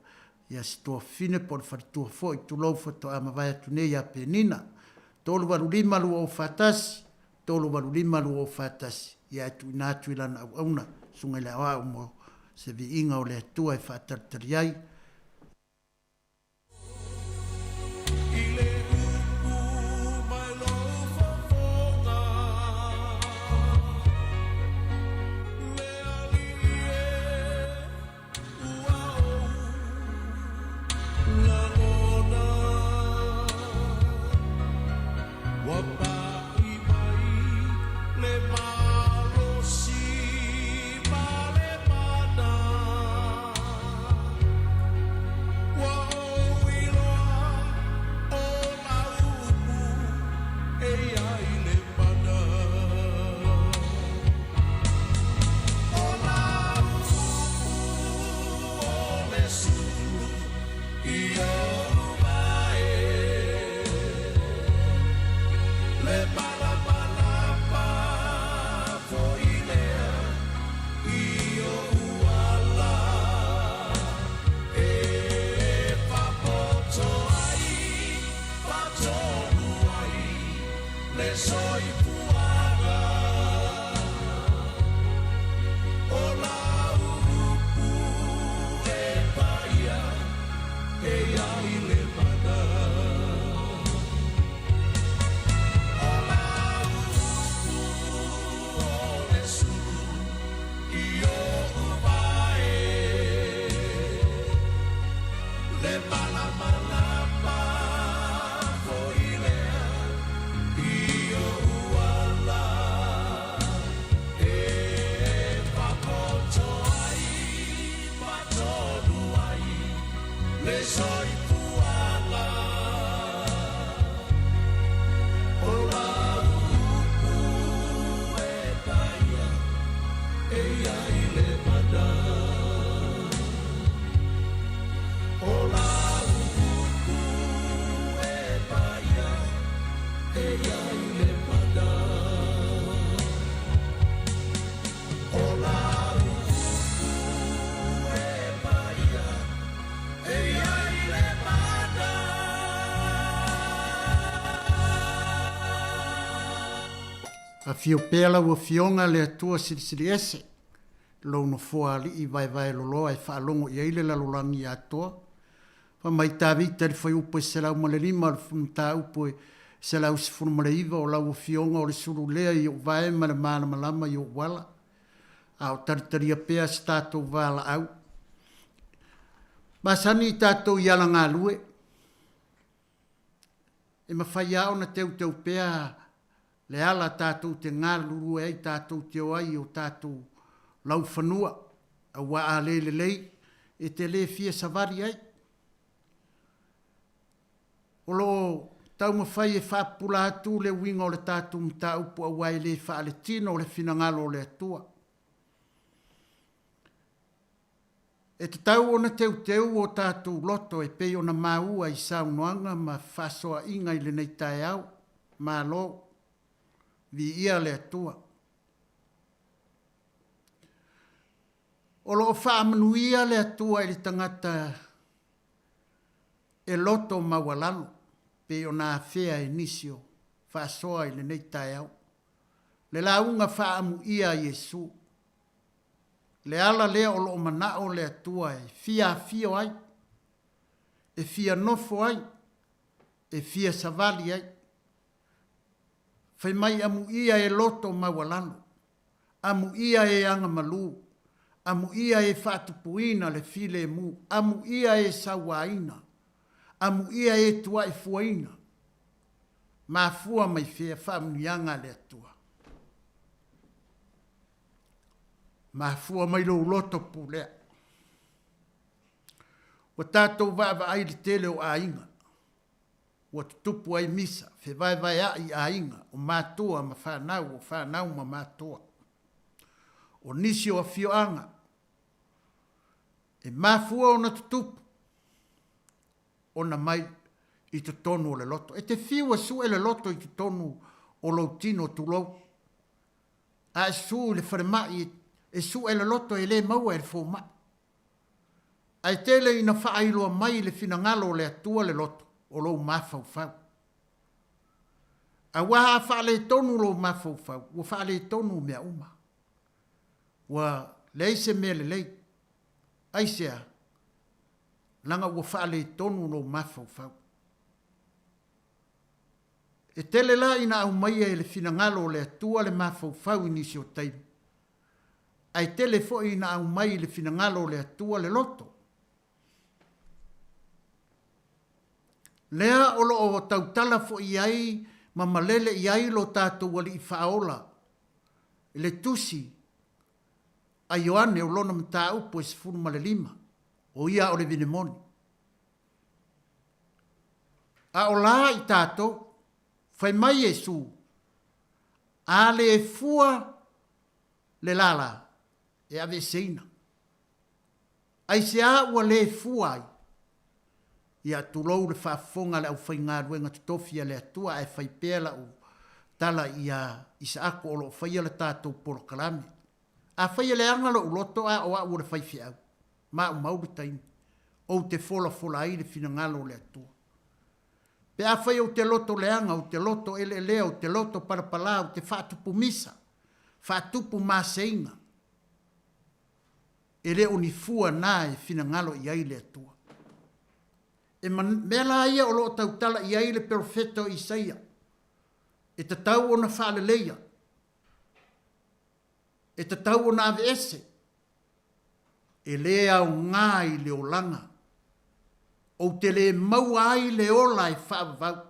ia si tuafafine po o le faletua foi, tulou faatoa mavae atu nei ia Penina. 385 2041, 385 2041, ia e tuuina atu i lana auauna, Susuga i le Aoao mo se viiga o le Atua e faatalitali ai. Afio pea lau Afioga le Atua Silisili Ese, lou nofoa alii vaevaeloloa e faalogo i ai le lalolagi atoa. Fai mai Tavita i le fuaiupu e 105 o le mataupu e 119, O lau Afioga o le sulu lea i ou vae ma le malamalama i ou ala. A o talitalia pea se tatou valaau. Masani i tatou i ala galue, e mafai lava ona teuteu pea le ala tatou te galulue ai, tatou te o ai i o tatou laufanua, aua a le lelei, e te le fia savali ai. O lo o taumafai e faapupula atu le uiga o le tatou mataupu aua e le faaletino le finagalo o le Atua. E tatau ona teuteu o tatou loto e pei ona maua i saunoaga ma fefaasoaaiga i lenei taeao. Malo. Viia le Atua. O lo o faamanuia le Atua i le tagata e E loto maualalo, pei ona afea e nisi o faasoa i lenei taeao, le lauga faaamuia a Iesu. Le ala lea o loo manao le Atua e fia afio ai, e fia nofo ai, e fia savali ai. Fai mai amuia e loto maualalo, amuia e agamalu, amuia e faatupuina le filemu, amuia e sauaina, amuia e tuaifuaina. Mafua mai fea faamanuiaga a le Atua? Mafua mai lou loto pulea. Ua tatou vaavaai i le tele o aiga ua tutupu ai misa, fevaevaea'i i aiga, o matua ma fanau, o fanau ma matua. O nisi o afioaga e mafua ona tutupu ona mai i totonu o le loto. E te fiu e su'e le loto i totonu o lou tino tulou, a e su i le falemai e su'e le loto e le maua e le fomai. Ae tele ina faailoa mai i le finagalo o le Atua le loto o lou mafaufau. Aua a faaletonu lou mafaufau, ua faaletonu mea uma. Ua leai se mea lelei. Aisea? Leaga ua faaletonu lou mafaufau. E tele la ina aumaia e le finagalo o le Atua le mafaufau i nisi o taimi, ae tele foi ina aumai i le finagalo o le Atua le loto. Lea o lo o tautala foi i ai ma malele i ai lo tatou Alii Faaola i le Tusi a Ioane o lona mataupu e 15, o ia o le vine moni. A o la i tatou, fai mai Iesu, A le fua le lala, e aveeseina. Aisea ua le fua ai? Ia, tulou le faafofoga a le aufaigaluega totofi a le Atua ae fai pea lau tala ia Isaako o lo o faia le tatou polokalame. Afai e leaga lou loto a o au o le faifeau, maumau le taimi, ou te folafola ai le finagalo o le Atua. Pe afai ou te loto leaga, ou te loto eleelea, ou te loto palapala, ou te faatupu misa, faatupu maseiga, e le o ni fua na e finagalo i ai le Atua. E mea la ia o lo o tautala i ai le perofeta o Isaia, e tatau ona faaleleia, e tatau ona aveese, e le aoga i le olaga, ou te le maua ai le ola e faavavau.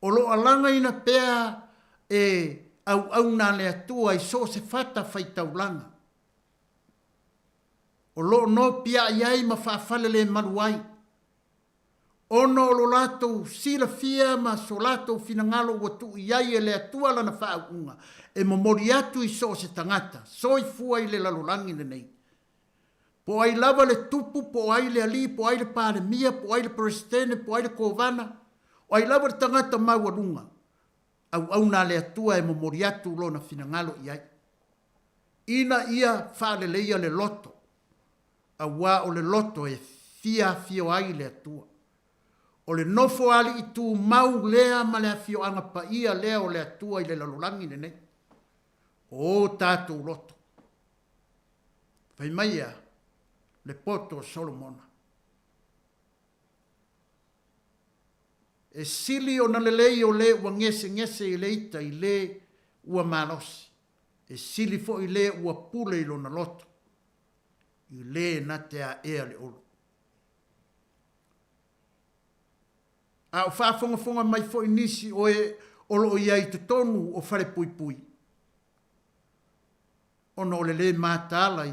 O lo o alagaina pea e auauna a le Atua i so o se fata faitaulaga, o lo o nopiai ai ma faafalelemalu ai, ona o lo latou silafia ma so latou finagalo ua tuu i ai e le Atua lana faauuga e momoli atu i so o se tagata soifua i le lalolagi lenei. Po o ai lava le tupu, po o ai le alii, po o ai le Palemia, po o ai le Peresetene, po o ai le Kovana, o ai lava le tagata maualuga, auauna a le Atua e momoli atu lona finagalo i ai, ina ia faaleleia le loto aua o le loto e fia afio ai le Atua. O le nofo alii tumau lea ma le afioaga paia lea o le Atua i le lalolagi lenei. O o tatou loto. Fai mai ea le poto o Solomona. E sili ona lelei o le ua gesegese i le ita i le ua malosi, e sili foi le ua pule i lona loto. i lē na te aʻea le olo. A o faafogafoga mai foi nisi o e o lo o i ai i totonu o falepuipui, ona o le lē mataala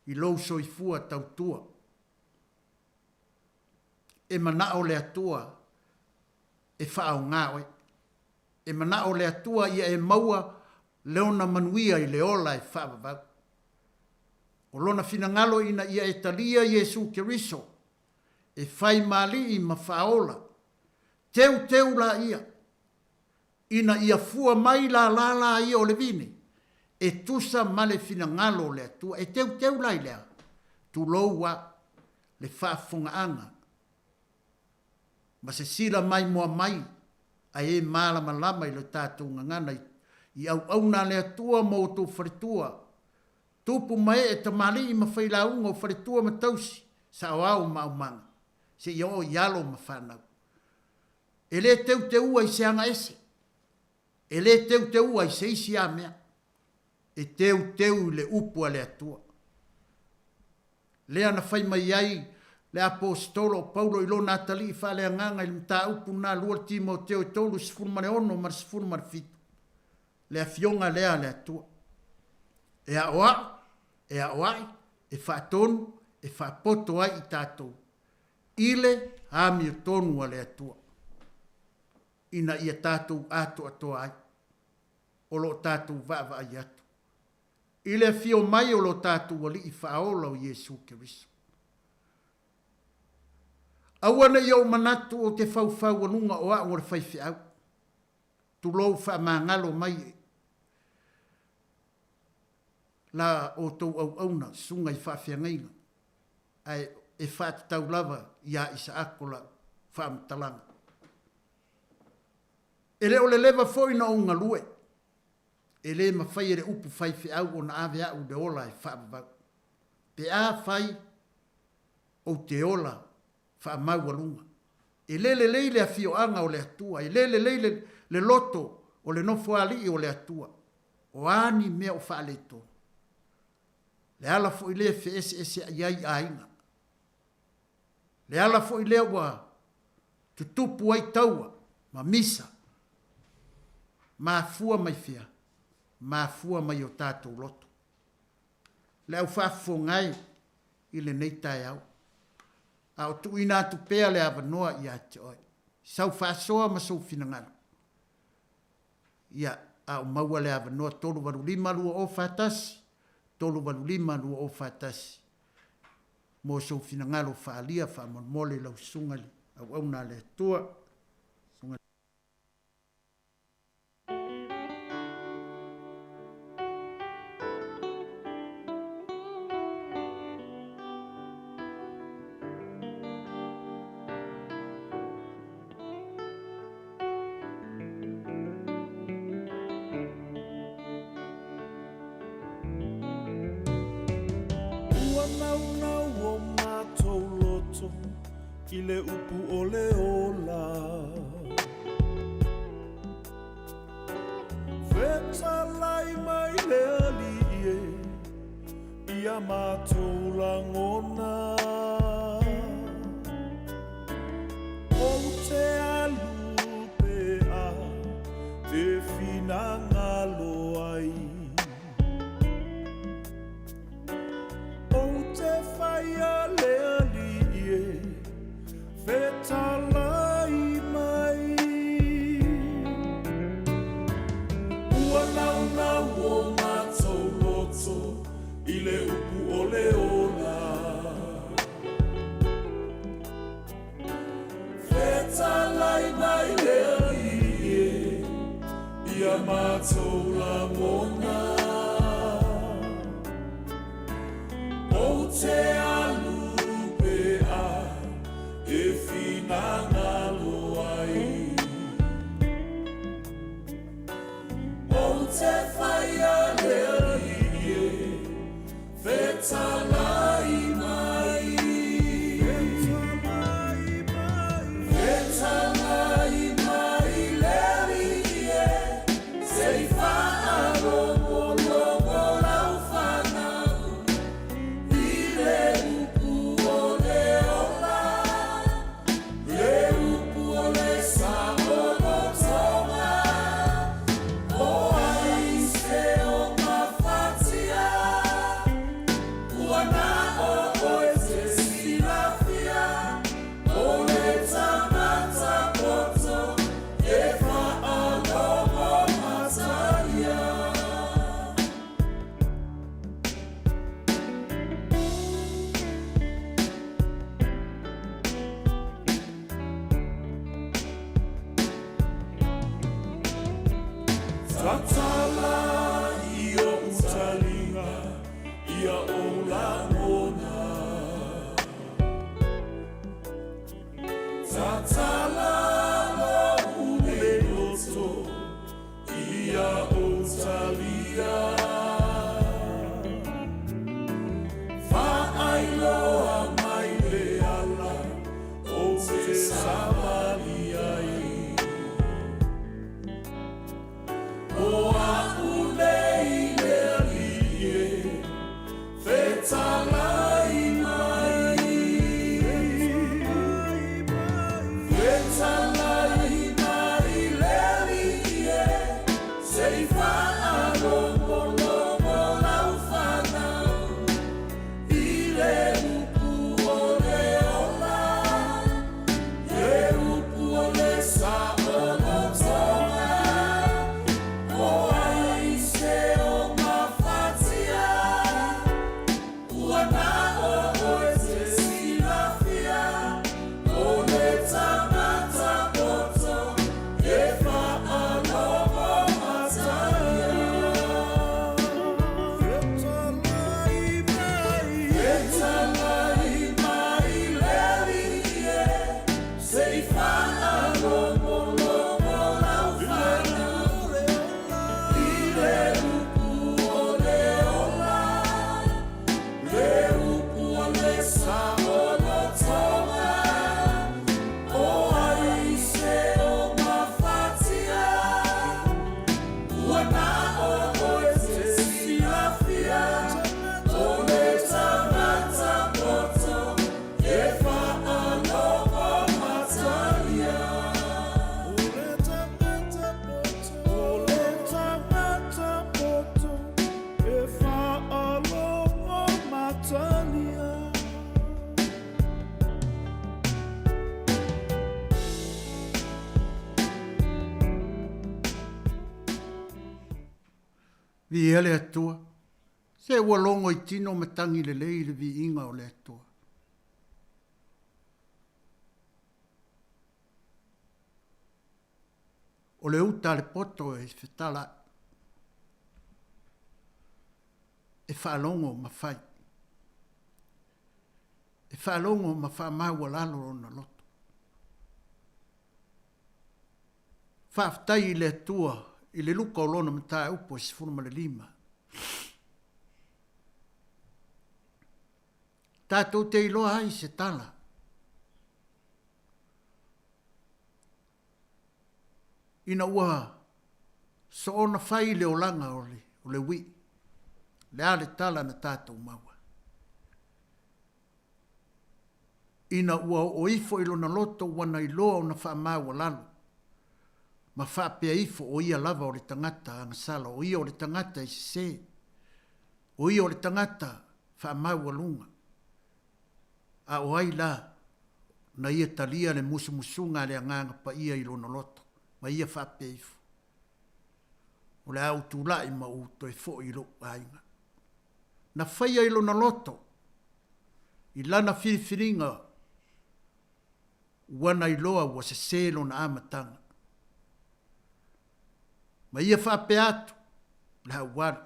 i lou soifua tautua. E manao le Atua e faaaoga oe. E manao le Atua ia e maua Lona manuia i le ola e faavavau. O Lona finagalo ina ia e talia Iesu Keriso e fai ma Alii ma Faaola, teuteu laia, ina ia fua mai lala laia o le vine e tusa ma le finagalo o le Atua. E teuteu la i le a? Tulou a le faafofogaaga. ma sesila maimoa mai ae e malamalama i lo tatou gagana i i auauna a le Atua ma outou faletua, tupu ma ee, tamalii ma failauga o faletua ma tausi, saoao ma aumaga, seia oo i alo ma fanau. E le teuteua i se aga ese, e le teuteua i se isi a mea, e teuteu i le upu a le Atua. Lea na fai mai ai le Aposetolo o Paulo i lona atalii faaleagaga i le mataupu lena 2 Timoteo e 36 ma le 17, Le Afioga lea a le Atua, e aoao, e aoai, e faatonu, e faapoto ai i tatou i le amiotonu a le Atua, ina ia tatou atoatoa ai, o lo o tatou vaavaai atu i le afio mai o lo tatou Alii Faaola o Iesu Keriso. Aua ne i ou manatu ou te faufaualuga o au o le faifeau, tulou faamagalo mai e la outou auauna susuga i faafeagaiga, ae e faatatau lava iā Isaako lau faamatalaga. E le o leleva foi na ou galue, E le mafai e le upu faifeau ona ave a'u i le ola e faavavau. Pe a fai, ou te ola faamaualuga. E le lelei le afioaga o le Atua, e le lelei le, le loto o le Nofoalii o le Atua. O a ni mea o faaletonu? Le ala foi lea e feeseeseai ai aiga. Le ala foi lea ua tutupu ai taua ma misa. Mafua mai fea? Mafua mai o tatou loto. Le au faafofoga e i lenei taeao, a o tuuina atu pea le avanoa ia te oe, sau faasoa ma sou finagalo. Ia, a o maua le avanoa 385 2041, 385 2041. Mo sou finagalo faaalia faamolemole i lau susuga i le auauna a le Atua. Susuga. Ua naunau o matou loto i le upu o le ola. Fetalai mai le Alii e ia matou lagona. Ou te alu pe a e finagalo ai. Ou te whaia le Alii e fetalai mai. Ua naunau o matou loto i le upu o le ola. Fetalai mai le Alii e ia matou lagona. Ou te alu pe a e finagalo ai. Ou te whaia le Alii e fetalai mai. Fetalai mai le Alii e, se i faalogologo lau fanau i le upu o le ola, le upu o le saolotoga. O ai se o mafatia, ua na o oe te silafia, o le tagata poto e faalogo mataia. Tatala i oʻu taliga ia ou lagona. Tatala. Viia le Atua. Se ua logo i tino ma tagi lelei le viiga o le Atua. O le uta a le poto e fetala'i, e faalogo ma fai. E faalogo ma faamaualalo lona loto. Faafetai i le Atua i le luka o Lona mataupu e 15. Tatou te iloa ai se tala. Ina ua soona fai le olaga o le, o le ui'i, le a le tala na tatou maua? Ina ua oo ifo i lona loto ua na iloa ona faamaualalo, ma faapea ifo o ia lava o le tagata agasala, o ia o le tagata e sesē, o ia o le tagata faamaualuga. A o ai la na ia talia le musumusuga a le Agaga Paia i lona loto, ma ia faapea ifo, O le a ou tulai ma ou toe foi i lou aiga. Na faia i lona loto, i lana filifiliga, ua na iloa ua sesē lona amataga. Ma ia faapea atu, O le a ou alu,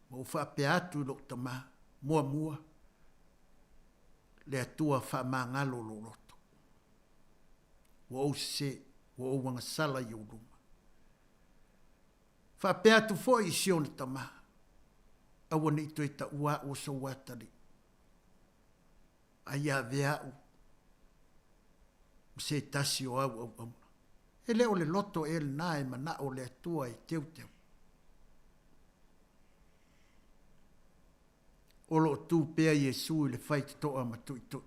ma ou faapea atu i lou tamā, Muamua, le Atua faamagalo lou loto. Ua ou sesē, ua ou agasala i ou luma. Faapea atu foi i si ona tamā, Aua ne i toe taua au o sou atalii, a ia avea au ma se tasi o au auauna. E le o le loto ea lena e manao le Atua e teuteu? O lo o tu pea Iesu i le faitotoa ma tuitui.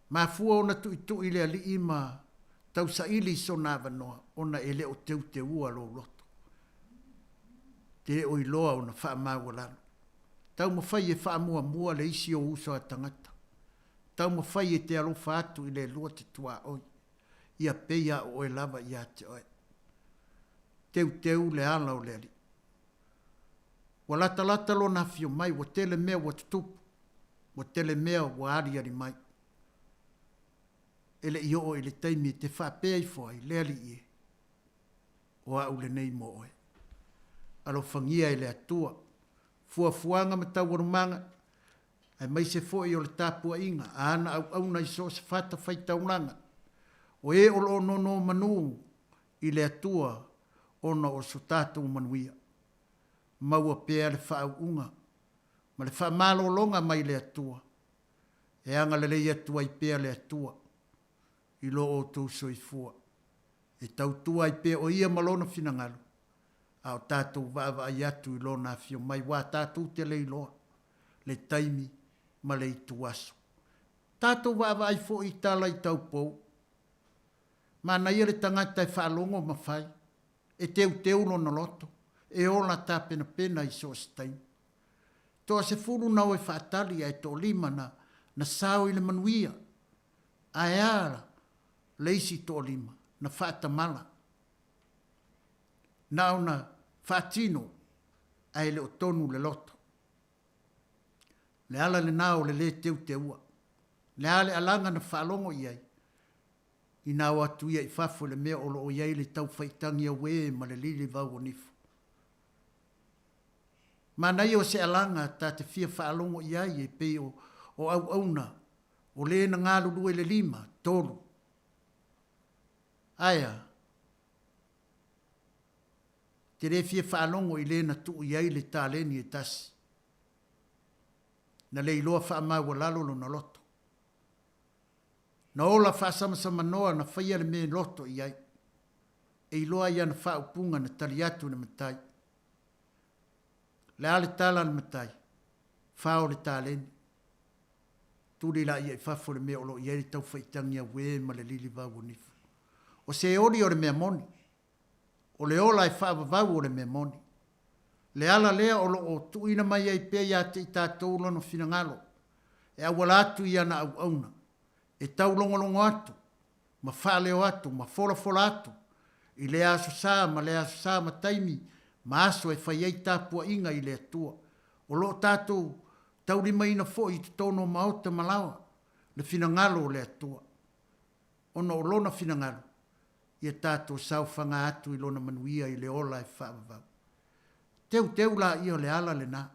Mafua ona tuitui le Alii ma tausaili i sona avanoa ona e le o teuteua lou loto. Te le o iloa ona faamaualalo. Taumafai e faamuamua le isi ou uso a tagata. Taumafai e te alofa atu i le lua te tuaoi, ia pei a o oe lava ia te oe. Teuteu le ala o le Alii. Ua latalata lona afio mai, ua tele mea ua tutupu, ua tele mea ua aliali mai. E le i oo i le taimi e te faapea ifo ai, Le Alii e, o a'u lenei mo oe. Alofagia e le Atua fuafuaga ma taualumaga, aemaise foi o le tapuaiga a ana auauna i so o se fatafaitaulaga, o e o lo o nonomanu i le Atua ona o so tatou manuia. Maua pea le faauuga ma le faamalologa mai le Atua, e agalelei atu ai pea le Atua i lo outou soifua, e tautua ai pea o Ia ma Lona finagalo, a o tatou vaavaai atu i Lona afio mai, uā tatou te le iloa le taimi ma le ituaso. Tatou vaavaai foi i tala i taupou. Manaia le tagata e faalogo ma fai, e teuteu lona loto, e ola tapenapena i so o se taimi. Toasefulu na o e faatali ae toalima na na sao i le manuia. Ae a le isi toalima na faatamala? Na ona faatino ae le o tonu le loto. Le ala lena o le lē teuteua. Le a le alaga na faalogo i ai, inā o atu ia i fafo i le mea o lo o i ai le taufaitagi auē ma le lilivau o nifo. Manaia o se alaga ta te fia faalogo i ai e pei o o auauna o lē na galulue i le lima, tolu. Ae a? Te lē fia faalogo i lē na tuu i ai le taleni e tasi. Na le iloa faamaualalo lona loto. Na ola faasamasamanoa na faia le mea loto i ai. E iloa ai ana faaupuga na tali atu i le matai. Le a le tala a le matai? Fao le taleni. Tuli laia i fafo le mea o lo o i ai le taufaitagi auē ma le lilivau o nifo. O se oli o le mea moni. O le ola e faavavau o le mea moni. Le ala lea o lo o tuuina mai ai pea ia te i tatou lona finagalo, e auala atu i ana auauna, e taulogologo atu, ma faaleo atu, ma folafola atu, i lea aso sa ma lea aso sa ma taimi ma aso e fai ai tapuaiga i le Atua. O lo o tatou taulimaina foi i totonu o maota ma laoa le finagalo o le Atua, ona o Lona finagalo ia tatou saofaga atu i Lona manuia i le ola e faavavau. Teuteu laia o le ala lena.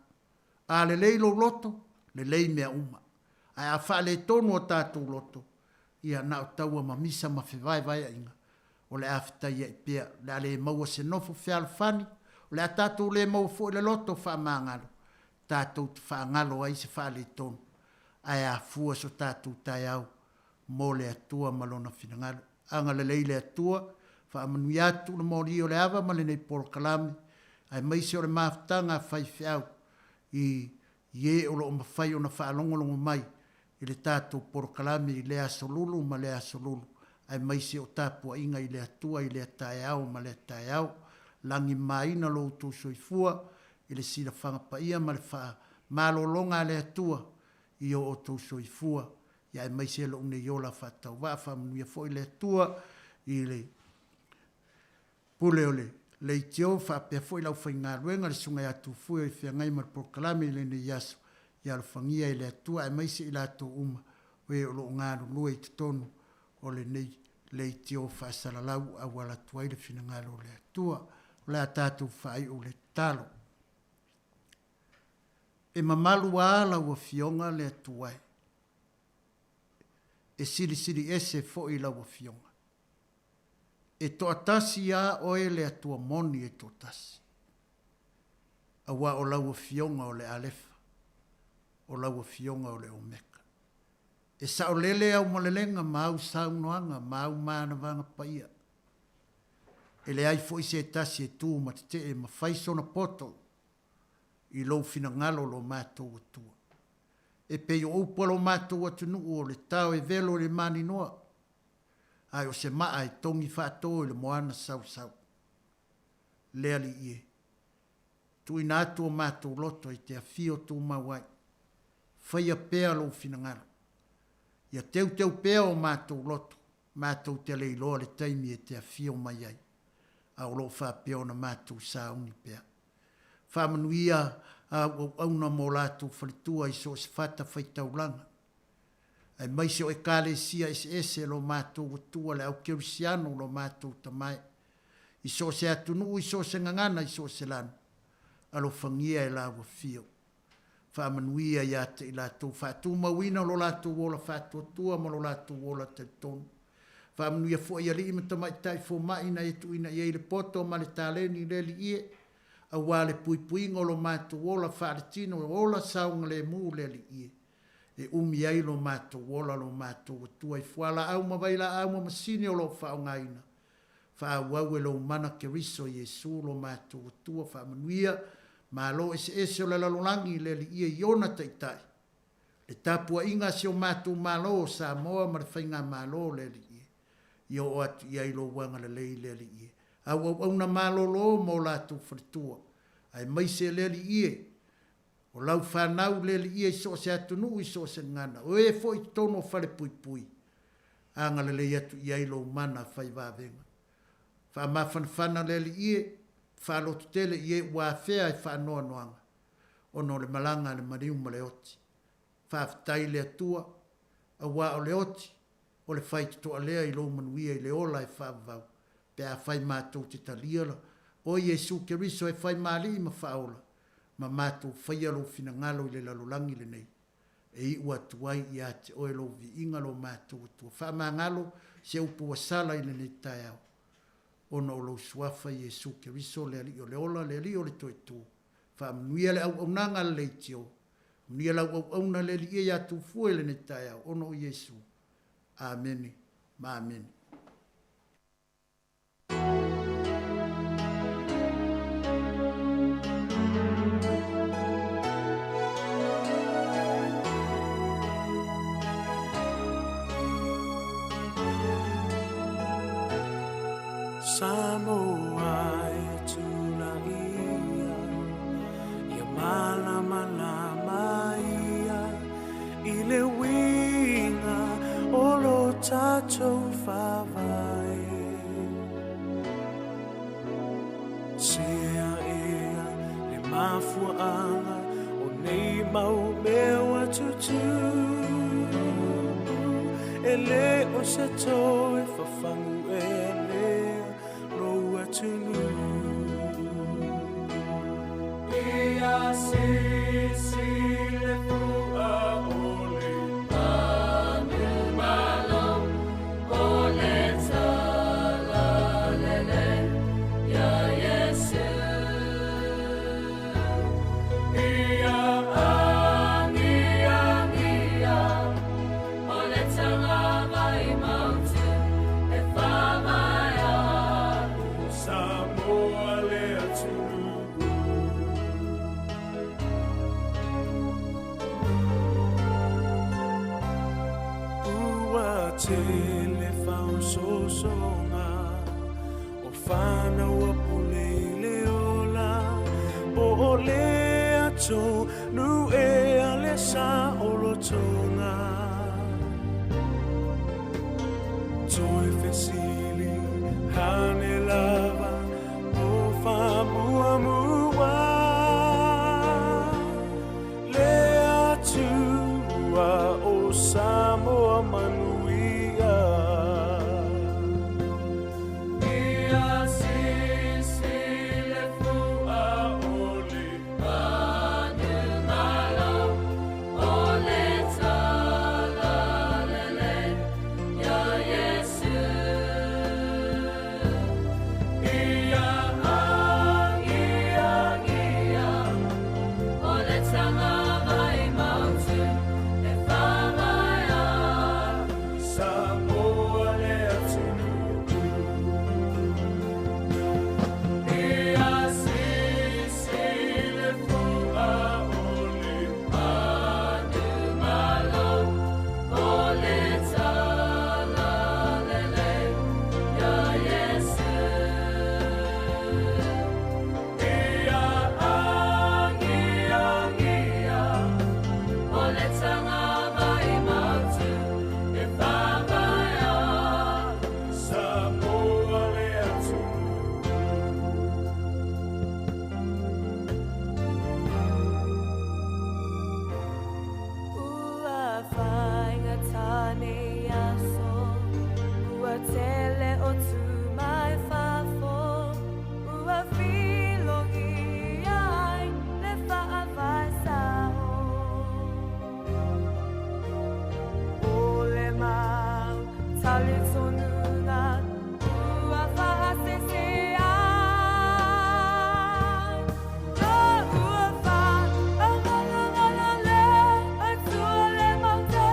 A lelei lou loto, lelei mea uma. Ae a faaletonu o tatou loto, ia na o taua ma misa ma fevaevaeaiga, o le a fetaia'i pea, o le a le maua se nofo fealofani, o le a tatou le maua foi le loto faamagalo, tatou te faagalo ai se faaletonu, ae afua so tatou taeao mo le Atua ma Lona finagalo. Agalelei le Atua, faamanuia atu le moli o le ava ma lenei polokalame, aemaise o le mafutaga a faifeau i e o lo o mafai ona faalogologo mai i le tatou polokalame i lea aso lulu ma lea aso lulu, aemaise o tapuaiga i le Atua i lea taeao ma lea taeao. Lagimāina lo outou soifua i le silafaga paia ma le faamalologa a le Atua i o outou soifua, ia aemaise lou nei ola faatauvaa. Faamanuia foi le Atua i le Pule o le leitio faapea foi le aufaigaluega, le Susuga ia Tufue o i feagai ma le polokalame i lenei aso, ia alofagia e le Atua aemaise i latou uma o e o lo o galulue i totonu o lenei leitio faasalalau auala atu ai le finagalo o le Atua. O le a tatou faaiu le tatalo. E mamalu a lau Afioga le Atua e. E silisili ese foi lau Afioga. E toatasi a oe le Atua moni e toatasi. Auā o lau Afioga o le Alefa, o lau Afioga o le Omeka. E saolele au malelega ma au saunoaga ma au manavaga paia. E leai foi se tasi e tu ma tetee ma fai sona poto i lou finagalo lo matou Atua. E pei o upu a lo matou atunuu o le tao e velo i le maninoa, ae o se maa e togi faatō i le moana sausau. Le Alii e, tuuina atu o matou loto e te afio tumau ai. Faia pea lou finagalo. Ia teuteu pea o matou loto, matou te le iloa le taimi e te afio mai ai, a o lo o faapea ona matou sauni pea. Faamanuia āu auauna mo latou faletua i so o se fata faitaulaga, aemaise o Ekalesia eseese lo matou Atua le au Kerisiano lo matou Tamae, i so o se atunuu i so o se gagana i so o se lanu, alofagia e lau Afio. Faamanuia ia te i latou faatumauina lo latou ola faatuatua ma lo latou ola talitonu. Faamanuia foi i alii ma tamaitai foma'i na e tuuina i ai le poto ma le taleni le Alii e, auā le puipuiga o lo matou ola faaletino ola saogalemu le Alii e. E umi ai lo matou ola lo matou Atua i fualaau ma vailaau ma masini o lo o faaaogaina. Faaauau e lou mana Keriso Iesu lo matou Atua faamanuia Malo eseese o le lalolagi le Alii e i ona taitai. Le tapuaiga a si o matou Malo o Samoa ma le Faigamalo le Alii e. Ia oo atu i ai lou agalelei le Alii e. Au auauna malolo ma o latou faletua, aemaise le Alii e. O lau fanau le Alii e i so o se atunuu i so o se gagana, o e foi i totonu o falepuipui, agalelei atu i ai lou mana fai vavega. Faamafanafana le Alii e, faalototele i e ua afea e faanoanoaga, ona o le malaga a le maliu ma le oti. Faafetai i le Atua, auā o le oti, o le faitotoa lea i lou manuia i le ola e faavavau, pe afai matou te talia la oe Iesu Keriso e fai ma Alii ma Faaola, ma matou faia lou finagalo i le lalolagi lenei, e iu atu ai ia te oe lou viiga lo matou Atua. Faamagalo se upu ua sala i lenei taeao, ona o lou Suafa Iesu Keriso, le Alii o le ola, le Alii o le Toetū. Faamanuia le auaunaga a le leitio, manuia lau auauna le Alii e ia Tufue i lenei taeao, ona o Iesu. Amene ma amene. Samoa e tulaia ia malamalama ia i le uiga o lo tatou faavae. Sea mafuaaga o nei mau mea ua tutupu e lē o se toe fafagu ea lea lou atunuu. Ia sisi le fua o le Manumalo o le talalelei ia Iesu. Ia agiagia o le tagavai mautu e faavae alu. Samoa le atunuu. Ua tele fausosoga o fanau a pule i le ola po o le atonu ea le saolotoga. Toe fesili ane lava o faamuamua le Atua o Samoa manuia. Ia sisi le fua o le manumalo o le talalelei ia Iesu. Ia agiagia o le tagavai mautu e faavae alu. Samoa le atunuu. Ia sisi le fua o le manumalo o le talalelei ia Iesu. Ia agiagia o le tagavai mautu e faavae alu. Samoa le atunuu. Ua faigata nei aso, ua tele o tu mai fafo, ua filogia ai le faavae sao. O le mau talitonuga ua faasese ai. Ua faagagalagala le Atua le Matai.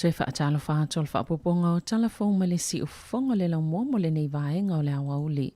Toe faatalofa atu o le faaopoopoga o tala fou ma le siufofoga o le laumua mo lenei vaega o le aoauli.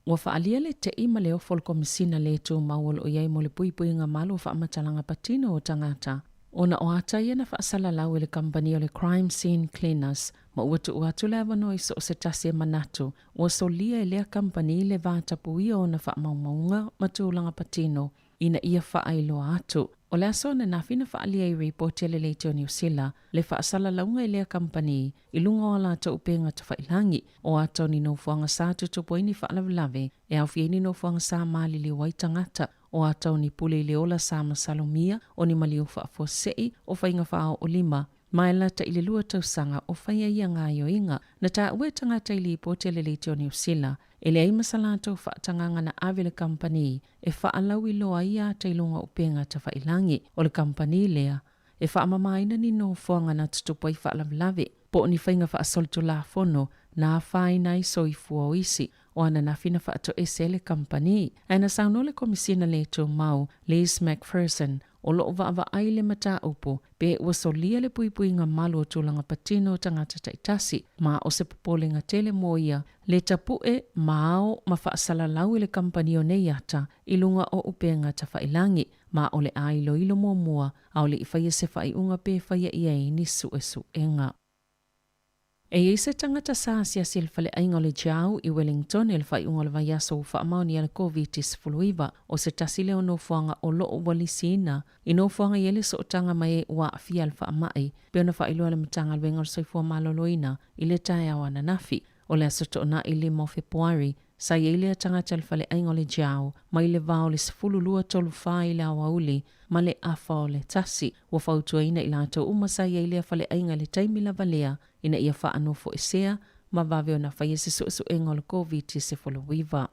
Ua faaalia le te'i ma le ofo o le Komesina le Tumau o lo o i ai mo le Puipuiga Malu o Faamatalaga Patino o Tagata ona o ata ia na faasalalau e le kamupani o le Crime Scene Cleaners ma ua tuu atu le avanoa i so o se tasi e manatu ua solia e lea kamupani le va tapuia o ona faamaumauga ma tulaga patino ina ia faailoa atu. O le aso ananafi na faaalia ai ripoti a le Leitio Niu Sila le faasalalauga i lea kamupani i luga o a latou upega tafailangi o ata o ni nofoaga sa tutupu ai ni faalavelave e aofia ai ni nofoaga sa maliliu ai tagata o ata o ni pule i le ola sa masalomia o ni maliu faafuasei o faiga faaoolima ma e lata i le 2 tausaga o faia ia gaoioiga. Na taua e tagata i lipoti a le Leitio Niu Sila e leai ma sa latou faatagaga na ave le kamupani e faalauiloa ai ata i luga o upega tafailangi. O le kamupani lea e faamamaina ni nofoaga na tutupu ai faalavelave po o ni faiga faasolitulafono na afaina ai soifua o isi o ananafi na faatoese ai le kamupani. Ae na saunoa le Komesina le Tumau, Liz McPherson, o lo o vaavaai le mataupu pe ua solia le puipuiga malu o tulaga patino o tagata taitasi ma o se popolega tele mo ia le tapu'e ma ao ma faasalalau i le kamupani o nei ata i luga o upega tafailangi ma o le a iloilo muamua a o le i faia se faaiuga pe faia i ai ni suesuega. E i ai se tagata sa asiasi i le faleaiga o le Jiao i Wellington i le faaiuga o le vaiaso ua faamaonia le Koviti-19, o se tasi lea o nofoaga o lo o ua lisiina i nofoaga i ai le sootaga ma e ua aafia i le faamai, pei ona faailoa e le Matagaluega o le Soifua Maloloina i le taeao ananafi. O le Aso Toonai 5 o Fepuari, sa i ai lea tagata i le faleaiga o le Jiao mai le va o le 12:34 i le aoauli ma le afa o le tasi. Ua fautuaina i latou uma sa i ai lea faleaiga i le taimi lava lea ina ia faanofoesea ma vave ona faia se suesuega o le Koviti-19.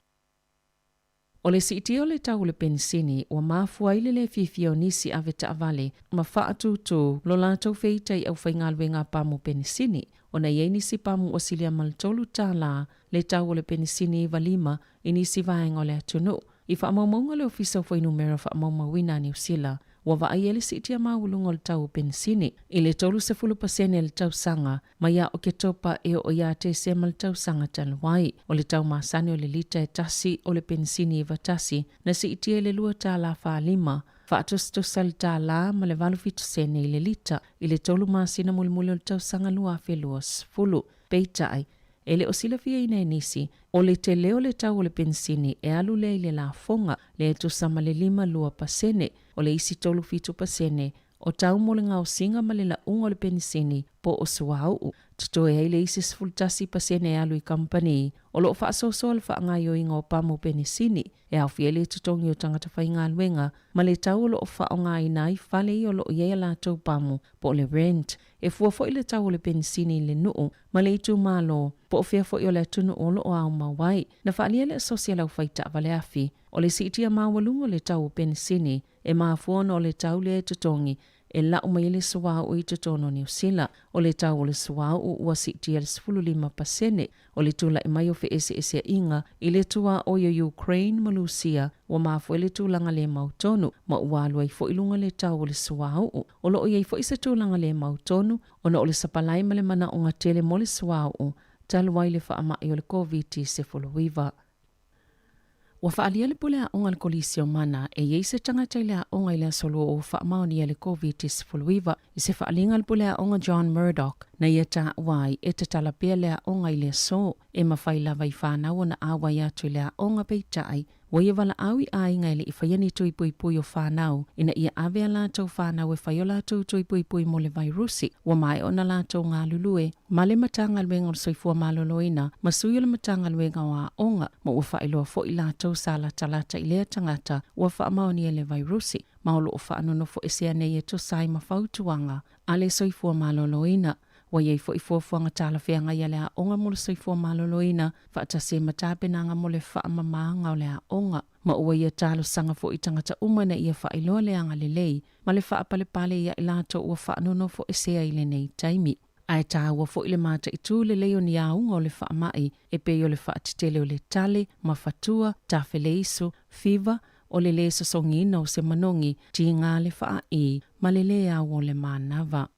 O le siitia o le tau o le penisini ua mafua ai le lē fiafia o nisi ave taavale ma faatūtū lo latou feita i aufaigaluega a pamu penisini, ona i ai nisi pamu ua silia ma le $3 le tau o le penisini 95 i nisi vaega o le atunuu. I faamaumauga a le Ofisa o Fuainumera Faamaumauina a Niu Sila, ua vaaia le siitia maualuga o le tau o penisini i le 30% i le tausaga mai ia Oketopa e oo ia Tesema le tausaga talu ai. O le tau masani o le lita e tasi o le penisini 91 na siitia i le $2.45, faatusatusa i le tala ma le 87 sene i le lita i le tolu masina mulimuli o le tausaga 2020. Peitai, e le o silafiaina e nisi, o le tele o le tau o le penisini e alu lea i le lafoga, lea e tusa ma le 52%, o le isi 37% o tau mo le gaosiga ma le lauga o le penisini po o suauu. Totoe ai le isi 11% e alu i kamupani o lo o faasoasoa le faagaoioiga o pamu penisini, e aofia ai le totogi o tagata faigaluega ma le tau o lo o faaaogaina ai fale ia o lo o i ai a latou pamu po o le rent. E fua foi le tau o le penisini i le nuu ma le itumalo po o fea foi o le atunuu o lo o aumau ai. Na faaalia le asosi a le aufai taavale afi o le siitia maualuga o le tau o penisini E mafua ona o le tau lea e totogi e lau mai ai le suauu i totonu o Niu Sila. O le tau o le suauu ua siitia i le 15%. O le tulai mai o feeseeseaiga i le tuaoi o Ukraine ma Lusia ua mafua ai le tulaga le mautonu ma ua alu ai foi i luga le tau o le suauu. O lo o i ai foi se tulaga le mautonu ona o le sapalai ma le manaoga tele mo le suauu talu ai le faamai o le Koviti-19. Ua faaalia le pule aoga a le Kolisi o Mana e i ai se tagata i le aoga i le aso Lua ua faamaonia le Koviti-19. I se faaaliga a le pule aoga John Murdoch na ia taua ai e tatala pea le aoga i le aso e mafai lava i fanau ona auai atu i le aoga peitai ua ia valaau i aiga e le i faia ni tui puipui o fanau ina ia ave a latou fanau e fai o latou tui puipui mo le vairusi ua maea ona latou galulue ma le Matagaluega o le Soifua Maloloina ma sui o le Matagaluega o Aoga, ma ua faailoa foi latou sa latalata i lea tagata ua faamaonia le vairusi, ma o lo o faanonofoesea nei e tusa ai ma fautuaga a le Soifua Maloloina. Ua i ai foi fuafuaga talafeagai a le Aoga mo le Soifua Maloloina faatasi ai ma tapenaga mo le faamamaga o le aoga, ma ua ia talosaga foi i tagata uma ina ia faailoa le agalelei ma le faapalepale ia i latou ua faanonofoesea i lenei taimi. Ae taua foi le mataitu lelei o ni auga o le faamai e pei o le faatetele o le tale, mafatua, tafeleiso, fiva, o le lē sosogiina o se manogi, tiga le faaī, ma le lē au o le manava.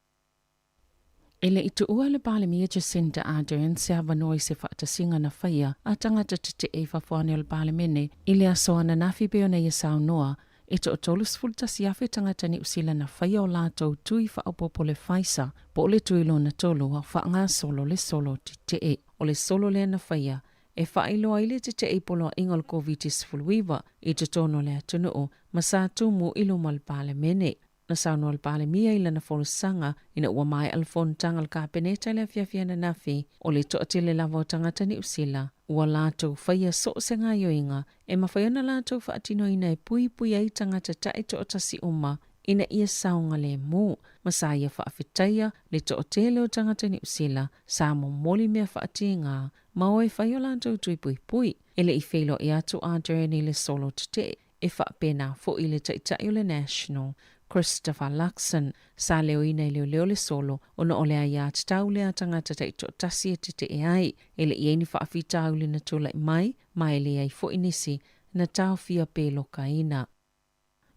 E le i tuua le Palemia Jacinda Ardern se avanoa i se faatasiga na faia a tagata tetee i fafo ane o le Palemene i le aso ananafi pei ona ia saunoa E toatolu 11,000 tagata Niu Sila na faia o latou tui faaopoopo le Pfizer po o le tui lona tolu a o faagasolo le solo tetee. O le solo lea na faia e faailoa ai le tetee i poloaiga o le Koviti-19 i totonu o le atunuu ma sa tumu i luma o le Palemene. Na saunoa le Palemia i lana folasaga ina ua maea le fonotaga a le Kapeneta i le afiafi ananafi, o le toatele lava o tagata Niu Sila ua latou faia so o se gaoioiga e mafai ona latou faatinoina e puipui ai tagata taitoatasi uma ina ia saogalemu, ma sa ia faafetaia le toatele o tagata Niu Sila sa momoli mea faatiga ma o e fai o latou tui puipui. E le i feiloai atu a Ardern i le solo tetee e faapena foi le Taitai o le National, Christopher Luxon, sa leoina i leoleo le solo ona o le aiatatau lea a tagata taitoatasi e tetee ai. E le i ai ni faafitauli na tulai mai, ma e leai foi nisi na taofia pe lokaina.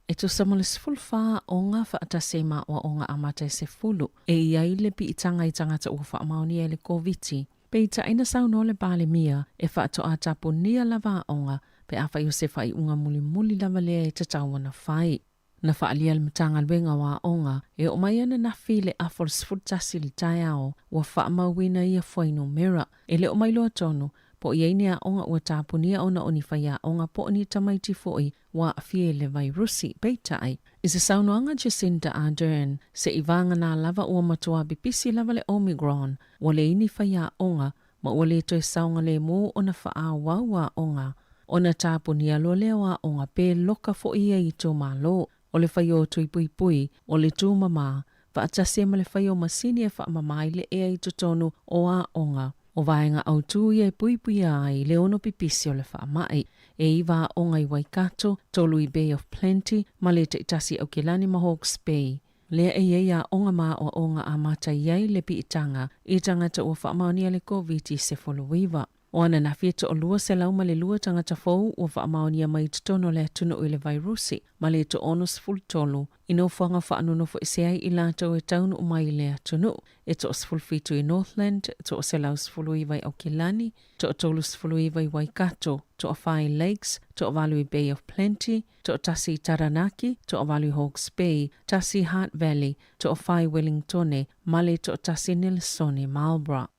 E tusa ma le 14 o ngā faatasi ai maoaoga amata e sefulu, e i ai le piitaga i tagata ua faamaonia i le Koviti. Peitai na saunoa le Palemia e faatoa tapunia lava aoga pe afai o se faaiuga mulimuli lava lea e tatau ona fai. Na faaalia e le Matagaluega o Aoga e oo mai ananafi i le afa o le 11 i le taeao ua faamauina ia fuainumera. E le o mailoa tonu po o i ai ni aoga ua tapunia ona o ni faiaoga po o ni tamaiti foi ua aafia i le vairusi. Peitai, i se saunoaga a Jacinda Ardern, se'i vagana lava ua matuā pipisi lava le Omicron, ua leai ni faiaoga ma ua le toe saogalemu ona faaauau aoga, ona tapunia loa lea o aoga pe loka foi ia i itumalo. O le fai o tui puipui, o le tumama, faatasi ai ma le fai o masini e faamama ai le ea i totonu o aoga. O vaega autū ia e puipuia ai le ono pipisi o le faamai. E iva aoga i Waikato, tolu i Bay of Plenty, ma le taitasi i Aukilani ma Hawke's Bay. Lea e i ai aoga ma aoaoga amata i ai le piitaga i tagata ua faamaonia le Koviti-19. O ananafi e toalua selau ma le lua tagata fou ua faamaonia mai i totonu o le atunuu i le vairusi, ma le toa-63 i nofoaga faanonofo-ese ai i latou e taunuu mai i le atunuu, e toa-17 i Northland, toa-119 i Aukilani, toa-39 i Waikato, toa-fa i Lakes, toa-valu i Bay of Plenty, toatasi i Taranaki, toavalu i Hawke's Bay, tasi i Hutt Valley, toafa i Wellingtone, ma le toatasi i Nelesone, Marlborough.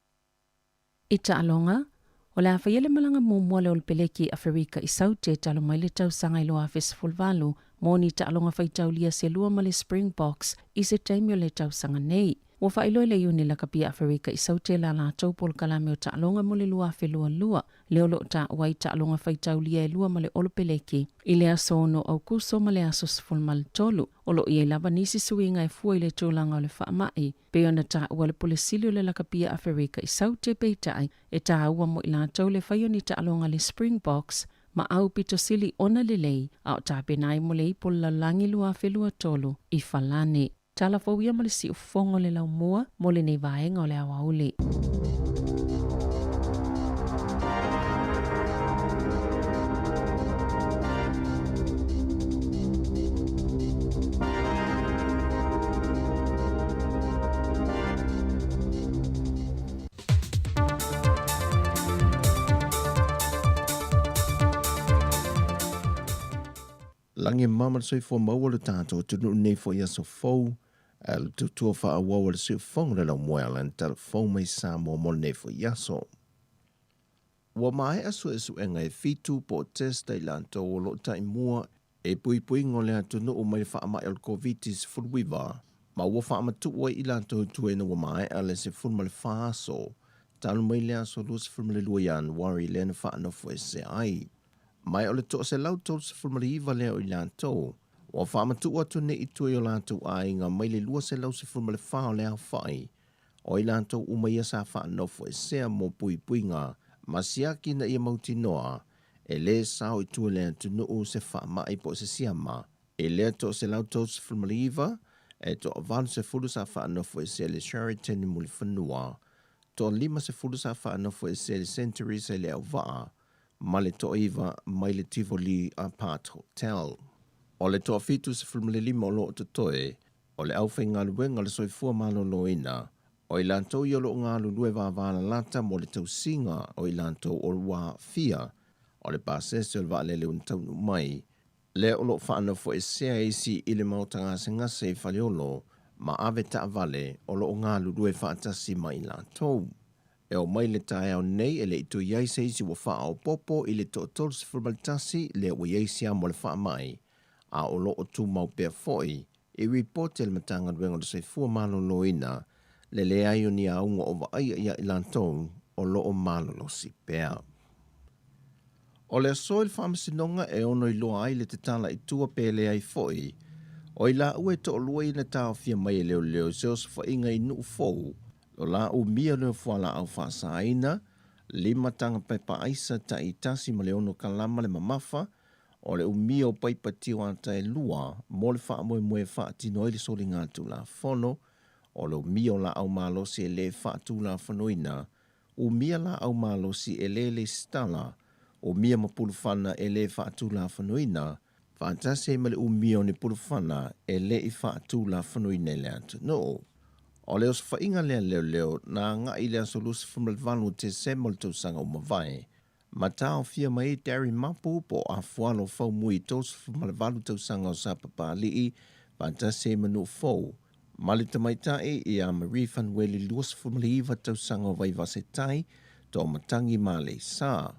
I taaloga, o le a faia le malaga muamua a le Olopeleki i Aferika i Saute talu mai le tausaga i 2018 mo ni taaloga faitaulia se lua ma le Springboks i se taimi o le tausaga nei. Ua faailoa e le Iuni Lakapi a Aferika i Saute la latou polokalame o taaloga mo le 2022, lea o lo o taua ai taaloga faitaulia e lua ma le Olopeleki i le aso 6 Aokuso ma le aso 13. O lo o i ai lava nisi suiga e fua i le tulaga o le faamai, pei ona taua le Pule Sili o le Lakapi a Aferika i Saute, peitai, e taua mo i latou le fai o ni taaloga a le Springboks ma aupito sili ona lelei a o tapena ai mo le Ipu o le Lalolagi 2023 i Falani. Tala fou ia ma le siufofoga o le laumua mo lenei vaega o le aoauli. Lagi e mama le soifua maua lo tatou atunuu nei foi aso fou, ae o le tautua faaauau a le siufofoga o le laumua e ala ona talafou mai Samoa mo lenei foi aso. Ua maea suesuega e fitu po o test a i latou o lo o taimua e puipuiga o le atunuu mai le faamai o le Koviti-19 ma ua faamatuu ai i latou i tua ina ua maea le 14 aso talu mai le aso 22 Ianuari lea na faanofoesea ai. Ma o le 139 lea o i latou ua faamatuu atu nei i tua i o latou aiga mai le 214 o le aofai o i latou uma ia sa faanofoesea mo puipuiga ma siaki ina ia mautinoa e lē sao i tua i le atunuu se faamai po o se siama. I lea 139, e toa-80 sa faanofoesea i le Sheraton i Mulifanua, toa-50 sa faanofoesea i le Century sa i Leauvaa, ma le toa-iva mai le Tivoli Apart Hotel. O le toa-75 o lo o totoe, o le aufaigaluega o le soifua maloloina, o i latou ia o lo o galulue vavalalata mo le tausiga o i latou o ua aafia, o le pasese o le vaalele ua taunuu mai, lea o lo o faanofoesea isi i le maota gasegase i Faleolo ma ave taavale o lo o galulue faatasi ma i latou. E oo mai le taeao nei e le i toe i ai se isi ua faaopoopo i le toa-31 lea ua i ai siama o le faamai, a o lo o tumau pea foi i ripoti a le Matagaluega o le Soifua Maloloina le leai o ni auga o vaaia ia i latou o lo o malolosi pea. O le aso i le Faamasinoga e ono iloa ai le tatala i tua pe leai foi, o i laua e toalua ia na taofia mai e leoleo i se osofaiga i nuu fou, lo la umia leo fualaau faasaina, lima taga pepa aisa tai tasi ma le ono kalama le mamafa, o le umia o paipa tio ata e lua mo le faamoemoe e faatino ai le soligatulafono, o le umia o laau malosi e lē faatulafonoina, umia laau malosi e lē lesitala, umia ma pulufana e lē faatulafonoina, faatasi ai ma le umia o ni pulufana e le i faatulafonoina i le atunuu. O le osofaiga lea leoleo na agai i le aso 28 o Tesema o le tausaga ua mavae, Ma taofia mai ai Darry Mapu po o Afualo Faumui 38 tausaga o Sapapalii faatasi ai ma Nuufou ma le tamaitai ia Marie Fanueli 29 tausaga o Vaivasetai, Toamatagi ma Aleisa.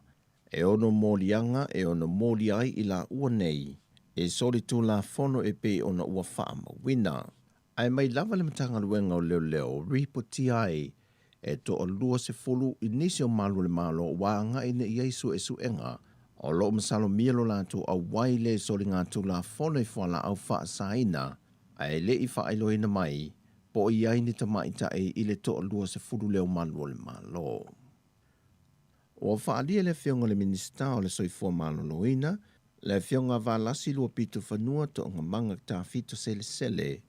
E ono moliaga e ono moli ai i laua nei e solitulafono e pei ona ua faamauina. Ae mai lava le Matagaluega o Leoleo ripotia ai e toalua sefulu i nisi o malu o le Malo ua agai ina i ai suesuega o lo o masalomia lo latou auai le soligatulafono i fualaau faasaina ae le i faailoaina mai po o i ai ni tamaitai i le toalua sefulu lea o malu o le Malo. Ua faaalia le Afioga i le Minisita o le Soifua Maloloina, le Afioga Valasi Luapitofanua Toogamaga Tafito Selesele,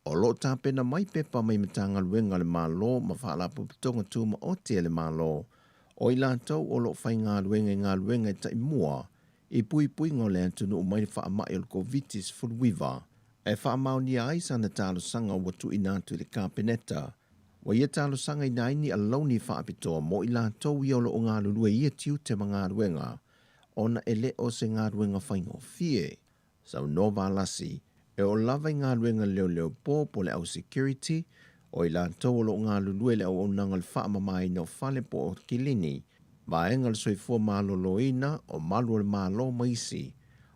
O lo o tapena mai pepa mai Matagaluega a le Malo ma Faalapotopotoga Tumaoti a le Malo, o i latou o lo o faigaluega i galuega e taimua i puipuiga o le atunuu mai le faamai o le Koviti-19, e faamaonia ai sana talosaga ua tuuina atu i le Kapeneta. Ua ia talosagaina ai ni alauni faapitoa mo i latou ia o lo o galulue i ia tiute ma galuega, ona e le o se galuega faigofie. Saunoa Valasi, e oo lava i galuega leoleo po po o le au security, o i latou o lo o galulue i le auaunaga o le faamamaina o fale po o kilini, vaega o le soifua maloloina, o malu o le Malo ma isi.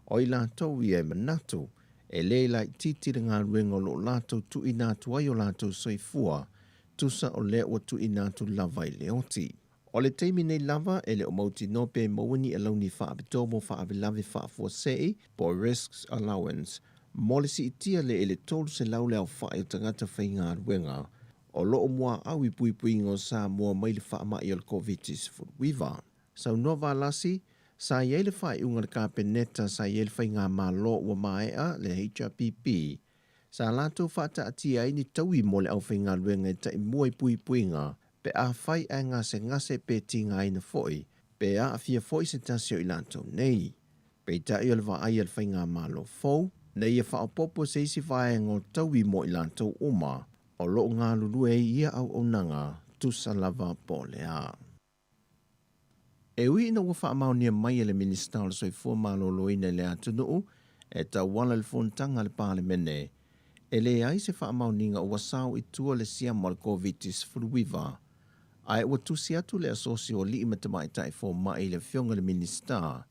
O i latou ia e manatu, e le laitiiti le galuega o lo o latou tuuina atu ai o latou soifua, tusa o lea ua tuuina atu lava i le oti. O le taimi nei lava, e le o mautinoa pe maua ni alauni faapitoa mo faalavelave faafuasei po o risks allowance mo le siitia lea i le 300 le aofai o tagata faigaluega o lo o muaau i puipuiga o Samoa mai le faamai o le Koviti-19. Saunoa Valasi, sa i ai le faaiuga a le Kapeneta sa i ai le faigamalo ua maea, le HRPP, sa latou faataatia ai ni taui mo le aufaigaluega e taimua i puipuiga pe afai ae gasegase pe tigaina foi, pe aafia foi se tasi o i latou nei. Peitai o le vaai a le faigamalo fou, ina ia faaopoopo se isi vaega o taui mo i latou uma o lo o galulue ai ia auaunaga tusa lava po o le a. E ui ina ua faamaonia mai e le Minisita o le Soifua Maloloina i le atunuu e tauala i le fonotaga a le Palemene, e leai se faamaoniga ua sao i tua le siama o le Koviti-19, ae ua tusi atu le Asosi o Alii ma Tamaitai Fomai i le Afioga i le Minisita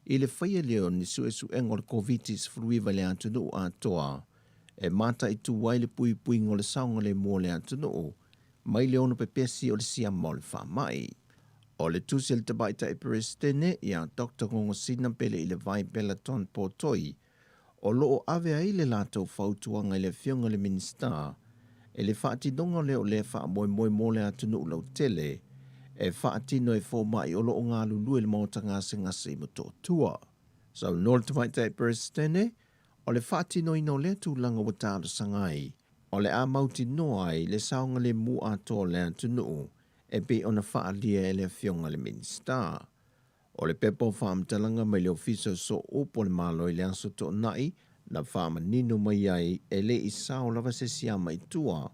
i le faia lea o ni suesuega o le Koviti-19 i le atunuu atoa e mataitu ai le puipuiga o le saogalemu o le atunuu mai le ono pepesi o le siama o le faamai. O le tusi a le Tamaitai Peresetene ia Doctor Gogosina Peleilevai Pellaton Potoi, o lo o ave ai le latou fautuaga i le Afioga i le Minisita i le faatinoga lea o lea faamoemoe mo le atunuu lautele e faatino e fomai o lo o galulue i le maota gasegase i Motootua. Saunoa le Tamaitai Peresetene, o le faatinoina o lea tulaga ua talosaga ai, o le a mautinoa ai le saogalemu atoa o le atunuu e pei ona faaalia e le Afioga i le Minisita. O le pepa o faamatalaga mai le Ofisa o Sooupu o le Malo i le Aso Toonai na faamanino mai ai e le i sao lava se siama i tua,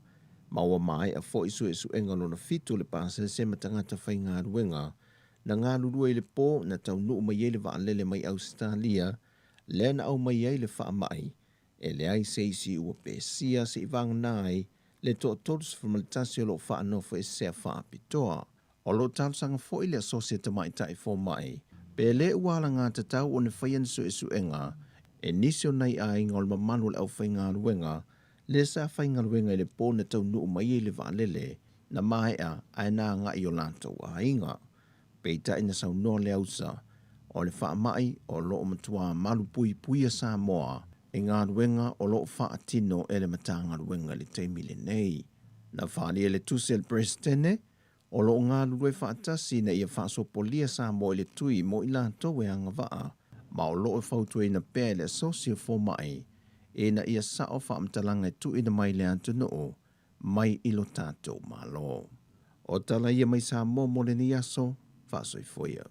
ma ua maea foi suesuega lona fitu o le pasese ma tagata faigaluega na galulue i le po na taunuu mai ai le vaalele mai Ausetalia lea na aumai ai le faamai e leai se isi ua pesia seivagana ai le toa-31 o lo o faanofoesea faapitoa. O lo o talosaga foi le Asosi a Tamaitai Fomai pe le ua alagatatau ona faia ni suesuega e nisi o nai aiga o le mamalu o le aufaigaluega lea sa faigaluega i le po na taunuu mai ai le vaalele na maea ae na agai i o latou aiga. Peitai na saunoa le ausa o le faamai o lo o matua malupuipuia Samoa i galuega o lo o faatino e le Matagaluega i le taimi lenei. Na faaalia le tusi a le Peresetene o lo o galulue faatasi ina ia faasopolia Samoa i le tui mo i latou e agavaa ma o lo o fautuaina pea e le Asosi o Fomai ina ia sao faamatalaga e tuuina mai i le atunuu mai i lo tatou Malo. O tala ia mai Samoa mo lenei aso, faasoifua ia.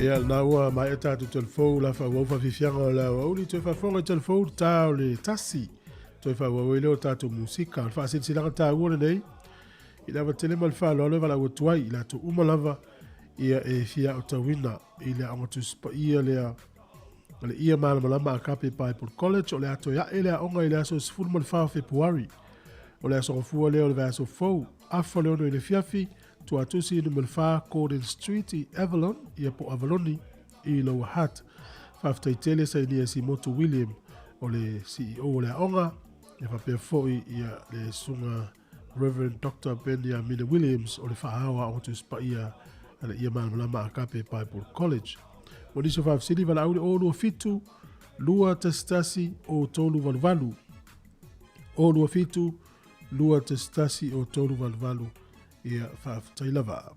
Ia, lena ua maea tatou telefou la faaauau faafiafiaga o le aoauli toe faafofoga i telefou le ta o le tasi toe faaauau ai lea o tatou musika. O le faasilasilaga taua lenei i le ava tele ma le faaaloalo e valaau atu ai i latou uma lava ia e fia aotauina i le Aoga Tusi Paia lea a le Ia Malamalama Agape Bible College. O le a toe ae le aoga i le aso 14 o Fepuari. O le aso gafua lea o le vaiaso fou, afa le 6 i le afiafi, Tuatusi numera 4 Gordon Street i Avalon, ia po Avaloni i Lower Hutt. Faafetai tele sainia Simotu William o le CEO o le aoga, ia faapea foi ia le susuga Reverend Dr. Beniamina Williams o le faaao Aoga Tusi Paia a le Ia Malamalama Agape Bible College. Mo nisi o faafesili, valaau i le 027 211 0388. 027 211 0388. Ia, faafetai lava.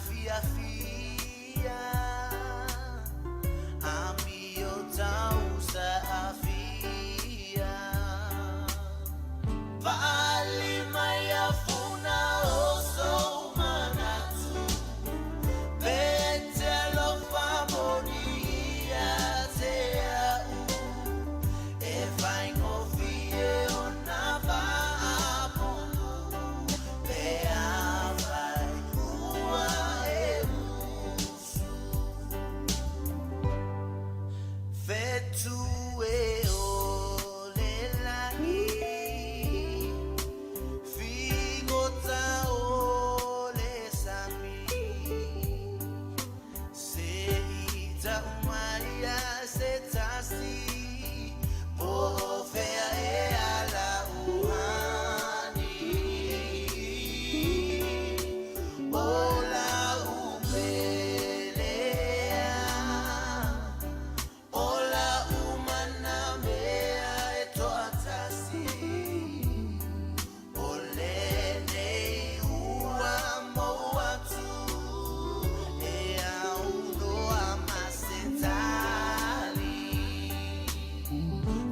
Fiafia Amio tau saafia Paali mai afuna o sou manatu Pe te alofa moni ia te au E faigofie ona faapupu Pe afai ua e usu Fetu e o le lagi Figota o le sami Se i tau mai a se tasi Po o fea e ala uhani O lau pelea O lau manamea e toatasi O lenei ua mou atu E aunoa ma se tali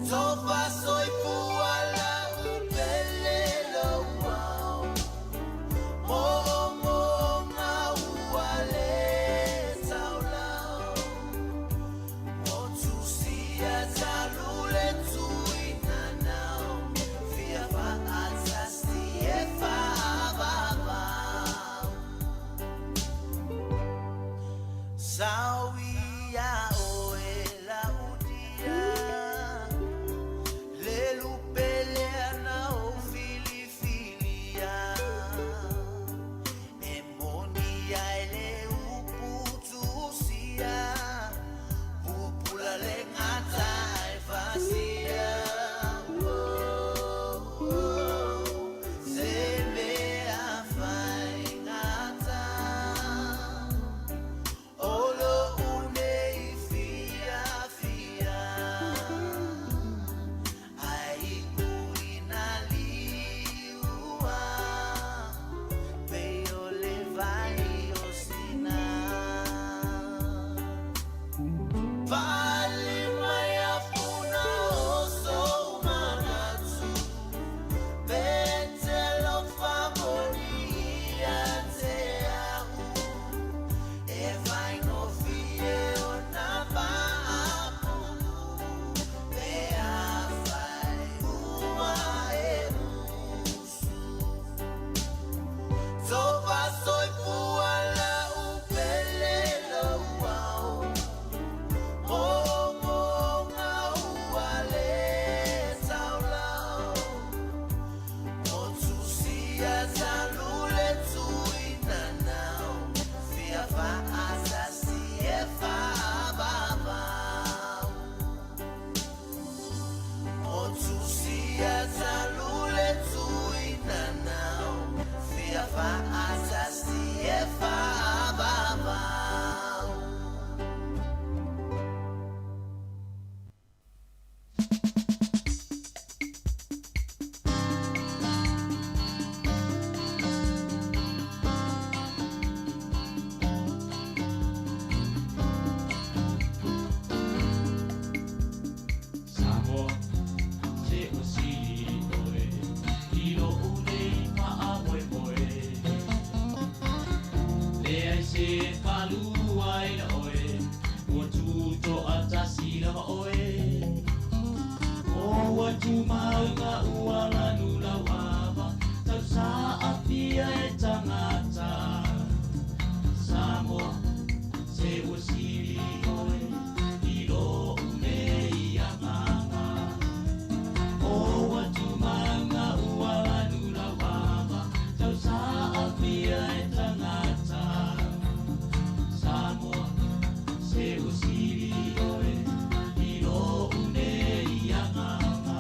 Tofa soifua lau pele louao Moomooga ua le taulao Motusia talu le tuinanau Fia faatasi e faavavau Sau ia oe laudia Le lupelea na ou filifilia E moni ai le upu tusia Pupula le gata e fasia Oh, oh, se mea faigata O lou nei fiafia Ae iu ina liua Pei o le vai o Sina Paali mai afuna o sou manatu Pe te alofa moni ia te au E faigofie ona faapupu Pe afai ua e usu Tofa soifua lau pele louao Moomooga ua le taulao Motusia talu le tuinanau Fia faatasi e faavavau Motusia talu le tuinanau Fia faatasi e faavavau. Samoa, se ua sili oe i lou nei faamoemoe. Leai se faalua ina oe, ua tutoatasi lava oe. O ua tumauga ua lanu lauava, tau saafia e tagata. Samoa, se ua sili oe i lou nei agaga. O ua tumauga ua lanu lauava, tau saafia e tagata. Samoa, se ua sili oe i lou nei agaga.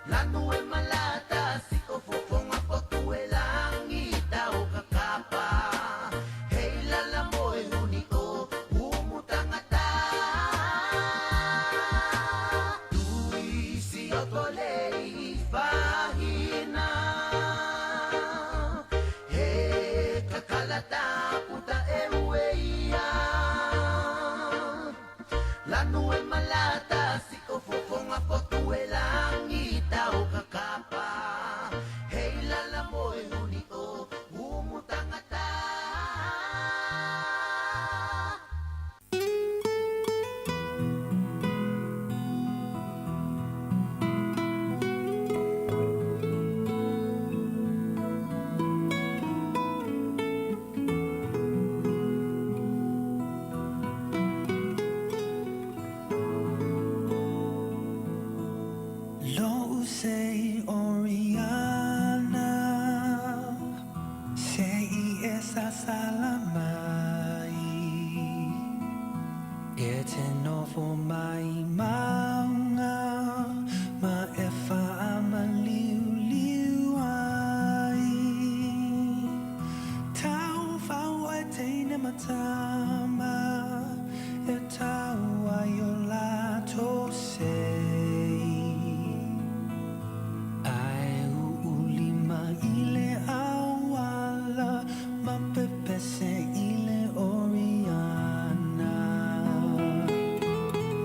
Lanu e malata si Lanu e malata si o fofonga fotu e langi tau kakapa. Hei lala moe huni o umu tangata. Lo sei Oriana, sei esa salamai. E te nofo mai maunga, ma e whaamaliu liu ai. Tau whau e teine matama, e tau ai o la tō sei. Ai uulima ile awala, ma pepese ile Oriana.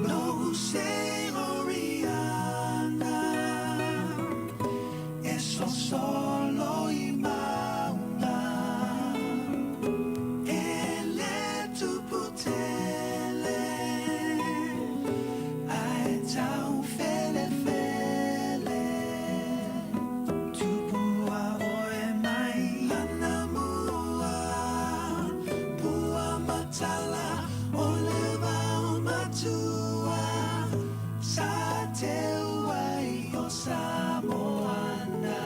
Lo sei Oriana, e so solo i maunga. E le tuputele, ai tau fele fele. Tupua oe mai ana mua, pua matala o le vao matua. Sa te uai o Samoana,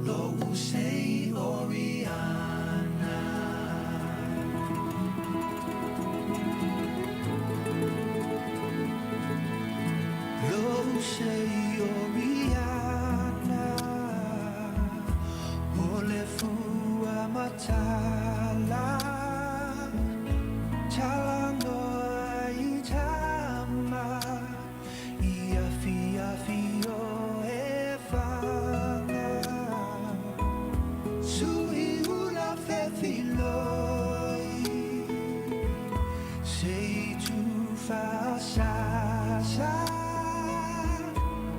lo sei Oriana. Lo sei Oriana, o le fua matala, talanoa i tama, i afi afi o e whanga. Sui ula fefiloi, sei tu whaasasa.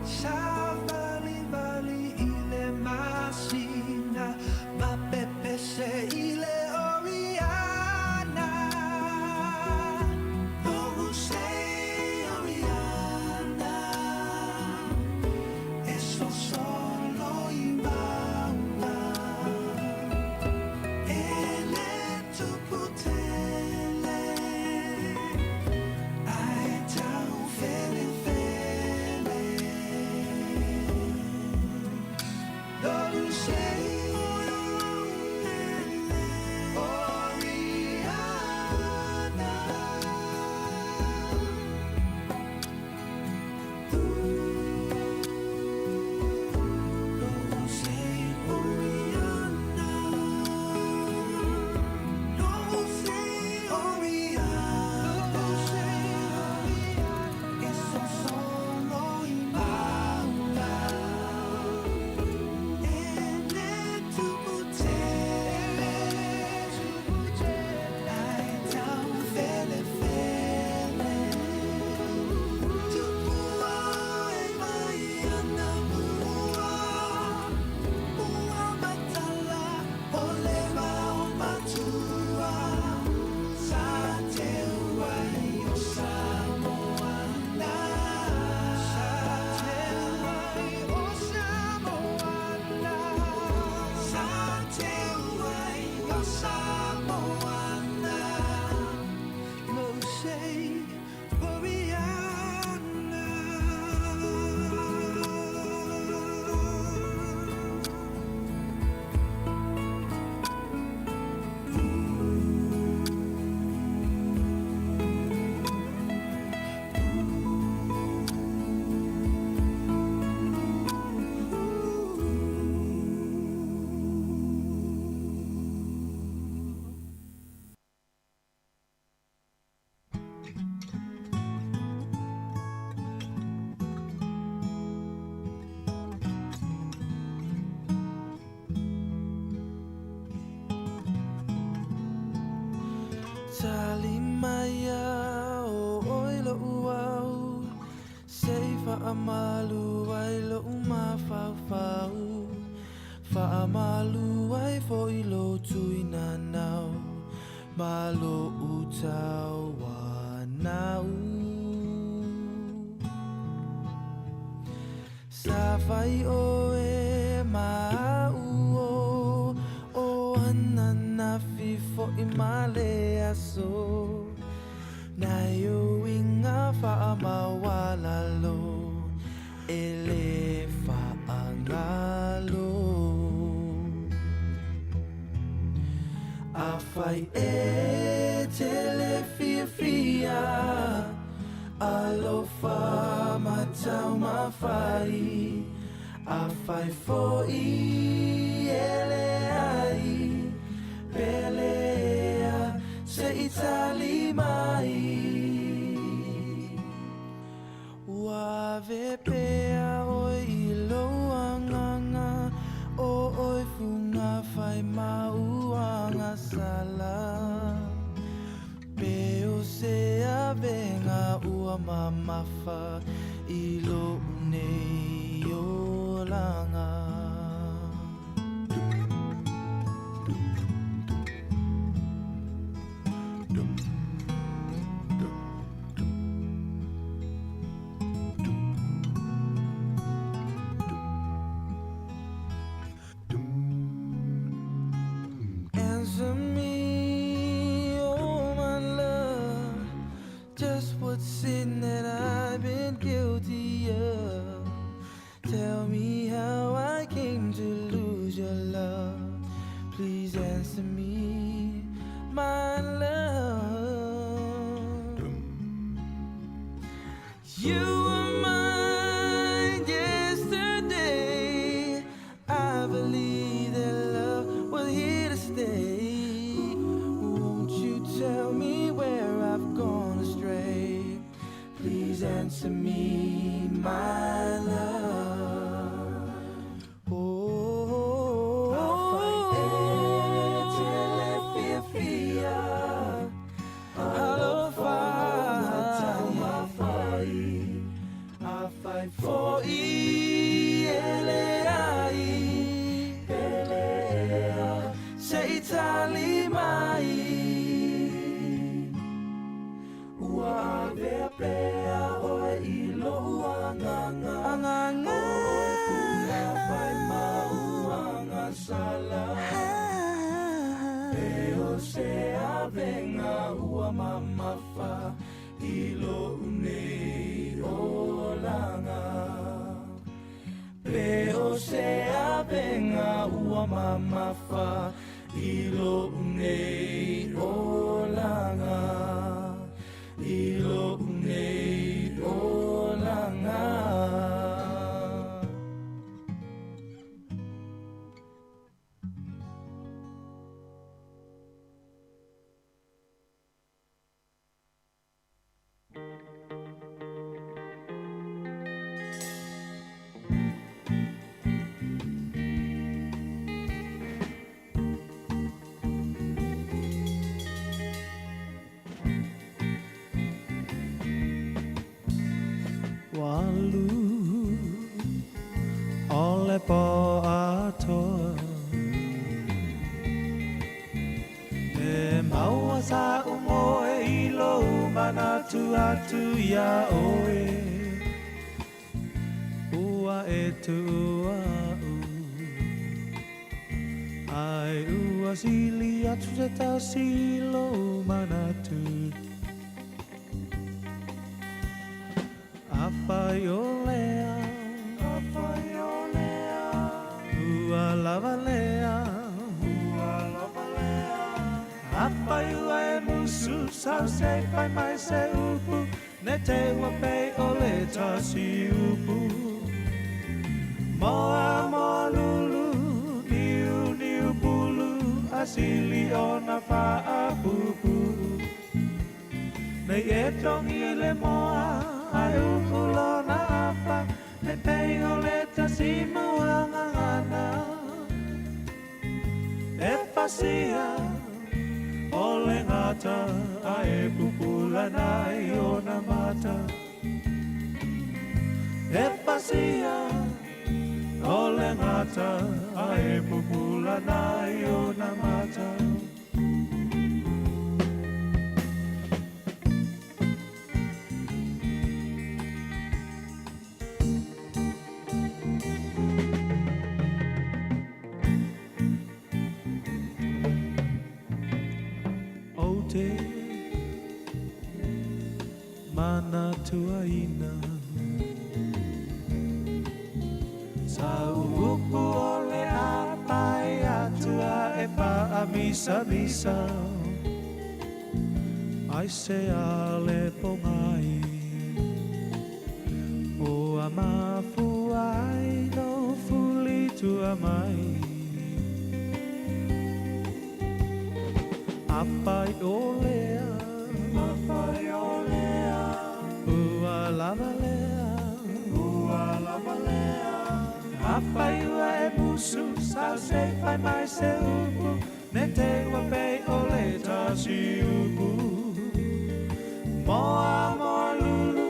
Sa vali vali ile masina, ma pepese ile Oriana. Logu sei Oriana, e so solo i maunga. E le tuputele, ai tau fele fele. Logu sei Oriana. Logu sei Oriana. Logu sei Oriana. E so solo i maunga. E le tuputele, ai tau fele fele. Tupua e mai ana mua, pua matala o le vao matua. Sa te uai o Samoana. Sa te uai o Samoana. Sa te uai o Samoana. Lo sei Oriana. Tali mai o oi lo Faamalu ai lo'u mafaufau Faamalu ai fo'i lou tuinanau Ma lo'u tauanau Sa fai oe ma a'u o O ananafi fo'i ma le aso Nai uiga faamaualalo E lē faagalo Afai e te le fiafia Alofa ma taumafai Afai fo'i e leai Peleā se i tali mai Ua ave pea oe i lou agaga O oe fugafai ma ou agasala Pe o se avega ua mamafa i lo'u nei olaga Answer me, oh my love, just what sin that I've been guilty of. Tell me how I came to lose your love. Please answer me, my love. You were mine yesterday. I believe that love was here to stay. Won't you tell me where I've gone astray? Please answer me, my love. Oh, fiafia, alofa Afai fo'i e leai Peleā se i tali mai Ua avea pea oe i lo'u agaga Agaga O oe fugafai ma ou agasala Pe o se avega ua mamafa i lo'u nei olaga Pe o se avega ua mamafa i lo'u nei olaga I lo'u nei olaga Ua alu o le pō atoa E maua sa'u moe i lou manatu atu iā ʻoe Ua e tuʻu aʻu Ae ua sili atu se tasi i lou manatu Afai o lea Afai o lea Ua lava lea Ua lava lea Afai ua e musu sau se i fai mai se upu Ne te i ua pei o le tasi upu Moa moa lulu Niu niu pulu A sili ona faapuupuu Nei e togi i le moa Ae uhu lona afa Ne pei o le tasi mau gagana E pasia o le gata Ae pupula nai ona mata. fasia o le gata ae pupula nai ona mata. O te manatuaina sa uupu o le apai atua e paamisamisa ai se ale pongai ua mafuai no fuli tua mai. Apai o lea, apai o lea, ua lava lea, ua lava lea. Apai ua e musu, sa se fai mai se upu, ne te ua pei o le tasi upu. Moa moa lulu,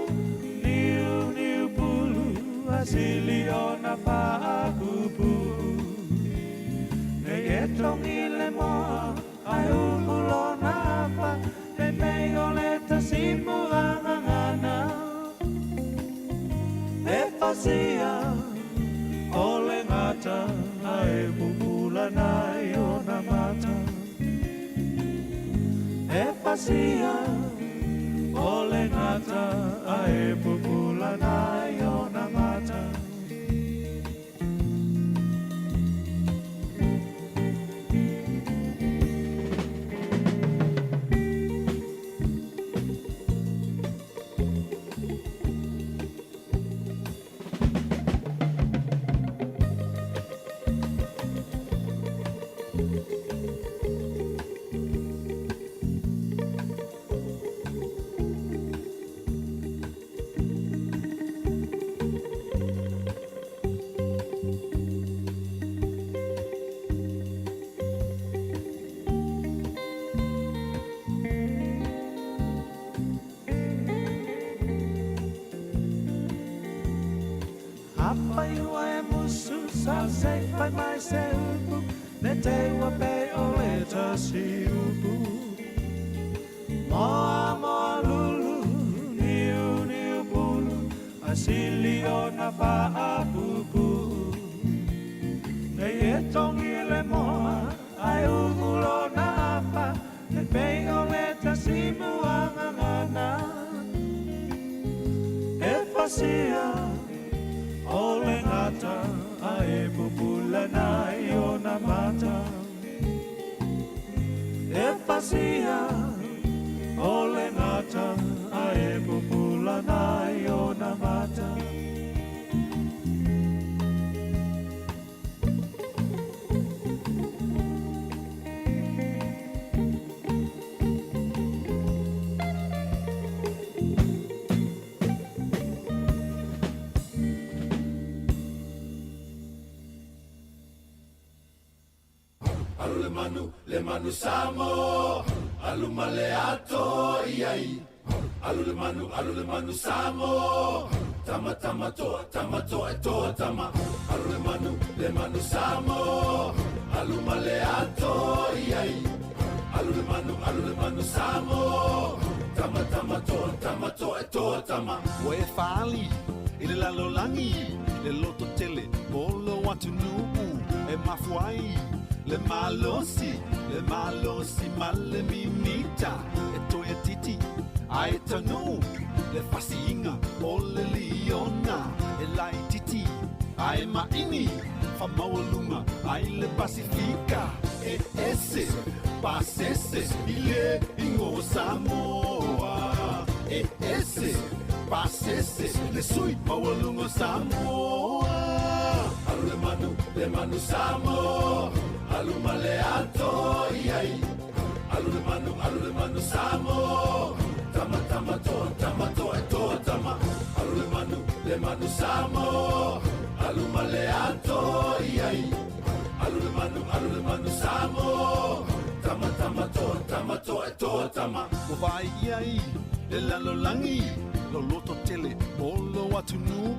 niu niu pulu, asili o na paapupu. Nei e tongi le moa, ai upu lona apa, ne mei o le tasimu angangana. E fasia o le gata ae pupula nai ona mata. E fasia o le gata ae pupula nai ona mata. Apai ua e musu, sa se fai mai se upu, ne te ua pe o le tasi upu. Moa moa lulu, niu niu pulu, asili o na paapupu. Nei e tongi le moa, ai upu lona apa, ne pei o le tasimu angangana. E fasia o le gata ae pupula nai ona mata. E fasia o le gata ae pupula nai ona mata. Alu le manu Samo, alu male ato iai. Alu le manu Samo, tama tama toa, tama toa e toa tama. Alu le manu Samo, alu male ato iai. Alu le manu Samo, tama tama toa, tama toa e toa tama. Ua e faali i le lalolagi, le loto tele, polo atunuu, e mafuai. Le malosi ma le mimita, e toe titi, ae tanu, le fasiinga o le liona, e lai titi, ae maini, famaualuga, ai le Pasifika, e ese, pasese, i le ingo Samoa, e ese, pasese, le sui maualuga Samoa. Alu le manu Samoa, alu male ato iai. Alu le manu Samoa, tama tama toa, tama toa e toa tama. Alu le manu Samoa, alu male ato iai. Alu le manu Samoa, tama tama toa, tama toa e toa tama. Ua vaai iai le lalolagi, loloto tele, polo atunuu,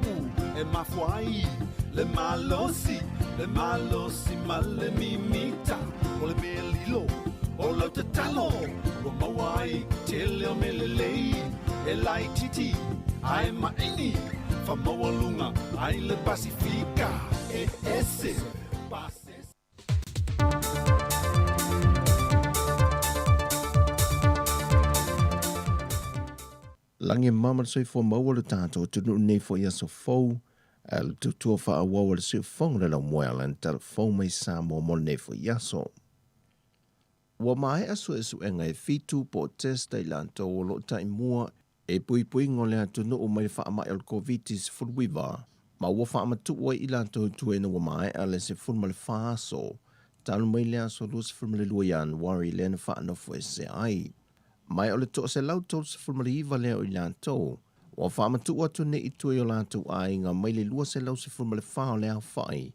E mafua ai le malosi, le malosi ma le mimita. O le mea lilo o lau tatalo, ua maua ai tele o mea lelei. E laitiiti ae maini, faamaualuga ai le Pasifika. E ese pasese. Lagi e mama le soifua maua lo tatou atunuu nei foi aso fou, ae o le tautua faaauau a le siufofoga o le laumua e ala i le talafou mai Samoa mo lenei foi aso. Ua maea suesuega e fitu po o test a i latou o lo o taimua e puipuiga o le atunuu mai le faamai o le Koviti-19 ma ua faamatuu ai i latou i tua ina ua maea le 14 aso talu mai le aso 22 Ianuari lea na faanofoesea ai. Ma o le 139 lea o i latou ua faamatuu atu nei i tua i o latou aiga mai le 214 o le aofai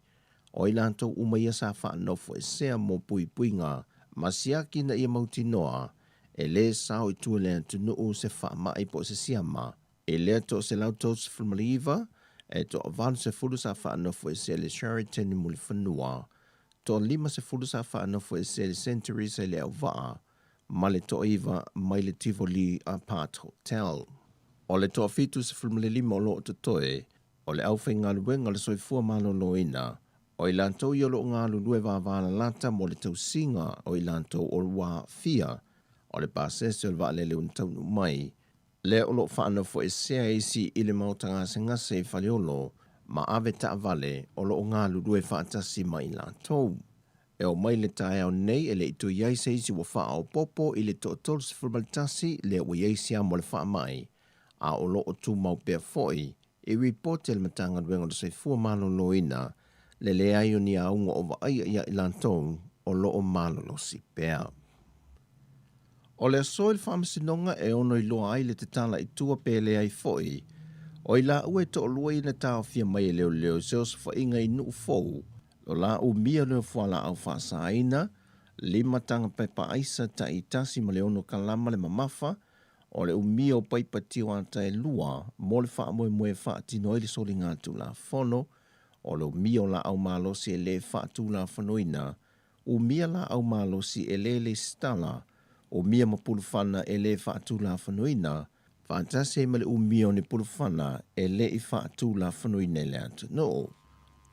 o i latou uma ia sa faanofoesea mo puipuiga ma siaki ina ia mautinoa e lē sao i tua i le atunuu se faamai po o se siama. I lea 139, e toa-80 sa faanofoesea i le Sheraton i Mulifanua, toa-50 sa faanofoesea i le St Theresa i Leauvaa, ma le toa-9 mai le Tivoli Apart Hotel. O le toa-75 o lo o totoe, o le aufaigaluega o le soifua maloloina, o i latou ia o lo o galulue vavalalata mo le tausiga o i latou o ua aafia, o le pasese o le vaalele ua taunuu mai, lea o lo o faanofoesea isi i le maota gasegase i Faleolo ma ave taavale o lo o galulue faatasi ma i latou. E oo mai le taeao nei e le i toe i ai se isi ua faaopoopo i le toa-31 lea ua i ai siama o le faamai, a o lo o tumau pea foi i ripoti a le Matagaluega o le Soifua Maloloina le leai o ni auga o vaaia ia i latou o lo o malolosi pea. O le aso i le Faamasinoga e ono iloa ai le tatala i tua pe leai foi, o i laua e toalua ia na taofia mai e leoleo i se osofaiga i nuu fou, lo la umia lea o fualaau faasaina, lima taga pepa aisa taitasi ma le ono kalama le mamafa, o le umia o paipa tio ata e lua mo le faamoemoe e faatino ai le soligatulafono, o le umia o laau malosi e lē faatulafonoina, umia laau malosi e lē lesitala, umia ma pulufana e lē faatulafonoina, faatasi ai ma le umia o ni pulufana e le i faatulafonoina i le atunuu.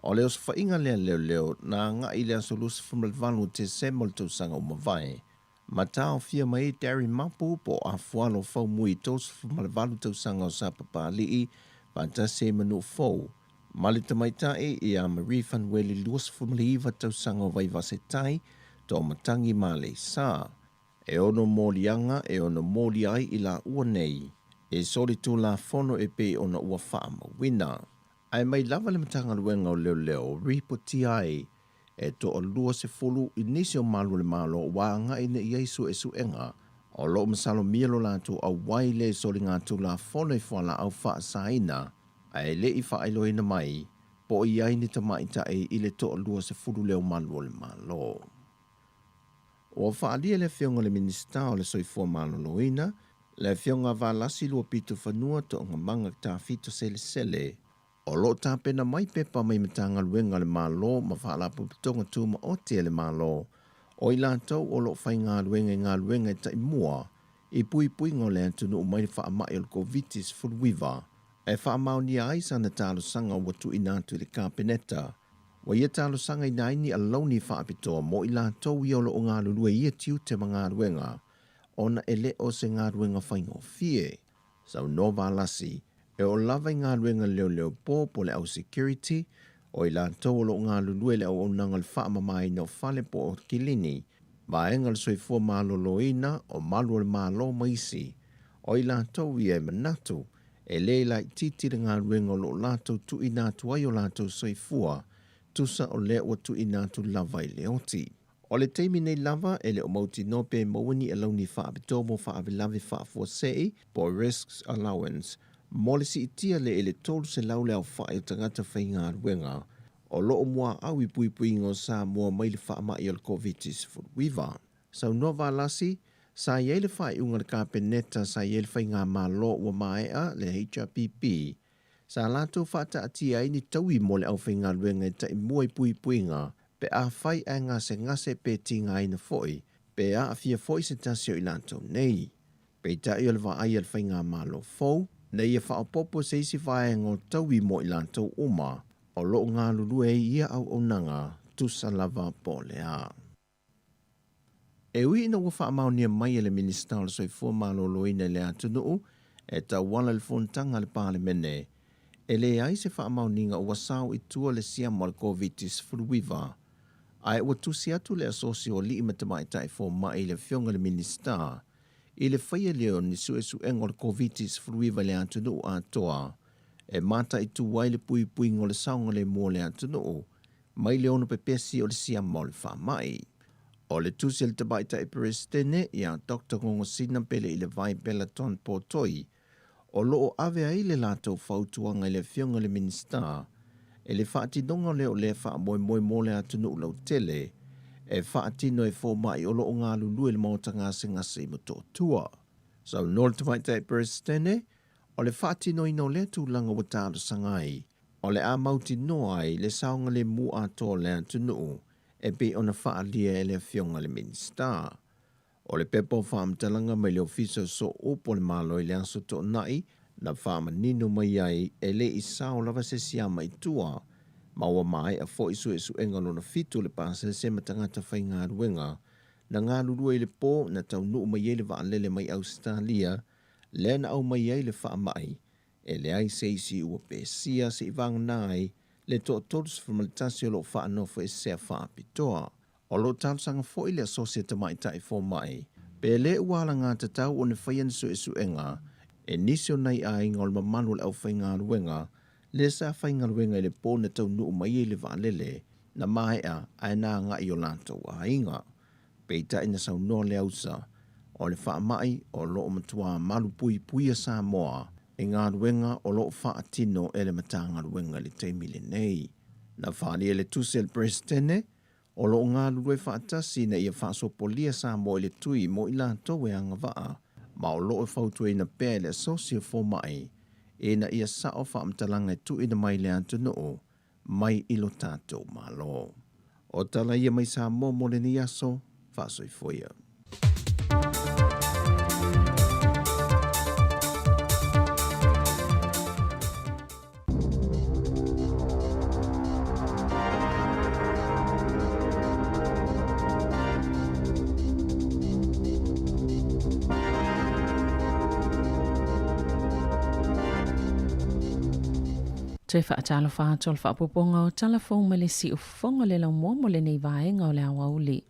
O le osofaiga lea leoleo na agai i le aso 28 o Tesema o le tausaga ua mavae, ma taofia mai ai Darry Mapu po o Afualo Faumui 38 tausaga o Sapapalii faatasi ai ma Nuufou ma le tamaitai ia Marie Fanueli 29 tausaga o Vaivasetai, Toamatagi ma Aleisa. E ono moliaga e ono moli ai i laua nei e solitulafono e pei ona ua faamauina. Ae mai lava le Matagaluega o Leoleo ripotia ai e toa-20 i nisi o malu o le Malo ua agai nei i ai suesuega o lo o masalomia lo latou auai le soligatulafono i fualaau faasaina ae le i faailoaina mai po o i ai ni tamaitai i le toa-20 lea o malu o le Malo. Ua faaalia le Afioga i le Minisita o le Soifua Maloloina, le Afioga Valasi Luapitofanua Toogamaga Tafito Selesele, O lo o tapena mai pepa mai Matagaluega a le Malo ma Faalapotopotoga Tumaoti a le Malo, o i latou o lo o faigaluega i galuega e taimua i puipuiga o le atunuu mai le faamai o le Koviti-19, e faamaonia ai sana talosaga ua tuuina atu i le Kapeneta. Ua ia talosagaina ai ni alauni faapitoa mo i latou ia o lo o galulue i ia tiute ma galuega, ona e le o se galuega faigofie. Saunoa Valasi, e oo lava i galuega leoleo po po o le au security, o i latou o lo o galulue i le auaunaga o le faamamaina o fale po o kilini, vaega o le soifua maloloina, o malu o le Malo ma isi. O i latou ia e manatu, e le laitiiti le galuega o lo o latou tuuina atu ai o latou soifua, tusa o lea ua tuuina atu lava i le oti. O le taimi nei lava, e le o mautinoa pe maua ni alauni faapitoa mo faalavelave faafuasei po o risks allowance mo le siitia lea i le 300 le aofai o tagata faigaluega o lo o muaau i puipuiga o Samoa mai le faamai o le Koviti-19. Saunoa Valasi, sa i ai le faaiuga a le Kapeneta sa i ai le faigamalo ua maea, le HRPP, sa latou faataatia ai ni taui mo le aufaigaluega e taimua i puipuiga pe afai ae gasegase pe tigaina foi pe aafia foi se tasi o i latou nei. Peitai o le vaai a le faigamalo fou, ina ia faaopoopo se isi vaega o taui mo i latou uma o lo o galulue ai i ia auaunaga tusa lava po o le a. E ui ina ua faamaonia mai e le Minisita o le Soifua Maloloina i le atunuu e tauala i le fonotaga a le Palemene, e leai se faamaoniga ua sao i tua le siama o le Koviti-19, ae ua tusi atu le Asosi o Alii ma Tamaitai Fomai i le Afioga i le Minisita i le faia lea o ni suesuega o le Koviti-19 i le atunuu atoa e mataitu ai le puipuiga o le saogalemu o le atunuu mai le ono pepesi o le siama o le faamai. O le tusi a le Tamaitai Peresetene ia Doctor Gogosina Peleilevai Pellaton Potoi o lo o ave ai le latou fautuaga i le Afioga i le Minisita i le faatinoga lea o lea faamoemoe mo le atunuu lautele e faatino e fomai o lo o galulue i le Maota Gasegase i Motootua. Saunoa le Tamaitai Peresetene, o le faatinoina o lea tulaga ua talosaga ai, o le a mautinoa ai le saogalemu atoa o le atunuu e pei ona faaalia e le Afioga i le Minisita. O le pepa o faamatalaga mai le Ofisa o Sooupu o le Malo i le Aso Toonai na faamanino mai ai e le i sao lava se siama i tua, ma ua maea foi suesuega lona fitu o le pasese ma tagata faigaluega na galulue i le po na taunuu mai ai le vaalele mai Ausetalia lea na aumai ai le faamai e leai se isi ua pesia seivagana ai le toa-31 o lo o faanofoesea faapitoa. O lo o talosaga foi le Asosi a Tamaitai Fomai pe le ua alagatatau ona faia ni suesuega e nisi o nai aiga o le mamalu o le aufaigaluega lea sa faigaluega i le po na taunuu mai ai le vaalele na maea ae na agai i o latou aiga. Peitai na saunoa le ausa o le faamai o lo o matua malupuipuia Samoa i galuega o lo o faatino e le Matagaluega i le taimi lenei. Na faaalia le tusi a le Peresetene o lo o galulue faatasi ina ia faasopolia Samoa i le tui mo i latou e agavaa ma o lo o fautuaina pea e le Asosi o Fomai ina ia sao faamatalaga e tuuina mai i le atunuu mai i lo tatou Malo. O tala ia mai Samoa mo lenei aso, faasoifua ia. Toe faatalofa atu o le faaopoopoga o tala fou mai le siufofoga o le laumua mo lenei vaega o le aoauli.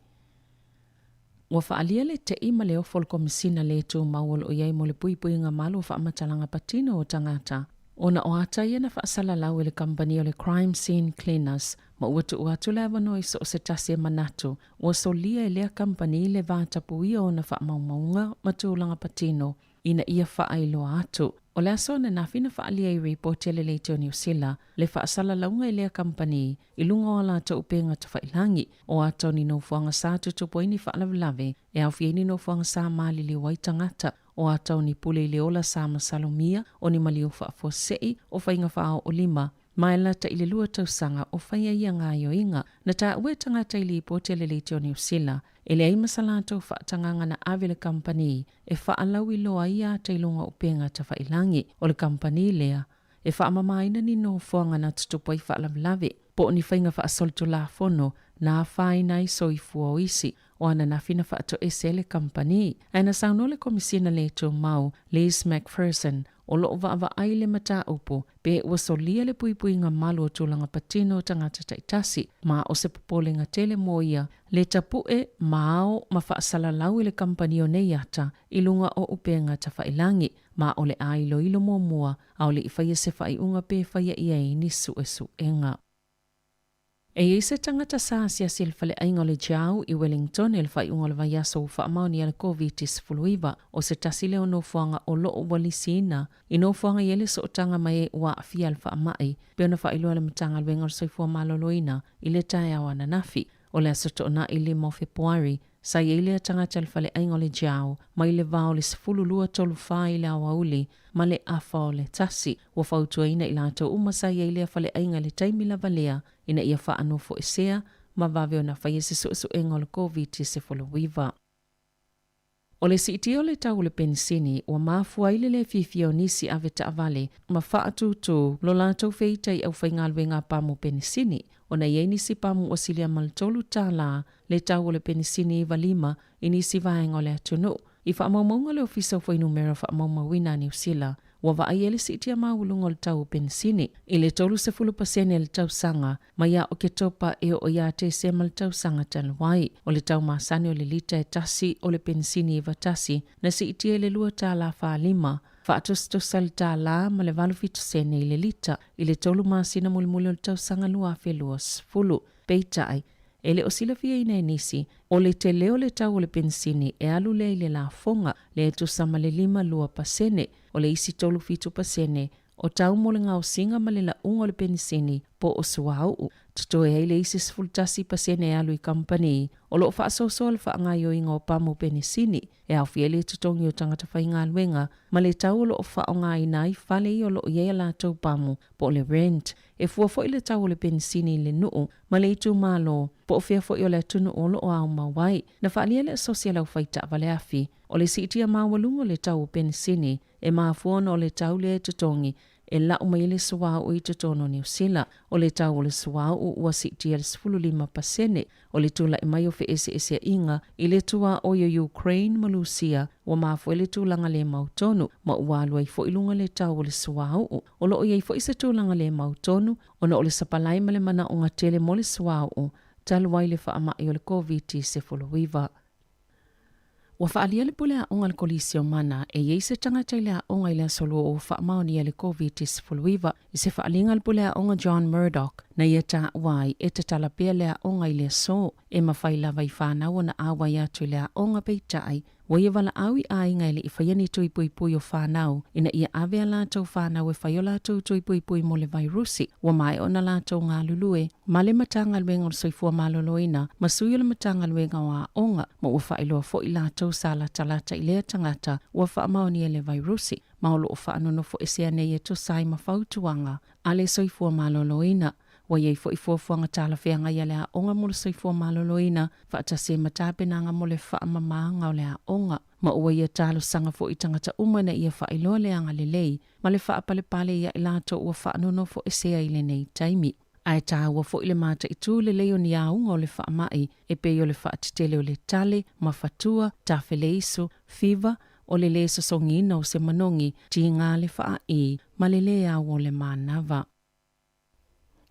Ua faaalia le te'i ma le ofo o le Komesina le Tumau o lo o i ai mo le puipuiga malu o faamatalaga patino o tagata ona o ata ia na faasalalau e le kamupani o le Crime Scene Cleaners ma ua tuu atu le avanoa i so o se tasi e manatu ua solia e lea kamupani le va tapuia o ona faamaumauga ma tulaga patino ina ia faailoa atu. O le aso ananafi na faaalia i ripoti a le Leitio o Niu Sila le faasalalauga i lea kamupani i luga o a latou upega tafailagi, o ata o ni nofoaga sa tutupu ai ni faalavelave e aofia ai ni nofoaga sa maliliu ai tagata, o ata o ni pule i le ola sa masalomia, o ni maliu faafuasei, o faiga faaoolima, ma e lata i le lua tausaga o fai ai ia gaoioiga. Na taua e tagata i lipoti a le Leitio o Niu Sila, e leai ma sa latou faatagaga na ave le kamupani e faalauiloa ai ia ata i luga o upega tafailagi. O le kamupani lea e faamamaina ni nofoaga na tutupu ai faalavelave, po o ni faiga faasolitulafono na afaina ai soifua o isi o ananafi na faatoese ai le kamupani. Ae na saunoa le Komesina le Tumau, Liz McPherson, o lo o vaavaai le mataupu pe ua solia le puipuiga malu o tulaga patino o tagata taitasi, ma o se popolega tele mo ia le tapue ma ao ma faasalalau i le kamupani o nei ata i luga o upega tafailagi, ma o le a iloilo muamua a o le i faia se faaiuga pe faia i ai ni suesuega. E i ai se tagata sa asiasi i le faleaiga o le Jiao i Wellington i le faaiuga o le vaiaso ua faamaonia le Koviti-19, o se tasi lea o nofoaga o lo o ua lisiina i nofoaga i ai le sootaga mai ai ua aafia le faamai, pei ona faailoa e le Matagaluega o le Soifua Maloloina i le taeao ananafi o le Aso Toonai 5 o Fepuari. Sa i ai lea tagata i le faleaiga o le Jiao mai le va o le 12 34 i le aoauli ma le afa o le tasi. Ua fautuaina i latou uma sa i ai lea faleaiga i le taimi lava lea ina ia faanofoesea ma vave ona faia se suesuega o le Koviti-19. O le siitia o le tau o le penisini ua mafua ai le lē fiafia o nisi ave taavale ma faatūtū lo latou feita i aufaigaluega a pamu penisini, ona i ai nisi pamu ua silia ma le $3 le tau o le penisini 95 i nisi vaega o le atunuu. I faamaumauga a le Ofisa o Fuainumera Faamaumauina a Niu Sila, ua vaai ai le siitia maualuga o le tau o penisini i le 30% i le tausaga mai ia Oketopa e oo ia Tesema le tausaga talu ai. O le tau masani o le lita e tasi o le penisini 91 na siitia i le $2.45, faatusatusa le tala ma le 87 sene i le lita i le tolu masina mulimuli o le tausaga 2020. Peitai, e le o silafiaina e nisi, o le tele o le tau o le penisini e alu lea i le lafoga, lea e tusa ma le 52%, o le isi 37% o tau mo le gaosiga ma le lauga o le penisini po o suauu. Totoe ai le isi 11% e alu i kamupani o lo o faasoasoa le faagaoioiga o pamu penisini, e aofia ai le totogi o tagata faigaluega ma le tau o lo o faaaogaina ai fale ia o lo o i ai a latou pamu po o le rent. E fua foi le tau o le penisini i le nuu ma le itumalo po o fea foi o le atunuu o lo o aumau ai. Na faaalia le asosi a le aufai taavale afi o le siitia maualuga o le tau o penisini E mafua ona o le tau lea e totogi e lau mai ai le suauu i totonu o Niu Sila. O le tau o le suauu ua siitia i le 15%. O le tulai mai o feeseeseaiga i le tuaoi o Ukraine ma Lusia ua mafua ai le tulaga le mautonu ma ua alu ai foi i luga le tau o le suauu. O lo o i ai foi se tulaga le mautonu ona o le sapalai ma le manaoga tele mo le suauu talu ai le faamai o le Koviti-19. Ua faaalia le pule aoga a le Kolisi o Mana e i ai se tagata i le aoga i le Aso Lua ua faamaonia le Koviti-19 i se faaaliga a le pule aoga John Murdoch na ia taua ai e tatala pea le aoga i le aso e mafai lava i fanau ona auai atu i le aoga peitai ua ia valaau i aiga e le i faia ni tui puipui o fanau ina ia ave a latou fanau e fai o latou tui puipui mo le vairusi ua maea ona latou galulue ma le Matagaluega o le Soifua Maloloina ma sui o le Matagaluega o Aoga, ma ua faailoa foi latou sa latalata i lea tagata ua faamaonia le vairusi, ma o lo o faanonofoesea nei e tusa ai ma fautuaga a le Soifua Maloloina. Ua i ai foi fuafuaga talafeagai a le Aoga mo le Soifua Maloloina faatasi ai ma tapenaga mo le faamamaga o le aoga, ma ua ia talosaga foi i tagata uma ina ia faailoa le agalelei ma le faapalepale ia i latou ua faanonofoesea i lenei taimi. Ae taua foi le mataitū lelei o ni auga o le faamai e pei o le faatetele o le tale, mafatua, tafeleisu, fiva, o le lē sosogiina o se manogi, tiga le faaī, ma le lē ao o le manava.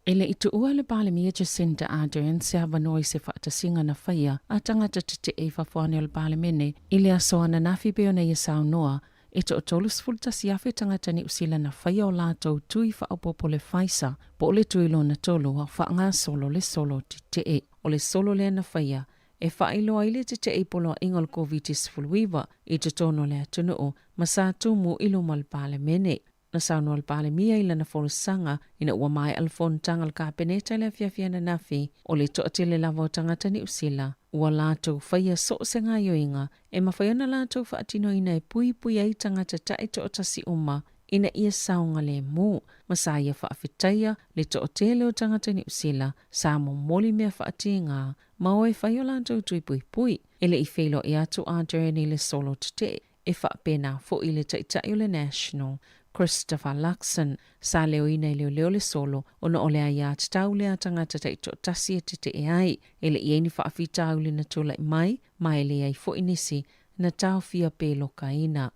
E le i tuua le Palemia Jacinda Ardern se avanoa i se faatasiga na faia a tagata tetee i fafo ane o le Palemene i le aso ananafi pei ona ia saunoa E toatolu 11,000 tagata Niu Sila na faia o latou tui faaopoopo le Pfizer po o le tui lona tolu a o faagasolo le solo tetee. O le solo lea na faia e faailoa ai le tetee i poloaiga o le Koviti-19 i totonu o le atunuu ma sa tumu i luma o le Palemene. Na saunoa le Palemia i lana folasaga ina ua maea le fonotaga a le Kapeneta i le afiafi ananafi, o le toatele lava o tagata Niu Sila ua latou faia so o se gaoioiga e mafai ona latou faatinoina e puipui ai tagata taitoatasi uma ina ia saogalemu, ma sa ia faafetaia le toatele o tagata Niu Sila sa momoli mea faatiga ma o e fai o latou tui puipui. E le i feiloai atu a Ardern i le solo tetee e faapena foi le taitai o le National, Christopher Luxon, sa leoina e leoleo le solo ona o le aiatatau lea a tagata taitoatasi e tetee ai. E le i ai ni faafitauli na tulai mai, ma e leai foi nisi na taofia pe lokaina.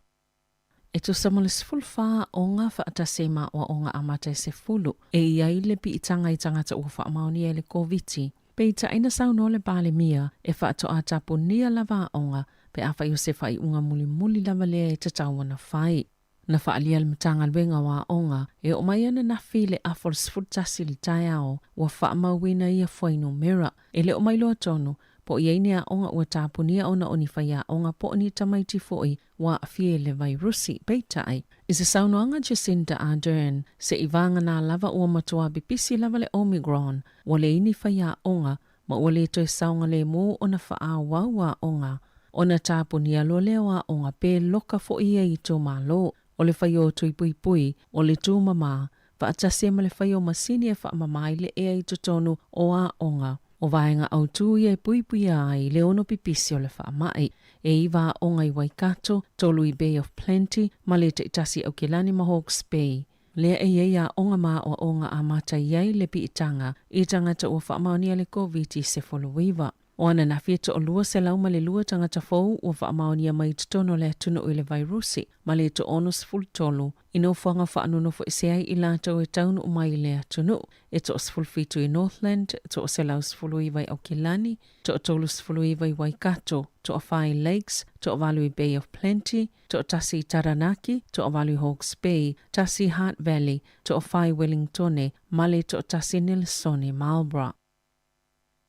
E tusa ma le 14 o ngā faatasi ai ma aoaoga amata e sefulu, e i ai le piitaga i tagata ua faamaonia i le Koviti. Peitai na saunoa le Palemia e faatoa tapunia lava aoga pe afai o se faaiuga mulimuli lava lea e tatau ona fai. Na faaalia le Matagaluega o Aoga e oo mai ananafi i le afa o le 11 i le taeao ua faamauina ia fuainumera. E le o mailoa tonu po o i ai ni aoga ua tapunia ona o ni faiaoga po o ni tamaiti foi ua aafia i le vairusi. Peitai, i se saunoaga Jacinda Ardern, se i vagana lava ua matua pipisi lava le Omicron, ua leai ni faiaoga. ma ua le toe saogalemu ona faaauau aoga ona tapunia loa lea o aoga pe loka foi ia i itumalo. O le fai o tui puipui, o le tumama, faatasi ai ma le fai o masini e faamama ai le ea i totonu o aoga. O vaega autū ia e puipuia ai le ono pipisi o le faamai. E iva aoga i Waikato, tolu i Bay of Plenty, ma le taitasi i Aukilani ma Hawke's Bay. Lea e i ai aoga ma aoaoga amata i ai le piitaga i tagata ua faamaonia le Koviti-19. O ananafi e toalua selau ma le lua tagata fou ua faamaonia mai i totonu o le atunuu i le vairusi, ma le toa-63 i nofoaga faanonofoesea ai i latou e taunuu mai i le atunuu. E toa-17 i Northland, toa-119 i Aukilani, toa-39 i Waikato, toa-fa i Lakes, toa-valu i Bay of Plenty, toa-tasi i Taranaki, toa-valu i Hawke's Bay, tasi i Hutt Valley, toa-fa i Wellingtone, ma le toa-tasi i Nelsone, Marlborough.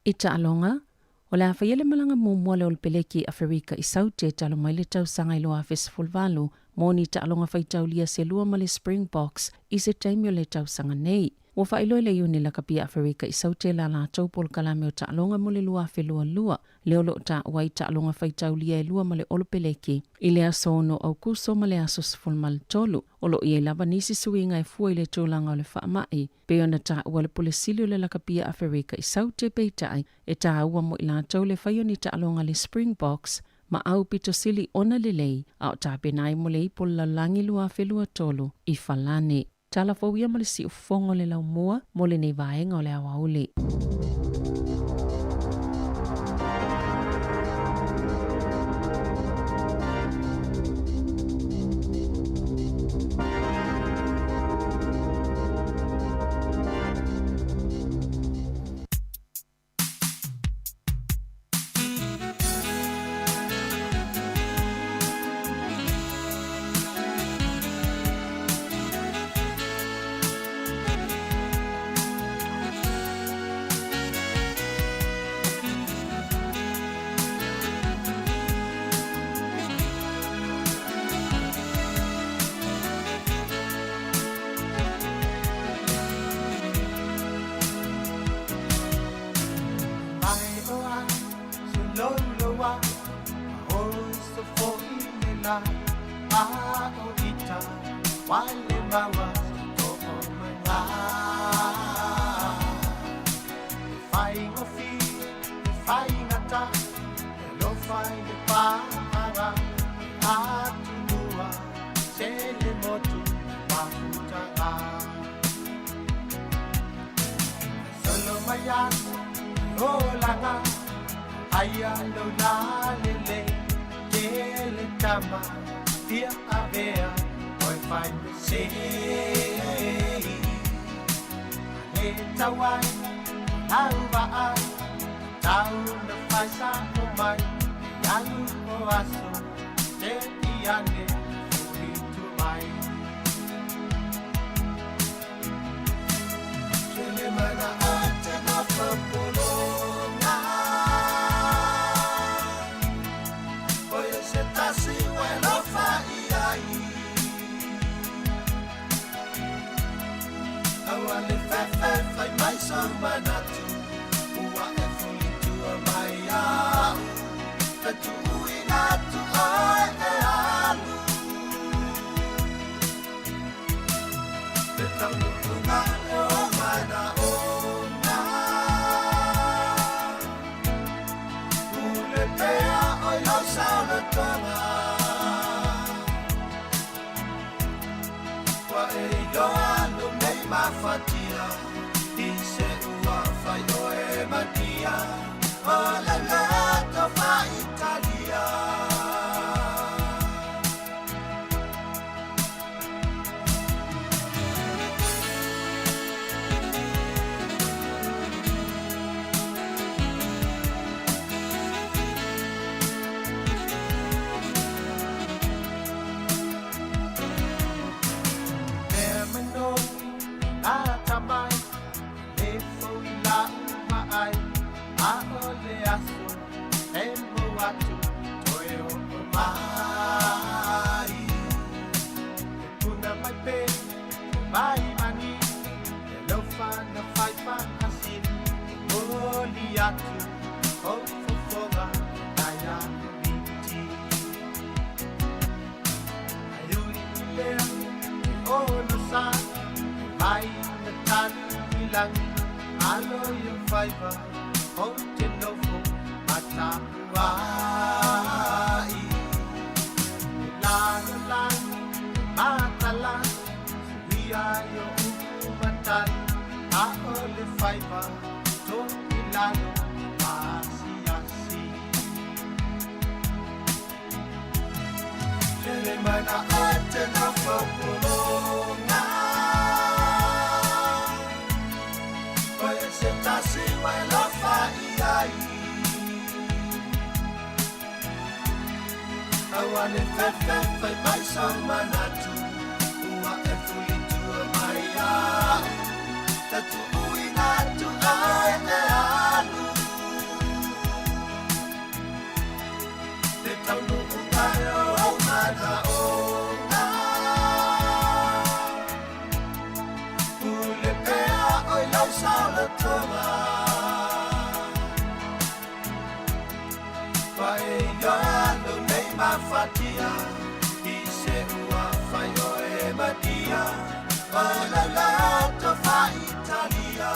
I taaloga, o le a faia le malaga muamua a le Olopeleki i Aferika i Saute talu mai le tausaga i 2018 mo ni taaloga faitaulia se lua ma le Springboks i se taimi o le tausaga nei. Ua faailoa e le Iuni Lakapi a Aferika i Saute la latou polokalame o taaloga mo le 2022, lea o lo o taua ai taaloga faitaulia e lua ma le Olopeleki i le aso 6 Aukuso ma le aso 13. O lo o i ai lava nisi suiga e fua i le tulaga o le faamai. Pei ona taua le Pule Sili o le Lakapia Aferika i Saute, peitai, e tāua mo i latou le fai o ni taaloga a le Springboks ma au pito sili ona lelei a o tapena ai mo le Ipu o le Lalolagi 2023 i Falani. Tala fou ia ma le siufofoga o le laumua mo lenei vaega o le aoauli. atu o fofoga diabetes. Ai ui lea e ono sa mai na tanu i langi alo i o faiva o te nofo matapuai. E lalolagi matala suia i o upu matali a o le faiva to i lalo maasiasi. Tele mai na o te nofo pulonga Oe se tasi wa e lofa i ai Aua le fefe fai mai sa manatu Ua e fulitua mai au Tatu uina atu ai e alu Te taunu unga o mana onga Pule pea oi lau saolotoga Wa e ioa lo nei mafatia I se ua fai o e matia O la loto fa Italia.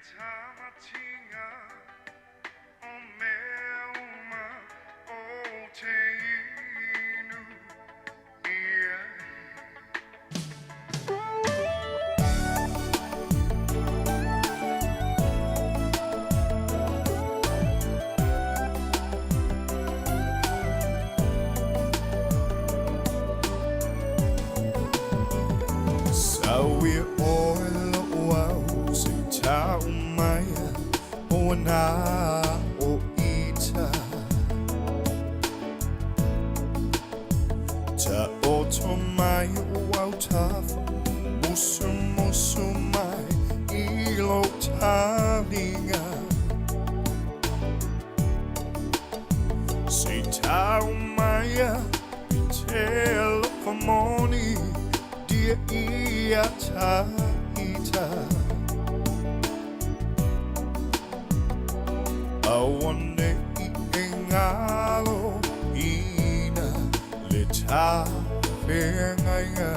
Tamatinga o mea uma o te inu ia. Sau ia oe lo au se tau mai o na o ita. Ta oto mai o au tafa musu musu mai i lo talinga. Se tau mai i te alofa moni dia ia ta ita. Awane i e ngalo ina le ta whengainga.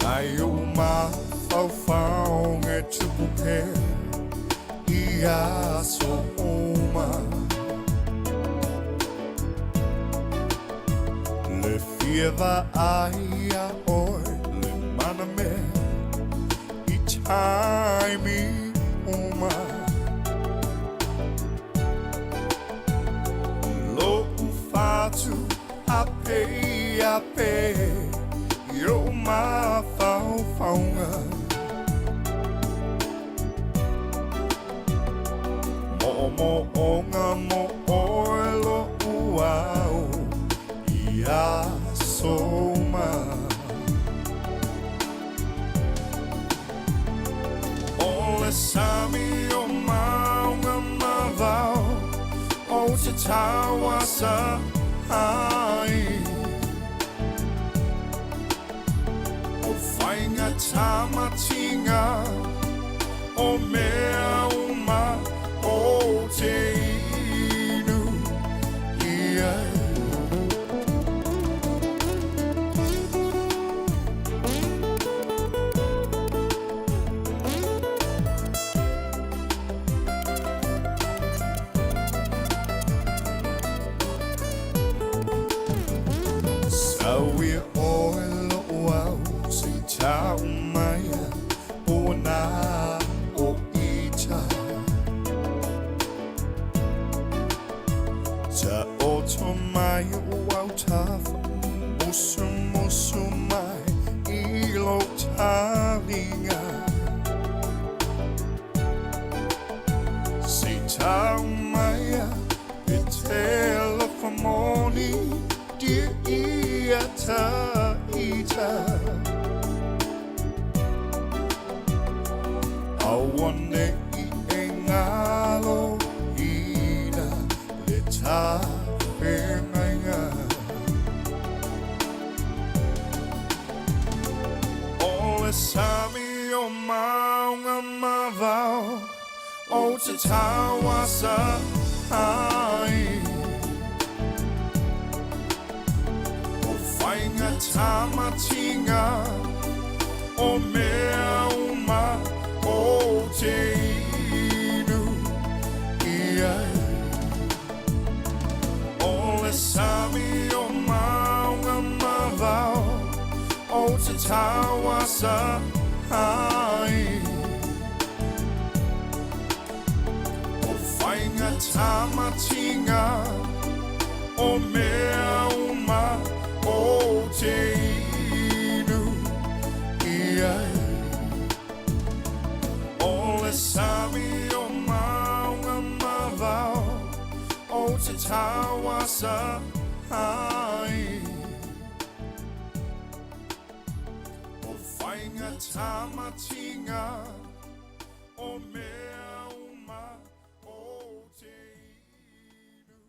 Nai o mawhauwhau e tupu pea i aso oma. Le fia va ai a oe le mana mea i taimi uma. Lo ufatu a pe a pe i o mawhauwhaunga. Mo mo onga mo oe lo uau i aso uma. O le sami o maunga mavao o te tauasa ai. O whainga tamatinga o mea uma o te inu ia. Sau ia oe lo au se tau mai o na o ita. Ta oto mai o au tafa musu musu mai i lou taliga. Se i tau maia e te alofa moni dia ia ta ita. Aua nei e ngalo ina le tafeagaiga. O le sami o mauga ma vao o te tauasa ai. O faiga tamatiga o mea uma o te inu i ai. O le sami o mauga ma vao o te tauasa ai. O faiga tamatiga o mea uma o te inu i ai. O le sami o mauga ma vao o te tauasa ai. O faiga tamatiga o mea uma o te inu.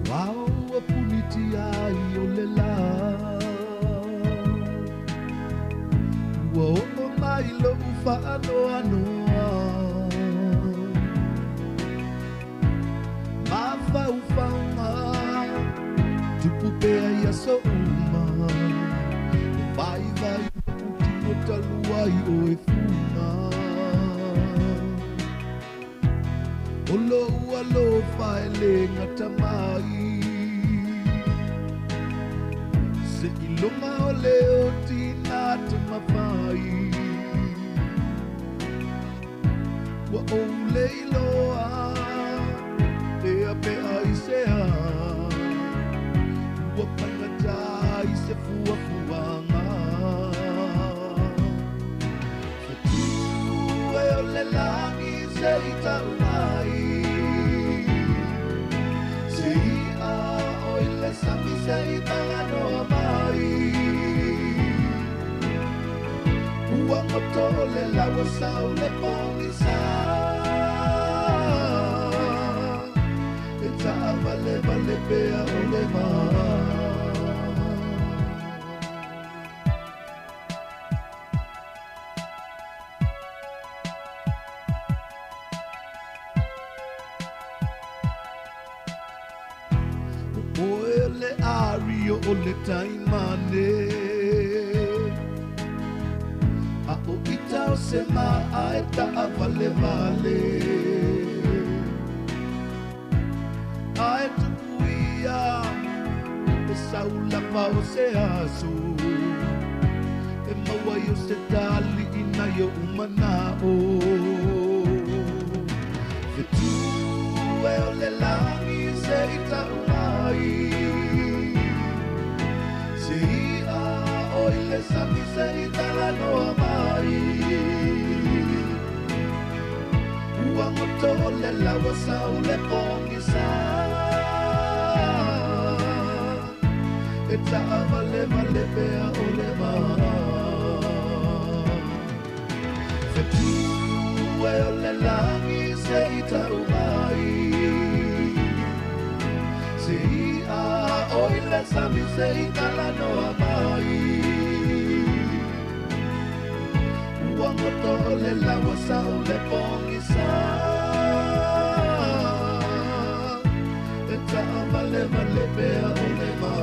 Wao ua puniti ai o le la. Ua oo mai lou faanoanoa. Mafaufauga tupu pea ia so uma. E vaivai lou tino talu ai o e fuga. O lou alofa e le gata mai. Se iloga o le oti na te mafai. Ua ou le iloa e a pea i se a. Ua faigata i se fuafuaga. Fetu e o le lagi se i tau mai. Se i a o i le sami se i talanoa mai. Ua goto le laua sau le pogisa. E taavalevale pea o le va. O oe le ari o le taimane. A o ita o se maa e taavalevale. Ae tukuia e saulava o se aso. E maua i o se tali ina i o umanao. Fetu e o le lagi se i tau mai. Se i a o i le sami se i talanoa mai. Ua goto le laua sau le pogisa. E taavalevale pea o le va. Fetu e o le lagi se i tau mai. Se i a o i le sami se i talanoa mai. Ua goto le laua sau le pogisa. E taavalevale pea o le va.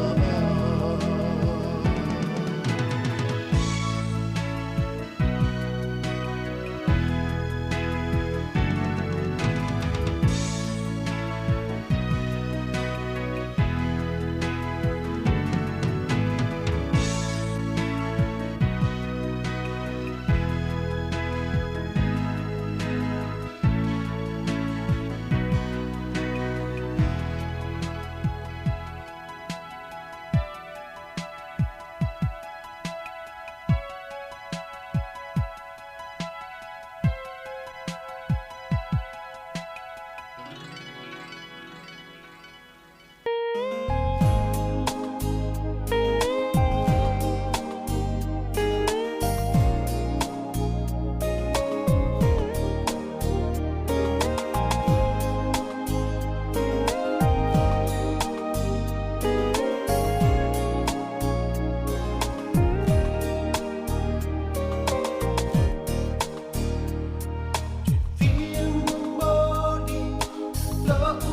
Mai.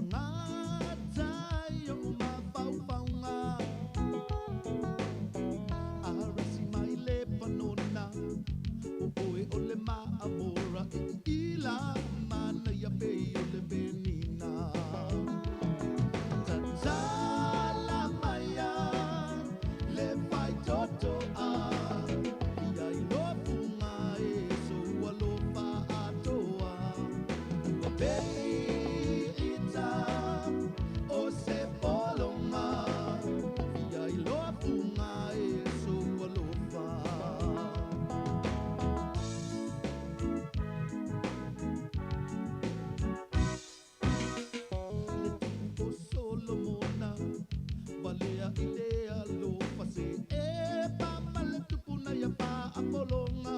Maga o mafaufauga Arasi mai le panona O oe o le maamora E ila mana ia pei o le penina Tatala maia le faitoto a Ia i lofunga e so alofa atoa Ua peita o se polonga Ia i lofunga e so alofa. Le tupu o Solomona Valea i le alofa se e pa ma le tupuna ia pa apolonga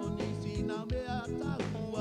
O nisi na mea tau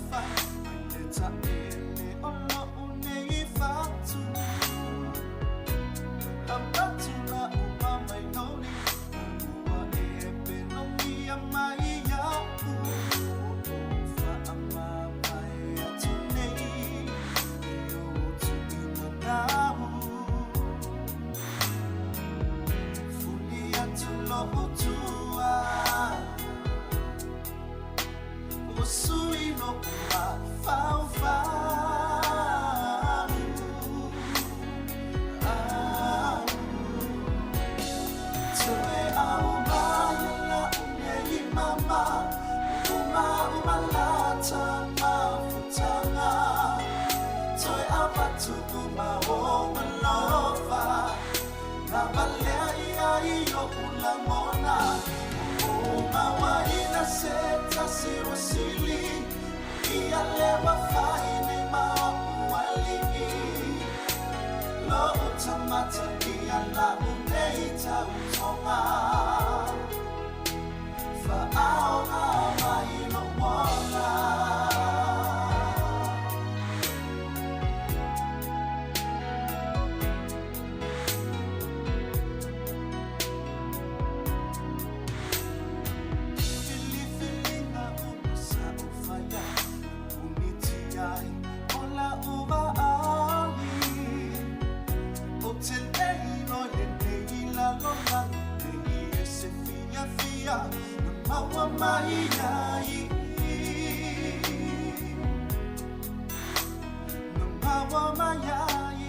Fa taele o lo'u nei fatu. Avatu la'u mamainoli, ua e pelogia mai iaʻu. O faamavae atu nei i ou tuuina nau. Fuli atu lo'u tua, ua sui lo'u mafaufau. Au. Toe au mai la'u nei mama, uma uma lata mafutaga. Toe avatu uma o alofa, lavalea ia i o'u lagona. O mauaina se tasi ua sili, ia le ua fai nei ma o'u alii. Lo'u tamata ia la'u nei tautoga, faaoga mai lo'u ola. Filifiliga uma sa ou faia, punitia ai o la'u vaai. Ou te lei loa i lenei lalolagi, nei e se fiafia na maua mai ai. Na maua mai ai.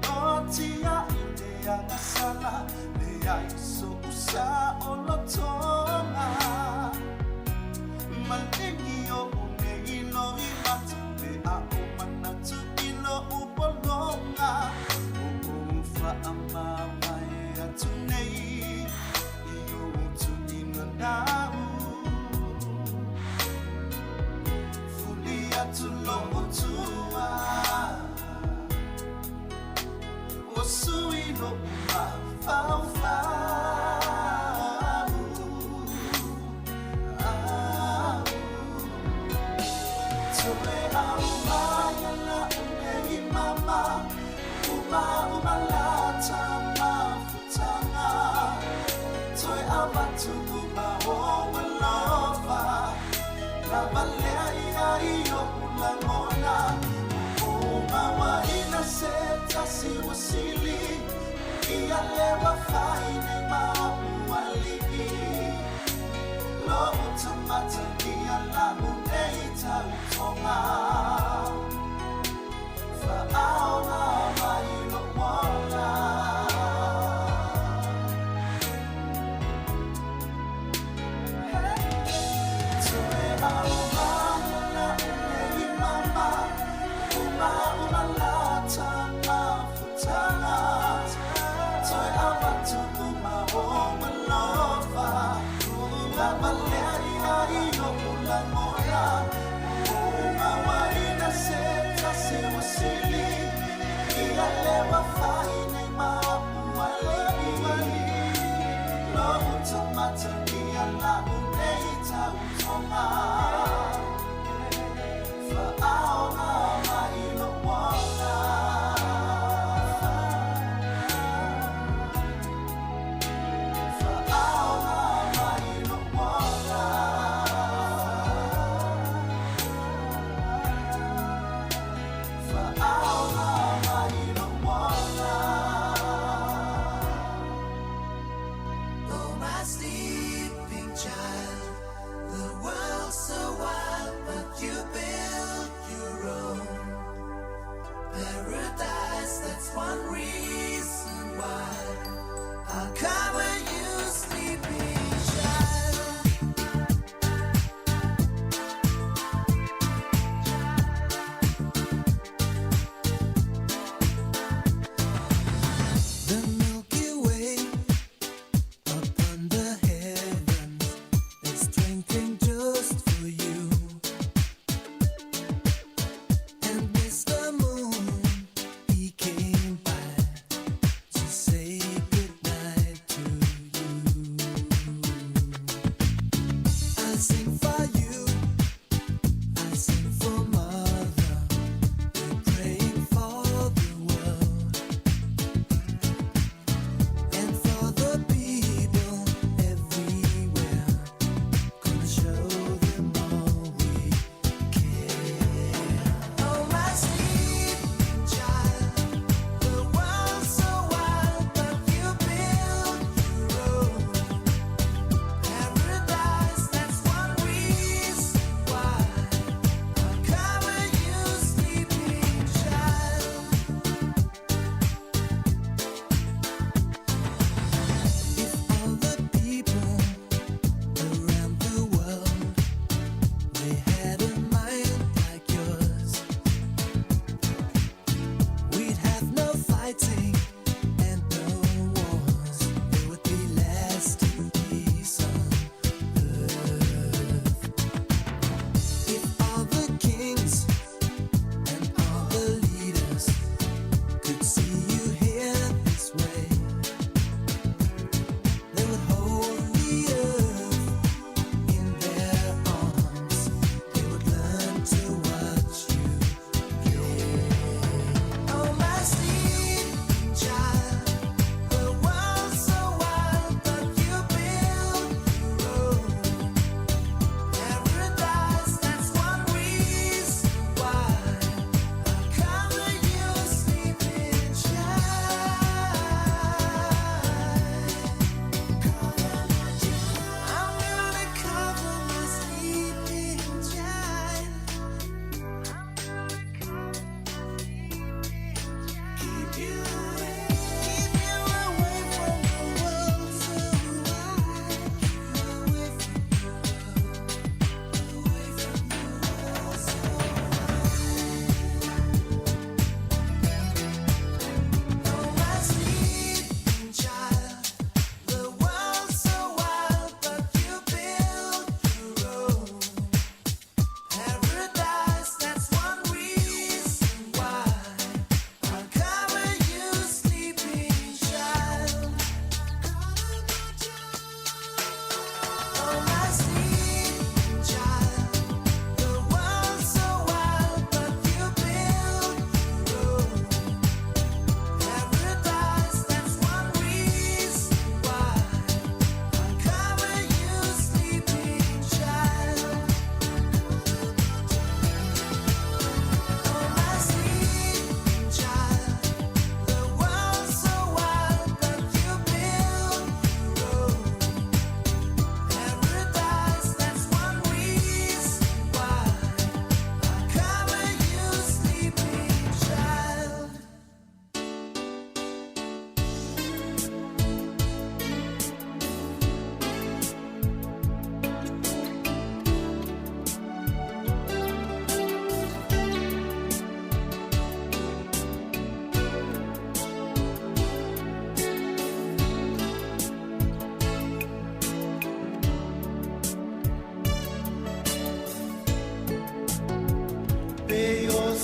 O tia i te agasala, leai so'u saolotoga. Maligi o'u nei loimata, pe a ou manatu i lo'u pologa. O ou faamavae atu nei i ou tuuina nau. Fuli atu lo'u tua, ua sui lo'u mafaufau. Au. Toe au mai la'u nei mama, uma uma lata mafutaga. Toe avatu uma o alofa, lavalea ia i o'u lagona. O mauaina se tasi ua sili, ia le ua fai nei ma o'u alii. Lo'u tamata ia la'u nei tautoga, faaoga mai lo'u ola. Toe au mai la'u nei mama, uma uma lata mafutaga. Toe avatu uma o alofa, lavalea ia i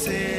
Se.